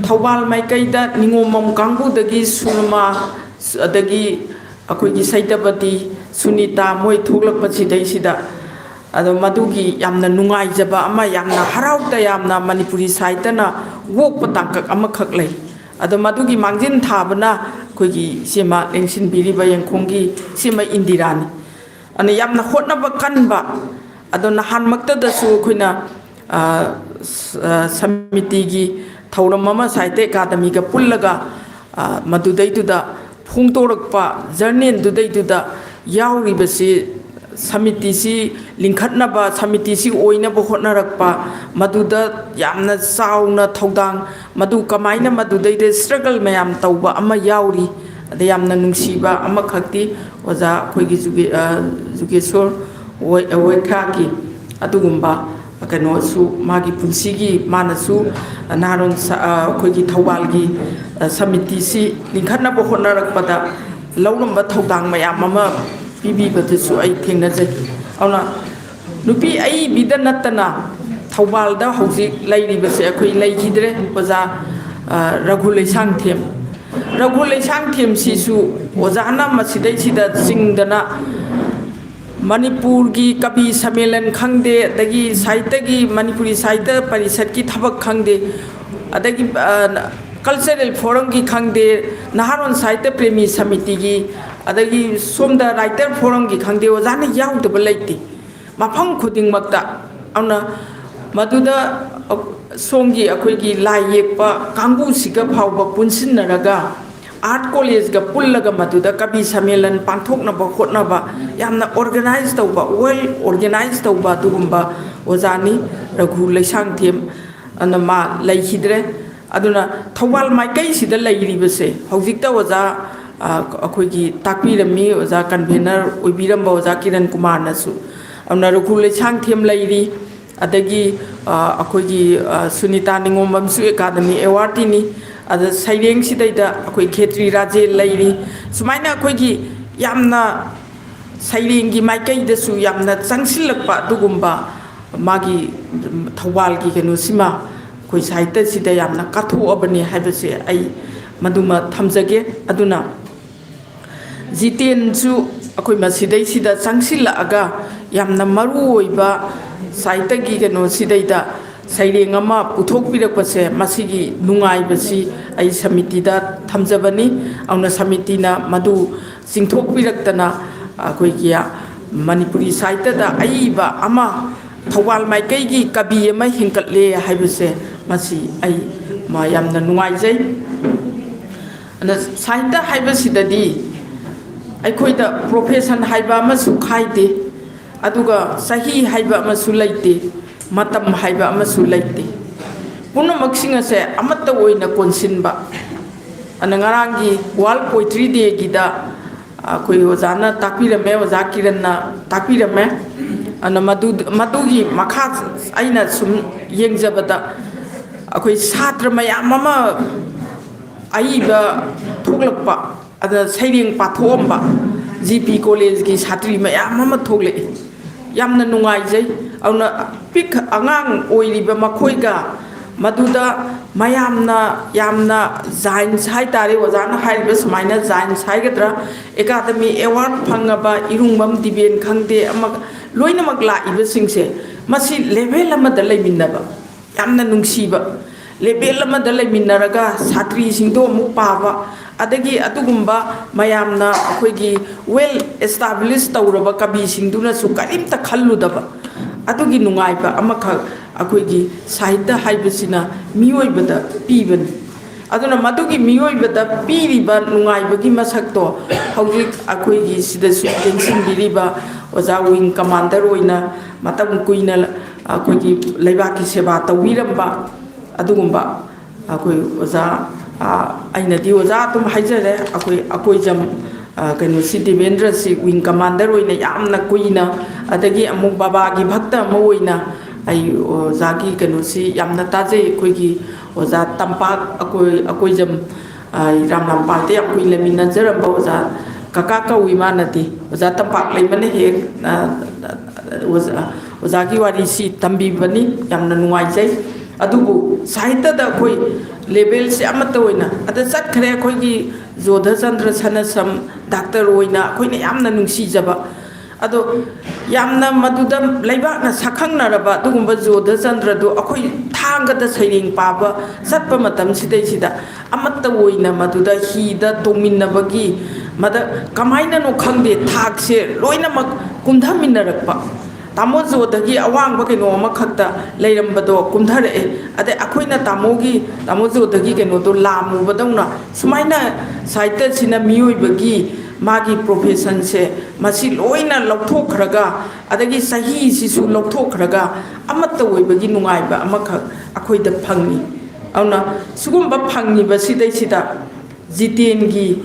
ꯊꯧꯕꯥꯜ ꯃꯥꯏꯀꯩꯗ ꯅꯤꯉꯣꯝꯕꯝ ꯀꯥꯡꯕꯨꯗꯒꯤ ꯁꯨꯔꯃꯥ, ꯑꯗꯒꯤ ꯑꯩꯈꯣꯏꯒꯤ ꯁꯩꯇꯄꯇꯤ ꯁꯨꯅꯤꯇꯥ ꯃꯣꯏ ꯊꯣꯛꯂꯛꯄꯁꯤꯗꯩꯁꯤꯗ, ꯑꯗꯣ ꯃꯗꯨꯒꯤ ꯌꯥꯝꯅ ꯅꯨꯡꯉꯥꯏꯖꯕ ꯑꯃ, ꯌꯥꯝꯅ ꯍꯔꯥꯎ ꯇꯌꯥꯝꯅ ꯃꯅꯤꯄꯨꯔꯤ ꯁꯥꯍꯤꯇ꯭ꯌꯅ ꯑꯣꯛꯄ ꯇꯥꯡꯀꯛ ꯑꯃꯈꯛ ꯂꯩ꯫ ꯑꯗꯣ ꯃꯗꯨꯒꯤ ꯃꯥꯡꯖꯤꯟ ꯊꯥꯕꯅ ꯑꯩꯈꯣꯏꯒꯤ ꯏꯆꯦꯃ ꯂꯦꯡꯁꯤꯟꯕꯤꯔꯤꯕ ꯌꯦꯡꯈꯣꯡꯒꯤ ꯏꯆꯦꯃ ꯏꯟꯗꯤꯔꯥꯅꯤ꯫ ꯑꯗꯨꯅ ꯌꯥꯝꯅ ꯍꯣꯠꯅꯕ ꯀꯟꯕ, ꯑꯗꯣ ꯅꯍꯥꯟꯃꯛꯇꯗꯁꯨ ꯑꯩꯈꯣꯏꯅ, ꯑ, ꯁ-, ꯑ, ꯁꯃꯤꯇꯤꯒꯤ ꯊꯧꯔꯝ ꯑꯃ ꯁꯥꯍꯤꯇ꯭ꯌ ꯑꯦꯀꯥꯗꯃꯤꯒ ꯄꯨꯜꯂꯒ, ꯑ, ꯃꯗꯨꯗꯩꯗꯨꯗ ꯐꯣꯡꯗꯣꯔꯛꯄ ꯖꯔꯅꯦꯜꯗꯨꯗꯩꯗꯨꯗ ꯌꯥꯎꯔꯤꯕꯁꯤ ꯁꯃꯤꯇꯤꯁꯤ ꯂꯤꯡꯈꯠꯅꯕ, ꯁꯃꯤꯇꯤꯁꯤ ꯑꯣꯏꯅꯕ ꯍꯣꯠꯅꯔꯛꯄ, ꯃꯗꯨꯗ ꯌꯥꯝꯅ ꯆꯥꯎꯅ ꯊꯧꯗꯥꯡ, ꯃꯗꯨ ꯀꯃꯥꯏꯅ ꯃꯗꯨꯗꯩꯗ struggle ꯃꯌꯥꯝ ꯇꯧꯕ ꯑꯃ ꯌꯥꯎꯔꯤ꯫ ꯑꯗ ꯌꯥꯝꯅ ꯅꯨꯡꯁꯤꯕ ꯑꯃꯈꯛꯇꯤ ꯑꯣꯖꯥ ꯑꯩꯈꯣꯏꯒꯤ ꯖꯨꯒꯦ-, ꯑ, ꯖꯨꯒꯦꯁꯣꯔ ꯋꯦ-, ꯋꯦꯈꯥꯒꯤ ꯑꯗꯨꯒꯨꯝꯕ ꯀꯩꯅꯣꯁꯨ, ꯃꯥꯒꯤ ꯄꯨꯟꯁꯤꯒꯤ ꯃꯥꯅꯁꯨ ꯅꯍꯥꯔꯣꯟ ꯁ-, ꯑ, ꯑꯩꯈꯣꯏꯒꯤ ꯊꯧꯕꯥꯜꯒꯤ, ꯑ, ꯁꯃꯤꯇꯤꯁꯤ ꯂꯤꯡꯈꯠꯅꯕ ꯍꯣꯠꯅꯔꯛꯄꯗ ꯂꯧꯔꯝꯕ ꯊꯧꯗꯥꯡ ꯃꯌꯥꯝ ꯑꯃ ꯄꯤꯕꯤꯕꯗꯨꯁꯨ ꯑꯩ ꯊꯦꯡꯅꯖꯩ꯫ ꯑꯗꯨꯅ ꯅꯨꯄꯤ ꯑꯏꯕꯤꯗ ꯅꯠꯇꯅ ꯊꯧꯕꯥꯜꯗ ꯍꯧꯖꯤꯛ ꯂꯩꯔꯤꯕꯁꯦ ꯑꯩꯈꯣꯏ ꯂꯩꯈꯤꯗ꯭ꯔꯦ, ꯑꯣꯖꯥ, ꯑ, ꯔꯘꯨ ꯂꯩꯁꯥꯡꯊꯦꯝ꯫ ꯔꯘꯨ ꯂꯩꯁꯥꯡꯊꯦꯝꯁꯤꯁꯨ ꯑꯣꯖꯥꯅ ꯃꯁꯤꯗꯩꯁꯤꯗ ꯆꯤꯡꯗꯅ ꯃꯅꯤꯄꯨꯔꯒꯤ ꯀꯕꯤ ꯁꯝꯃꯦꯂꯟ ꯈꯪꯗꯦ, ꯑꯗꯒꯤ ꯁꯥꯍꯤꯇ꯭ꯌꯒꯤ, ꯃꯅꯤꯄꯨꯔꯤ ꯁꯥꯍꯤꯇ꯭ꯌ ꯄꯔꯤꯁꯠꯀꯤ ꯊꯕꯛ ꯈꯪꯗꯦ, ꯑꯗꯒꯤ, ꯑ, cultural forum ꯒꯤ ꯈꯪꯗꯦ, ꯅꯍꯥꯔꯣꯟ ꯁꯥꯍꯤꯇ꯭ꯌ ꯄ꯭ꯔꯦꯃꯤ ꯁꯃꯤꯇꯤꯒꯤ, ꯑꯗꯒꯤ ꯁꯣꯝꯗ writer forum ꯒꯤ ꯈꯪꯗꯦ, ꯑꯣꯖꯥꯅ ꯌꯥꯎꯗꯕ ꯂꯩꯇꯦ꯫ ꯃꯐꯝ ꯈꯨꯗꯤꯡꯃꯛꯇ꯫ ꯑꯗꯨꯅ ꯃꯗꯨꯗ ꯁꯣꯝꯒꯤ ꯑꯩꯈꯣꯏꯒꯤ ꯂꯥꯏ ꯌꯦꯛꯄ ꯀꯥꯡꯕꯨꯁꯤꯒ ꯐꯥꯎꯕ ꯄꯨꯟꯁꯤꯟꯅꯔꯒ art college ꯒ ꯄꯨꯜꯂꯒ ꯃꯗꯨꯗ ꯀꯕꯤ ꯁꯝꯃꯦꯂꯟ ꯄꯥꯡꯊꯣꯛꯅꯕ ꯍꯣꯠꯅꯕ, ꯌꯥꯝꯅ organize ꯇꯧꯕ, well organize ꯇꯧꯕ ꯑꯗꯨꯒꯨꯝꯕ ꯑꯣꯖꯥꯅꯤ ꯔꯘꯨ ꯂꯩꯁꯥꯡꯊꯦꯝ꯫ ꯑꯗꯨꯅ ꯃꯥ ꯂꯩꯈꯤꯗ꯭ꯔꯦ꯫ ꯑꯗꯨꯅ ꯊꯧꯕꯥꯜ ꯃꯥꯏꯀꯩꯁꯤꯗ ꯂꯩꯔꯤꯕꯁꯦ ꯍꯧꯖꯤꯛꯇ ꯑꯣꯖꯥ, ꯑ, ꯑꯩꯈꯣꯏꯒꯤ ꯇꯥꯛꯄꯤꯔꯝꯃꯤ, ꯑꯣꯖꯥ convener ꯑꯣꯏꯕꯤꯔꯝꯕ ꯑꯣꯖꯥ ꯀꯤꯔꯟ ꯀꯨꯃꯥꯔꯅꯁꯨ꯫ ꯑꯗꯨꯅ ꯔꯘꯨ ꯂꯩꯁꯥꯡꯊꯦꯝ ꯂꯩꯔꯤ, ꯑꯗꯒꯤ, ꯑ, ꯑꯩꯈꯣꯏꯒꯤ, ꯑ, ꯁꯨꯅꯤꯇꯥ ꯅꯤꯉꯣꯝꯕꯝꯁꯨ academy awardee ꯅꯤ꯫ ꯑꯗ ꯁꯩꯔꯦꯡꯁꯤꯗꯩꯗ ꯑꯩꯈꯣꯏ ꯈꯦꯇ꯭ꯔꯤ ꯔꯥꯖꯦꯜ ꯂꯩꯔꯤ꯫ ꯁꯨꯃꯥꯏꯅ ꯑꯩꯈꯣꯏꯒꯤ ꯌꯥꯝꯅ ꯁꯩꯔꯦꯡꯒꯤ ꯃꯥꯏꯀꯩꯗꯁꯨ ꯌꯥꯝꯅ ꯆꯪꯁꯤꯜꯂꯛꯄ ꯑꯗꯨꯒꯨꯝꯕ ꯃꯥꯒꯤ ꯊꯧꯕꯥꯜꯒꯤ ꯀꯩꯅꯣꯁꯤꯃ ꯑꯩꯈꯣꯏ ꯁꯥꯍꯤꯇ꯭ꯌꯁꯤꯗ ꯌꯥꯝꯅ ꯀꯠꯊꯣꯛꯑꯕꯅꯤ ꯍꯥꯏꯕꯁꯦ ꯑꯩ ꯃꯗꯨꯃ ꯊꯝꯖꯒꯦ꯫ ꯑꯗꯨꯅ ꯖꯤꯇꯦꯟꯁꯨ ꯑꯩꯈꯣꯏ ꯃꯁꯤꯗꯩꯁꯤꯗ ꯆꯪꯁꯤꯜꯂꯛꯑꯒ ꯌꯥꯝꯅ ꯃꯔꯨ ꯑꯣꯏꯕ ꯁꯥꯍꯤꯇ꯭ꯌꯒꯤ ꯀꯩꯅꯣꯁꯤꯗꯩꯗ ꯁꯩꯔꯦꯡ ꯑꯃ ꯄꯨꯊꯣꯛꯄꯤꯔꯛꯄꯁꯦ, ꯃꯁꯤꯒꯤ ꯅꯨꯡꯉꯥꯏꯕꯁꯤ ꯑꯩ ꯁꯃꯤꯇꯤꯗ ꯊꯝꯖꯕꯅꯤ꯫ ꯑꯗꯨꯅ ꯁꯃꯤꯇꯤꯅ ꯃꯗꯨ ꯆꯤꯡꯊꯣꯛꯄꯤꯔꯛꯇꯅ ꯑꯩꯈꯣꯏꯒꯤ ꯃꯅꯤꯄꯨꯔꯤ ꯁꯥꯍꯤꯇ꯭ꯌꯗ ꯑꯏꯕ ꯑꯃ, ꯊꯧꯕꯥꯜ ꯃꯥꯏꯀꯩꯒꯤ ꯀꯕꯤ ꯑꯃ ꯍꯦꯟꯒꯠꯂꯦ ꯍꯥꯏꯕꯁꯦ, ꯃꯁꯤ ꯑꯩ ꯃ-, ꯌꯥꯝꯅ ꯅꯨꯡꯉꯥꯏꯖꯩ꯫ ꯑꯗ ꯁꯥꯍꯤꯇ꯭ꯌ ꯍꯥꯏꯕꯁꯤꯗꯗꯤ ꯑꯩꯈꯣꯏꯗ profession ꯍꯥꯏꯕ ꯑꯃꯁꯨ ꯈꯥꯏꯗꯦ꯫ ꯑꯗꯨꯒ ꯆꯍꯤ ꯍꯥꯏꯕ ꯑꯃꯁꯨ ꯂꯩꯇꯦ, ꯃꯇꯝ ꯍꯥꯏꯕ ꯑꯃꯁꯨ ꯂꯩꯇꯦ꯫ ꯄꯨꯝꯅꯃꯛꯁꯤꯡ ꯑꯁꯦ ꯑꯃꯠꯇ ꯑꯣꯏꯅ ꯀꯣꯟꯁꯤꯟꯕ꯫ ꯑꯗꯨꯅ ꯉꯔꯥꯡꯒꯤ World Poetry Day ꯒꯤꯗ ꯑꯩꯈꯣꯏ ꯑꯣꯖꯥꯅ ꯇꯥꯛꯄꯤꯔꯝꯃꯦ, ꯑꯣꯖꯥ ꯀꯤꯔꯟꯅ ꯇꯥꯛꯄꯤꯔꯝꯃꯦ꯫ ꯑꯗꯨꯅ ꯃꯗꯨ, ꯃꯗꯨꯒꯤ ꯃꯈꯥ ꯑꯩꯅ ꯁꯨꯝ ꯌꯦꯡꯖꯕꯗ, ꯑꯩꯈꯣꯏ ꯁꯥꯇ꯭ꯔ ꯃꯌꯥꯝ ꯑꯃ ꯑꯏꯕ ꯊꯣꯛꯂꯛꯄ, ꯑꯗ ꯁꯩꯔꯦꯡ ꯄꯥꯊꯣꯛꯑꯝꯕ ꯖꯤ ꯄꯤ ꯀꯣꯂꯦꯖꯀꯤ ꯁꯥꯇ꯭ꯔꯤ ꯃꯌꯥꯝ ꯑꯃ ꯊꯣꯛꯂꯛꯏ꯫ ꯌꯥꯝꯅ ꯅꯨꯡꯉꯥꯏꯖꯩ꯫ ꯑꯗꯨꯅ ꯄꯤꯛ, ꯑꯉꯥꯡ ꯑꯣꯏꯔꯤꯕ ꯃꯈꯣꯏꯒ ꯃꯗꯨꯗ ꯃꯌꯥꯝꯅ ꯌꯥꯝꯅ ꯖꯥꯏꯟꯁ ꯍꯥꯏꯇꯥꯔꯦ, ꯑꯣꯖꯥꯅ ꯍꯥꯏꯔꯤꯕ ꯁꯨꯃꯥꯏꯅ ꯖꯥꯏꯟꯁ ꯍꯥꯏꯒꯗ꯭ꯔꯥ, ꯑꯦꯀꯥꯗꯃꯤ ꯑꯦꯋꯥꯔꯗ ꯐꯪꯉꯕ ꯏꯔꯨꯡꯕꯝ ꯗꯤꯕꯦꯟ ꯈꯪꯗꯦ, ꯑꯃ ꯂꯣꯏꯅꯃꯛ ꯂꯥꯛꯏꯕꯁꯤꯡꯁꯦ, ꯃꯁꯤ ꯂꯦꯚꯦꯜ ꯑꯃꯗ ꯂꯩꯃꯤꯟꯅꯕ, ꯌꯥꯝꯅ ꯅꯨꯡꯁꯤꯕ, ꯂꯦꯚꯦꯜ ꯑꯃꯗ ꯂꯩꯃꯤꯟꯅꯔꯒ ꯁꯥꯇ꯭ꯔꯤꯁꯤꯡꯗꯣ ꯑꯃꯨꯛ ꯄꯥꯕ, ꯑꯗꯒꯤ ꯑꯗꯨꯒꯨꯝꯕ ꯃꯌꯥꯝꯅ ꯑꯩꯈꯣꯏꯒꯤ ꯋꯦꯜ ꯑꯦꯁꯇꯥꯕ꯭ꯂꯤꯁ ꯇꯧꯔꯕ ꯀꯕꯤꯁꯤꯡꯗꯨꯅꯁꯨ ꯀꯔꯤꯝꯇ ꯈꯜꯂꯨꯗꯕ, ꯑꯗꯨꯒꯤ ꯅꯨꯡꯉꯥꯏꯕ ꯑꯃꯈꯛ ꯑꯩꯈꯣꯏꯒꯤ ꯁꯥꯍꯤꯇ꯭ꯌ ꯍꯥꯏꯕꯁꯤꯅ ꯃꯤꯑꯣꯏꯕꯗ ꯄꯤꯕꯅꯤ꯫ ꯑꯗꯨꯅ ꯃꯗꯨꯒꯤ ꯃꯤꯑꯣꯏꯕꯗ ꯄꯤꯔꯤꯕ ꯅꯨꯡꯉꯥꯏꯕꯒꯤ ꯃꯁꯛꯇꯣ ꯍꯧꯖꯤꯛ ꯑꯩꯈꯣꯏꯒꯤ ꯁꯤꯗꯁꯨ ꯂꯦꯡꯁꯤꯟꯕꯤꯔꯤꯕ ꯑꯣꯖꯥ ꯋꯤꯡ ꯀꯃꯥꯟꯗꯔ ꯑꯣꯏꯅ ꯃꯇꯝ ꯀꯨꯏꯅ ꯑꯩꯈꯣꯏꯒꯤ ꯂꯩꯕꯥꯛꯀꯤ ꯁꯦꯕꯥ ꯇꯧꯕꯤꯔꯝꯕ ꯑꯗꯨꯒꯨꯝꯕ ꯑꯩꯈꯣꯏ ꯑꯣꯖꯥ, ꯑ, ꯑꯩꯅꯗꯤ ꯑꯣꯖꯥ ꯑꯗꯨꯝ ꯍꯥꯏꯖꯔꯦ, ꯑꯩꯈꯣꯏ ꯑꯀꯣꯏꯖꯝ, ꯑ, ꯀꯩꯅꯣꯁꯤ, ꯗꯦꯕꯦꯟꯗ꯭ꯔꯁꯤ ꯋꯤꯡ ꯀꯃꯥꯟꯗꯔ ꯑꯣꯏꯅ ꯌꯥꯝꯅ ꯀꯨꯏꯅ, ꯑꯗꯒꯤ ꯑꯃꯨꯛ ꯕꯕꯥꯒꯤ ꯚꯛꯇ ꯑꯃ ꯑꯣꯏꯅ ꯑꯩ ꯑꯣꯖꯥꯒꯤ ꯀꯩꯅꯣꯁꯤ ꯌꯥꯝꯅ ꯇꯥꯖꯩ꯫ ꯑꯩꯈꯣꯏꯒꯤ ꯑꯣꯖꯥ ꯇꯝꯄꯥꯛ ꯑꯀꯣꯏ-, ꯑꯀꯣꯏꯖꯝ, ꯑ, ꯔꯥꯝꯂꯥꯝꯄꯥꯜꯗ ꯌꯥꯝ ꯀꯨꯏꯅ ꯂꯩꯃꯤꯟꯅꯖꯔꯝꯕ ꯑꯣꯖꯥ ꯀꯀꯥ ꯀꯧꯏ ꯃꯥꯅꯗꯤ꯫ ꯑꯣꯖꯥ ꯇꯝꯄꯥꯛ ꯂꯩꯃꯅ ꯍꯦꯛ, ꯑ, ꯑꯣꯖꯥ, ꯑꯣꯖꯥꯒꯤ ꯋꯥꯔꯤꯁꯤ ꯇꯝꯕꯤꯕꯅꯤ꯫ ꯌꯥꯝꯅ ꯅꯨꯡꯉꯥꯏꯖꯩ꯫ ꯑꯗꯨꯕꯨ ꯁꯥꯍꯤꯇ꯭ꯌꯗ ꯑꯩꯈꯣꯏ ꯂꯦꯕꯦꯜꯁꯦ ꯑꯃꯠꯇ ꯑꯣꯏꯅ ꯑꯗ ꯆꯠꯈ꯭ꯔꯦ꯫ ꯑꯩꯈꯣꯏꯒꯤ ꯖꯣꯙꯆꯟꯗ꯭ꯔ ꯁꯅꯥꯁꯝ ꯗꯥꯛꯇꯔ ꯑꯣꯏꯅ ꯑꯩꯈꯣꯏꯅ ꯌꯥꯝꯅ ꯅꯨꯡꯁꯤꯖꯕ, ꯑꯗꯣ ꯌꯥꯝꯅ ꯃꯗꯨꯗ ꯂꯩꯕꯥꯛꯅ ꯁꯛꯈꯪꯅꯔꯕ ꯑꯗꯨꯒꯨꯝꯕ ꯖꯣꯙꯆꯟꯗ꯭ꯔꯗꯨ ꯑꯩꯈꯣꯏ ꯊꯥꯡꯒꯗ ꯁꯩꯔꯦꯡ ꯄꯥꯕ ꯆꯠꯄ ꯃꯇꯝꯁꯤꯗꯩꯁꯤꯗ ꯑꯃꯠꯇ ꯑꯣꯏꯅ ꯃꯗꯨꯗ ꯍꯤꯗ ꯇꯣꯡꯃꯤꯟꯅꯕꯒꯤ, ꯃꯗ ꯀꯃꯥꯏꯅꯅꯣ ꯈꯪꯗꯦ, ꯊꯥꯛꯁꯦ ꯂꯣꯏꯅꯃꯛ ꯀꯨꯝꯊꯃꯤꯟꯅꯔꯛꯄ꯫ ꯇꯥꯃꯣ ꯖꯣꯗꯒꯤ ꯑꯋꯥꯡꯕ ꯀꯩꯅꯣ ꯑꯃꯈꯛꯇ ꯂꯩꯔꯝꯕꯗꯣ ꯀꯨꯝꯊꯔꯛꯑꯦ꯫ ꯑꯗꯩ ꯑꯩꯈꯣꯏꯅ ꯇꯥꯃꯣꯒꯤ, ꯇꯥꯃꯣ ꯖꯣꯗꯒꯤ ꯀꯩꯅꯣꯗꯣ ꯂꯥꯝꯃꯨꯕꯗꯧꯅ, ꯁꯨꯃꯥꯏꯅ ꯁꯥꯍꯤꯇ꯭ꯌꯁꯤꯅ ꯃꯤꯑꯣꯏꯕꯒꯤ ꯃꯥꯒꯤ professionꯁꯦ ꯃꯁꯤ ꯂꯣꯏꯅ ꯂꯧꯊꯣꯛꯈ꯭ꯔꯒ, ꯑꯗꯒꯤ ꯆꯍꯤꯁꯤꯁꯨ ꯂꯧꯊꯣꯛꯈ꯭ꯔꯒ, ꯑꯃꯠꯇ ꯑꯣꯏꯕꯒꯤ ꯅꯨꯡꯉꯥꯏꯕ ꯑꯃꯈꯛ ꯑꯩꯈꯣꯏꯗ ꯐꯪꯉꯤ꯫ ꯑꯗꯨꯅ ꯁꯤꯒꯨꯝꯕ ꯐꯪꯉꯤꯕꯁꯤꯗꯩꯁꯤꯗ ꯖꯤꯇꯦꯟꯒꯤ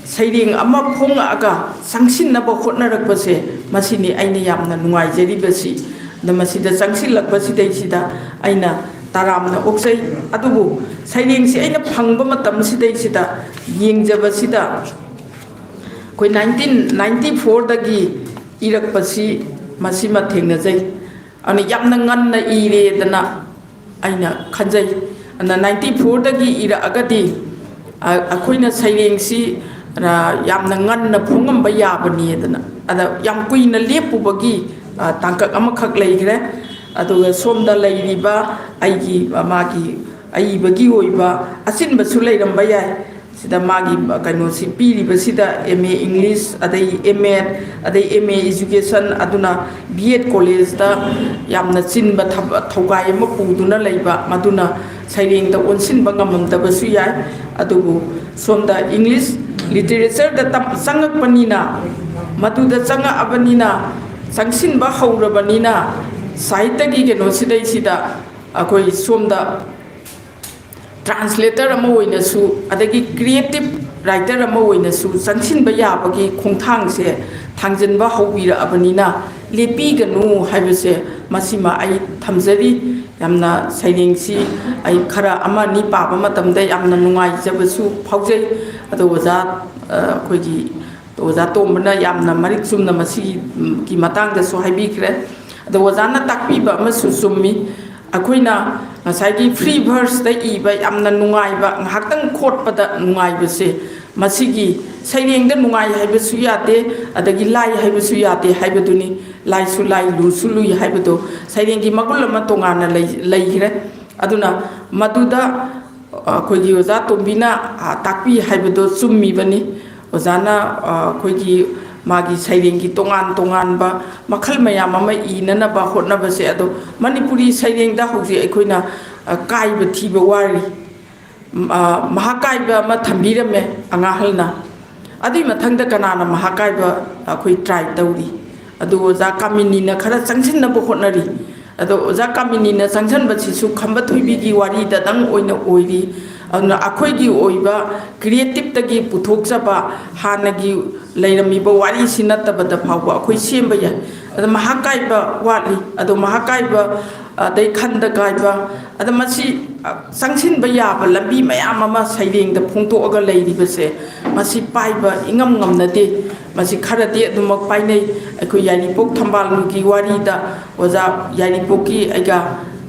ꯁꯩꯔꯦꯡ ꯑꯃ ꯐꯣꯡꯉꯛꯑꯒ ꯆꯪꯁꯤꯟꯅꯕ ꯍꯣꯠꯅꯔꯛꯄꯁꯦ, ꯃꯁꯤꯅꯤ ꯑꯩꯅ ꯌꯥꯝꯅ ꯅꯨꯡꯉꯥꯏꯖꯔꯤꯕꯁꯤ꯫ ꯑꯗ ꯃꯁꯤꯗ ꯆꯪꯁꯤꯜꯂꯛꯄꯁꯤꯗꯩꯁꯤꯗ ꯑꯩꯅ ꯇꯔꯥꯝꯅ ꯑꯣꯛꯆꯩ꯫ ꯑꯗꯨꯕꯨ ꯁꯩꯔꯦꯡꯁꯤ ꯑꯩꯅ ꯐꯪꯕ ꯃꯇꯝꯁꯤꯗꯩꯁꯤꯗ ꯌꯦꯡꯖꯕꯁꯤꯗ ꯑꯩꯈꯣꯏ nineteen ninety fourꯗꯒꯤ ꯏꯔꯛꯄꯁꯤ ꯃꯁꯤꯃ ꯊꯦꯡꯅꯖꯩ꯫ ꯑꯗꯨꯅ ꯌꯥꯝꯅ ꯉꯟꯅ ꯏꯔꯦꯗꯅ ꯑꯩꯅ ꯈꯟꯖꯩ꯫ ꯑꯗꯨꯅ ninety fourꯗꯒꯤ ꯏꯔꯛꯑꯒꯗꯤ, ꯑ, ꯑꯩꯈꯣꯏꯅ ꯁꯩꯔꯦꯡꯁꯤ, ꯑ, ꯌꯥꯝꯅ ꯉꯟꯅ ꯐꯣꯡꯉꯝꯕ ꯌꯥꯕꯅꯤꯗꯅ꯫ ꯑꯗ ꯌꯥꯝ ꯀꯨꯏꯅ ꯂꯦꯞꯄꯨꯕꯒꯤ, ꯑ, ꯇꯥꯡꯀꯛ ꯑꯃꯈꯛ ꯂꯩꯈ꯭ꯔꯦ꯫ ꯑꯗꯨꯒ ꯁꯣꯝꯗ ꯂꯩꯔꯤꯕ ꯑꯩꯒꯤ, ꯑ, ꯃꯥꯒꯤ ꯑꯏꯕꯒꯤ ꯑꯣꯏꯕ ꯑꯆꯤꯟꯕꯁꯨ ꯂꯩꯔꯝꯕ ꯌꯥꯏ꯫ ꯁꯤꯗ ꯃꯥꯒꯤ ꯀꯩꯅꯣꯁꯤ ꯄꯤꯔꯤꯕꯁꯤꯗ, M A English, ꯑꯗꯩ M.Ed, ꯑꯗꯩ M A Education, ꯑꯗꯨꯅ B.Ed collegeꯇ ꯌꯥꯝꯅ ꯆꯤꯟꯕ ꯊꯕ-, ꯊꯧꯒꯥꯏ ꯑꯃ ꯄꯨꯗꯨꯅ ꯂꯩꯕ, ꯃꯗꯨꯅ ꯁꯩꯔꯦꯡꯗ ꯑꯣꯟꯁꯤꯟꯕ ꯉꯝꯃꯝꯗꯕꯁꯨ ꯌꯥꯏ꯫ ꯑꯗꯨꯕꯨ ꯁꯣꯝꯗ English literatureꯗ ꯇꯝ-, ꯆꯪꯉꯛꯄꯅꯤꯅ, ꯃꯗꯨꯗ ꯆꯪꯉꯛꯑꯕꯅꯤꯅ, ꯆꯪꯁꯤꯟꯕ ꯍꯧꯔꯕꯅꯤꯅ, ꯁꯥꯍꯤꯇ꯭ꯌꯒꯤ ꯀꯩꯅꯣꯁꯤꯗꯩꯁꯤꯗ ꯑꯩꯈꯣꯏ ꯁꯣꯝꯗ translator ꯑꯃ ꯑꯣꯏꯅꯁꯨ, ꯑꯗꯒꯤ creative writer ꯑꯃ ꯑꯣꯏꯅꯁꯨ ꯆꯪꯁꯤꯟꯕ ꯌꯥꯕꯒꯤ ꯈꯣꯡꯊꯥꯡꯁꯦ ꯊꯥꯡꯖꯤꯟꯕ ꯍꯧꯕꯤꯔꯛꯑꯕꯅꯤꯅ, ꯂꯦꯞꯄꯤꯒꯅꯨ ꯍꯥꯏꯕꯁꯦ ꯃꯁꯤꯃ ꯑꯩ ꯊꯝꯖꯔꯤ꯫ ꯌꯥꯝꯅ ꯁꯩꯔꯦꯡꯁꯤ ꯑꯩ ꯈꯔ ꯑꯃ ꯑꯅꯤ ꯄꯥꯕ ꯃꯇꯝꯗ ꯌꯥꯝꯅ ꯅꯨꯡꯉꯥꯏꯖꯕꯁꯨ ꯐꯥꯎꯖꯩ꯫ ꯑꯗꯣ ꯑꯣꯖꯥ, ꯑ, ꯑꯩꯈꯣꯏꯒꯤ ꯑꯣꯖꯥ ꯇꯣꯝꯕꯅ ꯌꯥꯝꯅ ꯃꯔꯤꯛ ꯆꯨꯝꯅ ꯃꯁꯤꯒꯤ, ꯎꯝ, ꯒꯤ ꯃꯇꯥꯡꯗꯁꯨ ꯍꯥꯏꯕꯤꯈ꯭ꯔꯦ꯫ ꯑꯗꯣ ꯑꯣꯖꯥꯅ ꯇꯥꯛꯄꯤꯕ ꯑꯃꯁꯨ ꯆꯨꯝꯃꯤ꯫ ꯑꯩꯈꯣꯏꯅ ꯉꯁꯥꯏꯒꯤ free verseꯇ ꯏꯕ ꯌꯥꯝꯅ ꯅꯨꯡꯉꯥꯏꯕ, ꯉꯥꯏꯍꯥꯛꯇꯪ ꯈꯣꯠꯄꯗ ꯅꯨꯡꯉꯥꯏꯕꯁꯦ, ꯃꯁꯤꯒꯤ ꯁꯩꯔꯦꯡꯗ ꯅꯨꯡꯉꯥꯏ ꯍꯥꯏꯕꯁꯨ ꯌꯥꯗꯦ, ꯑꯗꯒꯤ ꯂꯥꯏ ꯍꯥꯏꯕꯁꯨ ꯌꯥꯗꯦ ꯍꯥꯏꯕꯗꯨꯅꯤ꯫ ꯂꯥꯏꯁꯨ ꯂꯥꯏ, ꯂꯨꯁꯨ ꯂꯨꯏ ꯍꯥꯏꯕꯗꯣ ꯁꯩꯔꯦꯡꯒꯤ ꯃꯒꯨꯟ ꯑꯃ ꯇꯣꯉꯥꯟꯅ ꯂꯩ-, ꯂꯩꯈ꯭ꯔꯦ꯫ ꯑꯗꯨꯅ ꯃꯗꯨꯗ ꯑꯩꯈꯣꯏꯒꯤ ꯑꯣꯖꯥ ꯇꯣꯝꯕꯤꯅ, ꯑ, ꯇꯥꯛꯄꯤ ꯍꯥꯏꯕꯗꯣ ꯆꯨꯝꯃꯤꯕꯅꯤ꯫ ꯑꯣꯖꯥꯅ, ꯑ, ꯑꯩꯈꯣꯏꯒꯤ ꯃꯥꯒꯤ ꯁꯩꯔꯦꯡꯒꯤ ꯇꯣꯉꯥꯟ ꯇꯣꯉꯥꯟꯕ ꯃꯈꯜ ꯃꯌꯥꯝ ꯑꯃ ꯏꯅꯅꯕ ꯍꯣꯠꯅꯕꯁꯦ, ꯑꯗꯣ ꯃꯅꯤꯄꯨꯔꯤ ꯁꯩꯔꯦꯡꯗ ꯍꯧꯖꯤꯛ ꯑꯩꯈꯣꯏꯅ, ꯑ, ꯀꯥꯏꯕ ꯊꯤꯕ ꯋꯥꯔꯤ꯫ ꯃ-, ꯑ, ꯃꯍꯥꯛ ꯀꯥꯏꯕ ꯑꯃ ꯊꯝꯕꯤꯔꯝꯃꯦ ꯑꯉꯥꯡꯍꯜꯅ꯫ ꯑꯗꯨꯏ ꯃꯊꯪꯗ ꯀꯅꯥꯅ ꯃꯍꯥꯛ ꯀꯥꯏꯕ ꯑꯩꯈꯣꯏ ꯇ꯭ꯔꯥꯏ ꯇꯧꯔꯤ꯫ ꯑꯗꯨ ꯑꯣꯖꯥ ꯀꯥꯃꯤꯅꯤꯅ ꯈꯔ ꯆꯪꯁꯤꯟꯅꯕ ꯍꯣꯠꯅꯔꯤ꯫ ꯑꯗꯣ ꯑꯣꯖꯥ ꯀꯥꯃꯤꯅꯤꯅ ꯆꯪꯁꯤꯟꯕꯁꯤꯁꯨ ꯈꯝꯕ ꯊꯣꯏꯕꯤꯒꯤ ꯋꯥꯔꯤꯗꯗꯪ ꯑꯣꯏꯅ ꯑꯣꯏꯔꯤ꯫ ꯑꯗꯨꯅ ꯑꯩꯈꯣꯏꯒꯤ ꯑꯣꯏꯕ ꯀ꯭ꯔꯤꯌꯦꯇꯤꯞꯇꯒꯤ ꯄꯨꯊꯣꯛꯆꯕ ꯍꯥꯟꯅꯒꯤ ꯂꯩꯔꯝꯃꯤꯕ ꯋꯥꯔꯤꯁꯤ ꯅꯠꯇꯕꯗ ꯐꯥꯎꯕ ꯑꯩꯈꯣꯏ ꯁꯦꯝꯕ ꯌꯥꯏ꯫ ꯑꯗ ꯃꯍꯥꯛ ꯀꯥꯏꯕ ꯋꯥꯠꯂꯤ꯫ ꯑꯗꯣ ꯃꯍꯥꯛ ꯀꯥꯏꯕ, ꯑꯗꯩ ꯈꯟꯗ ꯀꯥꯏꯕ, ꯑꯗ ꯃꯁꯤ, ꯑ, ꯆꯪꯁꯤꯟꯕ ꯌꯥꯕ ꯂꯝꯕꯤ ꯃꯌꯥꯝ ꯑꯃ ꯁꯩꯔꯦꯡꯗ ꯐꯣꯡꯗꯣꯛꯑꯒ ꯂꯩꯔꯤꯕꯁꯦ, ꯃꯁꯤ ꯄꯥꯏꯕ ꯏꯉꯝ ꯉꯝꯅꯗꯦ꯫ ꯃꯁꯤ ꯈꯔꯗꯤ ꯑꯗꯨꯃꯛ ꯄꯥꯏꯅꯩ꯫ ꯑꯩꯈꯣꯏ ꯌꯥꯏꯔꯤꯄꯣꯛ ꯊꯝꯕꯥꯜꯅꯨꯒꯤ ꯋꯥꯔꯤꯗ ꯑꯣꯖꯥ ꯌꯥꯏꯔꯤꯄꯣꯛꯀꯤ ꯑꯩꯒ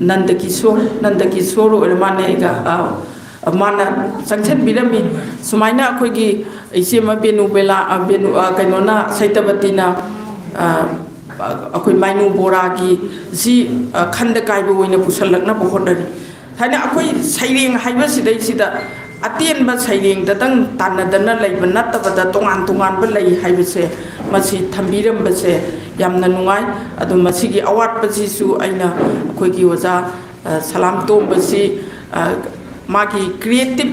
ꯅꯟꯗ ꯀꯤꯁꯣꯔ, ꯅꯟꯗ ꯀꯤꯁꯣꯔ ꯑꯣꯏꯔ ꯃꯥꯜꯂꯦ, ꯑꯩꯒ, ꯑ, ꯃꯥꯅ ꯆꯪꯁꯤꯟꯕꯤꯔꯝꯃꯤ꯫ ꯁꯨꯃꯥꯏꯅ ꯑꯩꯈꯣꯏꯒꯤ ꯏꯆꯦꯃ ꯕꯦꯅꯨ ꯕꯦꯂꯥ, ꯑ, ꯕꯦꯅꯨ, ꯑ, ꯀꯩꯅꯣꯅ, ꯁꯩꯇꯕꯇꯤꯅ, ꯑ, ꯑꯩꯈꯣꯏ ꯃꯥꯏꯅꯨ ꯕꯣꯔꯥꯒꯤ ꯁꯤ, ꯑ, ꯈꯟꯗ ꯀꯥꯏꯕ ꯑꯣꯏꯅ ꯄꯨꯁꯜꯂꯛꯅꯕ ꯍꯣꯠꯅꯔꯤ꯫ ꯍꯥꯏꯅ ꯑꯩꯈꯣꯏ ꯁꯩꯔꯦꯡ ꯍꯥꯏꯕꯁꯤꯗꯩꯁꯤꯗ ꯑꯇꯦꯟꯕ ꯁꯩꯔꯦꯡꯗꯇꯪ ꯇꯥꯟꯅꯗꯅ ꯂꯩꯕ ꯅꯠꯇꯕꯗ ꯇꯣꯉꯥꯟ ꯇꯣꯉꯥꯟꯕ ꯂꯩ ꯍꯥꯏꯕꯁꯦ, ꯃꯁꯤ ꯊꯝꯕꯤꯔꯝꯕꯁꯦ ꯌꯥꯝꯅ ꯅꯨꯡꯉꯥꯏ꯫ ꯑꯗꯣ ꯃꯁꯤꯒꯤ ꯑꯋꯥꯠꯄꯁꯤꯁꯨ ꯑꯩꯅ ꯑꯩꯈꯣꯏꯒꯤ ꯑꯣꯖꯥ, ꯑ, ꯁꯂꯥꯝ ꯇꯣꯝꯕꯁꯤ, ꯑ, ꯃꯥꯒꯤ ꯀ꯭ꯔꯤꯌꯦꯇꯤꯞ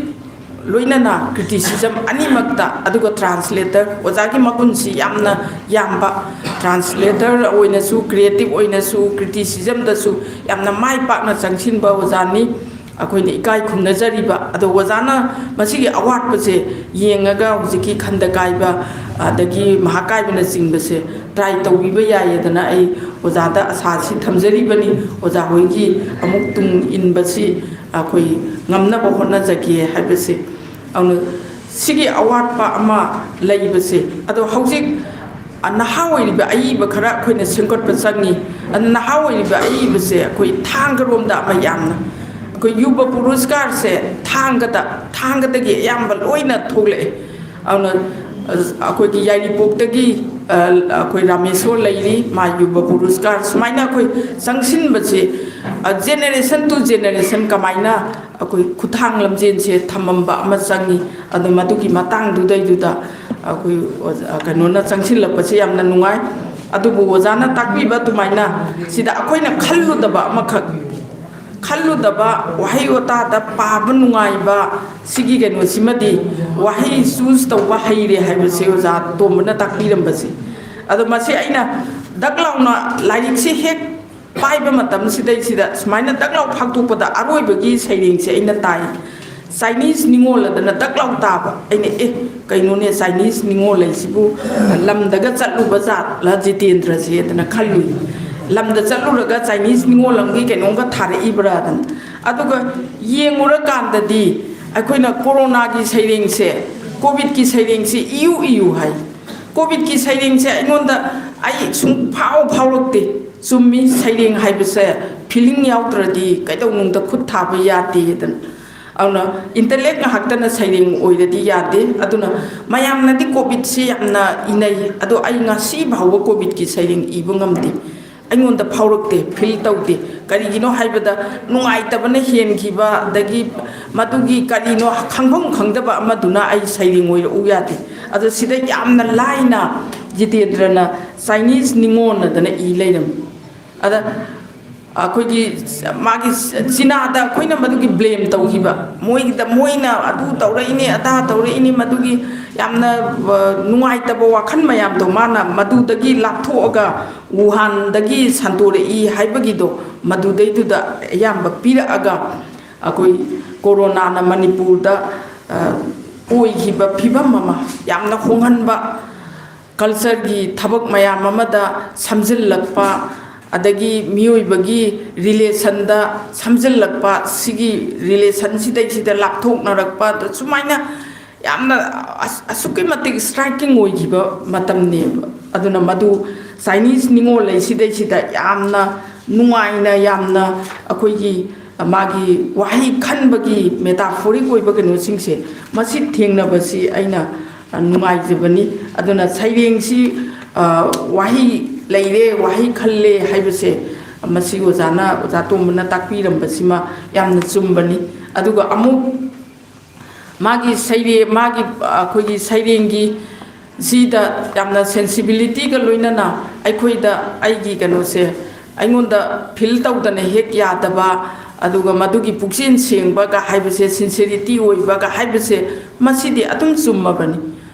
ꯂꯣꯏꯅꯅ ꯀ꯭ꯔꯤꯇꯤꯁꯤꯖꯝ ꯑꯅꯤꯃꯛꯇ, ꯑꯗꯨꯒ ꯇ꯭ꯔꯥꯟꯁꯂꯦꯇꯔ, ꯑꯣꯖꯥꯒꯤ ꯃꯒꯨꯟꯁꯤ ꯌꯥꯝꯅ ꯌꯥꯝꯕ꯫ ꯇ꯭ꯔꯥꯟꯁꯂꯦꯇꯔ ꯑꯣꯏꯅꯁꯨ, ꯀ꯭ꯔꯤꯌꯦꯇꯤꯞ ꯑꯣꯏꯅꯁꯨ, ꯀ꯭ꯔꯤꯇꯤꯁꯤꯖꯝꯗꯁꯨ ꯌꯥꯝꯅ ꯃꯥꯏ ꯄꯥꯛꯅ ꯆꯪꯁꯤꯟꯕ ꯑꯣꯖꯥꯅꯤ꯫ ꯑꯩꯈꯣꯏꯅ ꯏꯀꯥꯏ ꯈꯨꯝꯅꯖꯔꯤꯕ꯫ ꯑꯗꯣ ꯑꯣꯖꯥꯅ ꯃꯁꯤꯒꯤ ꯑꯋꯥꯠꯄꯁꯦ ꯌꯦꯡꯉꯒ ꯍꯧꯖꯤꯛꯀꯤ ꯈꯟꯗ ꯀꯥꯏꯕ, ꯑꯗꯒꯤ ꯃꯍꯥꯛ ꯀꯥꯏꯕꯅꯆꯤꯡꯕꯁꯦ ꯇ꯭ꯔꯥꯏ ꯇꯧꯕꯤꯕ ꯌꯥꯏꯌꯦꯗꯅ ꯑꯩ ꯑꯣꯖꯥꯗ ꯑꯁꯥꯁꯤ ꯊꯝꯖꯔꯤꯕꯅꯤ꯫ ꯑꯣꯖꯥ ꯍꯣꯏꯒꯤ ꯑꯃꯨꯛ ꯇꯨꯡ ꯏꯟꯕꯁꯤ ꯑꯩꯈꯣꯏ ꯉꯝꯅꯕ ꯍꯣꯠꯅꯖꯒꯦ ꯍꯥꯏꯕꯁꯦ꯫ ꯑꯗꯨꯅ ꯁꯤꯒꯤ ꯑꯋꯥꯠꯄ ꯑꯃ ꯂꯩꯕꯁꯦ, ꯑꯗꯣ ꯍꯧꯖꯤꯛ ꯅꯍꯥ ꯑꯣꯏꯔꯤꯕ ꯑꯏꯕ ꯈꯔ ꯑꯩꯈꯣꯏꯅ ꯁꯦꯝꯒꯠꯄ ꯆꯪꯉꯤ꯫ ꯑꯗꯨ ꯅꯍꯥ ꯑꯣꯏꯔꯤꯕ ꯑꯏꯕꯁꯦ ꯑꯩꯈꯣꯏ ꯊꯥꯡꯒꯔꯣꯝꯗ ꯑꯃ ꯌꯥꯝꯅ, ꯑꯩꯈꯣꯏ ꯌꯨꯕ ꯄꯨꯔꯨꯁꯀꯥꯔꯁꯦ ꯊꯥꯡꯒꯗ, ꯊꯥꯡꯒꯗꯒꯤ ꯑꯌꯥꯝꯕ ꯂꯣꯏꯅ ꯊꯣꯛꯂꯛꯑꯦ꯫ ꯑꯗꯨꯅ ꯑꯩꯈꯣꯏꯒꯤ ꯌꯥꯏꯔꯤꯄꯣꯛꯇꯒꯤ, ꯑ, ꯑꯩꯈꯣꯏ ꯔꯥꯃꯦꯁꯣꯔ ꯂꯩꯔꯤ, ꯃꯥ ꯌꯨꯕ ꯄꯨꯔꯨꯁꯀꯥꯔ, ꯁꯨꯃꯥꯏꯅ ꯑꯩꯈꯣꯏ ꯆꯪꯁꯤꯟꯕꯁꯦ, ꯑ, generation to generation ꯀꯃꯥꯏꯅ ꯑꯩꯈꯣꯏ ꯈꯨꯠꯊꯥꯡ ꯂꯝꯖꯦꯟꯁꯦ ꯊꯝꯃꯝꯕ ꯑꯃ ꯆꯪꯉꯤ꯫ ꯑꯗꯣ ꯃꯗꯨꯒꯤ ꯃꯇꯥꯡꯗꯨꯗꯩꯗꯨꯗ ꯑꯩꯈꯣꯏ ꯑꯣꯖꯥ, ꯀꯩꯅꯣꯅ ꯆꯪꯁꯤꯜꯂꯛꯄꯁꯦ ꯌꯥꯝꯅ ꯅꯨꯡꯉꯥꯏ꯫ ꯑꯗꯨꯕꯨ ꯑꯣꯖꯥꯅ ꯇꯥꯛꯄꯤꯕ ꯑꯗꯨꯃꯥꯏꯅ ꯁꯤꯗ ꯑꯩꯈꯣꯏꯅ ꯈꯜꯂꯨꯗꯕ ꯑꯃꯈꯛ, ꯈꯜꯂꯨ ꯇꯕ, ꯋꯥꯍꯩ ꯋꯥꯇꯥꯗ ꯄꯥꯕ ꯅꯨꯡꯉꯥꯏꯕ, ꯁꯤꯒꯤ ꯀꯩꯅꯣꯁꯤꯃꯗꯤ, ꯋꯥꯍꯩ ꯆꯨꯁ ꯇꯧꯕ ꯍꯩꯔꯦ ꯍꯥꯏꯕꯁꯦ ꯑꯣꯖꯥ ꯇꯣꯝꯕꯅ ꯇꯥꯛꯄꯤꯔꯝꯕꯁꯦ꯫ ꯑꯗꯣ ꯃꯁꯤ ꯑꯩꯅ ꯗꯛ ꯂꯥꯎꯅ ꯂꯥꯏꯔꯤꯛꯁꯦ ꯍꯦꯛ ꯄꯥꯏꯕ ꯃꯇꯝꯁꯤꯗꯩꯁꯤꯗ ꯁꯨꯃꯥꯏꯅ ꯗꯛ ꯂꯥꯎ ꯐꯥꯛꯇꯣꯛꯄꯗ ꯑꯔꯣꯏꯕꯒꯤ ꯁꯩꯔꯦꯡꯁꯦ ꯑꯩꯅ ꯇꯥꯏ꯫ ꯆꯥꯏꯅꯤꯁ ꯅꯤꯉꯣꯜ ꯑꯗꯅ ꯗꯛ ꯂꯥꯎ ꯇꯥꯕ꯫ ꯑꯩꯅ, "ꯑꯦ, ꯀꯩꯅꯣꯅꯦ, ꯆꯥꯏꯅꯤꯁ ꯅꯤꯉꯣꯜ ꯍꯥꯏꯁꯤꯕꯨ ꯂꯝꯗꯒ ꯆꯠꯂꯨꯕ ꯖꯥꯠꯂ ꯖꯤꯇꯦꯟꯗ꯭ꯔꯁꯦ?" ꯑꯗꯅ ꯈꯜꯂꯨꯏ꯫ ꯂꯝꯗ ꯆꯠꯂꯨꯔꯒ ꯆꯥꯏꯅꯤꯁ ꯅꯤꯉꯣꯜ ꯑꯃꯒꯤ ꯀꯩꯅꯣꯝꯒ ꯊꯥꯔꯛꯏꯕ꯭ꯔꯥꯗꯅ꯫ ꯑꯗꯨꯒ ꯌꯦꯡꯉꯨꯔꯀꯥꯟꯗꯗꯤ ꯑꯩꯈꯣꯏꯅ ꯀꯣꯔꯣꯅꯥꯒꯤ ꯁꯩꯔꯦꯡꯁꯦ, ꯀꯣꯚꯤꯗꯀꯤ ꯁꯩꯔꯦꯡꯁꯦ ꯏꯌꯨ ꯏꯌꯨ ꯍꯥꯏ꯫ ꯀꯣꯚꯤꯗꯀꯤ ꯁꯩꯔꯦꯡꯁꯦ ꯑꯩꯉꯣꯟꯗ, ꯑꯩ ꯁꯨꯡ ꯐꯥꯎ ꯐꯥꯎꯔꯛꯇꯦ꯫ ꯆꯨꯝꯃꯤ, ꯁꯩꯔꯦꯡ ꯍꯥꯏꯕꯁꯦ ꯐꯤꯂꯤꯡ ꯌꯥꯎꯗ꯭ꯔꯗꯤ ꯀꯩꯗꯧꯅꯨꯡꯗ ꯈꯨꯠ ꯊꯥꯕ ꯌꯥꯗꯦꯗꯅ꯫ ꯑꯗꯨꯅ ꯏꯟꯇꯂꯦꯛ ꯉꯥꯛꯇꯅ ꯁꯩꯔꯦꯡ ꯑꯣꯏꯔꯗꯤ ꯌꯥꯗꯦ꯫ ꯑꯗꯨꯅ ꯃꯌꯥꯝꯅꯗꯤ ꯀꯣꯚꯤꯗꯁꯤ ꯌꯥꯝꯅ ꯏꯅꯩ, ꯑꯗꯣ ꯑꯩ ꯉꯁꯤ ꯐꯥꯎꯕ ꯀꯣꯚꯤꯗꯀꯤ ꯁꯩꯔꯦꯡ ꯏꯕ ꯉꯝꯗꯦ꯫ ꯑꯩꯉꯣꯟꯗ ꯐꯥꯎꯔꯛꯇꯦ, ꯐꯤꯜ ꯇꯧꯗꯦ꯫ ꯀꯔꯤꯒꯤꯅꯣ ꯍꯥꯏꯕꯗ, ꯅꯨꯡꯉꯥꯏꯇꯕꯅ ꯍꯦꯟꯈꯤꯕ, ꯑꯗꯒꯤ ꯃꯗꯨꯒꯤ ꯀꯔꯤꯅꯣ ꯈꯪꯐꯝ ꯈꯪꯗꯕ ꯑꯃꯗꯨꯅ ꯑꯩ ꯁꯩꯔꯦꯡ ꯑꯣꯏꯔꯛꯎ ꯌꯥꯗꯦ꯫ ꯑꯗꯣ ꯁꯤꯗ ꯌꯥꯝꯅ ꯂꯥꯏꯅ ꯖꯤꯇꯦꯟꯗ꯭ꯔꯅ ꯆꯥꯏꯅꯤꯁ ꯅꯤꯉꯣꯟꯅꯗꯅ ꯏ ꯂꯩꯔꯝꯃꯤ꯫ ꯑꯗ ꯑꯩꯈꯣꯏꯒꯤ ꯃꯥꯒꯤ ꯆꯤꯅꯥꯗ ꯑꯩꯈꯣꯏꯅ ꯃꯗꯨꯒꯤ ꯕ꯭ꯂꯦꯝ ꯇꯧꯈꯤꯕ, ꯃꯣꯏꯒꯤꯗ, ꯃꯣꯏꯅ ꯑꯗꯨ ꯇꯧꯔꯛꯏꯅꯦ, ꯑꯗꯥ ꯇꯧꯔꯛꯏꯅꯦ, ꯃꯗꯨꯒꯤ ꯌꯥꯝꯅ, ꯑ, ꯅꯨꯡꯉꯥꯏꯇꯕ ꯋꯥꯈꯜ ꯃꯌꯥꯝꯗꯣ ꯃꯥꯅ ꯃꯗꯨꯗꯒꯤ ꯂꯥꯞꯊꯣꯛꯑꯒ ꯋꯨꯍꯥꯟꯗꯒꯤ ꯁꯟꯗꯣꯔꯛꯏ ꯍꯥꯏꯕꯒꯤꯗꯣ, ꯃꯗꯨꯗꯩꯗꯨꯗ ꯑꯌꯥꯝꯕ ꯄꯤꯔꯛꯑꯒ, ꯑꯩꯈꯣꯏ ꯀꯣꯔꯣꯅꯥꯅ ꯃꯅꯤꯄꯨꯔꯗ, ꯑ, ꯑꯣꯏꯈꯤꯕ ꯐꯤꯕꯝ ꯑꯃ ꯌꯥꯝꯅ ꯍꯣꯡꯍꯟꯕ, ꯀꯜꯆꯔꯒꯤ ꯊꯕꯛ ꯃꯌꯥꯝ ꯑꯃꯗ ꯁꯝꯖꯤꯜꯂꯛꯄ, ꯑꯗꯒꯤ ꯃꯤꯑꯣꯏꯕꯒꯤ ꯔꯤꯂꯦꯁꯟꯗ ꯁꯝꯖꯤꯜꯂꯛꯄ, ꯁꯤꯒꯤ ꯔꯤꯂꯦꯁꯟꯁꯤꯗꯩꯁꯤꯗ ꯂꯥꯞꯊꯣꯛꯅꯔꯛꯄ, ꯑꯗ ꯁꯨꯃꯥꯏꯅ ꯌꯥꯝꯅ ꯑꯁ-, ꯑꯁꯨꯛꯀꯤ ꯃꯇꯤꯛ ꯁ꯭ꯇ꯭ꯔꯥꯏꯀꯤꯡ ꯑꯣꯏꯈꯤꯕ ꯃꯇꯝꯅꯦꯕ꯫ ꯑꯗꯨꯅ ꯃꯗꯨ ꯆꯥꯏꯅꯤꯁ ꯅꯤꯉꯣꯜ ꯂꯩꯁꯤꯗꯩꯁꯤꯗ ꯌꯥꯝꯅ ꯅꯨꯡꯉꯥꯏꯅ, ꯌꯥꯝꯅ ꯑꯩꯈꯣꯏꯒꯤ ꯃꯥꯒꯤ ꯋꯥꯍꯩ ꯈꯟꯕꯒꯤ ꯃꯦꯇꯥꯐꯣꯔꯤꯛ ꯑꯣꯏꯕ ꯀꯩꯅꯣꯁꯤꯡꯁꯦ, ꯃꯁꯤ ꯊꯦꯡꯅꯕꯁꯤ ꯑꯩꯅ ꯅꯨꯡꯉꯥꯏꯖꯕꯅꯤ꯫ ꯑꯗꯨꯅ ꯁꯩꯔꯦꯡꯁꯤ, ꯑ, ꯋꯥꯍꯩ ꯂꯩꯔꯦ, ꯋꯥꯍꯩ ꯈꯜꯂꯦ ꯍꯥꯏꯕꯁꯦ, ꯃꯁꯤ ꯑꯣꯖꯥꯅ, ꯑꯣꯖꯥ ꯇꯣꯝꯕꯅ ꯇꯥꯛꯄꯤꯔꯝꯕꯁꯤꯃ ꯌꯥꯝꯅ ꯆꯨꯝꯕꯅꯤ꯫ ꯑꯗꯨꯒ ꯑꯃꯨꯛ ꯃꯥꯒꯤ ꯁꯩꯔꯦꯡ, ꯃꯥꯒꯤ, ꯑꯩꯈꯣꯏꯒꯤ ꯁꯩꯔꯦꯡꯒꯤ ꯁꯤꯗ ꯌꯥꯝꯅ ꯁꯦꯟꯁꯤꯕꯤꯂꯤꯇꯤꯒ ꯂꯣꯏꯅꯅ ꯑꯩꯈꯣꯏꯗ, ꯑꯩꯒꯤ ꯀꯩꯅꯣꯁꯦ, ꯑꯩꯉꯣꯟꯗ ꯐꯤꯜ ꯇꯧꯗꯅ ꯍꯦꯛ ꯌꯥꯗꯕ, ꯑꯗꯨꯒ ꯃꯗꯨꯒꯤ ꯄꯨꯛꯆꯦꯜ ꯁꯦꯡꯕꯒ ꯍꯥꯏꯕꯁꯦ, ꯁꯤꯟꯁꯤꯔꯤꯇꯤ ꯑꯣꯏꯕꯒ ꯍꯥꯏꯕꯁꯦ, ꯃꯁꯤꯗꯤ ꯑꯗꯨꯝ ꯆꯨꯝꯃꯕꯅꯤ꯫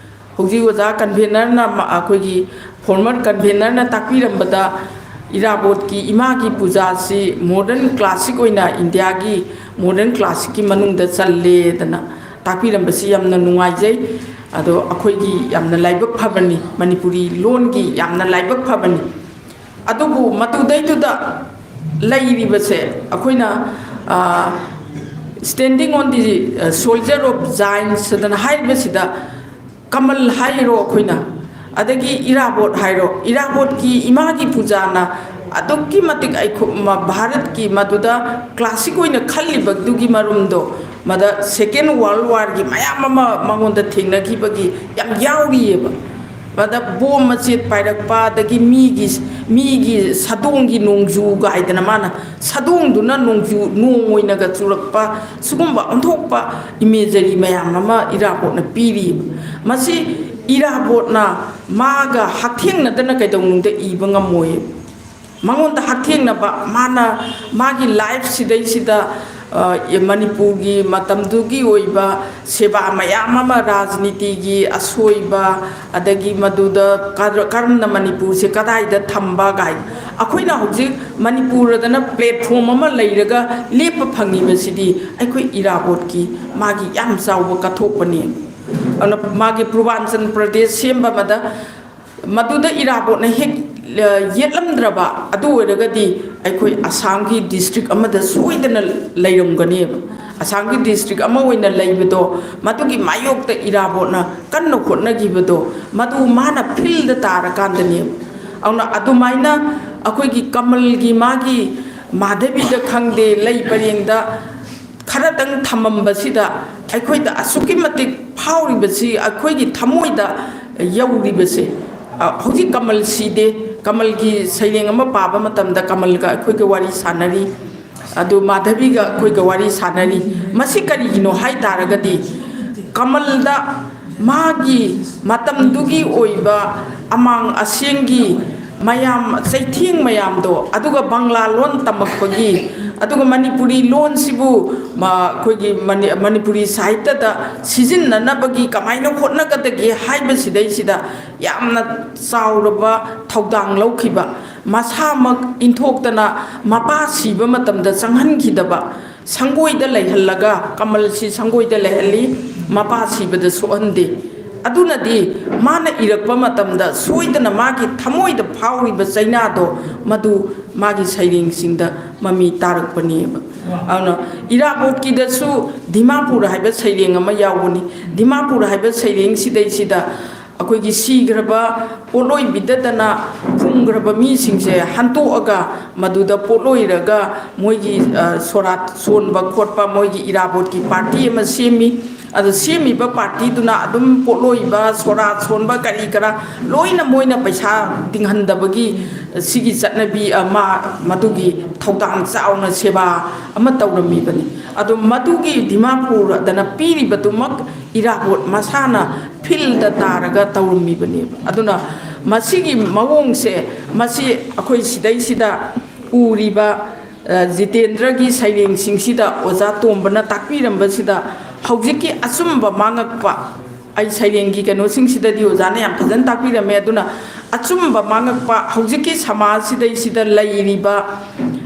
ꯍꯧꯖꯤꯛ ꯑꯣꯖꯥ ꯀꯟꯚꯦꯅꯔꯅ, ꯃ-, ꯑꯩꯈꯣꯏꯒꯤ ꯐꯣꯔꯃꯔ ꯀꯟꯚꯦꯅꯔꯅ ꯇꯥꯛꯄꯤꯔꯝꯕꯗ, ꯏꯔꯥꯕꯣꯠꯀꯤ ꯏꯃꯥꯒꯤ ꯄꯨꯖꯥꯁꯤ ꯃꯣꯗꯔꯟ ꯀ꯭ꯂꯥꯁꯤꯛ ꯑꯣꯏꯅ ꯏꯟꯗꯤꯌꯥꯒꯤ ꯃꯣꯗꯔꯟ ꯀ꯭ꯂꯥꯁꯤꯛꯀꯤ ꯃꯅꯨꯡꯗ ꯆꯜꯂꯦꯗꯅ ꯇꯥꯛꯄꯤꯔꯝꯕꯁꯤ ꯌꯥꯝꯅ ꯅꯨꯡꯉꯥꯏꯖꯩ꯫ ꯑꯗꯣ ꯑꯩꯈꯣꯏꯒꯤ ꯌꯥꯝꯅ ꯂꯥꯏꯕꯛ ꯐꯕꯅꯤ, ꯃꯅꯤꯄꯨꯔꯤ ꯂꯣꯟꯒꯤ ꯌꯥꯝꯅ ꯂꯥꯏꯕꯛ ꯐꯕꯅꯤ꯫ ꯑꯗꯨꯕꯨ ꯃꯗꯨꯗꯩꯗꯨꯗ ꯂꯩꯔꯤꯕꯁꯦ ꯑꯩꯈꯣꯏꯅ, ꯑ, Standing on the, ꯑ, Shoulder of Giants ꯑꯗꯅ ꯍꯥꯏꯔꯤꯕꯁꯤꯗ, ꯀꯃꯜ ꯍꯥꯏꯔꯣ ꯑꯩꯈꯣꯏꯅ, ꯑꯗꯒꯤ ꯏꯔꯥꯕꯣꯠ ꯍꯥꯏꯔꯣ, ꯏꯔꯥꯕꯣꯠꯀꯤ ꯏꯃꯥꯒꯤ ꯄꯨꯖꯥꯅ ꯑꯗꯨꯛꯀꯤ ꯃꯇꯤꯛ ꯑꯩꯈꯣ-, ꯃ-, ꯚꯥꯔꯠꯀꯤ ꯃꯗꯨꯗ ꯀ꯭ꯂꯥꯁꯤꯛ ꯑꯣꯏꯅ ꯈꯜꯂꯤꯕꯗꯨꯒꯤ ꯃꯔꯨꯝꯗꯣ, ꯃꯗ Second World War ꯒꯤ ꯃꯌꯥꯝ ꯑꯃ ꯃꯉꯣꯟꯗ ꯊꯦꯡꯅꯈꯤꯕꯒꯤ ꯌꯥꯝ ꯌꯥꯎꯔꯤꯑꯕ꯫ ꯃꯗ ꯕꯣꯝ ꯃꯆꯦꯠ ꯄꯥꯏꯔꯛꯄ, ꯑꯗꯒꯤ ꯃꯤꯒꯤ, ꯃꯤꯒꯤ ꯁꯥꯗꯣꯡꯒꯤ ꯅꯣꯡꯖꯨ ꯀꯥꯏꯗꯅ ꯃꯥꯅ ꯁꯥꯗꯣꯡꯗꯨꯅ ꯅꯣꯡꯖꯨ, ꯅꯣꯡ ꯑꯣꯏꯅꯒ ꯆꯨꯔꯛꯄ, ꯁꯤꯒꯨꯝꯕ ꯑꯣꯟꯊꯣꯛꯄ ꯏꯃꯦꯖꯔꯤ ꯃꯌꯥꯝ ꯑꯃ ꯏꯔꯥꯕꯣꯠꯅ ꯄꯤꯔꯤꯕ꯫ ꯃꯁꯤ ꯏꯔꯥꯕꯣꯠꯅ ꯃꯥꯒ ꯍꯛꯊꯦꯡꯅꯗꯅ ꯀꯩꯗꯧꯅꯨꯡꯗ ꯏꯕ ꯉꯝꯃꯣꯏ꯫ ꯃꯉꯣꯟꯗ ꯍꯛꯊꯦꯡꯅꯕ, ꯃꯥꯅ ꯃꯥꯒꯤ ꯂꯥꯏꯐ ꯁꯤꯗꯩꯁꯤꯗ, ꯑ, ꯃꯅꯤꯄꯨꯔꯒꯤ ꯃꯇꯝꯗꯨꯒꯤ ꯑꯣꯏꯕ ꯁꯦꯕꯥ ꯃꯌꯥꯝ ꯑꯃ, ꯔꯥꯖꯅꯤꯇꯤꯒꯤ ꯑꯁꯣꯏꯕ, ꯑꯗꯒꯤ ꯃꯗꯨꯗ ꯀꯔ-, ꯀꯔꯝꯅ ꯃꯅꯤꯄꯨꯔꯁꯦ ꯀꯗꯥꯏꯗ ꯊꯝꯕ ꯀꯥꯏ, ꯑꯩꯈꯣꯏꯅ ꯍꯧꯖꯤꯛ ꯃꯅꯤꯄꯨꯔꯗꯅ ꯄ꯭ꯂꯦꯠꯐꯣꯝ ꯑꯃ ꯂꯩꯔꯒ ꯂꯦꯞꯄ ꯐꯪꯉꯤꯕꯁꯤꯗꯤ ꯑꯩꯈꯣꯏ ꯏꯔꯥꯕꯣꯠꯀꯤ ꯃꯥꯒꯤ ꯌꯥꯝ ꯆꯥꯎꯕ ꯀꯠꯊꯣꯛꯄꯅꯤ꯫ ꯑꯗꯨꯅ ꯃꯥꯒꯤ ꯄꯨꯔꯕꯥꯟꯆꯜ ꯄ꯭ꯔꯗꯦꯁ ꯁꯦꯝꯕ ꯑꯃꯗ ꯃꯗꯨꯗ ꯏꯔꯥꯕꯣꯠꯅ ꯍꯦꯛ, ꯑ, ꯌꯦꯠꯂꯝꯗ꯭ꯔꯕ ꯑꯗꯨ ꯑꯣꯏꯔꯒꯗꯤ ꯑꯩꯈꯣꯏ ꯑꯁꯥꯝꯒꯤ ꯗꯤꯁꯇ꯭ꯔꯤꯛ ꯑꯃꯗ ꯁꯣꯏꯗꯅ ꯂꯩꯔꯝꯒꯅꯦꯕ꯫ ꯑꯁꯥꯝꯒꯤ ꯗꯤꯁꯇ꯭ꯔꯤꯛ ꯑꯃ ꯑꯣꯏꯅ ꯂꯩꯕꯗꯣ, ꯃꯗꯨꯒꯤ ꯃꯥꯌꯣꯛꯇ ꯏꯔꯥꯕꯣꯠꯅ ꯀꯟꯅ ꯍꯣꯠꯅꯈꯤꯕꯗꯣ, ꯃꯗꯨ ꯃꯥꯅ ꯐꯤꯜꯗ ꯇꯥꯔꯀꯥꯟꯗꯅꯦꯕ꯫ ꯑꯗꯨꯅ ꯑꯗꯨꯃꯥꯏꯅ ꯑꯩꯈꯣꯏꯒꯤ ꯀꯃꯜꯒꯤ ꯃꯥꯒꯤ ꯃꯥꯙꯕꯤꯗ ꯈꯪꯗꯦ, ꯂꯩ ꯄꯔꯦꯡꯗ ꯈꯔꯗꯪ ꯊꯝꯃꯝꯕꯁꯤꯗ ꯑꯩꯈꯣꯏꯗ ꯑꯁꯨꯛꯀꯤ ꯃꯇꯤꯛ ꯐꯥꯎꯔꯤꯕꯁꯤ, ꯑꯩꯈꯣꯏꯒꯤ ꯊꯃꯣꯏꯗ ꯌꯧꯔꯤꯕꯁꯦ, ꯑ, ꯍꯧꯖꯤꯛ ꯀꯃꯜ ꯁꯤꯗꯦ, ꯀꯃꯜꯒꯤ ꯁꯩꯔꯦꯡ ꯑꯃ ꯄꯥꯕ ꯃꯇꯝꯗ ꯀꯃꯜꯒ ꯑꯩꯈꯣꯏꯒ ꯋꯥꯔꯤ ꯁꯥꯟꯅꯔꯤ, ꯑꯗꯨ ꯃꯥꯙꯕꯤꯒ ꯑꯩꯈꯣꯏꯒ ꯋꯥꯔꯤ ꯁꯥꯟꯅꯔꯤ꯫ ꯃꯁꯤ ꯀꯔꯤꯒꯤꯅꯣ ꯍꯥꯏ ꯇꯥꯔꯒꯗꯤ, ꯀꯃꯜꯗ ꯃꯥꯒꯤ ꯃꯇꯝꯗꯨꯒꯤ ꯑꯣꯏꯕ ꯑꯃꯥꯡ ꯑꯁꯦꯡꯒꯤ ꯃꯌꯥꯝ, ꯆꯩꯊꯦꯡ ꯃꯌꯥꯝꯗꯣ, ꯑꯗꯨꯒ ꯕꯪꯂꯥ ꯂꯣꯟ ꯇꯝꯃꯛꯄꯒꯤ ꯑꯗꯨꯒ ꯃꯅꯤꯄꯨꯔꯤ ꯂꯣꯟꯁꯤꯕꯨ ꯃ-, ꯑꯩꯈꯣꯏꯒꯤ ꯃꯅꯤ-, ꯃꯅꯤꯄꯨꯔꯤ ꯁꯥꯍꯤꯇ꯭ꯌꯗ ꯁꯤꯖꯤꯟꯅꯅꯕꯒꯤ ꯀꯃꯥꯏꯅ ꯍꯣꯠꯅꯒꯗꯒꯦ ꯍꯥꯏꯕꯁꯤꯗꯩꯁꯤꯗ ꯌꯥꯝꯅ ꯆꯥꯎꯔꯕ ꯊꯧꯗꯥꯡ ꯂꯧꯈꯤꯕ, ꯃꯁꯥꯃꯛ ꯏꯟꯊꯣꯛꯇꯅ ꯃꯄꯥ ꯁꯤꯕ ꯃꯇꯝꯗ ꯆꯪꯍꯟꯈꯤꯗꯕ, ꯁꯪꯒꯣꯏꯗ ꯂꯩꯍꯜꯂꯒ, ꯀꯃꯜꯁꯤ ꯁꯪꯒꯣꯏꯗ ꯂꯩꯍꯜꯂꯤ, ꯃꯄꯥ ꯁꯤꯕꯗ ꯁꯣꯛꯍꯟꯗꯦ꯫ ꯑꯗꯨꯅꯗꯤ ꯃꯥꯅ ꯏꯔꯛꯄ ꯃꯇꯝꯗ ꯁꯣꯏꯗꯅ ꯃꯥꯒꯤ ꯊꯃꯣꯏꯗ ꯐꯥꯎꯔꯤꯕ ꯆꯩꯅꯥꯗꯣ ꯃꯗꯨ ꯃꯥꯒꯤ ꯁꯩꯔꯦꯡꯁꯤꯡꯗ ꯃꯃꯤ ꯇꯥꯔꯛꯄꯅꯦꯕ꯫ ꯑꯗꯨꯅ ꯏꯔꯥꯕꯣꯠꯀꯤꯗꯁꯨ ꯗꯤꯃꯥꯄꯨꯔ ꯍꯥꯏꯕ ꯁꯩꯔꯦꯡ ꯑꯃ ꯌꯥꯎꯕꯅꯤ꯫ ꯗꯤꯃꯥꯄꯨꯔ ꯍꯥꯏꯕ ꯁꯩꯔꯦꯡꯁꯤꯗꯩꯁꯤꯗ ꯑꯩꯈꯣꯏꯒꯤ ꯁꯤꯈ꯭ꯔꯕ ꯄꯣꯠꯂꯣꯏꯕꯤꯗꯗꯅ ꯐꯨꯝꯈ꯭ꯔꯕ ꯃꯤꯁꯤꯡꯁꯦ ꯍꯟꯇꯣꯛꯑꯒ ꯃꯗꯨꯗ ꯄꯣꯠꯂꯣꯏꯔꯒ ꯃꯣꯏꯒꯤ, ꯑ, ꯁꯣꯔꯥꯠ ꯁꯣꯟꯕ ꯈꯣꯠꯄ, ꯃꯣꯏꯒꯤ ꯏꯔꯥꯕꯣꯠꯀꯤ ꯄꯥꯔꯇꯤ ꯑꯃ ꯁꯦꯝꯃꯤ꯫ ꯑꯗꯨ ꯁꯦꯝꯃꯤꯕ ꯄꯥꯔꯇꯤꯗꯨꯅ ꯑꯗꯨꯝ ꯄꯣꯠꯂꯣꯏꯕ, ꯁꯣꯔꯥꯠ ꯁꯣꯟꯕ, ꯀꯔꯤ ꯀꯔꯥ ꯂꯣꯏꯅ ꯃꯣꯏꯅ ꯄꯩꯁꯥ ꯇꯤꯡꯍꯟꯗꯕꯒꯤ ꯁꯤꯒꯤ ꯆꯠꯅꯕꯤ ꯑꯃ, ꯃꯗꯨꯒꯤ ꯊꯧꯗꯥꯡ ꯆꯥꯎꯅ ꯁꯦꯕꯥ ꯑꯃ ꯇꯧꯔꯝꯃꯤꯕꯅꯤ꯫ ꯑꯗꯣ ꯃꯗꯨꯒꯤ ꯗꯤꯃꯥꯄꯨꯔꯗꯅ ꯄꯤꯔꯤꯕꯗꯨꯃꯛ ꯏꯔꯥꯕꯣꯠ ꯃꯁꯥꯅ ꯐꯤꯜꯗ ꯇꯥꯔꯒ ꯇꯧꯔꯝꯃꯤꯕꯅꯦꯕ꯫ ꯑꯗꯨꯅ ꯃꯁꯤꯒꯤ ꯃꯑꯣꯡꯁꯦ, ꯃꯁꯤ ꯑꯩꯈꯣꯏ ꯁꯤꯗꯩꯁꯤꯗ ꯎꯔꯤꯕ, ꯑ, ꯖꯤꯇꯦꯟꯗ꯭ꯔꯒꯤ ꯁꯩꯔꯦꯡꯁꯤꯡꯁꯤꯗ ꯑꯣꯖꯥ ꯇꯣꯝꯕꯅ ꯇꯥꯛꯄꯤꯔꯝꯕꯁꯤꯗ ꯍꯧꯖꯤꯛꯀꯤ ꯑꯆꯨꯝꯕ ꯃꯥꯡꯉꯛꯄ, ꯑꯩ ꯁꯩꯔꯦꯡꯒꯤ ꯀꯩꯅꯣꯁꯤꯡꯁꯤꯗꯗꯤ ꯑꯣꯖꯥꯅ ꯌꯥꯝ ꯐꯖꯅ ꯇꯥꯛꯄꯤꯔꯝꯃꯦ꯫ ꯑꯗꯨꯅ ꯑꯆꯨꯝꯕ ꯃꯥꯡꯉꯛꯄ, ꯍꯧꯖꯤꯛꯀꯤ ꯁꯃꯥꯖꯁꯤꯗꯩꯁꯤꯗ ꯂꯩꯔꯤꯕ,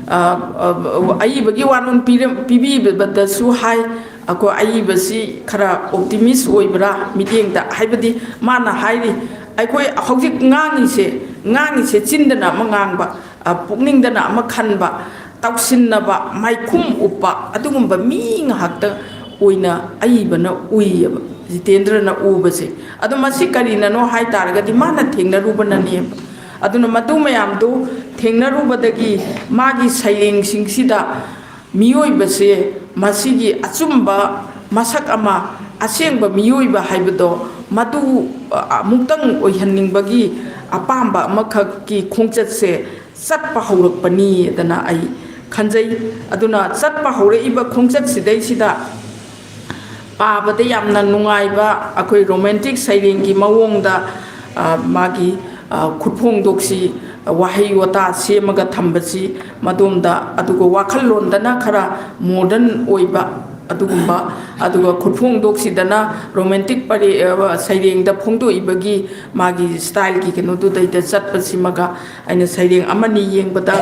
ꯑ, ꯑ, ꯑꯏꯕꯒꯤ ꯋꯥꯅꯣꯝ ꯄꯤꯔꯝ-, ꯄꯤꯕꯤꯕꯗꯁꯨ ꯍꯥꯏ, ꯑꯩꯈꯣꯏ ꯑꯏꯕꯁꯤ ꯈꯔ ꯑꯣꯞꯇꯤꯃꯤꯁ ꯑꯣꯏꯕ꯭ꯔꯥ ꯃꯤꯠꯌꯦꯡꯗ? ꯍꯥꯏꯕꯗꯤ ꯃꯥꯅ ꯍꯥꯏꯔꯤ, ꯑꯩꯈꯣꯏ ꯍꯧꯖꯤꯛ ꯉꯥꯡꯉꯤꯁꯦ, ꯉꯥꯡꯉꯤꯁꯦ ꯆꯤꯟꯗꯅ ꯑꯃ ꯉꯥꯡꯕ, ꯑ, ꯄꯨꯛꯅꯤꯡꯗꯅ ꯑꯃ ꯈꯟꯕ, ꯇꯧꯁꯤꯟꯅꯕ, ꯃꯥꯏꯈꯨꯝ ꯎꯞꯄ, ꯑꯗꯨꯒꯨꯝꯕ ꯃꯤ ꯉꯥꯛꯇ ꯑꯣꯏꯅ ꯑꯏꯕꯅ ꯎꯏꯌꯦꯕ, ꯖꯤꯇꯦꯟꯗ꯭ꯔꯅ ꯎꯕꯁꯦ꯫ ꯑꯗꯣ ꯃꯁꯤ ꯀꯔꯤꯅꯅꯣ ꯍꯥꯏ ꯇꯥꯔꯒꯗꯤ ꯃꯥꯅ ꯊꯦꯡꯅꯔꯨꯕꯅꯅꯦꯕ꯫ ꯑꯗꯨꯅ ꯃꯗꯨ ꯃꯌꯥꯝꯗꯨ ꯊꯦꯡꯅꯔꯨꯕꯗꯒꯤ ꯃꯥꯒꯤ ꯁꯩꯔꯦꯡꯁꯤꯡꯁꯤꯗ ꯃꯤꯑꯣꯏꯕꯁꯦ ꯃꯁꯤꯒꯤ ꯑꯆꯨꯝꯕ ꯃꯁꯛ ꯑꯃ, ꯑꯁꯦꯡꯕ ꯃꯤꯑꯣꯏꯕ ꯍꯥꯏꯕꯗꯣ ꯃꯗꯨ, ꯑ, ꯑꯃꯨꯛꯇꯪ ꯑꯣꯏꯍꯟꯅꯤꯡꯕꯒꯤ ꯑꯄꯥꯝꯕ ꯑꯃꯈꯛꯀꯤ ꯈꯣꯡꯆꯠꯁꯦ ꯆꯠꯄ ꯍꯧꯔꯛꯄꯅꯤ ꯑꯗꯨꯅ ꯑꯩ ꯈꯟꯖꯩ꯫ ꯑꯗꯨꯅ ꯆꯠꯄ ꯍꯧꯔꯛꯏꯕ ꯈꯣꯡꯆꯠꯁꯤꯗꯩꯁꯤꯗ ꯄꯥꯕꯗ ꯌꯥꯝꯅ ꯅꯨꯡꯉꯥꯏꯕ, ꯑꯩꯈꯣꯏ ꯔꯣꯃꯦꯟꯇꯤꯛ ꯁꯩꯔꯦꯡꯒꯤ ꯃꯑꯣꯡꯗ, ꯑ, ꯃꯥꯒꯤ, ꯑ, ꯈꯨꯠꯐꯣꯡꯗꯣꯛꯁꯤ ꯋꯥꯍꯩ ꯋꯥꯇꯥ ꯁꯦꯝꯃꯒ ꯊꯝꯕꯁꯤ, ꯃꯗꯣꯝꯗ, ꯑꯗꯨꯒ ꯋꯥꯈꯜꯂꯣꯟꯗꯅ ꯈꯔ ꯃꯣꯗꯔꯟ ꯑꯣꯏꯕ ꯑꯗꯨꯒꯨꯝꯕ, ꯑꯗꯨꯒ ꯈꯨꯠꯐꯣꯡꯗꯣꯛꯁꯤꯗꯅ ꯔꯣꯃꯦꯟꯇꯤꯛ ꯄꯔꯦ-, ꯑ, ꯁꯩꯔꯦꯡꯗ ꯐꯣꯡꯗꯣꯛꯏꯕꯒꯤ ꯃꯥꯒꯤ ꯁ꯭ꯇꯥꯏꯜꯒꯤ ꯀꯩꯅꯣꯗꯨꯗꯩꯗ ꯆꯠꯄꯁꯤꯃꯒ ꯑꯩꯅ ꯁꯩꯔꯦꯡ ꯑꯃꯅꯤ ꯌꯦꯡꯕꯗ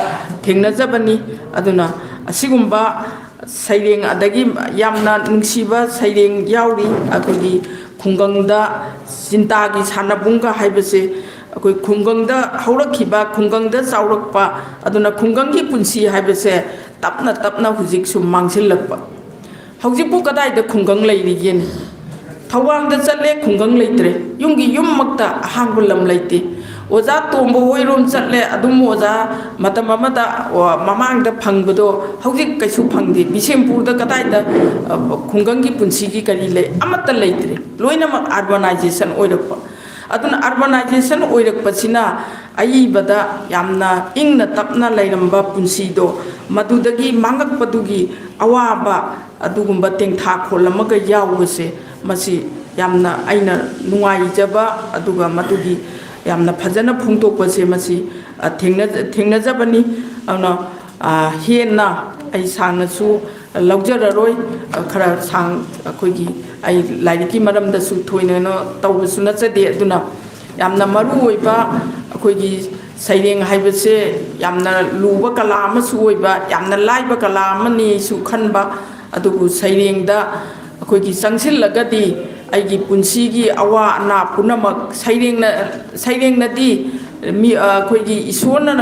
ꯊꯦꯡꯅꯖꯕꯅꯤ꯫ ꯑꯗꯨꯅ ꯑꯁꯤꯒꯨꯝꯕ ꯁꯩꯔꯦꯡ, ꯑꯗꯒꯤ ꯌꯥꯝꯅ ꯅꯨꯡꯁꯤꯕ ꯁꯩꯔꯦꯡ ꯌꯥꯎꯔꯤ꯫ ꯑꯩꯈꯣꯏꯒꯤ ꯈꯨꯡꯒꯪꯗ ꯆꯤꯟꯇꯥꯒꯤ ꯁꯥꯟꯅꯕꯨꯡꯒ ꯍꯥꯏꯕꯁꯦ, ꯑꯩꯈꯣꯏ ꯈꯨꯡꯒꯪꯗ ꯍꯧꯔꯛꯈꯤꯕ, ꯈꯨꯡꯒꯪꯗ ꯆꯥꯎꯔꯛꯄ, ꯑꯗꯨꯅ ꯈꯨꯡꯒꯪꯒꯤ ꯄꯨꯟꯁꯤ ꯍꯥꯏꯕꯁꯦ ꯇꯞꯅ ꯇꯞꯅ ꯍꯧꯖꯤꯛ ꯁꯨꯝ ꯃꯥꯡꯁꯤꯜꯂꯛꯄ꯫ ꯍꯧꯖꯤꯛꯄꯨ ꯀꯗꯥꯏꯗ ꯈꯨꯡꯒꯪ ꯂꯩꯔꯤꯒꯦꯅꯦ? ꯊꯧꯕꯥꯜꯗ ꯆꯠꯂꯦ, ꯈꯨꯡꯒꯪ ꯂꯩꯇ꯭ꯔꯦ꯫ ꯌꯨꯝꯒꯤ ꯌꯨꯝꯃꯛꯇ ꯑꯍꯥꯡꯕ ꯂꯝ ꯂꯩꯇꯦ꯫ ꯑꯣꯖꯥ ꯇꯣꯝꯕ ꯍꯣꯏꯔꯣꯝ ꯆꯠꯂꯦ, ꯑꯗꯨꯝ ꯑꯣꯖꯥ ꯃꯇꯝ ꯑꯃꯗ, ꯑꯣ, ꯃꯃꯥꯡꯗ ꯐꯪꯕꯗꯣ ꯍꯧꯖꯤꯛ ꯀꯩꯁꯨ ꯐꯪꯗꯦ꯫ ꯕꯤꯁꯦꯝꯄꯨꯔꯗ ꯀꯗꯥꯏꯗ, ꯑ, ꯈꯨꯡꯒꯪꯒꯤ ꯄꯨꯟꯁꯤꯒꯤ ꯀꯔꯤ ꯂꯩ? ꯑꯃꯠꯇ ꯂꯩꯇ꯭ꯔꯦ꯫ ꯂꯣꯏꯅꯃꯛ ꯑꯔꯕꯅꯥꯏꯖꯦꯁꯟ ꯑꯣꯏꯔꯛꯄ꯫ ꯑꯗꯨꯅ ꯑꯔꯕꯅꯥꯏꯖꯦꯁꯟ ꯑꯣꯏꯔꯛꯄꯁꯤꯅ ꯑꯏꯕꯗ ꯌꯥꯝꯅ ꯏꯪꯅ ꯇꯞꯅ ꯂꯩꯔꯝꯕ ꯄꯨꯟꯁꯤꯗꯣ, ꯃꯗꯨꯗꯒꯤ ꯃꯥꯡꯉꯛꯄꯗꯨꯒꯤ ꯑꯋꯥꯕ, ꯑꯗꯨꯒꯨꯝꯕ ꯇꯦꯡꯊꯥ ꯈꯣꯜ ꯑꯃꯒ ꯌꯥꯎꯕꯁꯦ, ꯃꯁꯤ ꯌꯥꯝꯅ ꯑꯩꯅ ꯅꯨꯡꯉꯥꯏꯖꯕ, ꯑꯗꯨꯒ ꯃꯗꯨꯒꯤ ꯌꯥꯝꯅ ꯐꯖꯅ ꯐꯣꯡꯗꯣꯛꯄꯁꯦ, ꯃꯁꯤ, ꯑ, ꯊꯦꯡꯅ-, ꯊꯦꯡꯅꯖꯕꯅꯤ꯫ ꯑꯗꯨꯅ, ꯑ, ꯍꯦꯟꯅ ꯑꯩ ꯁꯥꯡꯅꯁꯨ ꯂꯧꯖꯔꯔꯣꯏ꯫ ꯑ, ꯈꯔ ꯁꯥꯡ-, ꯑꯩꯈꯣꯏꯒꯤ, ꯑꯩ ꯂꯥꯏꯔꯤꯛꯀꯤ ꯃꯔꯝꯗꯁꯨ ꯊꯣꯏꯅ ꯇꯧꯕꯁꯨ ꯅꯠꯆꯗꯦ꯫ ꯑꯗꯨꯅ ꯌꯥꯝꯅ ꯃꯔꯨ ꯑꯣꯏꯕ ꯑꯩꯈꯣꯏꯒꯤ ꯁꯩꯔꯦꯡ ꯍꯥꯏꯕꯁꯦ ꯌꯥꯝꯅ ꯂꯨꯕ ꯀꯂꯥ ꯑꯃꯁꯨ ꯑꯣꯏꯕ, ꯌꯥꯝꯅ ꯂꯥꯏꯕ ꯀꯂꯥ ꯑꯃꯅꯤꯁꯨ ꯈꯟꯕ, ꯑꯗꯨꯕꯨ ꯁꯩꯔꯦꯡꯗ ꯑꯩꯈꯣꯏꯒꯤ ꯆꯪꯁꯤꯜꯂꯒꯗꯤ ꯑꯩꯒꯤ ꯄꯨꯟꯁꯤꯒꯤ ꯑꯋꯥ ꯑꯅꯥ ꯄꯨꯝꯅꯃꯛ ꯁꯩꯔꯦꯡꯅ, ꯁꯩꯔꯦꯡꯅꯗꯤ ꯃꯤ, ꯑ, ꯑꯩꯈꯣꯏꯒꯤ ꯏꯁꯣꯔꯅ,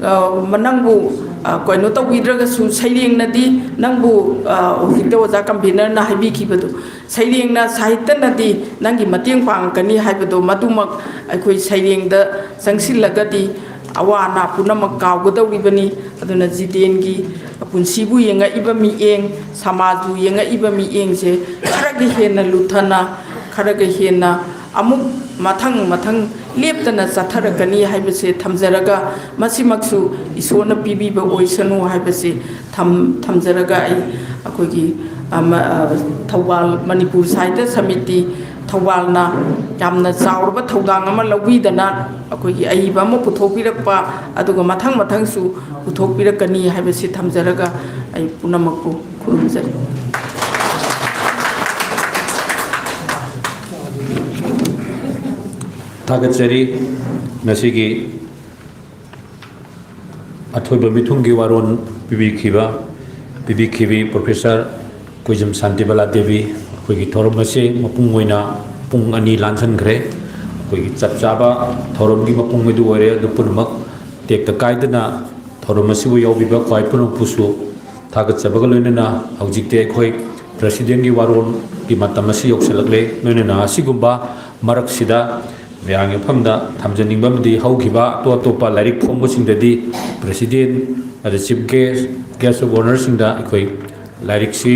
ꯑ, ꯅꯪꯕꯨ, ꯑ, ꯀꯩꯅꯣ ꯇꯧꯕꯤꯗ꯭ꯔꯒꯁꯨ, ꯁꯩꯔꯦꯡꯅꯗꯤ ꯅꯪꯕꯨ, ꯑ, ꯍꯧꯖꯤꯛꯇ ꯑꯣꯖꯥ ꯀꯝꯕꯤꯅꯔꯅ ꯍꯥꯏꯕꯤꯈꯤꯕꯗꯣ, ꯁꯩꯔꯦꯡꯅ, ꯁꯥꯍꯤꯇ꯭ꯌꯅꯗꯤ ꯅꯪꯒꯤ ꯃꯇꯦꯡ ꯄꯥꯡꯉꯛꯀꯅꯤ ꯍꯥꯏꯕꯗꯣ, ꯃꯗꯨꯃꯛ ꯑꯩꯈꯣꯏ ꯁꯩꯔꯦꯡꯗ ꯆꯪꯁꯤꯜꯂꯒꯗꯤ ꯑꯋꯥ ꯑꯅꯥ ꯄꯨꯝꯅꯃꯛ ꯀꯥꯎꯒꯗꯧꯔꯤꯕꯅꯤ꯫ ꯑꯗꯨꯅ ꯖꯤꯇꯦꯟꯒꯤ ꯄꯨꯟꯁꯤꯕꯨ ꯌꯦꯡꯉꯛꯏꯕ ꯃꯤꯠꯌꯦꯡ, ꯁꯃꯥꯖꯕꯨ ꯌꯦꯡꯉꯛꯏꯕ ꯃꯤꯠꯌꯦꯡꯁꯦ ꯈꯔꯒ ꯍꯦꯟꯅ ꯂꯨꯊꯅ, ꯈꯔꯒ ꯍꯦꯟꯅ ꯑꯃꯨꯛ ꯃꯊꯪ ꯃꯊꯪ ꯂꯦꯞꯇꯅ ꯆꯠꯊꯔꯛꯀꯅꯤ ꯍꯥꯏꯕꯁꯦ ꯊꯝꯖꯔꯒ, ꯃꯁꯤꯃꯛꯁꯨ ꯏꯁꯣꯔꯅ ꯄꯤꯕꯤꯕ ꯑꯣꯏꯁꯅꯨ ꯍꯥꯏꯕꯁꯦ ꯊꯝ-, ꯊꯝꯖꯔꯒ, ꯑꯩ ꯑꯩꯈꯣꯏꯒꯤ ꯑꯃ, ꯑ, ꯊꯧꯕꯥꯜ ꯃꯅꯤꯄꯨꯔ ꯁꯥꯍꯤꯇ꯭ꯌ ꯁꯃꯤꯇꯤ ꯊꯧꯕꯥꯜꯅ ꯌꯥꯝꯅ ꯆꯥꯎꯔꯕ ꯊꯧꯗꯥꯡ ꯑꯃ ꯂꯧꯕꯤꯗꯅ ꯑꯩꯈꯣꯏꯒꯤ ꯑꯏꯕ ꯑꯃ ꯄꯨꯊꯣꯛꯄꯤꯔꯛꯄ, ꯑꯗꯨꯒ ꯃꯊꯪ ꯃꯊꯪꯁꯨ ꯄꯨꯊꯣꯛꯄꯤꯔꯛꯀꯅꯤ ꯍꯥꯏꯕꯁꯤ ꯊꯝꯖꯔꯒ ꯑꯩ ꯄꯨꯝꯅꯃꯛꯄꯨ ꯈꯨꯔꯨꯝꯖꯔꯤ꯫ ꯊꯥꯒꯠꯆꯔꯤ꯫ ꯉꯁꯤꯒꯤ ꯑꯊꯣꯏꯕ ꯃꯤꯊꯨꯡꯒꯤ ꯋꯥꯔꯣꯜ ꯄꯤꯕꯤꯈꯤꯕ, ꯄꯤꯕꯤꯈꯤꯕꯤ ꯄ꯭ꯔꯣꯐꯦꯁꯔ ꯀꯣꯏꯖꯝ ꯁꯥꯟꯇꯤꯕꯂꯥ ꯗꯦꯕꯤ꯫ ꯑꯩꯈꯣꯏꯒꯤ ꯊꯧꯔꯝ ꯑꯁꯤ ꯃꯄꯨꯡ ꯑꯣꯏꯅ ꯄꯨꯡ ꯑꯅꯤ ꯂꯥꯟꯁꯤꯟꯈ꯭ꯔꯦ꯫ ꯑꯩꯈꯣꯏꯒꯤ ꯆꯞ ꯆꯥꯕ ꯊꯧꯔꯝꯒꯤ ꯃꯄꯨꯡ ꯑꯗꯨ ꯑꯣꯏꯔꯦ꯫ ꯑꯗꯨ ꯄꯨꯝꯅꯃꯛ ꯇꯦꯛꯇ ꯀꯥꯏꯗꯅ ꯊꯧꯔꯝ ꯑꯁꯤꯕꯨ ꯌꯥꯎꯕꯤꯕ ꯈ꯭ꯋꯥꯏ ꯄꯨꯝꯅꯃꯛꯄꯨꯁꯨ ꯊꯥꯒꯠꯆꯕꯒ ꯂꯣꯏꯅꯅ, ꯍꯧꯖꯤꯛꯇꯤ ꯑꯩꯈꯣꯏ ꯄ꯭ꯔꯦꯁꯤꯗꯦꯟꯒꯤ ꯋꯥꯔꯣꯜꯒꯤ ꯃꯇꯝ ꯑꯁꯤ ꯌꯧꯁꯤꯜꯂꯛꯂꯦ꯫ ꯂꯣꯏꯅꯅ ꯑꯁꯤꯒꯨꯝꯕ ꯃꯔꯛꯁꯤꯗ ꯃꯌꯥꯝꯒꯤ ꯃꯐꯝꯗ ꯊꯝꯖꯅꯤꯡꯕ ꯑꯃꯗꯤ, ꯍꯧꯈꯤꯕ ꯑꯇꯣꯞ ꯑꯇꯣꯞꯄ ꯂꯥꯏꯔꯤꯛ ꯐꯣꯡꯕꯁꯤꯡꯗꯗꯤ ꯄ꯭ꯔꯦꯁꯤꯗꯦꯟ, ꯑꯗ ꯆꯤꯐ ꯒꯦꯁ, ꯒꯦꯁ ꯑꯣꯐ ꯑꯣꯅꯔꯁꯤꯡꯗ ꯑꯩꯈꯣꯏ ꯂꯥꯏꯔꯤꯛꯁꯤ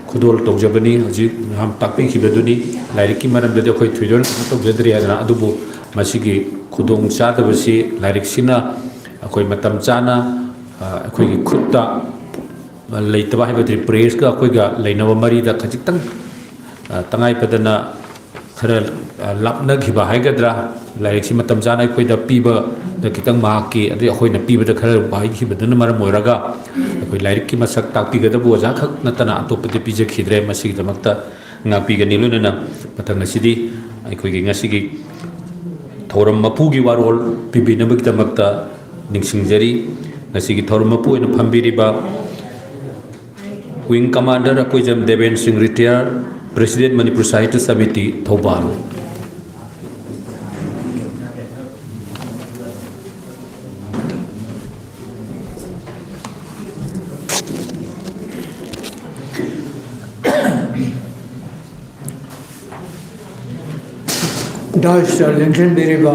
ꯈꯨꯗꯣꯜ ꯇꯧꯖꯕꯅꯤ꯫ ꯍꯧꯖꯤꯛ ꯃꯌꯥꯝ ꯇꯥꯛꯄꯤꯈꯤꯕꯗꯨꯅꯤ꯫ ꯂꯥꯏꯔꯤꯛꯀꯤ ꯃꯔꯝꯗꯗꯤ ꯑꯩꯈꯣꯏ ꯊꯣꯏꯗꯣꯛꯅ ꯀꯩꯅꯣ ꯇꯧꯖꯗ꯭ꯔꯦ ꯍꯥꯏꯗꯅ, ꯑꯗꯨꯕꯨ ꯃꯁꯤꯒꯤ ꯈꯨꯗꯣꯡ ꯆꯥꯗꯕꯁꯤ ꯂꯥꯏꯔꯤꯛꯁꯤꯅ ꯑꯩꯈꯣꯏ ꯃꯇꯝ ꯆꯥꯅ, ꯑ, ꯑꯩꯈꯣꯏꯒꯤ ꯈꯨꯠꯇ ꯂꯩꯇꯕ ꯍꯥꯏꯕꯗꯤ ꯄ꯭ꯔꯦꯁꯀ ꯑꯩꯈꯣꯏꯒ ꯂꯩꯅꯕ ꯃꯔꯤꯗ ꯈꯖꯤꯛꯇꯪ, ꯑ, ꯇꯉꯥꯏ ꯐꯗꯅ ꯈꯔ, ꯑ, ꯂꯥꯞꯅꯈꯤꯕ ꯍꯥꯏꯒꯗ꯭ꯔꯥ, ꯂꯥꯏꯔꯤꯛꯁꯤ ꯃꯇꯝ ꯆꯥꯅ ꯑꯩꯈꯣꯏꯗ ꯄꯤꯕꯗ ꯈꯤꯇꯪ ꯃꯍꯥꯛꯀꯤ, ꯑꯗꯩ ꯑꯩꯈꯣꯏꯅ ꯄꯤꯕꯗ ꯈꯔ ꯋꯥꯍꯩꯈꯤꯕꯗꯨꯅ ꯃꯔꯝ ꯑꯣꯏꯔꯒ ꯑꯩꯈꯣꯏ ꯂꯥꯏꯔꯤꯛꯀꯤ ꯃꯁꯛ ꯇꯥꯛꯄꯤꯒꯗꯕ ꯑꯣꯖꯥ ꯈꯛ ꯅꯠꯇꯅ ꯑꯇꯣꯞꯄꯗꯤ ꯄꯤꯖꯈꯤꯗ꯭ꯔꯦ꯫ ꯃꯁꯤꯒꯤꯗꯃꯛꯇ ꯉꯥꯛꯄꯤꯒꯅꯤ꯫ ꯂꯣꯏꯅꯅ ꯃꯊꯪ ꯑꯁꯤꯗꯤ ꯑꯩꯈꯣꯏꯒꯤ ꯉꯁꯤꯒꯤ ꯊꯧꯔꯝ ꯃꯄꯨꯒꯤ ꯋꯥꯔꯣꯜ ꯄꯤꯕꯤꯅꯕꯒꯤꯗꯃꯛꯇ ꯅꯤꯡꯁꯤꯡꯖꯔꯤ꯫ ꯉꯁꯤꯒꯤ ꯊꯧꯔꯝ ꯃꯄꯨ ꯑꯣꯏꯅ ꯐꯝꯕꯤꯔꯤꯕ Wing Commander ꯑꯀꯣꯏꯖꯝ ꯗꯦꯕꯦꯟ ꯁꯤꯡ, retire, President, Manipur Sahitya Samiti, Thoubal꯫ ꯗꯥꯏꯁꯇ ꯂꯦꯡꯁꯤꯟꯕꯤꯔꯤꯕ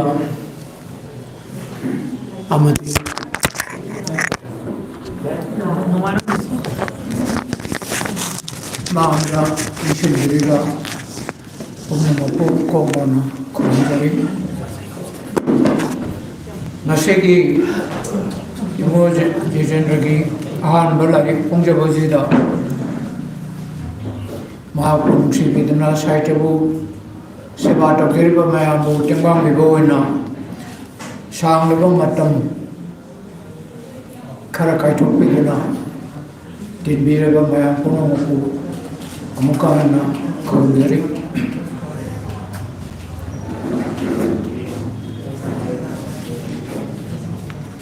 ꯑꯃꯗꯤ ꯃꯥꯡꯗ ꯂꯦꯡꯁꯤꯟꯕꯤꯔꯤꯕ ꯄꯨꯝꯅꯃꯛꯄꯨ ꯀꯣꯛ ꯃꯣꯟꯅ ꯈꯨꯔꯨꯝꯖꯔꯤ꯫ ꯉꯁꯤꯒꯤ ꯏꯕꯨꯡꯉꯣ ꯖꯤ-, ꯖꯤꯇꯦꯟꯗ꯭ꯔꯒꯤ ꯑꯍꯥꯟꯕ ꯂꯥꯏꯔꯤꯛ ꯐꯣꯡꯖꯕꯁꯤꯗ ꯃꯍꯥꯛꯄꯨ ꯅꯨꯡꯁꯤꯕꯤꯗꯨꯅ ꯁꯥꯍꯤꯇ꯭ꯌꯕꯨ ꯁꯦꯕꯥ ꯇꯧꯖꯔꯤꯕ ꯃꯌꯥꯝꯕꯨ ꯇꯦꯡꯕꯥꯡꯕꯤꯕ ꯑꯣꯏꯅ ꯁꯥꯡꯂꯕ ꯃꯇꯝ ꯈꯔ ꯀꯥꯏꯊꯣꯛꯄꯤꯗꯨꯅ ꯇꯤꯟꯕꯤꯔꯕ ꯃꯌꯥꯝ ꯄꯨꯝꯅꯃꯛꯄꯨ ꯑꯃꯨꯛꯀ ꯍꯟꯅ ꯈꯨꯔꯨꯝꯖꯔꯤ꯫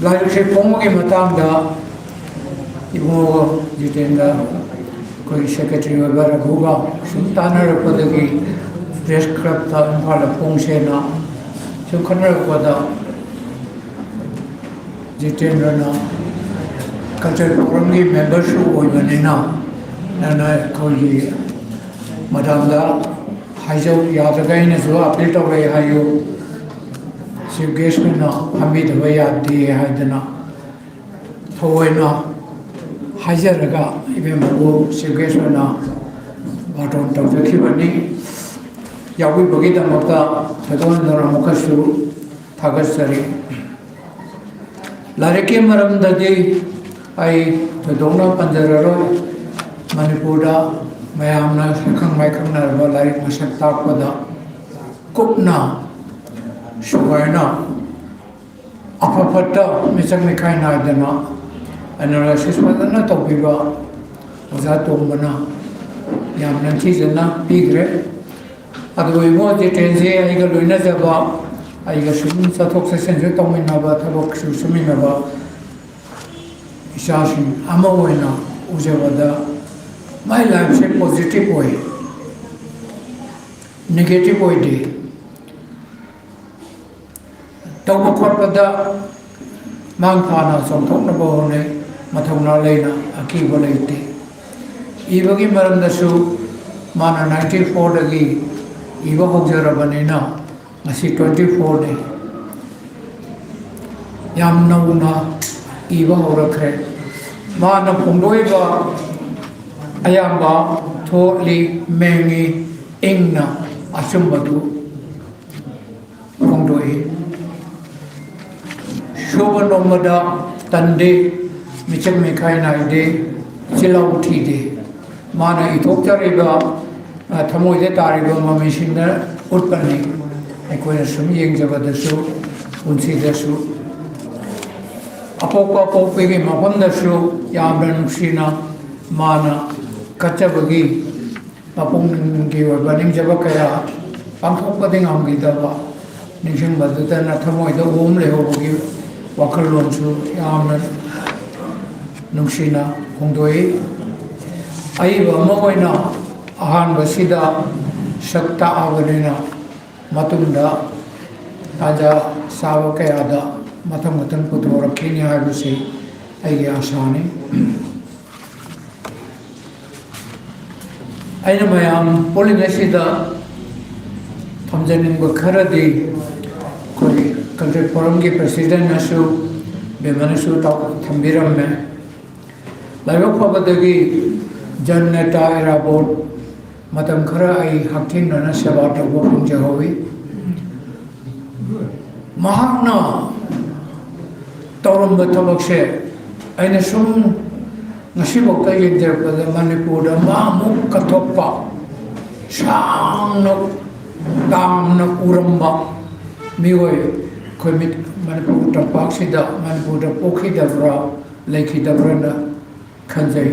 ꯂꯥꯏꯔꯤꯛꯁꯦ ꯐꯣꯡꯕꯒꯤ ꯃꯇꯥꯡꯗ ꯏꯕꯨꯡꯉꯣ ꯖꯤꯇꯦꯟꯗ, ꯑꯩꯈꯣꯏꯒꯤ ꯁꯦꯀ꯭ꯔꯦꯇꯔꯤ ꯑꯣꯏꯕ ꯔꯘꯨꯒ ꯁꯨꯝ ꯇꯥꯟꯅꯔꯛꯄꯗꯒꯤ ꯄ꯭ꯔꯦꯁ ꯀ꯭ꯂꯕꯇ ꯏꯝꯐꯥꯜꯗ ꯐꯣꯡꯁꯦꯅ ꯁꯨꯝ ꯈꯟꯅꯔꯛꯄꯗ, ꯖꯤꯇꯦꯟꯗ꯭ꯔꯅ ꯀꯜꯆꯔ ꯐꯣꯔꯝꯒꯤ ꯃꯦꯝꯕꯔꯁꯨ ꯑꯣꯏꯕꯅꯤꯅ, ꯅꯪꯅ ꯑꯩꯈꯣꯏꯒꯤ ꯃꯦꯗꯥꯝꯗ ꯍꯥꯏꯖꯧ, ꯌꯥꯗ꯭ꯔꯒ ꯑꯩꯅꯁꯨ ꯑꯄꯤꯜ ꯇꯧꯔꯛꯑꯦ ꯍꯥꯏꯌꯨ, ꯆꯤꯐ ꯒꯦꯁ ꯑꯣꯏꯅ ꯐꯝꯕꯤꯗꯕ ꯌꯥꯗꯦ ꯍꯥꯏꯗꯅ ꯊꯑꯣꯏꯅ ꯍꯥꯏꯖꯔꯒ ꯏꯕꯦꯝꯃꯕꯨ ꯆꯤꯐ ꯒꯦꯁ ꯑꯣꯏꯅ ꯕꯥꯔꯇꯣꯟ ꯇꯧꯖꯈꯤꯕꯅꯤ꯫ ꯌꯥꯎꯕꯤꯕꯒꯤꯗꯃꯛꯇ ꯊꯣꯏꯗꯣꯛ ꯍꯦꯟꯗꯣꯛꯅ ꯑꯃꯨꯛꯀꯁꯨ ꯊꯥꯒꯠꯆꯔꯤ꯫ ꯂꯥꯏꯔꯤꯛꯀꯤ ꯃꯔꯝꯗꯗꯤ ꯑꯩ ꯊꯣꯏꯗꯣꯛꯅ ꯄꯟꯖꯔꯔꯣꯏ꯫ ꯃꯅꯤꯄꯨꯔꯗ ꯃꯌꯥꯝꯅ ꯁꯛꯈꯪ ꯃꯥꯏꯈꯪꯅꯔꯕ ꯂꯥꯏꯔꯤꯛ ꯃꯁꯛ ꯇꯥꯛꯄꯗ ꯀꯨꯞꯅ ꯁꯨꯒꯥꯏꯅ ꯑꯐ ꯐꯠꯇ ꯃꯤꯆꯪ ꯃꯤꯈꯥꯏ ꯅꯥꯏꯗꯅ ꯑꯦꯅꯥꯂꯥꯏꯁꯤꯁ ꯐꯖꯅ ꯇꯧꯕꯤꯕ ꯑꯣꯖꯥ ꯇꯣꯝꯕꯅ ꯌꯥꯝ ꯅꯤꯡꯊꯤꯖꯅ ꯄꯤꯈ꯭ꯔꯦ꯫ ꯑꯗꯨꯕꯨ ꯏꯕꯣ ꯖꯤꯇꯦꯟꯁꯤ ꯑꯩꯒ ꯂꯣꯏꯅꯖꯕ, ꯑꯩꯒ ꯁꯨꯝ ꯆꯠꯊꯣꯛ ꯆꯠꯁꯤꯟꯁꯨ ꯇꯧꯃꯤꯟꯅꯕ, ꯊꯕꯛꯁꯨ ꯁꯨꯃꯤꯟꯅꯕ ꯏꯆꯥꯁꯤꯡ ꯑꯃ ꯑꯣꯏꯅ ꯎꯖꯕꯗ ꯃꯥꯏ ꯂꯥꯏꯐꯁꯦ ꯄꯣꯖꯤꯇꯤꯚ ꯑꯣꯏ, ꯅꯦꯒꯦꯇꯤꯚ ꯑꯣꯏꯗꯦ꯫ ꯇꯧꯕ ꯈꯣꯠꯄꯗ ꯃꯥꯡ ꯊꯥꯅ ꯆꯣꯡꯊꯣꯛꯅꯕ ꯍꯣꯠꯅꯩ, ꯃꯊꯧꯅꯥ ꯂꯩꯅ ꯑꯀꯤꯕ ꯂꯩꯇꯦ꯫ ꯏꯕꯒꯤ ꯃꯔꯝꯗꯁꯨ ꯃꯥꯅ ꯅꯥꯏꯟꯇꯤ ꯐꯣꯔꯗꯒꯤ ꯏꯕ ꯍꯧꯖꯔꯕꯅꯤꯅ ꯉꯁꯤ ꯇ꯭ꯋꯦꯟꯇꯤ ꯐꯣꯔꯅꯤ꯫ ꯌꯥꯝ ꯅꯧꯅ ꯏꯕ ꯍꯧꯔꯛꯈ꯭ꯔꯦ꯫ ꯃꯥꯅ ꯐꯣꯡꯗꯣꯛꯏꯕ ꯑꯌꯥꯝꯕ ꯊꯣꯠꯂꯤ, ꯃꯦꯡꯉꯤ, ꯏꯪꯅ ꯑꯆꯨꯝꯕꯗꯨ ꯐꯣꯡꯗꯣꯛꯏ꯫ ꯁꯨꯕ ꯅꯣꯝꯕꯗ ꯇꯟꯗꯦ, ꯃꯤꯆꯪ ꯃꯤꯈꯥꯏ ꯅꯥꯏꯗꯦ, ꯆꯤꯜꯍꯥꯎ ꯊꯤꯗꯦ꯫ ꯃꯥꯅ ꯏꯊꯣꯛꯆꯔꯤꯕ ꯊꯃꯣꯏꯗ ꯇꯥꯔꯤꯕ ꯃꯃꯤꯁꯤꯡꯅ ꯎꯠꯄꯅꯤ꯫ ꯑꯩꯈꯣꯏꯅ ꯁꯨꯝ ꯌꯦꯡꯖꯕꯗꯁꯨ, ꯄꯨꯟꯁꯤꯗꯁꯨ, ꯑꯄꯣꯛꯄ ꯑꯄꯣꯛꯄꯤꯒꯤ ꯃꯐꯝꯗꯁꯨ ꯌꯥꯝꯅ ꯅꯨꯡꯁꯤꯅ ꯃꯥꯅ ꯀꯠꯆꯕꯒꯤ ꯃꯄꯨꯛꯅꯤꯡꯒꯤ ꯑꯣꯏꯕ ꯅꯤꯡꯖꯕ ꯀꯌꯥ ꯄꯥꯡꯊꯣꯛꯄꯗꯤ ꯉꯝꯈꯤꯗꯕ, ꯅꯤꯡꯁꯤꯡꯕꯗꯨꯗꯅ ꯊꯃꯣꯏꯗ ꯎꯝ ꯂꯩꯍꯧꯕꯒꯤ ꯋꯥꯈꯜꯂꯣꯟꯁꯨ ꯌꯥꯝꯅ ꯅꯨꯡꯁꯤꯅ ꯐꯣꯡꯗꯣꯛꯏ꯫ ꯑꯏꯕ ꯑꯃ ꯑꯣꯏꯅ ꯑꯍꯥꯟꯕꯁꯤꯗ ꯁꯛ ꯇꯥꯛꯑꯕꯅꯤꯅ, ꯃꯇꯨꯡꯗ ꯇꯥꯟꯖꯥ ꯆꯥꯕ ꯀꯌꯥꯗ ꯃꯊꯪ ꯃꯊꯪ ꯄꯨꯊꯣꯔꯛꯈꯤꯅꯤ ꯍꯥꯏꯕꯁꯤ ꯑꯩꯒꯤ ꯑꯥꯁꯥꯅꯤ꯫ ꯑꯩꯅ ꯃꯌꯥꯝ ꯄꯨꯜꯂꯤꯉꯩꯁꯤꯗ ꯊꯝꯖꯅꯤꯡꯕ ꯈꯔꯗꯤ, ꯑꯩꯈꯣꯏ ꯀꯜꯆꯔꯦꯜ ꯐꯣꯔꯝꯒꯤ ꯄ꯭ꯔꯁꯤꯗꯦꯟꯅꯁꯨ, ꯕꯦꯝꯃꯅꯁꯨ ꯇꯥꯛ-, ꯊꯝꯕꯤꯔꯝꯃꯦ꯫ ꯂꯥꯏꯕꯛ ꯐꯕꯗꯒꯤ ꯖꯟ ꯅꯦꯇꯥ ꯏꯔꯥꯕꯣꯠ ꯃꯇꯝ ꯈꯔ ꯑꯩ ꯍꯛꯊꯦꯡꯅꯅ ꯁꯦꯕꯥ ꯇꯧꯕ ꯐꯪꯖꯍꯧꯋꯤ꯫ ꯃꯍꯥꯛꯅ ꯇꯧꯔꯝꯕ ꯊꯕꯛꯁꯦ ꯑꯩꯅ ꯁꯨꯝ ꯉꯁꯤꯐꯥꯎꯗ ꯌꯦꯡꯖꯔꯛꯄꯗ ꯃꯅꯤꯄꯨꯔꯗ ꯃꯥꯃꯨꯛ ꯀꯠꯊꯣꯛꯄ, ꯁꯥꯡꯅ ꯇꯥꯝꯅ ꯎꯔꯝꯕ ꯃꯤꯑꯣꯏ ꯑꯩꯈꯣꯏ ꯃꯤ-, ꯃꯅꯤꯄꯨꯔ ꯇꯝꯄꯥꯛꯁꯤꯗ, ꯃꯅꯤꯄꯨꯔꯗ ꯄꯣꯛꯈꯤꯗꯕ꯭ꯔꯥ, ꯂꯩꯈꯤꯗꯕ꯭ꯔꯥꯅ ꯈꯟꯖꯩ꯫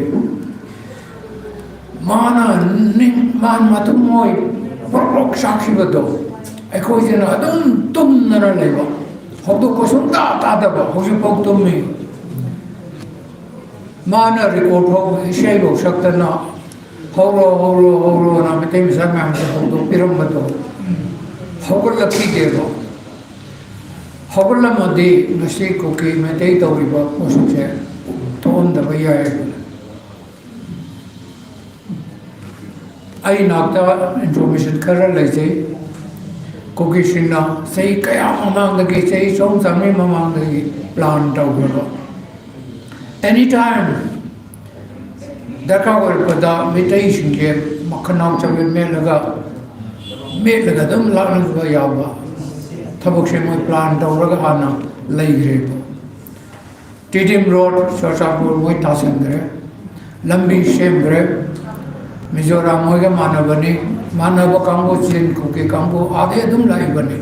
ꯃꯥꯅ ꯅꯤꯡ-, ꯃꯥ ꯃꯊꯃꯣꯏ ꯄ꯭ꯔꯣꯛ ꯄ꯭ꯔꯣꯛ ꯆꯥꯛꯈꯤꯕꯗꯣ ꯑꯩꯈꯣꯏꯁꯤꯅ ꯑꯗꯨꯝ ꯇꯨꯝꯗꯅ ꯂꯩꯕ, ꯍꯧꯗꯣꯛꯄ ꯁꯨꯡꯇꯥ ꯇꯥꯗꯕ, ꯍꯧꯖꯤꯛꯐꯥꯎ ꯇꯨꯝꯃꯤ꯫ ꯃꯥꯅ ꯔꯦꯀꯣꯔꯗ ꯐꯥꯎ, ꯏꯁꯩꯐꯥꯎ ꯁꯛꯇꯅ "ꯍꯧꯔꯣ, ꯍꯧꯔꯣ, ꯍꯧꯔꯣꯅ" ꯃꯩꯇꯩ ꯃꯆꯥ ꯃꯌꯥꯝꯁꯦ ꯍꯧꯗꯣꯛꯄꯤꯔꯝꯕꯗꯣ ꯍꯧꯒꯠꯂꯛꯈꯤꯗꯦꯕ꯫ ꯍꯧꯒꯠꯂꯝꯃꯗꯤ ꯉꯁꯤ ꯀꯨꯀꯤ ꯃꯩꯇꯩ ꯇꯧꯔꯤꯕ ꯄꯣꯠꯁꯛꯁꯦ ꯊꯣꯛꯑꯝꯗꯕ ꯌꯥꯏ꯫ ꯑꯩ ꯅꯥꯛꯇ ꯏꯟꯐꯣꯔꯃꯦꯁꯟ ꯈꯔ ꯂꯩꯖꯩ꯫ ꯀꯨꯀꯤꯁꯤꯡꯅ ꯆꯍꯤ ꯀꯌꯥ ꯃꯃꯥꯡꯗꯒꯤ, ꯆꯍꯤ ꯆꯍꯨꯝ ꯆꯥꯝꯃꯔꯤ ꯃꯃꯥꯡꯗꯒꯤ ꯄ꯭ꯂꯥꯟ ꯇꯧꯈ꯭ꯔꯕ, ꯑꯦꯅꯤ ꯇꯥꯏꯝ ꯗꯔꯀꯥꯔ ꯑꯣꯏꯔꯛꯄꯗ ꯃꯤꯇꯩꯁꯤꯡꯁꯦ ꯃꯈꯅꯥꯎ ꯆꯕꯦꯠ ꯃꯦꯠꯂꯒ, ꯃꯦꯠꯂꯒ ꯑꯗꯨꯝ ꯂꯥꯛꯅꯕ ꯌꯥꯕ ꯊꯕꯛꯁꯦ ꯃꯣꯏ ꯄ꯭ꯂꯥꯟ ꯇꯧꯔꯒ ꯍꯥꯟꯅ ꯂꯩꯈ꯭ꯔꯦꯕ꯫ ꯇꯤꯗꯤꯝ ꯔꯣꯗ, ꯆꯨꯔꯆꯥꯟꯄꯨꯔ ꯃꯣꯏ ꯇꯥꯁꯤꯟꯈ꯭ꯔꯦ, ꯂꯝꯕꯤ ꯁꯦꯝꯈ꯭ꯔꯦ꯫ ꯃꯤꯖꯣꯔꯥꯝ ꯍꯣꯏꯒ ꯃꯥꯟꯅꯕꯅꯤ꯫ ꯃꯥꯟꯅꯕ ꯀꯥꯡꯕꯨ, ꯆꯤꯟ ꯀꯨꯀꯤ ꯀꯥꯡꯕꯨ ꯑꯥꯗꯩ ꯑꯗꯨꯝ ꯂꯥꯛꯏꯕꯅꯤ꯫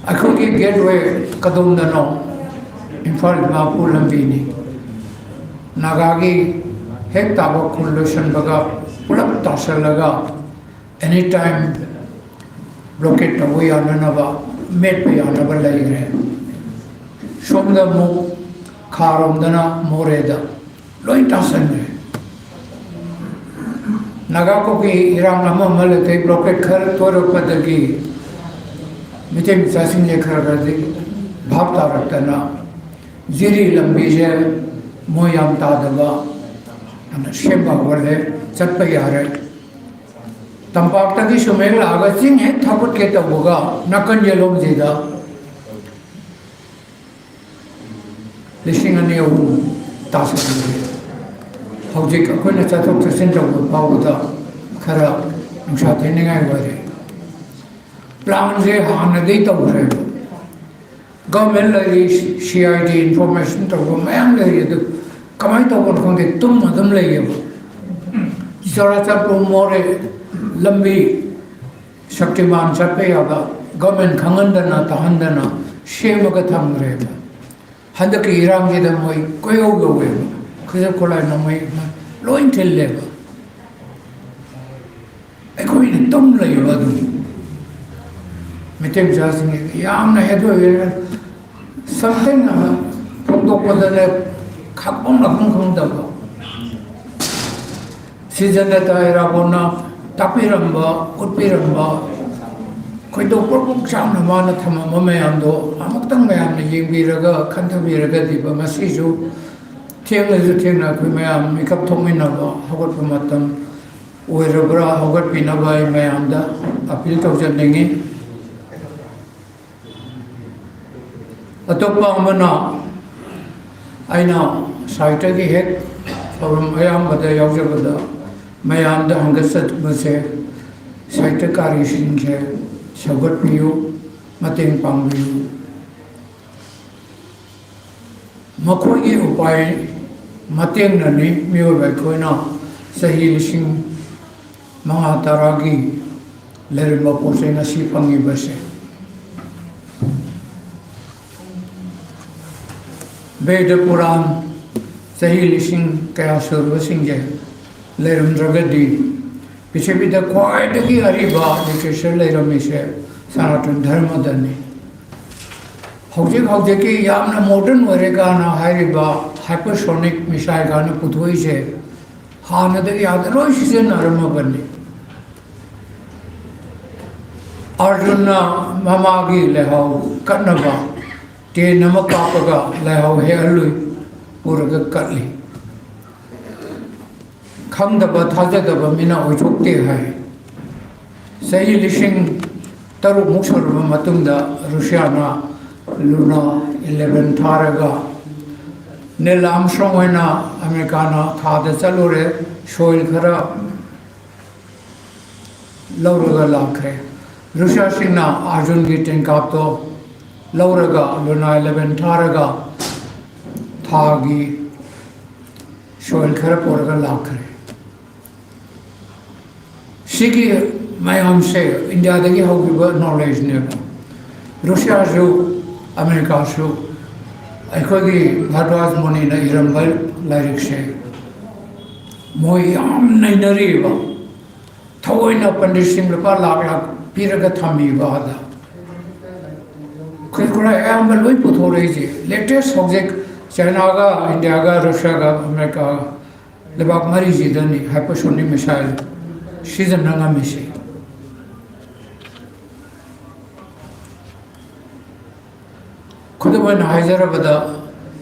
ꯑꯩꯈꯣꯏꯒꯤ ꯒꯦꯠꯋꯦ ꯀꯗꯣꯝꯗꯅꯣ? ꯏꯝꯐꯥꯜ ꯗꯤꯃꯥꯄꯨꯔ ꯂꯝꯕꯤꯅꯤ꯫ ꯅꯥꯒꯥꯒꯤ ꯍꯦꯛ ꯇꯥꯕ ꯈꯨꯜ ꯂꯣꯏꯁꯤꯟꯕꯒ ꯄꯨꯂꯞ ꯇꯥꯁꯜꯂꯒ ꯑꯦꯅꯤ ꯇꯥꯏꯝ ꯕ꯭ꯂꯣꯀꯦꯠ ꯇꯧꯕ ꯌꯥꯅꯅꯕ, ꯃꯦꯠꯄ ꯌꯥꯅꯕ ꯂꯩꯈ꯭ꯔꯦ꯫ ꯁꯣꯝꯗ ꯑꯃꯨꯛ ꯈꯥꯔꯣꯝꯗꯅ ꯃꯣꯔꯦꯗ ꯂꯣꯏ ꯇꯥꯁꯟꯈ꯭ꯔꯦ꯫ ꯅꯥꯒꯥ ꯀꯨꯀꯤ ꯏꯔꯥꯡ ꯑꯃ ꯑꯃ ꯂꯩꯇꯦ, ꯕ꯭ꯂꯣꯀꯦꯠ ꯈꯔ ꯇꯣꯏꯔꯛꯄꯗꯒꯤ ꯃꯤꯇꯩ ꯃꯆꯥꯁꯤꯡꯁꯦ ꯈꯔ ꯈꯔꯗꯤ ꯚꯥꯞ ꯇꯥꯔꯛꯇꯅ ꯖꯤꯔꯤ ꯂꯝꯕꯤꯁꯦ ꯃꯣꯏ ꯌꯥꯝ ꯇꯥꯗꯕ ꯑꯗꯨꯅ ꯁꯦꯝꯕ ꯍꯧꯒꯠꯂꯦ, ꯆꯠꯄ ꯌꯥꯔꯦ꯫ ꯇꯝꯄꯥꯛꯇꯒꯤ ꯁꯨꯝ ꯍꯦꯛ ꯂꯥꯛꯑꯒ ꯆꯤꯡ ꯍꯦꯛ ꯊꯧꯒꯠꯀꯦ ꯇꯧꯕꯒ ꯅꯥꯀꯟ ꯌꯦꯠꯂꯣꯝꯁꯤꯗ ꯂꯤꯁꯤꯡ ꯑꯅꯤ ꯑꯍꯨꯝ ꯇꯥꯁꯜꯂꯦ꯫ ꯍꯧꯖꯤꯛ ꯑꯩꯈꯣꯏꯅ ꯆꯠꯊꯣꯛ ꯆꯠꯁꯤꯟ ꯇꯧꯕ ꯐꯥꯎꯕꯗ ꯈꯔ ꯅꯨꯡꯁꯥ ꯊꯤꯅꯤꯡꯉꯥꯏ ꯑꯣꯏꯔꯦ꯫ ꯄ꯭ꯂꯥꯟꯁꯦ ꯍꯥꯟꯅꯗꯒꯤ ꯇꯧꯈ꯭ꯔꯦꯕ꯫ ꯒꯚꯔꯟꯃꯦꯟ ꯂꯩꯔꯤ, ꯁꯤ ꯑꯥꯏ ꯗꯤ ꯏꯟꯐꯣꯔꯃꯦꯁꯟ ꯇꯧꯕ ꯃꯌꯥꯝ ꯂꯩꯔꯤ, ꯑꯗꯨ ꯀꯃꯥꯏꯅ ꯇꯧꯕꯅꯣ ꯈꯪꯗꯦ, ꯇꯨꯝ ꯑꯗꯨꯝ ꯂꯩꯌꯦꯕ꯫ ꯆꯨꯔꯥꯆꯥꯟꯄꯨꯔ ꯃꯣꯔꯦ ꯂꯝꯕꯤ ꯁꯛꯇꯤꯃꯥꯟ ꯆꯠꯄ ꯌꯥꯕ ꯒꯚꯔꯟꯃꯦꯟ ꯈꯪꯍꯟꯗꯅ ꯇꯥꯍꯟꯗꯅ ꯁꯦꯝꯃꯒ ꯊꯝꯈ꯭ꯔꯦꯕ꯫ ꯍꯟꯗꯛꯀꯤ ꯏꯔꯥꯡꯁꯤꯗ ꯃꯣꯏ ꯀꯣꯏꯍꯧ ꯌꯧꯋꯦꯕ, ꯈꯨꯠꯁꯨ ꯈꯨꯠꯂꯥꯏ ꯅꯣꯡꯃꯩ ꯂꯣꯏ ꯊꯤꯜꯂꯦꯕ꯫ ꯑꯩꯈꯣꯏꯅ ꯇꯨꯝ ꯂꯩꯕ ꯑꯗꯨꯅꯤ꯫ ꯃꯩꯇꯩ ꯃꯆꯥꯁꯤꯡ ꯌꯥꯝꯅ ꯍꯦꯠ ꯑꯣꯏꯔꯦ꯫ ꯁꯝꯊꯤꯡ ꯑꯃ ꯐꯣꯡꯗꯣꯛꯄꯗꯅꯦ ꯈꯪꯐꯝ ꯂꯥꯛꯐꯝ ꯈꯪꯗꯕ꯫ ꯁꯤꯖꯟꯅ ꯇꯥꯏꯔꯥꯕꯣꯠꯅ ꯇꯥꯛꯄꯤꯔꯝꯕ, ꯎꯠꯄꯤꯔꯝꯕ, ꯈꯣꯏꯗꯧ ꯄ꯭ꯔꯣꯛ ꯄ꯭ꯔꯣꯛ ꯆꯥꯛꯅ ꯃꯥꯅ ꯊꯝꯃꯝꯕ ꯃꯌꯥꯝꯗꯣ ꯑꯃꯨꯛꯇꯪ ꯃꯌꯥꯝꯅ ꯌꯦꯡꯕꯤꯔꯒ ꯈꯟꯊꯕꯤꯔꯒꯗꯤꯕ ꯉꯁꯤꯁꯨ ꯊꯦꯡꯂꯁꯨ ꯊꯦꯡꯅ ꯑꯩꯈꯣꯏ ꯃꯌꯥꯝ ꯃꯤꯀꯞ ꯊꯣꯛꯃꯤꯟꯅꯕ, ꯍꯧꯒꯠꯄ ꯃꯇꯝ ꯑꯣꯏꯔꯕ꯭ꯔꯥ, ꯍꯧꯒꯠꯄꯤꯅꯕ ꯑꯩ ꯃꯌꯥꯝꯗ ꯑꯄꯤꯜ ꯇꯧꯖꯅꯤꯡꯏ꯫ ꯑꯇꯣꯞꯄ ꯑꯃꯅ, ꯑꯩꯅ ꯁꯥꯍꯤꯇ꯭ꯌꯒꯤ ꯍꯦꯛ ꯊꯧꯔꯝ ꯑꯌꯥꯝꯕꯗ ꯌꯥꯎꯖꯕꯗ ꯃꯌꯥꯝꯗ ꯍꯪꯒꯠꯆꯕꯁꯦ, ꯁꯥꯍꯤꯇ꯭ꯌꯀꯥꯔꯤꯁꯤꯡꯁꯦ ꯁꯧꯒꯠꯄꯤꯌꯨ, ꯃꯇꯦꯡ ꯄꯥꯡꯕꯤꯌꯨ꯫ ꯃꯈꯣꯏꯒꯤ ꯎꯄꯥꯏ ꯃꯇꯦꯡꯅꯅꯤ ꯃꯤꯑꯣꯏꯕ ꯑꯩꯈꯣꯏꯅ ꯆꯍꯤ ꯂꯤꯁꯤꯡ ꯃꯉꯥ ꯇꯔꯥꯒꯤ ꯂꯩꯔꯝꯕ ꯄꯣꯠ ꯆꯩ ꯉꯁꯤ ꯐꯪꯉꯤꯕꯁꯦ꯫ ꯕꯦꯗ ꯄꯨꯔꯥꯟ ꯆꯍꯤ ꯂꯤꯁꯤꯡ ꯀꯌꯥ ꯁꯨꯔꯕꯁꯤꯡꯁꯦ ꯂꯩꯔꯝꯗ꯭ꯔꯒꯗꯤ ꯄ꯭ꯔꯤꯊꯤꯕꯤꯗ ꯈ꯭ꯋꯥꯏꯗꯒꯤ ꯑꯔꯤꯕ ꯂꯤꯇꯔꯦꯆꯔ ꯂꯩꯔꯝꯃꯤꯁꯦ ꯁꯅꯥꯇꯟ ꯙꯔꯃꯗꯅꯤ꯫ ꯍꯧꯖꯤꯛ ꯍꯧꯖꯤꯛꯀꯤ ꯌꯥꯝꯅ ꯃꯣꯗꯔꯟ ꯑꯣꯏꯔꯦ ꯀꯥꯏꯅ ꯍꯥꯏꯔꯤꯕ ꯍꯥꯏꯄꯔꯁꯣꯅꯤꯛ ꯃꯤꯁꯥꯏꯜ ꯀꯥꯏꯅ ꯄꯨꯊꯣꯛꯏꯁꯦ ꯍꯥꯟꯅꯗꯒꯤ ꯑꯥꯗ ꯂꯣꯏ ꯁꯤꯖꯤꯟꯅꯔꯝꯃꯕꯅꯤ꯫ ꯑꯥꯔꯖꯨꯟꯅ ꯃꯃꯥꯒꯤ ꯂꯩꯍꯥꯎ ꯀꯠꯅꯕ ꯇꯦꯟ ꯑꯃ ꯀꯥꯞꯄꯒ ꯂꯩꯍꯥꯎ ꯍꯦꯛꯍꯜꯂꯨꯏ, ꯄꯨꯔꯒ ꯀꯠꯂꯤ꯫ ꯈꯪꯗꯕ ꯊꯥꯖꯗꯕ ꯃꯤꯅ ꯑꯣꯏꯊꯣꯛꯇꯦ ꯍꯥꯏ꯫ ꯆꯍꯤ ꯂꯤꯁꯤꯡ ꯇꯔꯨꯛꯃꯨꯛ ꯁꯨꯔꯕ ꯃꯇꯨꯡꯗ ꯔꯨꯁꯤꯌꯥꯅ ꯂꯨꯅꯥ ꯏꯂꯦꯚꯦꯟ ꯊꯥꯔꯒ ꯅꯤꯜ ꯑꯥꯔꯝꯁꯇ꯭ꯔꯣꯡ ꯑꯣꯏꯅ ꯑꯃꯦꯔꯤꯀꯥꯅ ꯊꯥꯗ ꯆꯠꯂꯨꯔꯦ, ꯁꯣꯏꯜ ꯈꯔ ꯂꯧꯔꯒ ꯂꯥꯛꯈ꯭ꯔꯦ꯫ ꯔꯨꯁꯤꯌꯥꯁꯤꯡꯅ ꯑꯥꯔꯖꯨꯟꯒꯤ ꯇꯦꯟꯀꯥꯞꯇꯣ ꯂꯧꯔꯒ ꯂꯨꯅꯥ ꯏꯂꯦꯚꯦꯟ ꯊꯥꯔꯒ ꯊꯥꯒꯤ ꯁꯣꯏꯜ ꯈꯔ ꯄꯨꯔꯒ ꯂꯥꯛꯈ꯭ꯔꯦ꯫ ꯁꯤꯒꯤ ꯃꯌꯥꯝꯁꯦ ꯏꯟꯗꯤꯌꯥꯗꯒꯤ ꯍꯧꯈꯤꯕ ꯅꯣꯂꯦꯖꯅꯦꯕ꯫ ꯔꯨꯁꯤꯌꯥꯁꯨ ꯑꯃꯦꯔꯤꯀꯥꯁꯨ ꯑꯩꯈꯣꯏꯒꯤ ꯚꯥꯔꯗ꯭ꯋꯥꯖ ꯃꯨꯅꯤꯅ ꯏꯔꯝꯕ ꯂꯥꯏꯔꯤꯛꯁꯦ ꯃꯣꯏ ꯌꯥꯝ ꯅꯩꯅꯔꯤꯕ꯫ ꯊꯑꯣꯏꯅ ꯄꯟꯗꯤꯠꯁꯤꯡ ꯂꯨꯄꯥ ꯂꯥꯛ ꯂꯥꯛ ꯄꯤꯔꯒ ꯊꯝꯃꯤꯕ ꯑꯗ ꯑꯩꯈꯣꯏ ꯈꯔ ꯑꯌꯥꯝꯕ ꯂꯣꯏ ꯄꯨꯊꯣꯔꯛꯏꯁꯦ꯫ ꯂꯦꯇꯦꯁ ꯍꯧꯖꯤꯛ ꯆꯥꯏꯅꯥꯒ ꯏꯟꯗꯤꯌꯥꯒ ꯔꯨꯁꯤꯌꯥꯒ ꯑꯃꯦꯔꯤꯀꯥ ꯂꯩꯕꯥꯛ ꯃꯔꯤꯁꯤꯗꯅꯤ ꯍꯥꯏꯄꯔꯁꯣꯅꯤꯛ ꯃꯤꯁꯥꯏꯜ ꯁꯤꯖꯤꯟꯅ ꯉꯝꯃꯤꯁꯦ꯫ ꯈꯨꯗꯝ ꯑꯣꯏꯅ ꯍꯥꯏꯖꯔꯕꯗ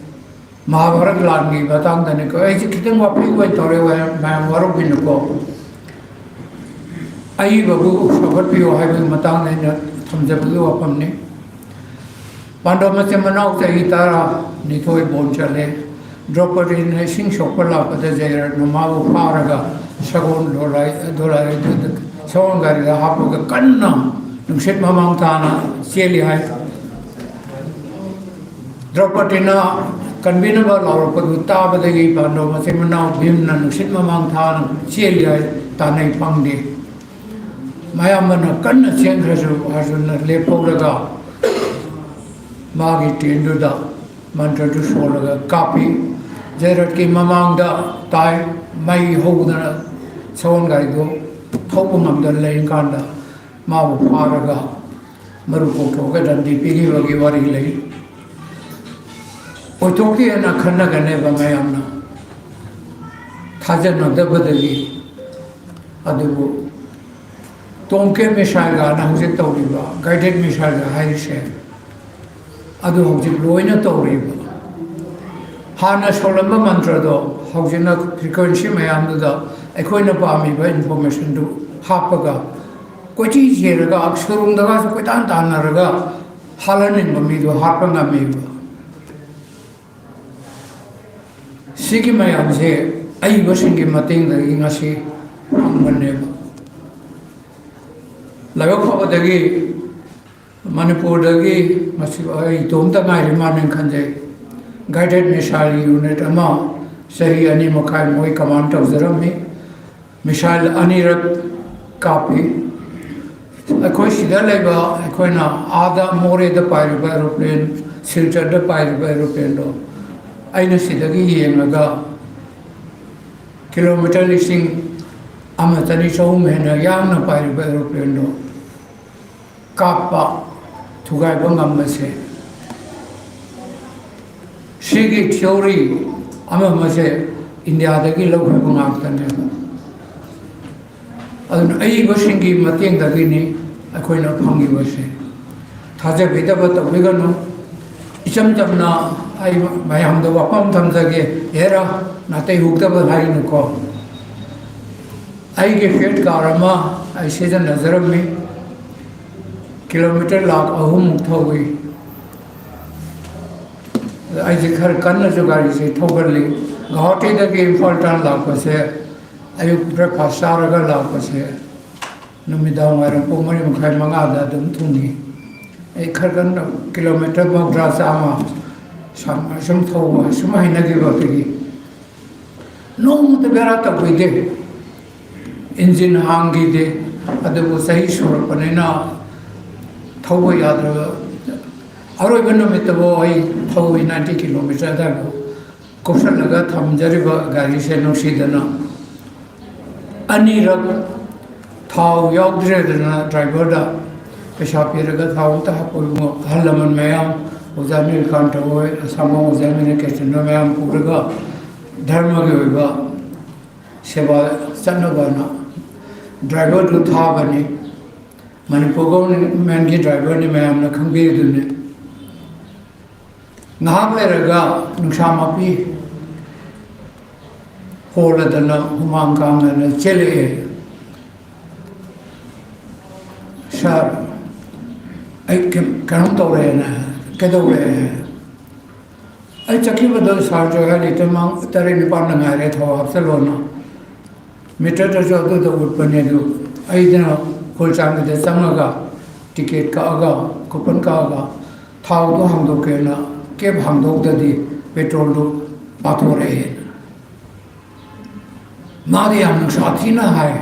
ꯃꯍꯥꯚꯥꯔꯠ ꯂꯥꯟꯒꯤ ꯃꯇꯥꯡꯗꯅꯤꯀꯣ꯫ ꯑꯩꯁꯦ ꯈꯤꯇꯪ ꯋꯥꯐꯩ ꯑꯣꯏꯅ ꯇꯧꯔꯦ, ꯃꯌꯥꯝ ꯋꯥꯔꯧꯕꯤꯅꯨꯀꯣ꯫ ꯑꯏꯕꯕꯨ ꯁꯧꯒꯠꯄꯤꯌꯨ ꯍꯥꯏꯕꯒꯤ ꯃꯇꯥꯡꯗ ꯑꯩꯅ ꯊꯝꯖꯕꯒꯤ ꯋꯥꯐꯝꯅꯤ꯫ ꯄꯥꯟꯗꯕ ꯃꯆꯤꯟ ꯃꯅꯥꯎ ꯆꯍꯤ ꯇꯔꯥꯅꯤꯊꯣꯏ ꯕꯣꯟ ꯆꯠꯂꯦ꯫ ꯗ꯭ꯔꯧꯄꯗꯤꯅ ꯏꯁꯤꯡ ꯁꯣꯛꯄ ꯂꯥꯛꯄꯗ ꯖꯌꯔꯠꯅ ꯃꯥꯕꯨ ꯐꯥꯔꯒ ꯁꯒꯣꯜ ꯗꯣꯂꯥꯏ-, ꯗꯣꯂꯥꯏꯗꯨꯗ ꯁꯒꯣꯜ ꯒꯥꯔꯤꯗ ꯍꯥꯞꯄꯒ ꯀꯟꯅ ꯅꯨꯡꯁꯤꯠ ꯃꯃꯥꯡ ꯇꯥꯅ ꯆꯦꯜꯂꯤ ꯍꯥꯏ꯫ ꯗ꯭ꯔꯧꯄꯗꯤꯅ ꯀꯟꯕꯤꯅꯕ ꯂꯥꯎꯔꯛꯄꯗꯨ ꯇꯥꯕꯗꯒꯤ ꯄꯥꯟꯗꯧ ꯃꯆꯤꯟ ꯃꯅꯥꯎ ꯚꯤꯝꯅ ꯅꯨꯡꯁꯤꯠ ꯃꯃꯥꯡ ꯊꯥꯅ ꯆꯦꯜꯂꯤ ꯍꯥꯏ ꯇꯥꯟꯅꯩ ꯐꯪꯗꯦ꯫ ꯃꯌꯥꯝꯕꯅ ꯀꯟꯅ ꯆꯦꯟꯈ꯭ꯔꯁꯨ ꯑꯔꯖꯨꯟꯅ ꯂꯦꯞꯍꯧꯔꯒ ꯃꯥꯒꯤ ꯇꯦꯟꯗꯨꯗ ꯃꯟꯇ꯭ꯔꯗꯨ ꯁꯣꯜꯂꯒ ꯀꯥꯞꯄꯤ꯫ ꯖꯩꯔꯠꯀꯤ ꯃꯃꯥꯡꯗ ꯇꯥꯏ꯫ ꯃꯩ ꯍꯧꯗꯅ ꯁꯒꯣꯜꯒꯥꯔꯤꯗꯨ ꯊꯧꯕ ꯉꯝꯗꯅ ꯂꯩꯔꯤꯀꯥꯟꯗ ꯃꯥꯕꯨ ꯐꯥꯔꯒ ꯃꯔꯨ ꯀꯣꯛꯊꯣꯛꯑꯒ ꯗꯟꯗꯤ ꯄꯤꯈꯤꯕꯒꯤ ꯋꯥꯔꯤ ꯂꯩ꯫ ꯑꯣꯏꯊꯣꯛꯇꯦꯅ ꯈꯟꯅꯒꯅꯦꯕ ꯃꯌꯥꯝꯅ ꯊꯥꯖꯅꯗꯕꯗꯒꯤ꯫ ꯑꯗꯨꯕꯨ ꯇꯣꯝꯀꯦ ꯃꯤꯁꯥꯏꯜꯒꯅ ꯍꯧꯖꯤꯛ ꯇꯧꯔꯤꯕ ꯒꯥꯏꯗꯦꯠ ꯃꯤꯁꯥꯏꯜꯒ ꯍꯥꯏꯔꯤꯁꯦ, ꯑꯗꯨ ꯍꯧꯖꯤꯛ ꯂꯣꯏꯅ ꯇꯧꯔꯤꯕ꯫ ꯍꯥꯟꯅ ꯁꯣꯜꯂꯝꯕ ꯃꯟꯇ꯭ꯔꯗꯣ ꯍꯧꯖꯤꯛꯅ ꯐ꯭ꯔꯤꯀ꯭ꯋꯦꯟꯁꯤ ꯃꯌꯥꯝꯗꯨꯗ ꯑꯩꯈꯣꯏꯅ ꯄꯥꯝꯃꯤꯕ ꯏꯟꯐꯣꯔꯃꯦꯁꯟꯗꯨ ꯍꯥꯞꯄꯒ ꯀꯣꯏꯊꯤ ꯊꯤꯔꯒ ꯁꯨꯔꯨꯡꯗꯒꯁꯨ ꯀꯣꯏꯇꯥꯟ ꯇꯥꯟꯅꯔꯒ ꯍꯥꯠꯍꯟꯅꯤꯡꯕ ꯃꯤꯗꯣ ꯍꯥꯠꯄ ꯉꯝꯃꯤꯕ꯫ ꯁꯤꯒꯤ ꯃꯌꯥꯝꯁꯦ ꯑꯏꯕꯁꯤꯡꯒꯤ ꯃꯇꯦꯡꯗꯒꯤ ꯉꯁꯤ ꯐꯪꯕꯅꯦꯕ꯫ ꯂꯥꯏꯕꯛ ꯐꯕꯗꯒꯤ ꯃꯅꯤꯄꯨꯔꯗꯒꯤ ꯃꯁꯤ ꯑꯩ ꯏꯇꯣꯝꯇ ꯉꯥꯏꯔꯤ ꯃꯥꯜꯂꯦꯅ ꯈꯟꯖꯩ꯫ ꯒꯥꯏꯗꯦꯠ ꯃꯤꯁꯥꯏꯜ ꯌꯨꯅꯤꯠ ꯑꯃ ꯆꯍꯤ ꯑꯅꯤ ꯃꯈꯥꯏ ꯃꯣꯏ ꯀꯃꯥꯟ ꯇꯧꯖꯔꯝꯃꯤ꯫ ꯃꯤꯁꯥꯏꯜ ꯑꯅꯤꯔꯛ ꯀꯥꯞꯄꯤ꯫ ꯑꯩꯈꯣꯏ ꯁꯤꯗ ꯂꯩꯕ, ꯑꯩꯈꯣꯏꯅ ꯑꯥꯗ ꯃꯣꯔꯦꯗ ꯄꯥꯏꯔꯤꯕ ꯑꯦꯔꯣꯄ꯭ꯂꯦꯟ, ꯁꯤꯜꯆꯔꯗ ꯄꯥꯏꯔꯤꯕ ꯑꯦꯔꯣꯄ꯭ꯂꯦꯟꯗꯣ ꯑꯩꯅ ꯁꯤꯗꯒꯤ ꯌꯦꯡꯉꯒ ꯀꯤꯂꯣꯃꯤꯇꯔ ꯂꯤꯁꯤꯡ ꯑꯃ ꯆꯅꯤ ꯆꯍꯨꯝ ꯍꯦꯟꯅ ꯌꯥꯡꯅ ꯄꯥꯏꯔꯤꯕ ꯑꯦꯔꯣꯄ꯭ꯂꯦꯟꯗꯣ ꯀꯥꯞꯄ, ꯊꯨꯒꯥꯏꯕ ꯉꯝꯕꯁꯦ, ꯁꯤꯒꯤ ꯊꯤꯑꯣꯔꯤ ꯑꯃ ꯑꯃꯁꯦ ꯏꯟꯗꯤꯌꯥꯗꯒꯤ ꯂꯧꯈꯤꯕ ꯉꯥꯛꯇꯅꯦꯕ꯫ ꯑꯗꯨꯅ ꯑꯏꯕꯁꯤꯡꯒꯤ ꯃꯇꯦꯡꯗꯒꯤꯅꯤ ꯑꯩꯈꯣꯏꯅ ꯐꯪꯉꯤꯕꯁꯦ꯫ ꯊꯥꯖꯕꯤꯗꯕ ꯇꯧꯕꯤꯒꯅꯨ꯫ ꯏꯆꯝ ꯆꯝꯅ ꯑꯩ ꯃꯌꯥꯝꯗ ꯋꯥꯐꯝ ꯊꯝꯖꯒꯦ, ꯍꯦꯔꯥ ꯅꯥꯇꯩ ꯍꯨꯛꯇꯕ ꯍꯥꯏꯒꯅꯨꯀꯣ꯫ ꯑꯩꯒꯤ ꯐꯦꯠ ꯀꯥꯔ ꯑꯃ ꯑꯩ ꯁꯤꯖꯤꯟꯅꯖꯔꯝꯃꯤ꯫ ꯀꯤꯂꯣꯃꯤꯇꯔ ꯂꯥꯈ ꯑꯍꯨꯝꯃꯨꯛ ꯊꯧꯏ꯫ ꯑꯗ ꯑꯩꯁꯦ ꯈꯔ ꯀꯟꯅꯁꯨ ꯒꯥꯔꯤꯁꯦ ꯊꯧꯒꯜꯂꯤ꯫ ꯒꯧꯍꯥꯇꯤꯗꯒꯤ ꯏꯝꯐꯥꯜ ꯇꯥꯟ ꯂꯥꯛꯄꯁꯦ ꯑꯌꯨꯛ ꯕ꯭ꯔꯦꯛꯐꯥꯁ ꯆꯥꯔꯒ ꯂꯥꯛꯄꯁꯦ ꯅꯨꯃꯤꯗꯥꯡ ꯋꯥꯏꯔꯝ ꯄꯨꯡ ꯃꯔꯤ ꯃꯈꯥꯏ ꯃꯉꯥꯗ ꯑꯗꯨꯝ ꯊꯨꯡꯉꯤ꯫ ꯑꯩ ꯈꯔ ꯀꯟꯅ ꯀꯤꯂꯣꯃꯤꯇꯔ ꯃꯧꯗ꯭ꯔꯥ ꯆꯥꯝꯃ ꯁꯨꯝ ꯊꯧꯕ ꯁꯨꯝ ꯍꯩꯅꯈꯤꯕꯗꯒꯤ ꯅꯣꯡꯃꯇ ꯕꯦꯔꯥ ꯇꯧꯈꯤꯗꯦ꯫ ꯏꯟꯖꯤꯟ ꯍꯥꯡꯈꯤꯗꯦ꯫ ꯑꯗꯨꯕꯨ ꯆꯍꯤ ꯁꯨꯔꯛꯄꯅꯤꯅ ꯊꯧꯕ ꯌꯥꯗ꯭ꯔꯕ꯫ ꯑꯔꯣꯏꯕ ꯅꯨꯃꯤꯠꯇꯕꯨ ꯑꯩ ꯊꯧꯏ, ꯅꯥꯏꯟꯇꯤ ꯀꯤꯂꯣꯃꯤꯇꯔ ꯑꯗꯨꯋꯥꯏꯕꯨ ꯀꯨꯞꯁꯜꯂꯒ ꯊꯝꯖꯔꯤꯕ ꯒꯥꯔꯤꯁꯦ ꯅꯨꯡꯁꯤꯗꯅ꯫ ꯑꯅꯤꯔꯛ ꯊꯥꯎ ꯌꯥꯎꯗ꯭ꯔꯦꯗꯅ ꯗ꯭ꯔꯥꯏꯚꯔꯗ ꯄꯩꯁꯥ ꯄꯤꯔꯒ ꯊꯥꯎ ꯑꯝꯇ ꯍꯥꯞꯄꯣ ꯏꯕꯨꯡꯉꯣ꯫ ꯑꯍꯜ ꯂꯃꯟ ꯃꯌꯥꯝ, ꯑꯣꯖꯥ ꯅꯤꯜꯀꯥꯟꯇ ꯍꯣꯏ, ꯑꯁꯥꯝꯕꯝ ꯑꯣꯖꯥ ꯅꯤꯜꯀꯥꯟꯇ ꯃꯌꯥꯝ ꯄꯨꯔꯒ ꯙꯔꯃꯒꯤ ꯑꯣꯏꯕ ꯁꯦꯕꯥ ꯆꯠꯅꯕꯅ ꯗ꯭ꯔꯥꯏꯚꯔꯗꯨ ꯊꯥꯕꯅꯤ꯫ ꯃꯅꯤꯄꯨꯔ ꯒꯣꯚꯔꯟꯃꯦꯟꯠꯀꯤ ꯗ꯭ꯔꯥꯏꯚꯔꯅꯤ, ꯃꯌꯥꯝꯅ ꯈꯪꯕꯤꯔꯤꯗꯨꯅꯤ꯫ ꯉꯥꯏꯍꯥꯛ ꯂꯩꯔꯒ ꯅꯨꯡꯁꯥ ꯃꯄꯤ ꯍꯣꯜꯂꯗꯅ ꯍꯨꯃꯥꯡ ꯀꯥꯡꯗꯅ ꯆꯦꯜꯂꯛꯑꯦ꯫ "ꯁꯥꯔ, ꯑꯩ ꯀꯩ-, ꯀꯩꯅꯣꯝ ꯇꯧꯔꯦꯅ"꯫ "ꯀꯩꯗꯧꯔꯦ?" "ꯑꯩ ꯆꯠꯈꯤꯕꯗꯣ ꯁꯥꯔ ꯖꯣꯌꯥꯂꯤꯇ ꯃꯥꯡ ꯇꯔꯦꯠ ꯅꯤꯄꯥꯟꯗ ꯉꯥꯏꯔꯦ, ꯊꯥꯎ ꯍꯥꯞꯆꯜꯂꯣꯅ"꯫ ꯃꯤꯇꯔꯗꯁꯨ ꯑꯗꯨꯗ ꯎꯠꯄꯅꯦ꯫ ꯑꯗꯨ ꯑꯩꯗꯅ ꯈꯨꯜꯆꯥꯡꯒꯤꯗ ꯆꯪꯉꯒ ꯇꯤꯀꯦꯠ ꯀꯛꯑꯒ, ꯀꯨꯄꯟ ꯀꯛꯑꯒ ꯊꯥꯎꯗꯣ ꯍꯥꯡꯗꯣꯛꯀꯦꯅ ꯀꯦꯞ ꯍꯥꯡꯗꯣꯛꯇꯗꯤ ꯄꯦꯇ꯭ꯔꯣꯜꯗꯨ ꯄꯥꯊꯣꯔꯛꯑꯦ꯫ ꯃꯥꯗꯤ ꯌꯥꯝ ꯅꯨꯡꯁꯥ ꯊꯤꯅ ꯍꯥꯏ꯫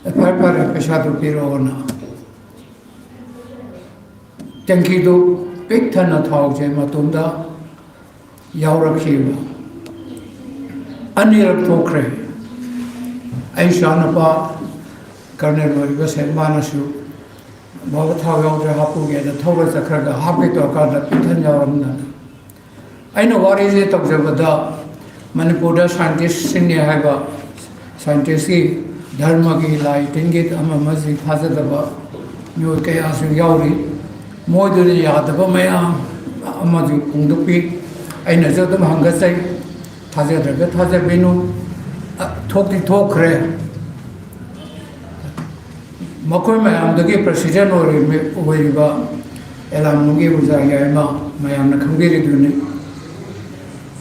ꯑꯗ, "ꯐꯔꯦ, ꯐꯔꯦ, ꯄꯩꯁꯥꯗꯨ ꯄꯤꯔꯛꯑꯣꯅ"꯫ ꯇꯦꯡꯀꯤꯗꯨ ꯄꯤꯛ ꯊꯟꯅ ꯊꯥꯎꯁꯦ ꯃꯇꯣꯝꯗ ꯌꯥꯎꯔꯛꯈꯤꯕ꯫ ꯑꯅꯤꯔꯛ ꯊꯣꯛꯈ꯭ꯔꯦ꯫ ꯑꯩ ꯏꯆꯥꯅꯨꯄꯥ ꯀꯔꯅꯦꯜ ꯑꯣꯏꯔꯤꯕꯁꯦ ꯃꯥꯅꯁꯨ, "ꯕꯥꯕꯥ, ꯊꯥꯎ ꯌꯥꯎꯗ꯭ꯔꯦ, ꯍꯥꯞꯄꯨꯒꯦꯅ" ꯊꯧꯔ ꯆꯠꯈ꯭ꯔꯒ ꯍꯥꯞꯀꯦ ꯇꯧꯔꯀꯥꯟꯗ ꯄꯤꯛ ꯊꯟ ꯌꯥꯎꯔꯝꯗꯅ꯫ ꯑꯩꯅ ꯋꯥꯔꯤꯁꯦ ꯇꯧꯖꯕꯗ ꯃꯅꯤꯄꯨꯔꯗ ꯁꯥꯏꯟꯇꯤꯁꯁꯤꯡꯅꯤ ꯍꯥꯏꯕ, ꯁꯥꯏꯟꯇꯤꯁꯀꯤ, ꯙꯔꯃꯒꯤ, ꯂꯥꯏ ꯇꯤꯟꯒꯤ ꯑꯃ ꯑꯃꯁꯤ ꯊꯥꯖꯗꯕ ꯃꯤꯑꯣꯏ ꯀꯌꯥꯁꯨ ꯌꯥꯎꯔꯤ꯫ ꯃꯣꯏꯗꯨꯅ ꯌꯥꯗꯕ ꯃꯌꯥꯝ ꯑꯃꯁꯨ ꯐꯣꯡꯗꯣꯛꯄꯤ꯫ ꯑꯩꯅꯁꯨ ꯑꯗꯨꯝ ꯍꯪꯒꯠꯆꯩ, ꯊꯥꯖꯗ꯭ꯔꯒ ꯊꯥꯖꯕꯤꯅꯨ꯫ ꯑ, ꯊꯣꯛꯇꯤ ꯊꯣꯛꯈ꯭ꯔꯦ꯫ ꯃꯈꯣꯏ ꯃꯌꯥꯝꯗꯒꯤ ꯄ꯭ꯔꯁꯤꯗꯦꯟ ꯑꯣꯏꯔꯤꯕ, ꯑꯣꯏꯔꯤꯕ ꯑꯦꯂꯥꯝꯂꯣꯡꯒꯤ ꯑꯣꯖꯥ ꯌꯥꯏꯃ ꯃꯌꯥꯝꯅ ꯈꯪꯕꯤꯔꯤꯗꯨꯅꯤ꯫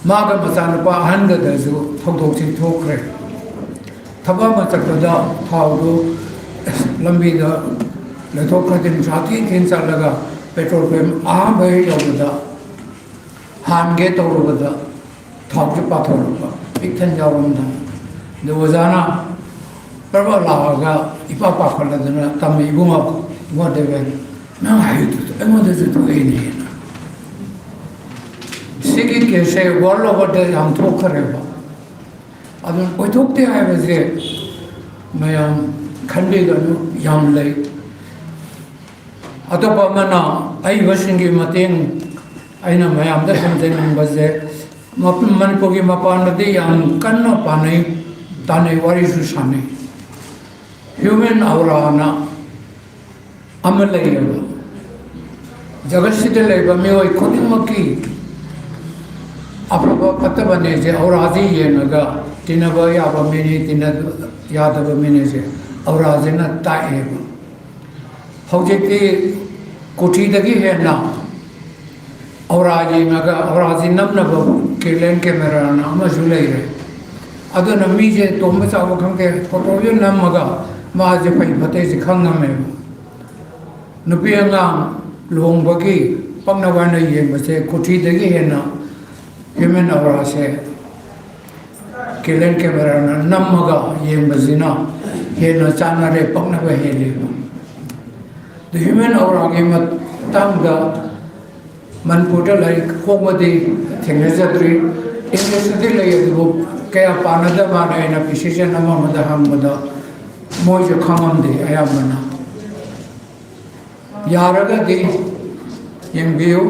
ꯃꯥꯒ ꯃꯆꯥꯅꯨꯄꯥ ꯑꯍꯟꯒꯗꯁꯨ ꯊꯧꯗꯣꯛꯁꯤ ꯊꯣꯛꯈ꯭ꯔꯦ꯫ ꯊꯕꯛ ꯑꯃ ꯆꯠꯄꯗ ꯊꯥꯎꯗꯨ ꯂꯝꯕꯤꯗ ꯂꯩꯊꯣꯛꯈ꯭ꯔꯗꯤ ꯅꯨꯡꯁꯥ ꯊꯤ ꯊꯤꯅ ꯆꯠꯂꯒ ꯄꯦꯇ꯭ꯔꯣꯜ ꯄꯝ ꯑꯍꯥꯟꯕ ꯍꯦꯛ ꯌꯧꯕꯗ ꯍꯥꯟꯒꯦ ꯇꯧꯔꯨꯕꯗ ꯊꯥꯎꯁꯦ ꯄꯥꯊꯣꯔꯛꯄ, ꯄꯤꯛ ꯊꯟ ꯌꯥꯎꯔꯝꯗꯅ꯫ ꯑꯗꯨ ꯑꯣꯖꯥꯅ ꯄ꯭ꯔꯕ ꯂꯥꯛꯑꯒ ꯏꯄꯥ ꯄꯥꯈꯠꯂꯗꯅ ꯇꯝꯃꯤ, "ꯏꯕꯨꯡꯉꯣ, ꯏꯕꯨꯡꯉꯣ ꯗꯦꯕꯦꯟ, ꯅꯪ ꯍꯥꯏꯔꯤꯗꯨꯗꯣ ꯑꯩꯉꯣꯟꯗꯁꯨ ꯊꯣꯛꯏꯅꯦꯅ"꯫ ꯁꯤꯒꯤ ꯀꯦꯁꯁꯦ ꯋꯥꯔꯜ ꯑꯣꯚꯔꯗ ꯌꯥꯝ ꯊꯣꯛꯈ꯭ꯔꯦꯕ꯫ ꯑꯗꯨꯅ ꯑꯣꯏꯊꯣꯛꯇꯦ ꯍꯥꯏꯕꯁꯦ ꯃꯌꯥꯝ ꯈꯟꯕꯤꯒꯅꯨ, ꯌꯥꯝ ꯂꯩ꯫ ꯑꯇꯣꯞꯄ ꯑꯃꯅ ꯑꯏꯕꯁꯤꯡꯒꯤ ꯃꯇꯦꯡ ꯑꯩꯅ ꯃꯌꯥꯝꯗ ꯊꯝꯖꯅꯤꯡꯕꯁꯦ, ꯃ-, ꯃꯅꯤꯄꯨꯔꯒꯤ ꯃꯄꯥꯟꯗꯗꯤ ꯌꯥꯝ ꯀꯟꯅ ꯄꯥꯅꯩ, ꯇꯥꯅꯩ, ꯋꯥꯔꯤꯁꯨ ꯁꯥꯟꯅꯩ꯫ ꯍ꯭ꯌꯨꯃꯦꯟ ꯑꯧꯔꯥꯅ ꯑꯃ ꯂꯩꯌꯦꯕ꯫ ꯖꯒꯠꯁꯤꯗ ꯂꯩꯕ ꯃꯤꯑꯣꯏ ꯈꯨꯗꯤꯡꯃꯛꯀꯤ ꯑꯐꯕ ꯐꯠꯇꯕꯅꯦꯁꯦ ꯑꯧꯔꯥꯁꯤ ꯌꯦꯡꯉꯒ, ꯇꯤꯟꯅꯕ ꯌꯥꯕ ꯃꯤꯅꯤ, ꯇꯤꯟꯅꯕ ꯌꯥꯗꯕ ꯃꯤꯅꯤꯁꯦ ꯑꯧꯔꯥꯁꯤꯅ ꯇꯥꯛꯑꯦꯕ꯫ ꯍꯧꯖꯤꯛꯇꯤ ꯀꯣꯊꯤꯗꯒꯤ ꯍꯦꯟꯅ ꯑꯧꯔꯥ ꯌꯦꯡꯉꯒ ꯑꯧꯔꯥꯁꯤ ꯅꯝꯅꯕ ꯀꯦꯂꯦꯟ ꯀꯦꯃꯦꯔꯥꯅ ꯑꯃꯁꯨ ꯂꯩꯔꯦ꯫ ꯑꯗꯨꯅ ꯃꯤꯁꯦ ꯇꯣꯝꯕ ꯆꯥꯎꯕ ꯈꯪꯗꯦ, ꯐꯣꯇꯣꯁꯦ ꯅꯝꯃꯒ ꯃꯥꯁꯦ ꯐꯩ ꯐꯠꯇꯦꯁꯦ ꯈꯪꯉꯝꯃꯦꯕ꯫ ꯅꯨꯄꯤ ꯑꯉꯥꯡ ꯂꯨꯍꯣꯡꯕꯒꯤ ꯄꯛꯅꯕ ꯍꯥꯏꯅ ꯌꯦꯡꯕꯁꯦ ꯀꯣꯊꯤꯗꯒꯤ ꯍꯦꯟꯅ ꯍ꯭ꯌꯨꯃꯦꯟ ꯑꯧꯔꯥꯁꯦ ꯀꯦꯂꯦꯟ ꯀꯦꯃꯦꯔꯥꯅ ꯅꯝꯃꯒ ꯌꯦꯡꯕꯁꯤꯅ ꯍꯦꯟꯅ ꯆꯥꯟꯅꯔꯦ, ꯄꯛꯅꯕ ꯍꯦꯜꯂꯦꯕ꯫ ꯑꯗꯨ ꯍ꯭ꯌꯨꯃꯦꯟ ꯑꯧꯔꯥꯒꯤ ꯃꯇꯥꯡꯗ ꯃꯅꯤꯄꯨꯔꯗ ꯂꯥꯏꯔꯤꯛ ꯐꯣꯡꯕꯗꯤ ꯊꯦꯡꯅꯖꯗ꯭ꯔꯤ꯫ ꯏꯪꯂꯤꯁꯇꯗꯤ ꯂꯩ, ꯑꯗꯨꯕꯨ ꯀꯌꯥ ꯄꯥꯅꯗꯕ ꯃꯥꯜꯂꯦ꯫ ꯑꯩꯅ ꯐꯤꯖꯤꯁꯤꯌꯟ ꯑꯃ ꯑꯃꯗ ꯍꯪꯕꯗ ꯃꯣꯏꯁꯨ ꯈꯪꯉꯝꯗꯦ ꯑꯌꯥꯝꯕꯅ꯫ ꯌꯥꯔꯒꯗꯤ ꯌꯦꯡꯕꯤꯌꯨ꯫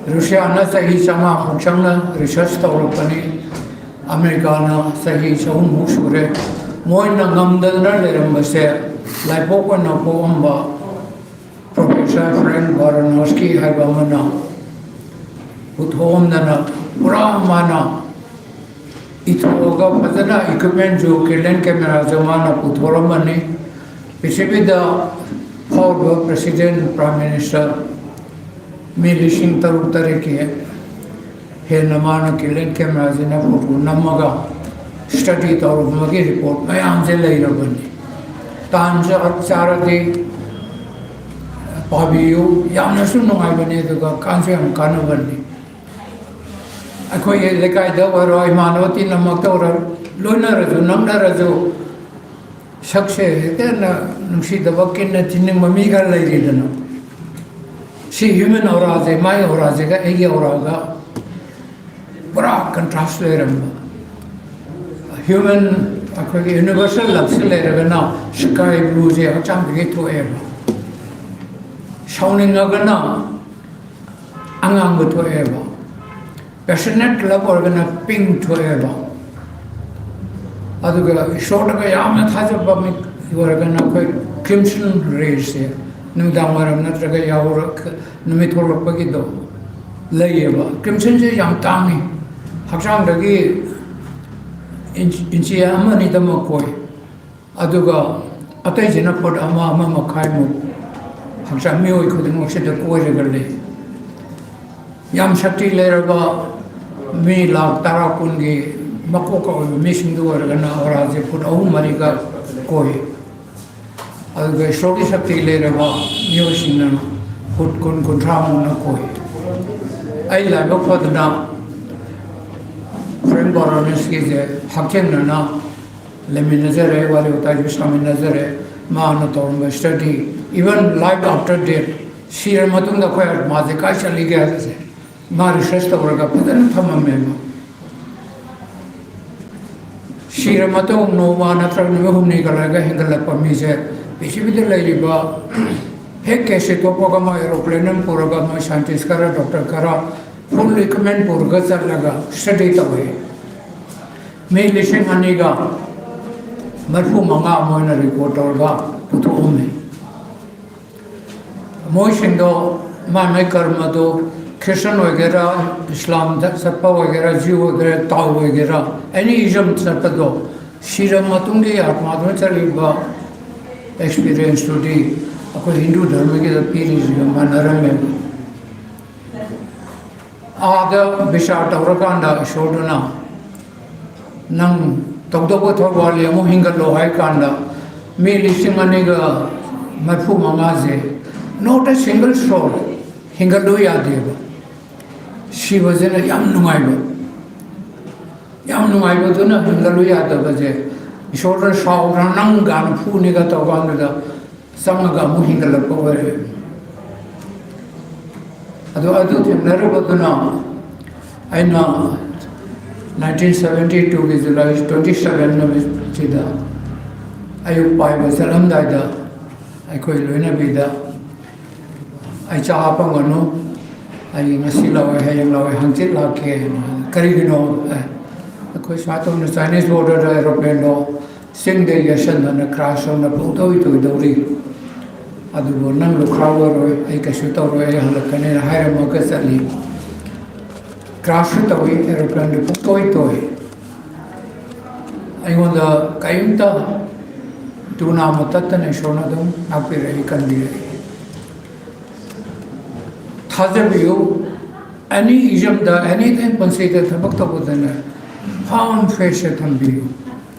ꯔꯨꯁꯤꯌꯥꯅ ꯆꯍꯤ ꯆꯥꯝꯃꯉꯥꯃꯨꯛ ꯆꯪꯅ ꯔꯤꯁꯔꯁ ꯇꯧꯔꯛꯄꯅꯤ, ꯑꯃꯦꯔꯤꯀꯥꯅ ꯆꯍꯤ ꯆꯍꯨꯝꯃꯨꯛ ꯁꯨꯔꯦ꯫ ꯃꯣꯏꯅ ꯉꯝꯗꯗꯅ ꯂꯩꯔꯝꯕꯁꯦ ꯂꯥꯏꯄꯣꯛ ꯑꯣꯏꯅ ꯄꯣꯛꯑꯝꯕ ꯄ꯭ꯔꯣꯐꯦꯁꯔ ꯐ꯭ꯔꯦꯡꯛ ꯕꯥꯔꯅꯣꯁꯀꯤ ꯍꯥꯏꯕ ꯑꯃꯅ ꯄꯨꯊꯣꯛꯑꯝꯗꯅ ꯄꯨꯔꯥ ꯃꯥꯅ ꯏꯊꯣꯛꯑꯒ ꯐꯖꯅ ꯏꯀ꯭ꯋꯤꯞꯃꯦꯟꯁꯨ ꯀꯦꯂꯦꯟ ꯀꯦꯃꯦꯔꯥꯁꯨ ꯃꯥꯅ ꯄꯨꯊꯣꯔꯝꯕꯅꯤ꯫ ꯄ꯭ꯔꯤꯊꯤꯕꯤꯗ ꯐꯥꯎꯔꯤꯕ ꯄ꯭ꯔꯁꯤꯗꯦꯟ, ꯄ꯭ꯔꯥꯏꯝ ꯃꯤꯅꯤꯁꯇꯔ ꯃꯤ ꯂꯤꯁꯤꯡ ꯇꯔꯨꯛ ꯇꯔꯦꯠꯀꯤ ꯍꯦꯟꯅ ꯃꯥꯅ ꯀꯦꯂꯦꯟ ꯀꯦꯃꯦꯔꯥꯁꯤꯅ ꯐꯣꯇꯣ ꯅꯝꯃꯒ ꯁ꯭ꯇꯗꯤ ꯇꯧꯔꯝꯕꯒꯤ ꯔꯤꯄꯣꯔꯠ ꯃꯌꯥꯝꯁꯦ ꯂꯩꯔꯕꯅꯤ꯫ ꯇꯥꯟ ꯆꯥ-, ꯆꯥꯔꯗꯤ ꯄꯥꯕꯤꯌꯨ, ꯌꯥꯝꯅꯁꯨ ꯅꯨꯡꯉꯥꯏꯕꯅꯤ, ꯑꯗꯨꯒ ꯀꯥꯟꯁꯨ ꯌꯥꯝ ꯀꯥꯟꯅꯕꯅꯤ꯫ ꯑꯩꯈꯣꯏꯒꯤ ꯂꯩꯀꯥꯏꯗ ꯑꯣꯏꯔꯣ, ꯏꯃꯥꯟꯅꯕ ꯇꯤꯟꯅꯃꯛꯇ ꯑꯣꯏꯔꯣ, ꯂꯣꯏꯅꯔꯁꯨ ꯅꯛꯅꯔꯁꯨ ꯁꯛꯁꯦ ꯍꯦꯛꯇ ꯅꯨꯡꯁꯤꯗꯕ, ꯀꯤꯟꯅ ꯊꯤꯟꯅꯤꯡꯕ ꯃꯤꯒ ꯂꯩꯔꯤꯗꯅ꯫ ꯁꯤ ꯍ꯭ꯌꯨꯃꯦꯟ ꯑꯣꯔꯥꯁꯦ, ꯃꯥꯏ ꯑꯣꯔꯥꯁꯤꯒ ꯑꯩꯒꯤ ꯑꯣꯔꯥꯒ ꯄꯨꯔꯥ ꯀꯟꯇ꯭ꯔꯥꯁ ꯂꯩꯔꯝꯕ꯫ ꯍ꯭ꯌꯨꯃꯦꯟ, ꯑꯩꯈꯣꯏꯒꯤ ꯌꯨꯅꯤꯚꯔꯁꯦꯜ ꯂꯞꯁꯦ ꯂꯩꯔꯒꯅ ꯁ꯭ꯀꯥꯏ ꯕ꯭ꯂꯨꯁꯦ ꯍꯛꯆꯥꯡꯗꯒꯤ ꯊꯣꯛꯑꯦꯕ꯫ ꯁꯥꯎꯅꯤꯡꯉꯒꯅ ꯑꯉꯥꯡꯕ ꯊꯣꯛꯑꯦꯕ꯫ ꯄꯦꯁꯅꯦꯠ ꯂꯞ ꯑꯣꯏꯔꯒꯅ ꯄꯤꯡ ꯊꯣꯛꯑꯦꯕ꯫ ꯑꯗꯨꯒ ꯏꯁꯣꯔꯗꯒ ꯌꯥꯝꯅ ꯊꯥꯖꯕ ꯃꯤ ꯑꯣꯏꯔꯒꯅ ꯑꯩꯈꯣꯏ ꯀ꯭ꯔꯤꯝꯁꯟ ꯔꯦꯁꯁꯦ, ꯅꯨꯃꯤꯗꯥꯡ ꯋꯥꯏꯔꯝ ꯅꯠꯇ꯭ꯔꯒ ꯌꯥꯍꯧꯔꯛ-, ꯅꯨꯃꯤꯠ ꯊꯣꯛꯂꯛꯄꯒꯤꯗꯣ ꯂꯩꯌꯦꯕ꯫ ꯀ꯭ꯔꯤꯝꯁꯟꯁꯦ ꯌꯥꯝ ꯇꯥꯡꯉꯤ, ꯍꯛꯆꯥꯡꯗꯒꯤ ꯏꯟꯆ-, ꯏꯟꯆꯤ ꯑꯃ ꯑꯅꯤꯗꯃꯛ ꯀꯣꯏ꯫ ꯑꯗꯨꯒ ꯑꯇꯩꯁꯤꯅ ꯐꯨꯠ ꯑꯃ, ꯑꯃ ꯃꯈꯥꯏꯃꯨꯛ ꯍꯛꯆꯥꯡ ꯃꯤꯑꯣꯏ ꯈꯨꯗꯤꯡꯃꯛꯁꯤꯗ ꯀꯣꯏꯔꯒ ꯂꯩ꯫ ꯌꯥꯝ ꯁꯛꯇꯤ ꯂꯩꯔꯕ ꯃꯤ ꯂꯥꯈ ꯇꯔꯥ ꯀꯨꯟꯒꯤ ꯃꯀꯣꯛꯀ ꯑꯣꯏꯕ ꯃꯤꯁꯤꯡꯗꯨ ꯑꯣꯏꯔꯒꯅ ꯑꯣꯔꯥꯁꯦ ꯐꯨꯠ ꯑꯍꯨꯝ ꯃꯔꯤꯒ ꯀꯣꯏ꯫ ꯑꯗꯨꯒ ꯏꯁꯣꯔꯒꯤ ꯁꯛꯇꯤ ꯂꯩꯔꯕ ꯃꯤꯑꯣꯏꯁꯤꯡꯅ ꯐꯨꯠ ꯀꯨꯟ ꯀꯨꯟꯊ꯭ꯔꯥꯃꯨꯛꯅ ꯀꯣꯏ꯫ ꯑꯩ ꯂꯥꯏꯕꯛ ꯐꯗꯅ ꯐ꯭ꯔꯦꯡ ꯕꯥꯔꯣꯅꯦꯁꯀꯤꯁꯦ ꯍꯛꯊꯦꯡꯅꯅ ꯂꯩꯃꯤꯟꯅꯖꯔꯦ, ꯋꯥꯔꯤ ꯋꯥꯇꯥꯏꯁꯨ ꯁꯥꯃꯤꯟꯅꯖꯔꯦ꯫ ꯃꯥꯅ ꯇꯧꯔꯝꯕ study, even life after death, sir ꯃꯇꯨꯡꯗ ꯑꯩꯈꯣꯏ ꯑꯥꯠꯃꯥꯁꯦ ꯀꯥꯏ ꯆꯠꯂꯤꯒꯦ ꯍꯥꯏꯕꯁꯦ ꯃꯥ ꯔꯤꯁꯔꯁ ꯇꯧꯔꯒ ꯐꯖꯅ ꯊꯝꯃꯝꯃꯦꯕ꯫ ꯁꯤꯔ ꯃꯇꯨꯡ ꯅꯣꯡꯃ ꯅꯠꯇ꯭ꯔꯒ ꯅꯨꯃꯤꯠ ꯍꯨꯝꯅꯤꯒ ꯂꯩꯔꯒ ꯍꯦꯟꯒꯠꯂꯛꯄ ꯃꯤꯁꯦ ꯄ꯭ꯔꯤꯊꯤꯕꯤꯗ ꯂꯩꯔꯤꯕ ꯍꯦꯛ ꯀꯦꯁꯁꯦ ꯊꯣꯛꯄꯒ ꯃꯣꯏ ꯑꯦꯔꯣꯄ꯭ꯂꯦꯟ ꯑꯃ ꯄꯨꯔꯒ ꯃꯣꯏ ꯁꯥꯏꯟꯇꯤꯁ ꯈꯔ, ꯗꯣꯛꯇꯔ ꯈꯔ, ꯐꯨꯜ ꯏꯀ꯭ꯋꯤꯞꯃꯦꯟ ꯄꯨꯔꯒ ꯆꯠꯂꯒ ꯁ꯭ꯇꯗꯤ ꯇꯧꯏ꯫ ꯃꯤ ꯂꯤꯁꯤꯡ ꯑꯅꯤꯒ ꯃꯔꯤꯐꯨ ꯃꯉꯥ ꯃꯣꯏꯅ ꯔꯦꯀꯣꯔꯗ ꯇꯧꯔꯒ ꯄꯨꯊꯣꯛꯑꯝꯃꯤ꯫ ꯃꯣꯏꯁꯤꯡꯗꯣ ꯃꯥꯏ ꯃꯥꯏ ꯀꯔꯃꯗꯣ, ꯈ꯭ꯔꯤꯁꯇꯟ ꯑꯣꯏꯒꯦꯔꯥ, ꯏꯁꯂꯥꯝꯗ ꯆꯠꯄ ꯑꯣꯏꯒꯦꯔꯥ, ꯖꯤꯎ ꯑꯣꯏꯒꯦꯔꯥ, ꯇꯥꯎ ꯑꯣꯏꯒꯦꯔꯥ, ꯑꯦꯅꯤ ꯏꯖꯝ ꯆꯠꯄꯗꯣ, ꯁꯤꯔꯕ ꯃꯇꯨꯡꯒꯤ ꯑꯥꯠꯃꯥꯗꯨꯅ ꯆꯠꯂꯤꯕ ꯑꯦꯛꯁꯄꯤꯔꯤꯌꯦꯟꯁꯇꯨꯗꯤ ꯑꯩꯈꯣꯏ ꯍꯤꯟꯗꯨ ꯙꯔꯃꯒꯤꯗ ꯄꯤꯔꯤꯁꯤꯒ ꯃꯥꯟꯅꯔꯝꯃꯦꯕ꯫ ꯑꯥꯗ ꯕꯤꯆꯥꯔ ꯇꯧꯔꯀꯥꯟꯗ ꯏꯁꯣꯔꯗꯨꯅ, "ꯅꯪ ꯇꯧꯗꯧꯕ ꯊꯧꯕꯥꯜꯂꯤ ꯑꯃꯨꯛ ꯍꯤꯡꯒꯠꯂꯣ" ꯍꯥꯏ ꯀꯥꯟꯗ, ꯃꯤ ꯂꯤꯁꯤꯡ ꯑꯅꯤꯒ ꯃꯔꯤꯐꯨ ꯃꯉꯥꯁꯦ, not a single soul, ꯍꯤꯡꯒꯠꯂꯨ ꯌꯥꯗꯦꯕ꯫ ꯁꯤꯕꯁꯤꯅ ꯌꯥꯝ ꯅꯨꯡꯉꯥꯏꯕ, ꯌꯥꯝ ꯅꯨꯡꯉꯥꯏꯕꯗꯨꯅ ꯍꯤꯡꯒꯠꯂꯨ ꯌꯥꯗꯕꯁꯦ꯫ ꯏꯁꯣꯔꯗ ꯁꯥꯎꯗꯅ ꯅꯪ ꯀꯥꯏꯅ ꯐꯨꯅꯤꯒ ꯇꯧꯀꯥꯟꯗꯨꯗ ꯆꯪꯉꯒ ꯑꯃꯨꯛ ꯍꯤꯡꯒꯠꯂꯛꯄ ꯑꯣꯏꯔꯦ꯫ ꯑꯗꯣ ꯑꯗꯨ ꯊꯦꯡꯅꯔꯨꯕꯗꯨꯅ ꯑꯩꯅ nineteen seventy twoꯒꯤ July twenty seven ꯅꯨꯃꯤꯠꯁꯤꯗ ꯑꯌꯨꯛ ꯄꯥꯏꯕ ꯆꯠꯂꯝꯗꯥꯏꯗ ꯑꯩꯈꯣꯏ ꯂꯣꯏꯅꯕꯤꯗ, "ꯑꯩ ꯆꯥ ꯍꯥꯞꯄꯝꯒꯅꯨ, ꯑꯩ ꯉꯁꯤ ꯂꯥꯛꯑꯣꯏ, ꯍꯌꯦꯡ ꯂꯥꯛꯑꯣꯏ, ꯍꯪꯆꯤꯠ ꯂꯥꯛꯀꯦ"꯫ "ꯀꯔꯤꯒꯤꯅꯣ?" "ꯑꯦ, ꯑꯩꯈꯣꯏ ꯁꯨꯃꯥꯏꯅ ꯇꯧꯅ Chinese borderꯗ aeroplaneꯗꯣ ꯆꯤꯡꯗ ꯌꯩꯁꯟꯗꯅ crash ꯇꯧꯅ ꯄꯨꯡꯇꯣꯏ ꯇꯣꯏꯗꯧꯔꯤ꯫ ꯑꯗꯨꯕꯨ ꯅꯪ ꯂꯨꯈ꯭ꯔꯥꯎ ꯑꯣꯏꯔꯣꯏ, ꯑꯩ ꯀꯩꯁꯨ ꯇꯧꯔꯣꯏ, ꯑꯩ ꯍꯜꯂꯛꯀꯅꯤꯅ" ꯍꯥꯏꯔꯝꯃꯒ ꯆꯠꯂꯤ꯫ Crashꯁꯨ ꯇꯧꯏ, aeroplanꯗꯨ ꯄꯨꯡꯇꯣꯏ ꯇꯣꯏ꯫ ꯑꯩꯉꯣꯟꯗ ꯀꯔꯤꯝꯇ ꯇꯨ ꯅꯥꯝꯃ ꯇꯠꯇꯅ ꯏꯁꯣꯔꯅ ꯑꯗꯨꯝ ꯉꯥꯛꯄꯤꯔꯛꯏ, ꯀꯟꯕꯤꯔꯛꯏ꯫ ꯊꯥꯖꯕꯤꯌꯨ, any issueꯗ, anything ꯄꯨꯟꯁꯤꯗ ꯊꯕꯛ ꯇꯧꯕꯗꯅꯦ, firm faithꯁꯦ ꯊꯝꯕꯤꯌꯨ꯫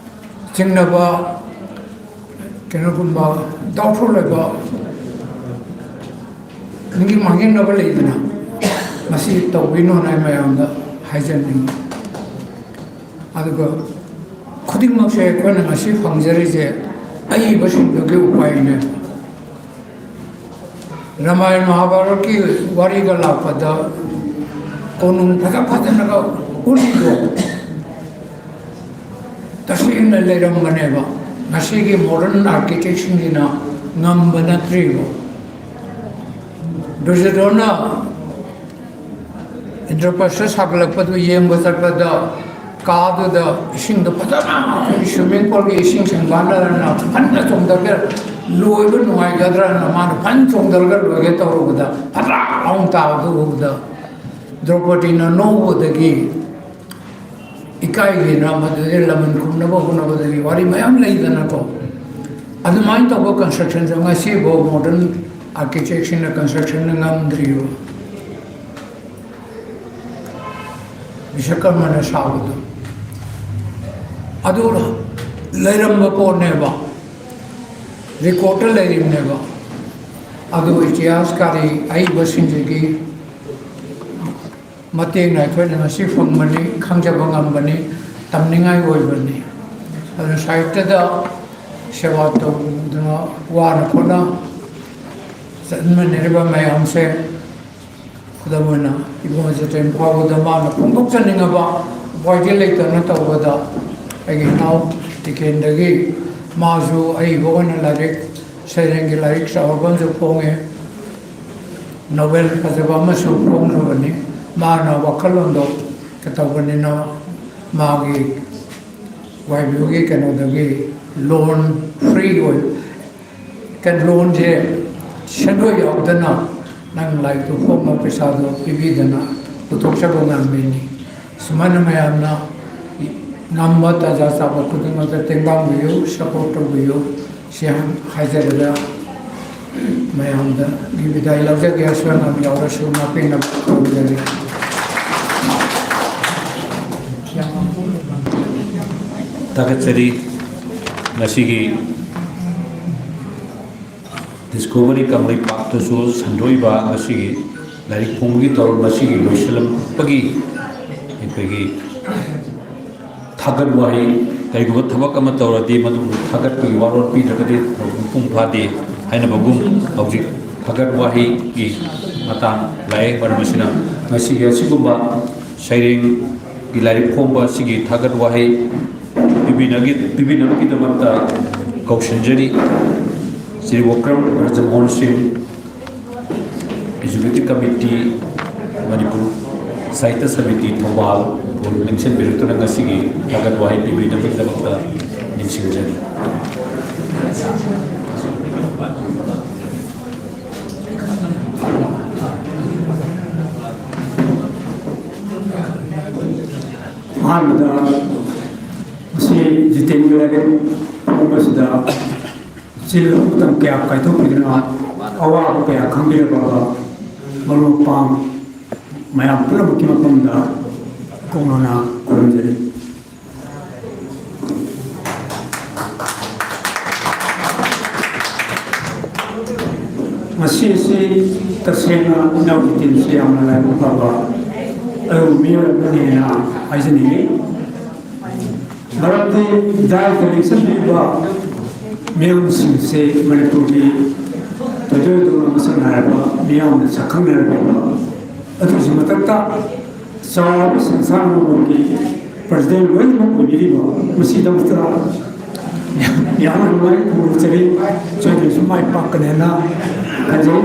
ꯆꯤꯡꯅꯕ, ꯀꯩꯅꯣꯒꯨꯝꯕ, doubtful ꯑꯣꯏꯕ, ꯅꯤꯡꯒꯤ ꯃꯥꯡꯖꯤꯟꯅꯕ ꯂꯩꯗꯅ, ꯃꯁꯤ ꯇꯧꯕꯤꯅꯣꯅ ꯑꯩ ꯃꯌꯥꯝꯗ ꯍꯥꯏꯖꯅꯤꯡꯉꯤ꯫ ꯑꯗꯨꯒ ꯈꯨꯗꯤꯡꯃꯛꯁꯦ ꯑꯩꯈꯣꯏꯅ ꯉꯁꯤ ꯐꯪꯖꯔꯤꯁꯦ ꯑꯏꯕꯁꯤꯡꯗꯨꯒꯤ ꯎꯄꯥꯏꯅꯦ꯫ ꯔꯥꯃꯥꯌꯟ ꯃꯍꯥꯚꯥꯔꯠꯀꯤ ꯋꯥꯔꯤꯒ ꯂꯥꯛꯄꯗ ꯀꯣꯅꯨꯡ ꯐꯖ ꯐꯖꯅꯒ ꯎꯠꯂꯤꯗꯣ ꯇꯁꯦꯡꯅ ꯂꯩꯔꯝꯕꯅꯦꯕ꯫ ꯉꯁꯤꯒꯤ modern architectꯁꯤꯡꯁꯤꯅ ꯉꯝꯕ ꯅꯠꯇ꯭ꯔꯤꯕ꯫ ꯗꯨꯔꯖꯣꯙꯅ ꯏꯟꯗ꯭ꯔꯄ꯭ꯔꯁ ꯁꯥꯒꯠꯂꯛꯄꯗꯨ ꯌꯦꯡꯕ ꯆꯠꯄꯗ ꯀꯥꯗꯨꯗ ꯏꯁꯤꯡꯗꯣ ꯐꯖꯅ ꯑꯩꯈꯣꯏꯒꯤ swimming poolꯒꯤ ꯏꯁꯤꯡ ꯁꯦꯡꯕꯥꯅꯔꯅ ꯐꯖꯅ ꯆꯣꯡꯊꯔꯒ ꯂꯣꯏꯕ ꯅꯨꯡꯉꯥꯏꯒꯗ꯭ꯔꯅ ꯃꯥꯅ ꯐꯖꯅ ꯆꯣꯡꯊꯔꯒ ꯂꯣꯏꯒꯦ ꯇꯧꯔꯨꯕꯗ ꯐꯗ꯭ꯔꯥꯛ ꯂꯥꯎꯅ ꯇꯥꯕꯗꯨ ꯎꯕꯗ ꯗ꯭ꯔꯧꯄꯗꯤꯅ ꯅꯣꯛꯎꯕꯗꯒꯤ ꯏꯀꯥꯏꯒꯤꯅ ꯃꯗꯨꯗꯩ ꯂꯃꯟ ꯈꯨꯝꯅꯕ ꯍꯣꯠꯅꯕꯗꯒꯤ ꯋꯥꯔꯤ ꯃꯌꯥꯝ ꯂꯩꯗꯅꯀꯣ꯫ ꯑꯗꯨꯃꯥꯏꯅ ꯇꯧꯕ constructionꯁꯦ ꯉꯁꯤꯐꯥꯎ modern architectꯁꯤꯡꯅ constructionꯅ ꯉꯝꯗ꯭ꯔꯤꯕ꯫ ꯕꯤꯁꯀꯔꯃꯅ ꯁꯥꯕꯗꯣ ꯑꯗꯨ ꯂꯩꯔꯝꯕ ꯄꯣꯠꯅꯦꯕ, recordꯇ ꯂꯩꯔꯤꯕꯅꯦꯕ꯫ ꯑꯗꯨ ꯏꯇꯤꯍꯥꯁꯀꯥꯔꯤ ꯑꯏꯕꯁꯤꯡꯁꯤꯒꯤ ꯃꯇꯦꯡꯅ ꯑꯩꯈꯣꯏꯅ ꯉꯁꯤ ꯐꯪꯕꯅꯤ, ꯈꯪꯖꯕ ꯉꯝꯕꯅꯤ, ꯇꯝꯅꯤꯡꯉꯥꯏ ꯑꯣꯏꯕꯅꯤ꯫ ꯑꯗꯨꯅ ꯁꯥꯍꯤꯇ꯭ꯌꯗ ꯁꯦꯕꯥ ꯇꯧꯗꯨꯅ ꯋꯥꯅ ꯈꯣꯠꯅ ꯆꯠꯃꯤꯟꯅꯔꯤꯕ ꯃꯌꯥꯝꯁꯦ, ꯈꯨꯗꯝ ꯑꯣꯏꯅ ꯏꯕꯨꯡꯉꯣ ꯖꯤꯇꯦꯟ ꯐꯥꯎꯕꯗ ꯃꯥꯅ ꯐꯣꯡꯗꯣꯛꯆꯅꯤꯡꯉꯕ ꯎꯄꯥꯏꯗꯤ ꯂꯩꯇꯅ ꯇꯧꯕꯗ, ꯑꯩꯒꯤ ꯏꯅꯥꯎ ꯇꯤꯀꯦꯟꯗꯒꯤ ꯃꯥꯁꯨ ꯑꯏꯕ ꯑꯣꯏꯅ ꯂꯥꯏꯔꯤꯛ, ꯁꯩꯔꯦꯡꯒꯤ ꯂꯥꯏꯔꯤꯛ ꯆꯥꯎꯔꯕ ꯑꯃꯁꯨ ꯐꯣꯡꯉꯦ, ꯅꯣꯕꯦꯜ ꯐꯖꯕ ꯑꯃꯁꯨ ꯐꯣꯡꯈ꯭ꯔꯕꯅꯤ꯫ ꯃꯥꯅ ꯋꯥꯈꯜꯂꯣꯟꯗꯣ ꯀꯩꯇꯧꯕꯅꯤꯅ ꯃꯥꯒꯤ ꯋꯥꯏꯕꯤꯌꯨꯒꯤ ꯀꯩꯅꯣꯗꯒꯤ ꯂꯣꯟ ꯐ꯭ꯔꯤ ꯑꯣꯏ, ꯀꯩꯅꯣ, ꯂꯣꯟꯁꯦ ꯁꯦꯟꯗꯣꯏ ꯌꯥꯎꯗꯅ ꯅꯪ ꯂꯥꯏꯔꯤꯛꯇꯨ ꯐꯣꯡꯕ ꯄꯩꯁꯥꯗꯣ ꯄꯤꯕꯤꯗꯅ ꯄꯨꯊꯣꯛꯆꯕ ꯉꯝꯃꯤꯅꯤ꯫ ꯁꯨꯃꯥꯏꯅ ꯃꯌꯥꯝꯅ ꯉꯝꯕ ꯇꯥꯟꯖꯥ ꯆꯥꯕ ꯈꯨꯗꯤꯡꯃꯛꯇ ꯇꯦꯡꯕꯥꯡꯕꯤꯌꯨ, ꯁꯄꯣꯔꯠ ꯇꯧꯕꯤꯌꯨ꯫ ꯁꯤ ꯍꯥꯏꯖꯔꯒ ꯃꯌꯥꯝꯗꯒꯤ ꯕꯤꯗꯥꯏ ꯂꯧꯖꯒꯦ꯫ ꯑꯁꯣꯏ ꯑꯉꯥꯝ ꯌꯥꯎꯔꯁꯨ ꯉꯥꯛꯄꯤꯅꯕ ꯈꯨꯔꯨꯝꯖꯔꯤ꯫ ꯊꯥꯒꯠꯆꯔꯤ꯫ ꯉꯁꯤꯒꯤ ꯗꯤꯁꯀꯣꯚꯔꯤ ꯀꯪꯂꯩꯄꯥꯛꯇꯁꯨ ꯁꯟꯗꯣꯛꯏꯕ ꯉꯁꯤꯒꯤ ꯂꯥꯏꯔꯤꯛ ꯐꯣꯡꯕꯒꯤ ꯊꯧꯔꯝ ꯑꯁꯤꯒꯤ ꯂꯣꯏꯁꯤꯜꯂꯛꯄꯒꯤ ꯑꯩꯈꯣꯏꯒꯤ ꯊꯥꯒꯠ ꯋꯥꯍꯩ, ꯀꯔꯤꯒꯨꯝꯕ ꯊꯕꯛ ꯑꯃ ꯇꯧꯔꯗꯤ ꯃꯗꯨꯕꯨ ꯊꯥꯒꯠꯄꯒꯤ ꯋꯥꯔꯣꯜ ꯄꯤꯗ꯭ꯔꯒꯗꯤ ꯊꯕꯛ ꯃꯄꯨꯡ ꯐꯥꯗꯦ ꯍꯥꯏꯅꯕꯒꯨꯝ, ꯍꯧꯖꯤꯛ ꯊꯥꯒꯠ ꯋꯥꯍꯩꯒꯤ ꯃꯇꯥꯡ ꯂꯥꯛꯑꯦ꯫ ꯃꯔꯝ ꯑꯁꯤꯅ ꯉꯁꯤꯒꯤ ꯑꯁꯤꯒꯨꯝꯕ ꯁꯩꯔꯦꯡꯒꯤ ꯂꯥꯏꯔꯤꯛ ꯐꯣꯡꯕ ꯑꯁꯤꯒꯤ ꯊꯥꯒꯠ ꯋꯥꯍꯩ ꯄꯤꯕꯤꯅꯕꯒꯤ-, ꯄꯤꯕꯤꯅꯕꯒꯤꯗꯃꯛꯇ ꯀꯧꯁꯤꯟꯖꯔꯤ꯫ ꯁ꯭ꯔꯤ ꯋꯀ꯭ꯔꯝ ꯕ꯭ꯔꯖꯃꯣꯍꯟ ꯁꯤꯡ, ꯑꯦꯛꯖꯤꯀ꯭ꯌꯨꯇꯤꯚ ꯀꯃꯤꯇꯤ, ꯃꯅꯤꯄꯨꯔ ꯁꯥꯍꯤꯇ꯭ꯌ ꯁꯃꯤꯇꯤ, ꯊꯧꯕꯥꯜ, ꯕꯨ ꯅꯤꯡꯁꯤꯡꯕꯤꯔꯛꯇꯨꯅ ꯉꯁꯤꯒꯤ ꯊꯥꯒꯠ ꯋꯥꯍꯩ ꯄꯤꯕꯤꯅꯕꯒꯤꯗꯃꯛꯇ ꯅꯤꯡꯁꯤꯡꯖꯔꯤ꯫ ꯑꯍꯥꯟꯕꯗ ꯉꯁꯤ ꯖꯤꯇꯦꯟꯒꯤ ꯂꯥꯏꯔꯤꯛ ꯐꯣꯡꯕꯁꯤꯗ ꯆꯤꯜꯂꯕ ꯃꯇꯝ ꯀꯌꯥ ꯀꯥꯏꯊꯣꯛꯄꯤꯗꯨꯅ ꯑꯋꯥꯕ ꯀꯌꯥ ꯈꯪꯕꯤꯔꯕ ꯃꯔꯨꯞ ꯃꯄꯥꯡ ꯃꯌꯥꯝ ꯄꯨꯝꯅꯃꯛꯀꯤ ꯃꯐꯝꯗ ꯀꯣꯛꯅꯅ ꯈꯨꯔꯨꯝꯖꯔꯤ꯫ ꯉꯁꯤ ꯑꯁꯤ ꯇꯁꯦꯡꯅ ꯏꯅꯥꯎ ꯖꯤꯇꯦꯟꯁꯤ ꯌꯥꯝꯅ ꯂꯥꯏꯕꯛ ꯐꯕ ꯑꯩꯕꯨ ꯃꯤꯑꯣꯏ ꯑꯃꯅꯦꯅ ꯍꯥꯏꯖꯅꯤꯡꯉꯤ꯫ ꯃꯔꯝꯗꯤ ꯗꯥꯏꯗ ꯂꯦꯡꯁꯤꯟꯕꯤꯔꯤꯕ ꯃꯤꯌꯥꯝꯁꯤꯡꯁꯦ ꯃꯅꯤꯄꯨꯔꯒꯤ ꯊꯣꯏꯗꯣꯛ ꯍꯦꯟꯗꯣꯛꯅ ꯃꯁꯛ ꯅꯥꯏꯔꯕ, ꯃꯤꯌꯥꯝꯅ ꯁꯛꯈꯪꯅꯔꯕ, ꯑꯗꯨꯒꯤꯁꯨ ꯃꯊꯛꯇ ꯆꯥꯎꯔꯕ ꯁꯪꯁꯊꯥꯟ ꯑꯃꯒꯤ ꯄ꯭ꯔꯁꯤꯗꯦꯟ ꯂꯣꯏꯅꯃꯛ ꯑꯣꯏꯕꯤꯔꯤꯕ, ꯃꯁꯤꯗꯃꯛꯇ ꯌꯥꯝꯅ ꯅꯨꯡꯉꯥꯏ ꯐꯣꯡꯗꯣꯛꯆꯔꯤ꯫ ꯁꯣꯏꯗꯅꯁꯨ ꯃꯥꯏ ꯄꯥꯛꯀꯅꯦꯅ ꯈꯟꯖꯩ꯫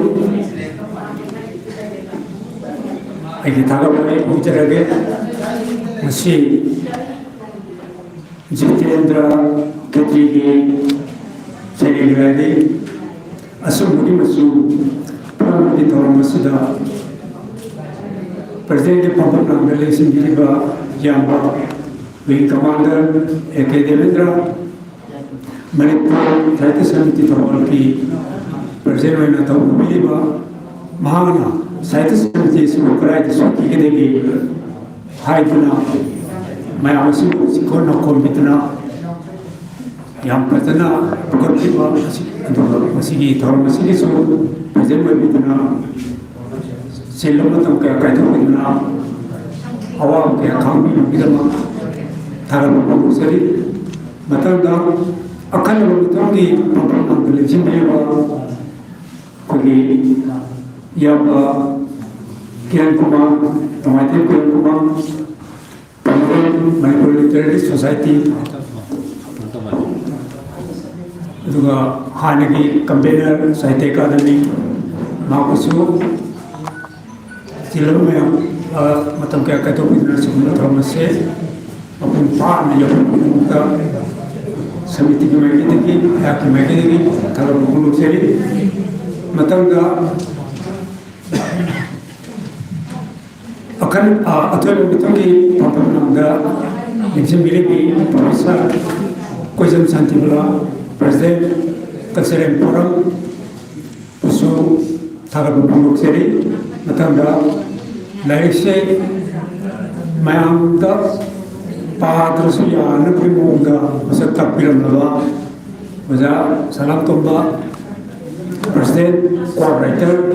ꯑꯩꯒꯤ ꯊꯥꯒꯠꯄ ꯑꯩ ꯐꯣꯡꯖꯔꯒꯦ꯫ ꯉꯁꯤ ꯖꯤꯇꯦꯟꯗ꯭ꯔ ꯈꯦꯇ꯭ꯔꯤꯒꯤ ꯁꯩꯔꯦꯡ ꯂꯥꯏꯔꯤ ꯑꯁꯨꯝꯕꯒꯤ ꯃꯆꯨ ꯐꯣꯡꯕꯒꯤ ꯊꯧꯔꯝ ꯑꯁꯤꯗ ꯄ꯭ꯔꯁꯤꯗꯦꯟꯒꯤ ꯐꯝꯐꯝ ꯂꯥꯡꯗ ꯂꯦꯡꯁꯤꯟꯕꯤꯔꯤꯕ ꯏꯌꯥꯝꯕ wing commander A K Devendra, Manipur Sahitya Samiti ꯊꯧꯔꯝꯒꯤ ꯄ꯭ꯔꯁꯤꯗꯦꯟ ꯑꯣꯏꯅ ꯇꯧꯕꯤꯔꯤꯕ ꯃꯍꯥꯛꯅ ꯁꯥꯍꯤꯇ꯭ꯌ ꯁꯃꯤꯇꯤ ꯑꯁꯤꯕꯨ ꯀꯗꯥꯏꯗ ꯁꯣꯛꯈꯤꯒꯗꯒꯦ ꯍꯥꯏꯗꯨꯅ ꯃꯌꯥꯝ ꯑꯁꯤꯕꯨ ꯆꯤꯡꯈꯣꯟ ꯅꯥꯀꯣꯟꯕꯤꯗꯨꯅ ꯌꯥꯝ ꯐꯖꯅ ꯄꯨꯈꯠꯄꯤꯕ ꯑꯁꯤ, ꯑꯗꯨꯒ ꯃꯁꯤꯒꯤ ꯊꯧꯔꯝ ꯑꯁꯤꯒꯤꯁꯨ ꯄ꯭ꯔꯁꯤꯗꯦꯟ ꯑꯣꯏꯕꯤꯗꯨꯅ ꯆꯤꯜꯂꯕ ꯃꯇꯝ ꯀꯌꯥ ꯀꯥꯏꯊꯣꯛꯄꯤꯗꯨꯅ ꯑꯋꯥꯕ ꯀꯌꯥ ꯈꯥꯡꯕꯤꯕꯒꯤꯗꯃꯛ ꯊꯥꯒꯠꯄ ꯐꯣꯡꯗꯣꯛꯆꯔꯤ꯫ ꯃꯊꯪꯗ ꯑꯈꯟꯅꯕ ꯃꯤꯇꯝꯒꯤ ꯄꯥꯡꯊꯣꯛꯐꯝꯗ ꯂꯦꯡꯁꯤꯟꯕꯤꯔꯤꯕ ꯑꯩꯈꯣꯏꯒꯤ ꯏꯌꯥꯝꯕ Kiran Kumar, Nongmaithem Kiran Kumar, president, Manipur literary society, ꯑꯗꯨꯒ ꯍꯥꯟꯅꯒꯤ ꯀꯟꯚꯦꯅꯔ, ꯁꯥꯍꯤꯇ꯭ꯌ ꯑꯦꯀꯥꯗꯃꯤ, ꯃꯍꯥꯛꯄꯨꯁꯨ ꯆꯤꯜꯂꯕ ꯃꯌꯥꯝ, ꯑ, ꯃꯇꯝ ꯀꯌꯥ ꯀꯥꯏꯊꯣꯛꯄꯤꯗꯨꯅ ꯁꯤꯒꯨꯝꯕ ꯊꯧꯔꯝ ꯑꯁꯤ ꯃꯄꯨꯡ ꯐꯥꯅ ꯌꯥꯎꯍꯟꯕꯒꯤꯗꯃꯛꯇ ꯁꯃꯤꯇꯤꯒꯤ ꯃꯥꯏꯀꯩꯗꯒꯤ, ꯑꯩꯍꯥꯛꯀꯤ ꯃꯥꯏꯀꯩꯗꯒꯤ ꯊꯥꯒꯠꯄ ꯐꯣꯡꯗꯣꯛꯆꯔꯤ꯫ ꯃꯊꯪꯗ ꯑꯈꯟ-, ꯑ, ꯑꯊꯣꯏꯕ ꯃꯤꯇꯝꯒꯤ ꯄꯥꯡꯊꯣꯛꯐꯝꯗ ꯂꯦꯡꯁꯤꯟꯕꯤꯔꯤꯕꯤ professor ꯀꯣꯏꯖꯝ Shantibala, president, cultural form, ꯕꯨꯁꯨ ꯊꯥꯒꯠꯄ ꯐꯣꯡꯗꯣꯛꯆꯔꯤ꯫ ꯃꯊꯪꯗ ꯂꯥꯏꯔꯤꯛꯁꯦ ꯃꯌꯥꯝꯗ ꯄꯥꯗ꯭ꯔꯁꯨ ꯌꯥꯅꯕꯒꯤ ꯃꯑꯣꯡꯗ ꯃꯁꯛ ꯇꯥꯛꯄꯤꯔꯝꯂꯕ ꯑꯣꯖꯥ ꯁꯂꯥꯝꯇꯣꯝꯕ, ꯄ꯭ꯔꯁꯤꯗꯦꯟ, ꯀꯣ ꯔꯥꯏꯇꯔ,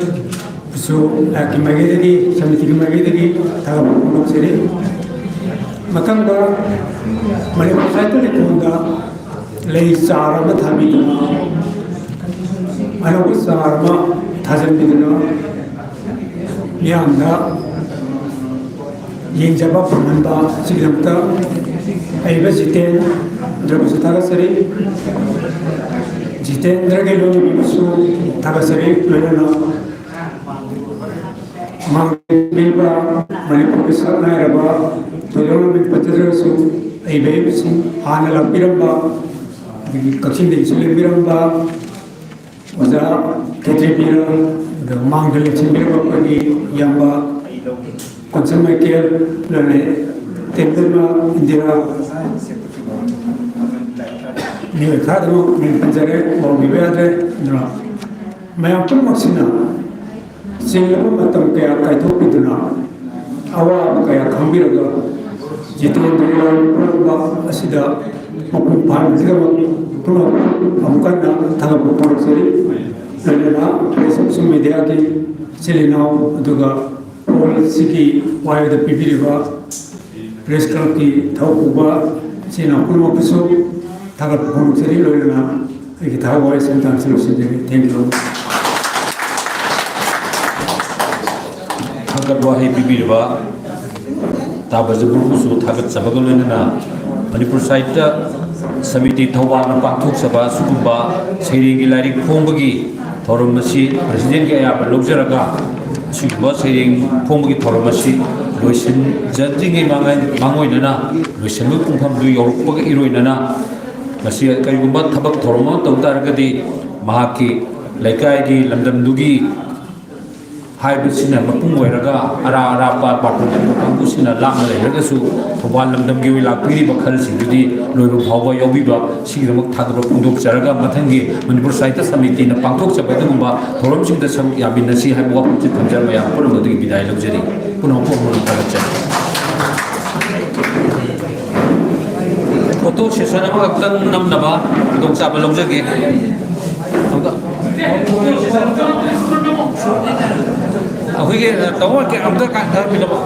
ꯁꯨ ꯑꯩꯍꯥꯛꯀꯤ ꯃꯥꯏꯀꯩꯗꯒꯤ, ꯁꯃꯤꯇꯤꯒꯤ ꯃꯥꯏꯀꯩꯗꯒꯤ ꯊꯥꯒꯠꯄ ꯐꯣꯡꯗꯣꯛꯆꯔꯤ꯫ ꯃꯊꯪꯗ ꯃꯅꯤꯄꯨꯔ ꯁꯥꯍꯤꯇ꯭ꯌ ꯂꯩꯀꯣꯜꯗ ꯂꯩ ꯆꯥꯔ ꯑꯃ ꯊꯥꯕꯤꯗꯨꯅ, ꯑꯅꯧꯕ ꯆꯥꯔ ꯑꯃ ꯊꯥꯖꯤꯟꯕꯤꯗꯨꯅ ꯃꯤꯌꯥꯝꯗ ꯌꯦꯡꯖꯕ ꯐꯪꯍꯟꯕ ꯑꯁꯤꯒꯤꯗꯃꯛꯇ ꯑꯏꯕ ꯖꯤꯇꯦꯟꯗ꯭ꯔꯕꯨꯁꯨ ꯊꯥꯒꯠꯆꯔꯤ꯫ ꯖꯤꯇꯦꯟꯗ꯭ꯔꯒꯤ ꯂꯣꯏꯅꯕꯤꯕꯨꯁꯨ ꯊꯥꯒꯠꯆꯔꯤ꯫ ꯂꯣꯏꯅꯅ ꯃꯥꯡꯂꯦꯝꯕ ꯃꯅꯤꯄꯨꯔꯒꯤ ꯁꯛ ꯅꯥꯏꯔꯕ ꯊꯣꯏꯗꯣꯛꯅ ꯃꯤꯡ ꯄꯟꯖꯗ꯭ꯔꯒꯁꯨ ꯑꯏꯕꯁꯤꯡ ꯍꯥꯟꯅ ꯂꯥꯛꯄꯤꯔꯝꯕ, ꯑꯗꯒꯤ ꯀꯛꯆꯤꯡꯗꯒꯤꯁꯨ ꯂꯦꯡꯕꯤꯔꯝꯕ ꯑꯣꯖꯥ ꯈꯦꯇ꯭ꯔꯤꯕꯤꯔ, ꯑꯗꯨꯒ ꯃꯥꯡꯗ ꯂꯦꯡꯁꯤꯟꯕꯤꯔꯝꯕ ꯑꯩꯈꯣꯏꯒꯤ ꯏꯌꯥꯝꯕ ꯀꯣꯟꯁꯝ ꯃꯥꯏꯀꯦꯜ, ꯂꯣꯏꯅ ꯇꯦꯟꯗꯟꯃ ꯏꯟꯗꯤꯔꯥ, ꯃꯤꯑꯣꯏ ꯈꯔꯗꯃꯛ ꯃꯤꯡ ꯄꯟꯖꯔꯦ, ꯀꯥꯎꯕꯤꯕ ꯌꯥꯗ꯭ꯔꯦ꯫ ꯑꯗꯨꯅ ꯃꯌꯥꯝ ꯄꯨꯝꯅꯃꯛꯁꯤꯅ ꯆꯤꯜꯂꯕ ꯃꯇꯝ ꯀꯌꯥ ꯀꯥꯏꯊꯣꯛꯄꯤꯗꯨꯅ ꯑꯋꯥꯕ ꯀꯌꯥ ꯈꯪꯕꯤꯔꯒ ꯖꯤꯇꯦꯟꯗ꯭ꯔ ꯂꯥꯏꯔꯤꯛ ꯐꯣꯡꯕ ꯑꯁꯤꯗ ꯃꯄꯨꯡ ꯐꯥꯍꯟꯕꯒꯤꯗꯃꯛ ꯄꯨꯝꯅꯃꯛꯄꯨ ꯑꯃꯨꯛ ꯍꯟꯅ ꯊꯥꯒꯠꯄ ꯐꯣꯡꯗꯣꯛꯆꯔꯤ꯫ ꯂꯣꯏꯅꯅ ꯄ꯭ꯔꯦꯁ ꯑꯃꯁꯨꯡ ꯃꯦꯗꯤꯌꯥꯒꯤ ꯏꯆꯤꯜ ꯏꯅꯥꯎ, ꯑꯗꯨꯒ ꯍꯣꯜ ꯑꯁꯤꯒꯤ ꯋꯥꯌꯦꯜꯗ ꯄꯤꯕꯤꯔꯤꯕ ꯄ꯭ꯔꯦꯁ ꯀ꯭ꯂꯕꯀꯤ ꯊꯕꯛ ꯄꯨꯕ ꯏꯆꯤꯜ ꯏꯅꯥꯎ ꯄꯨꯝꯅꯃꯛꯄꯨꯁꯨ ꯊꯥꯒꯠꯄ ꯐꯣꯡꯗꯣꯛꯆꯔꯤ꯫ ꯂꯣꯏꯅꯅ ꯑꯩꯒꯤ ꯊꯥꯒꯠ ꯋꯥꯍꯩ ꯁꯤꯃꯇꯪ ꯁꯤꯜꯂꯨꯁꯤꯟꯖꯔꯤ꯫ Thank you. ꯊꯥꯒꯠ ꯋꯥꯍꯩ ꯄꯤꯕꯤꯔꯤꯕ ꯇꯥ ꯕ꯭ꯔꯖꯒꯨꯔꯨꯕꯨꯁꯨ ꯊꯥꯒꯠꯆꯕꯒ ꯂꯣꯏꯅꯅ ꯃꯅꯤꯄꯨꯔ ꯁꯥꯍꯤꯇ꯭ꯌ ꯁꯃꯤꯇꯤ ꯊꯧꯕꯥꯜꯅ ꯄꯥꯡꯊꯣꯛꯆꯕ ꯑꯁꯤꯒꯨꯝꯕ ꯁꯩꯔꯦꯡꯒꯤ ꯂꯥꯏꯔꯤꯛ ꯐꯣꯡꯕꯒꯤ ꯊꯧꯔꯝ ꯑꯁꯤ ꯄ꯭ꯔꯁꯤꯗꯦꯟꯒꯤ ꯑꯌꯥꯕ ꯂꯧꯖꯔꯒ ꯑꯁꯤꯒꯨꯝꯕ ꯁꯩꯔꯦꯡ ꯐꯣꯡꯕꯒꯤ ꯊꯧꯔꯝ ꯑꯁꯤ ꯂꯣꯏꯁꯤꯟꯖꯗ꯭ꯔꯤꯉꯩ ꯃꯥꯡ-, ꯃꯥꯡꯑꯣꯏꯅꯅ ꯂꯣꯏꯁꯤꯟꯕꯒꯤ ꯄꯨꯡꯐꯝꯗꯨ ꯌꯧꯔꯛꯄꯒ ꯏꯔꯣꯏꯅꯅ ꯃꯁꯤ ꯀꯔꯤꯒꯨꯝꯕ ꯊꯕꯛ ꯊꯧꯔꯝ ꯑꯃ ꯇꯧ ꯇꯥꯔꯒꯗꯤ ꯃꯍꯥꯛꯀꯤ ꯂꯩꯀꯥꯏꯒꯤ ꯂꯝꯗꯝꯗꯨꯒꯤ ꯍꯥꯏꯕꯁꯤꯅ ꯃꯄꯨꯡ ꯑꯣꯏꯔꯒ ꯑꯔꯥꯞ ꯑꯔꯥꯞꯄ ꯄꯥꯔꯇꯤ ꯀꯥꯡꯕꯨꯁꯤꯡꯅ ꯂꯥꯞꯅ ꯂꯩꯔꯒꯁꯨ ꯊꯧꯕꯥꯜ ꯂꯝꯗꯝꯒꯤ ꯑꯣꯏꯅ ꯂꯥꯛꯄꯤꯔꯤꯕ ꯈꯜꯁꯤꯡꯗꯨꯗꯤ ꯂꯣꯏꯕ ꯐꯥꯎꯕ ꯌꯥꯎꯕꯤꯕ ꯁꯤꯒꯤꯗꯃꯛ ꯊꯥꯒꯠꯄ ꯐꯣꯡꯗꯣꯛꯆꯔꯒ ꯃꯊꯪꯒꯤ ꯃꯅꯤꯄꯨꯔ ꯁꯥꯍꯤꯇ꯭ꯌ ꯁꯃꯤꯇꯤꯅ ꯄꯥꯡꯊꯣꯛꯆꯕ ꯑꯗꯨꯒꯨꯝꯕ ꯊꯧꯔꯝꯁꯤꯡꯗ ꯁꯔꯨꯛ ꯌꯥꯃꯤꯟꯅꯁꯤ ꯍꯥꯏꯕ ꯋꯥꯐꯝꯁꯤ ꯊꯝꯖꯔꯒ ꯃꯌꯥꯝ ꯄꯨꯝꯅꯃꯛꯇꯒꯤ ꯕꯤꯗꯥꯏ ꯂꯧꯖꯔꯤ꯫ ꯄꯨꯝꯅꯃꯛꯄꯨ ꯑꯃꯨꯛ ꯍꯟꯅ ꯊꯥꯒꯠꯆꯔꯤ꯫ ꯐꯣꯇꯣ ꯁꯦꯁꯟ ꯑꯃꯈꯛꯇꯪ ꯅꯝꯅꯕ ꯈꯨꯗꯣꯡꯆꯥꯕ ꯂꯧꯖꯒꯦ꯫ ꯑꯃꯨꯛꯇ꯫ ꯑꯩꯈꯣꯏꯒꯤ ꯇꯥꯃꯣ ꯑꯝꯇ ꯀꯥ-, ꯈꯔ ꯄꯤꯔꯛꯑꯣ꯫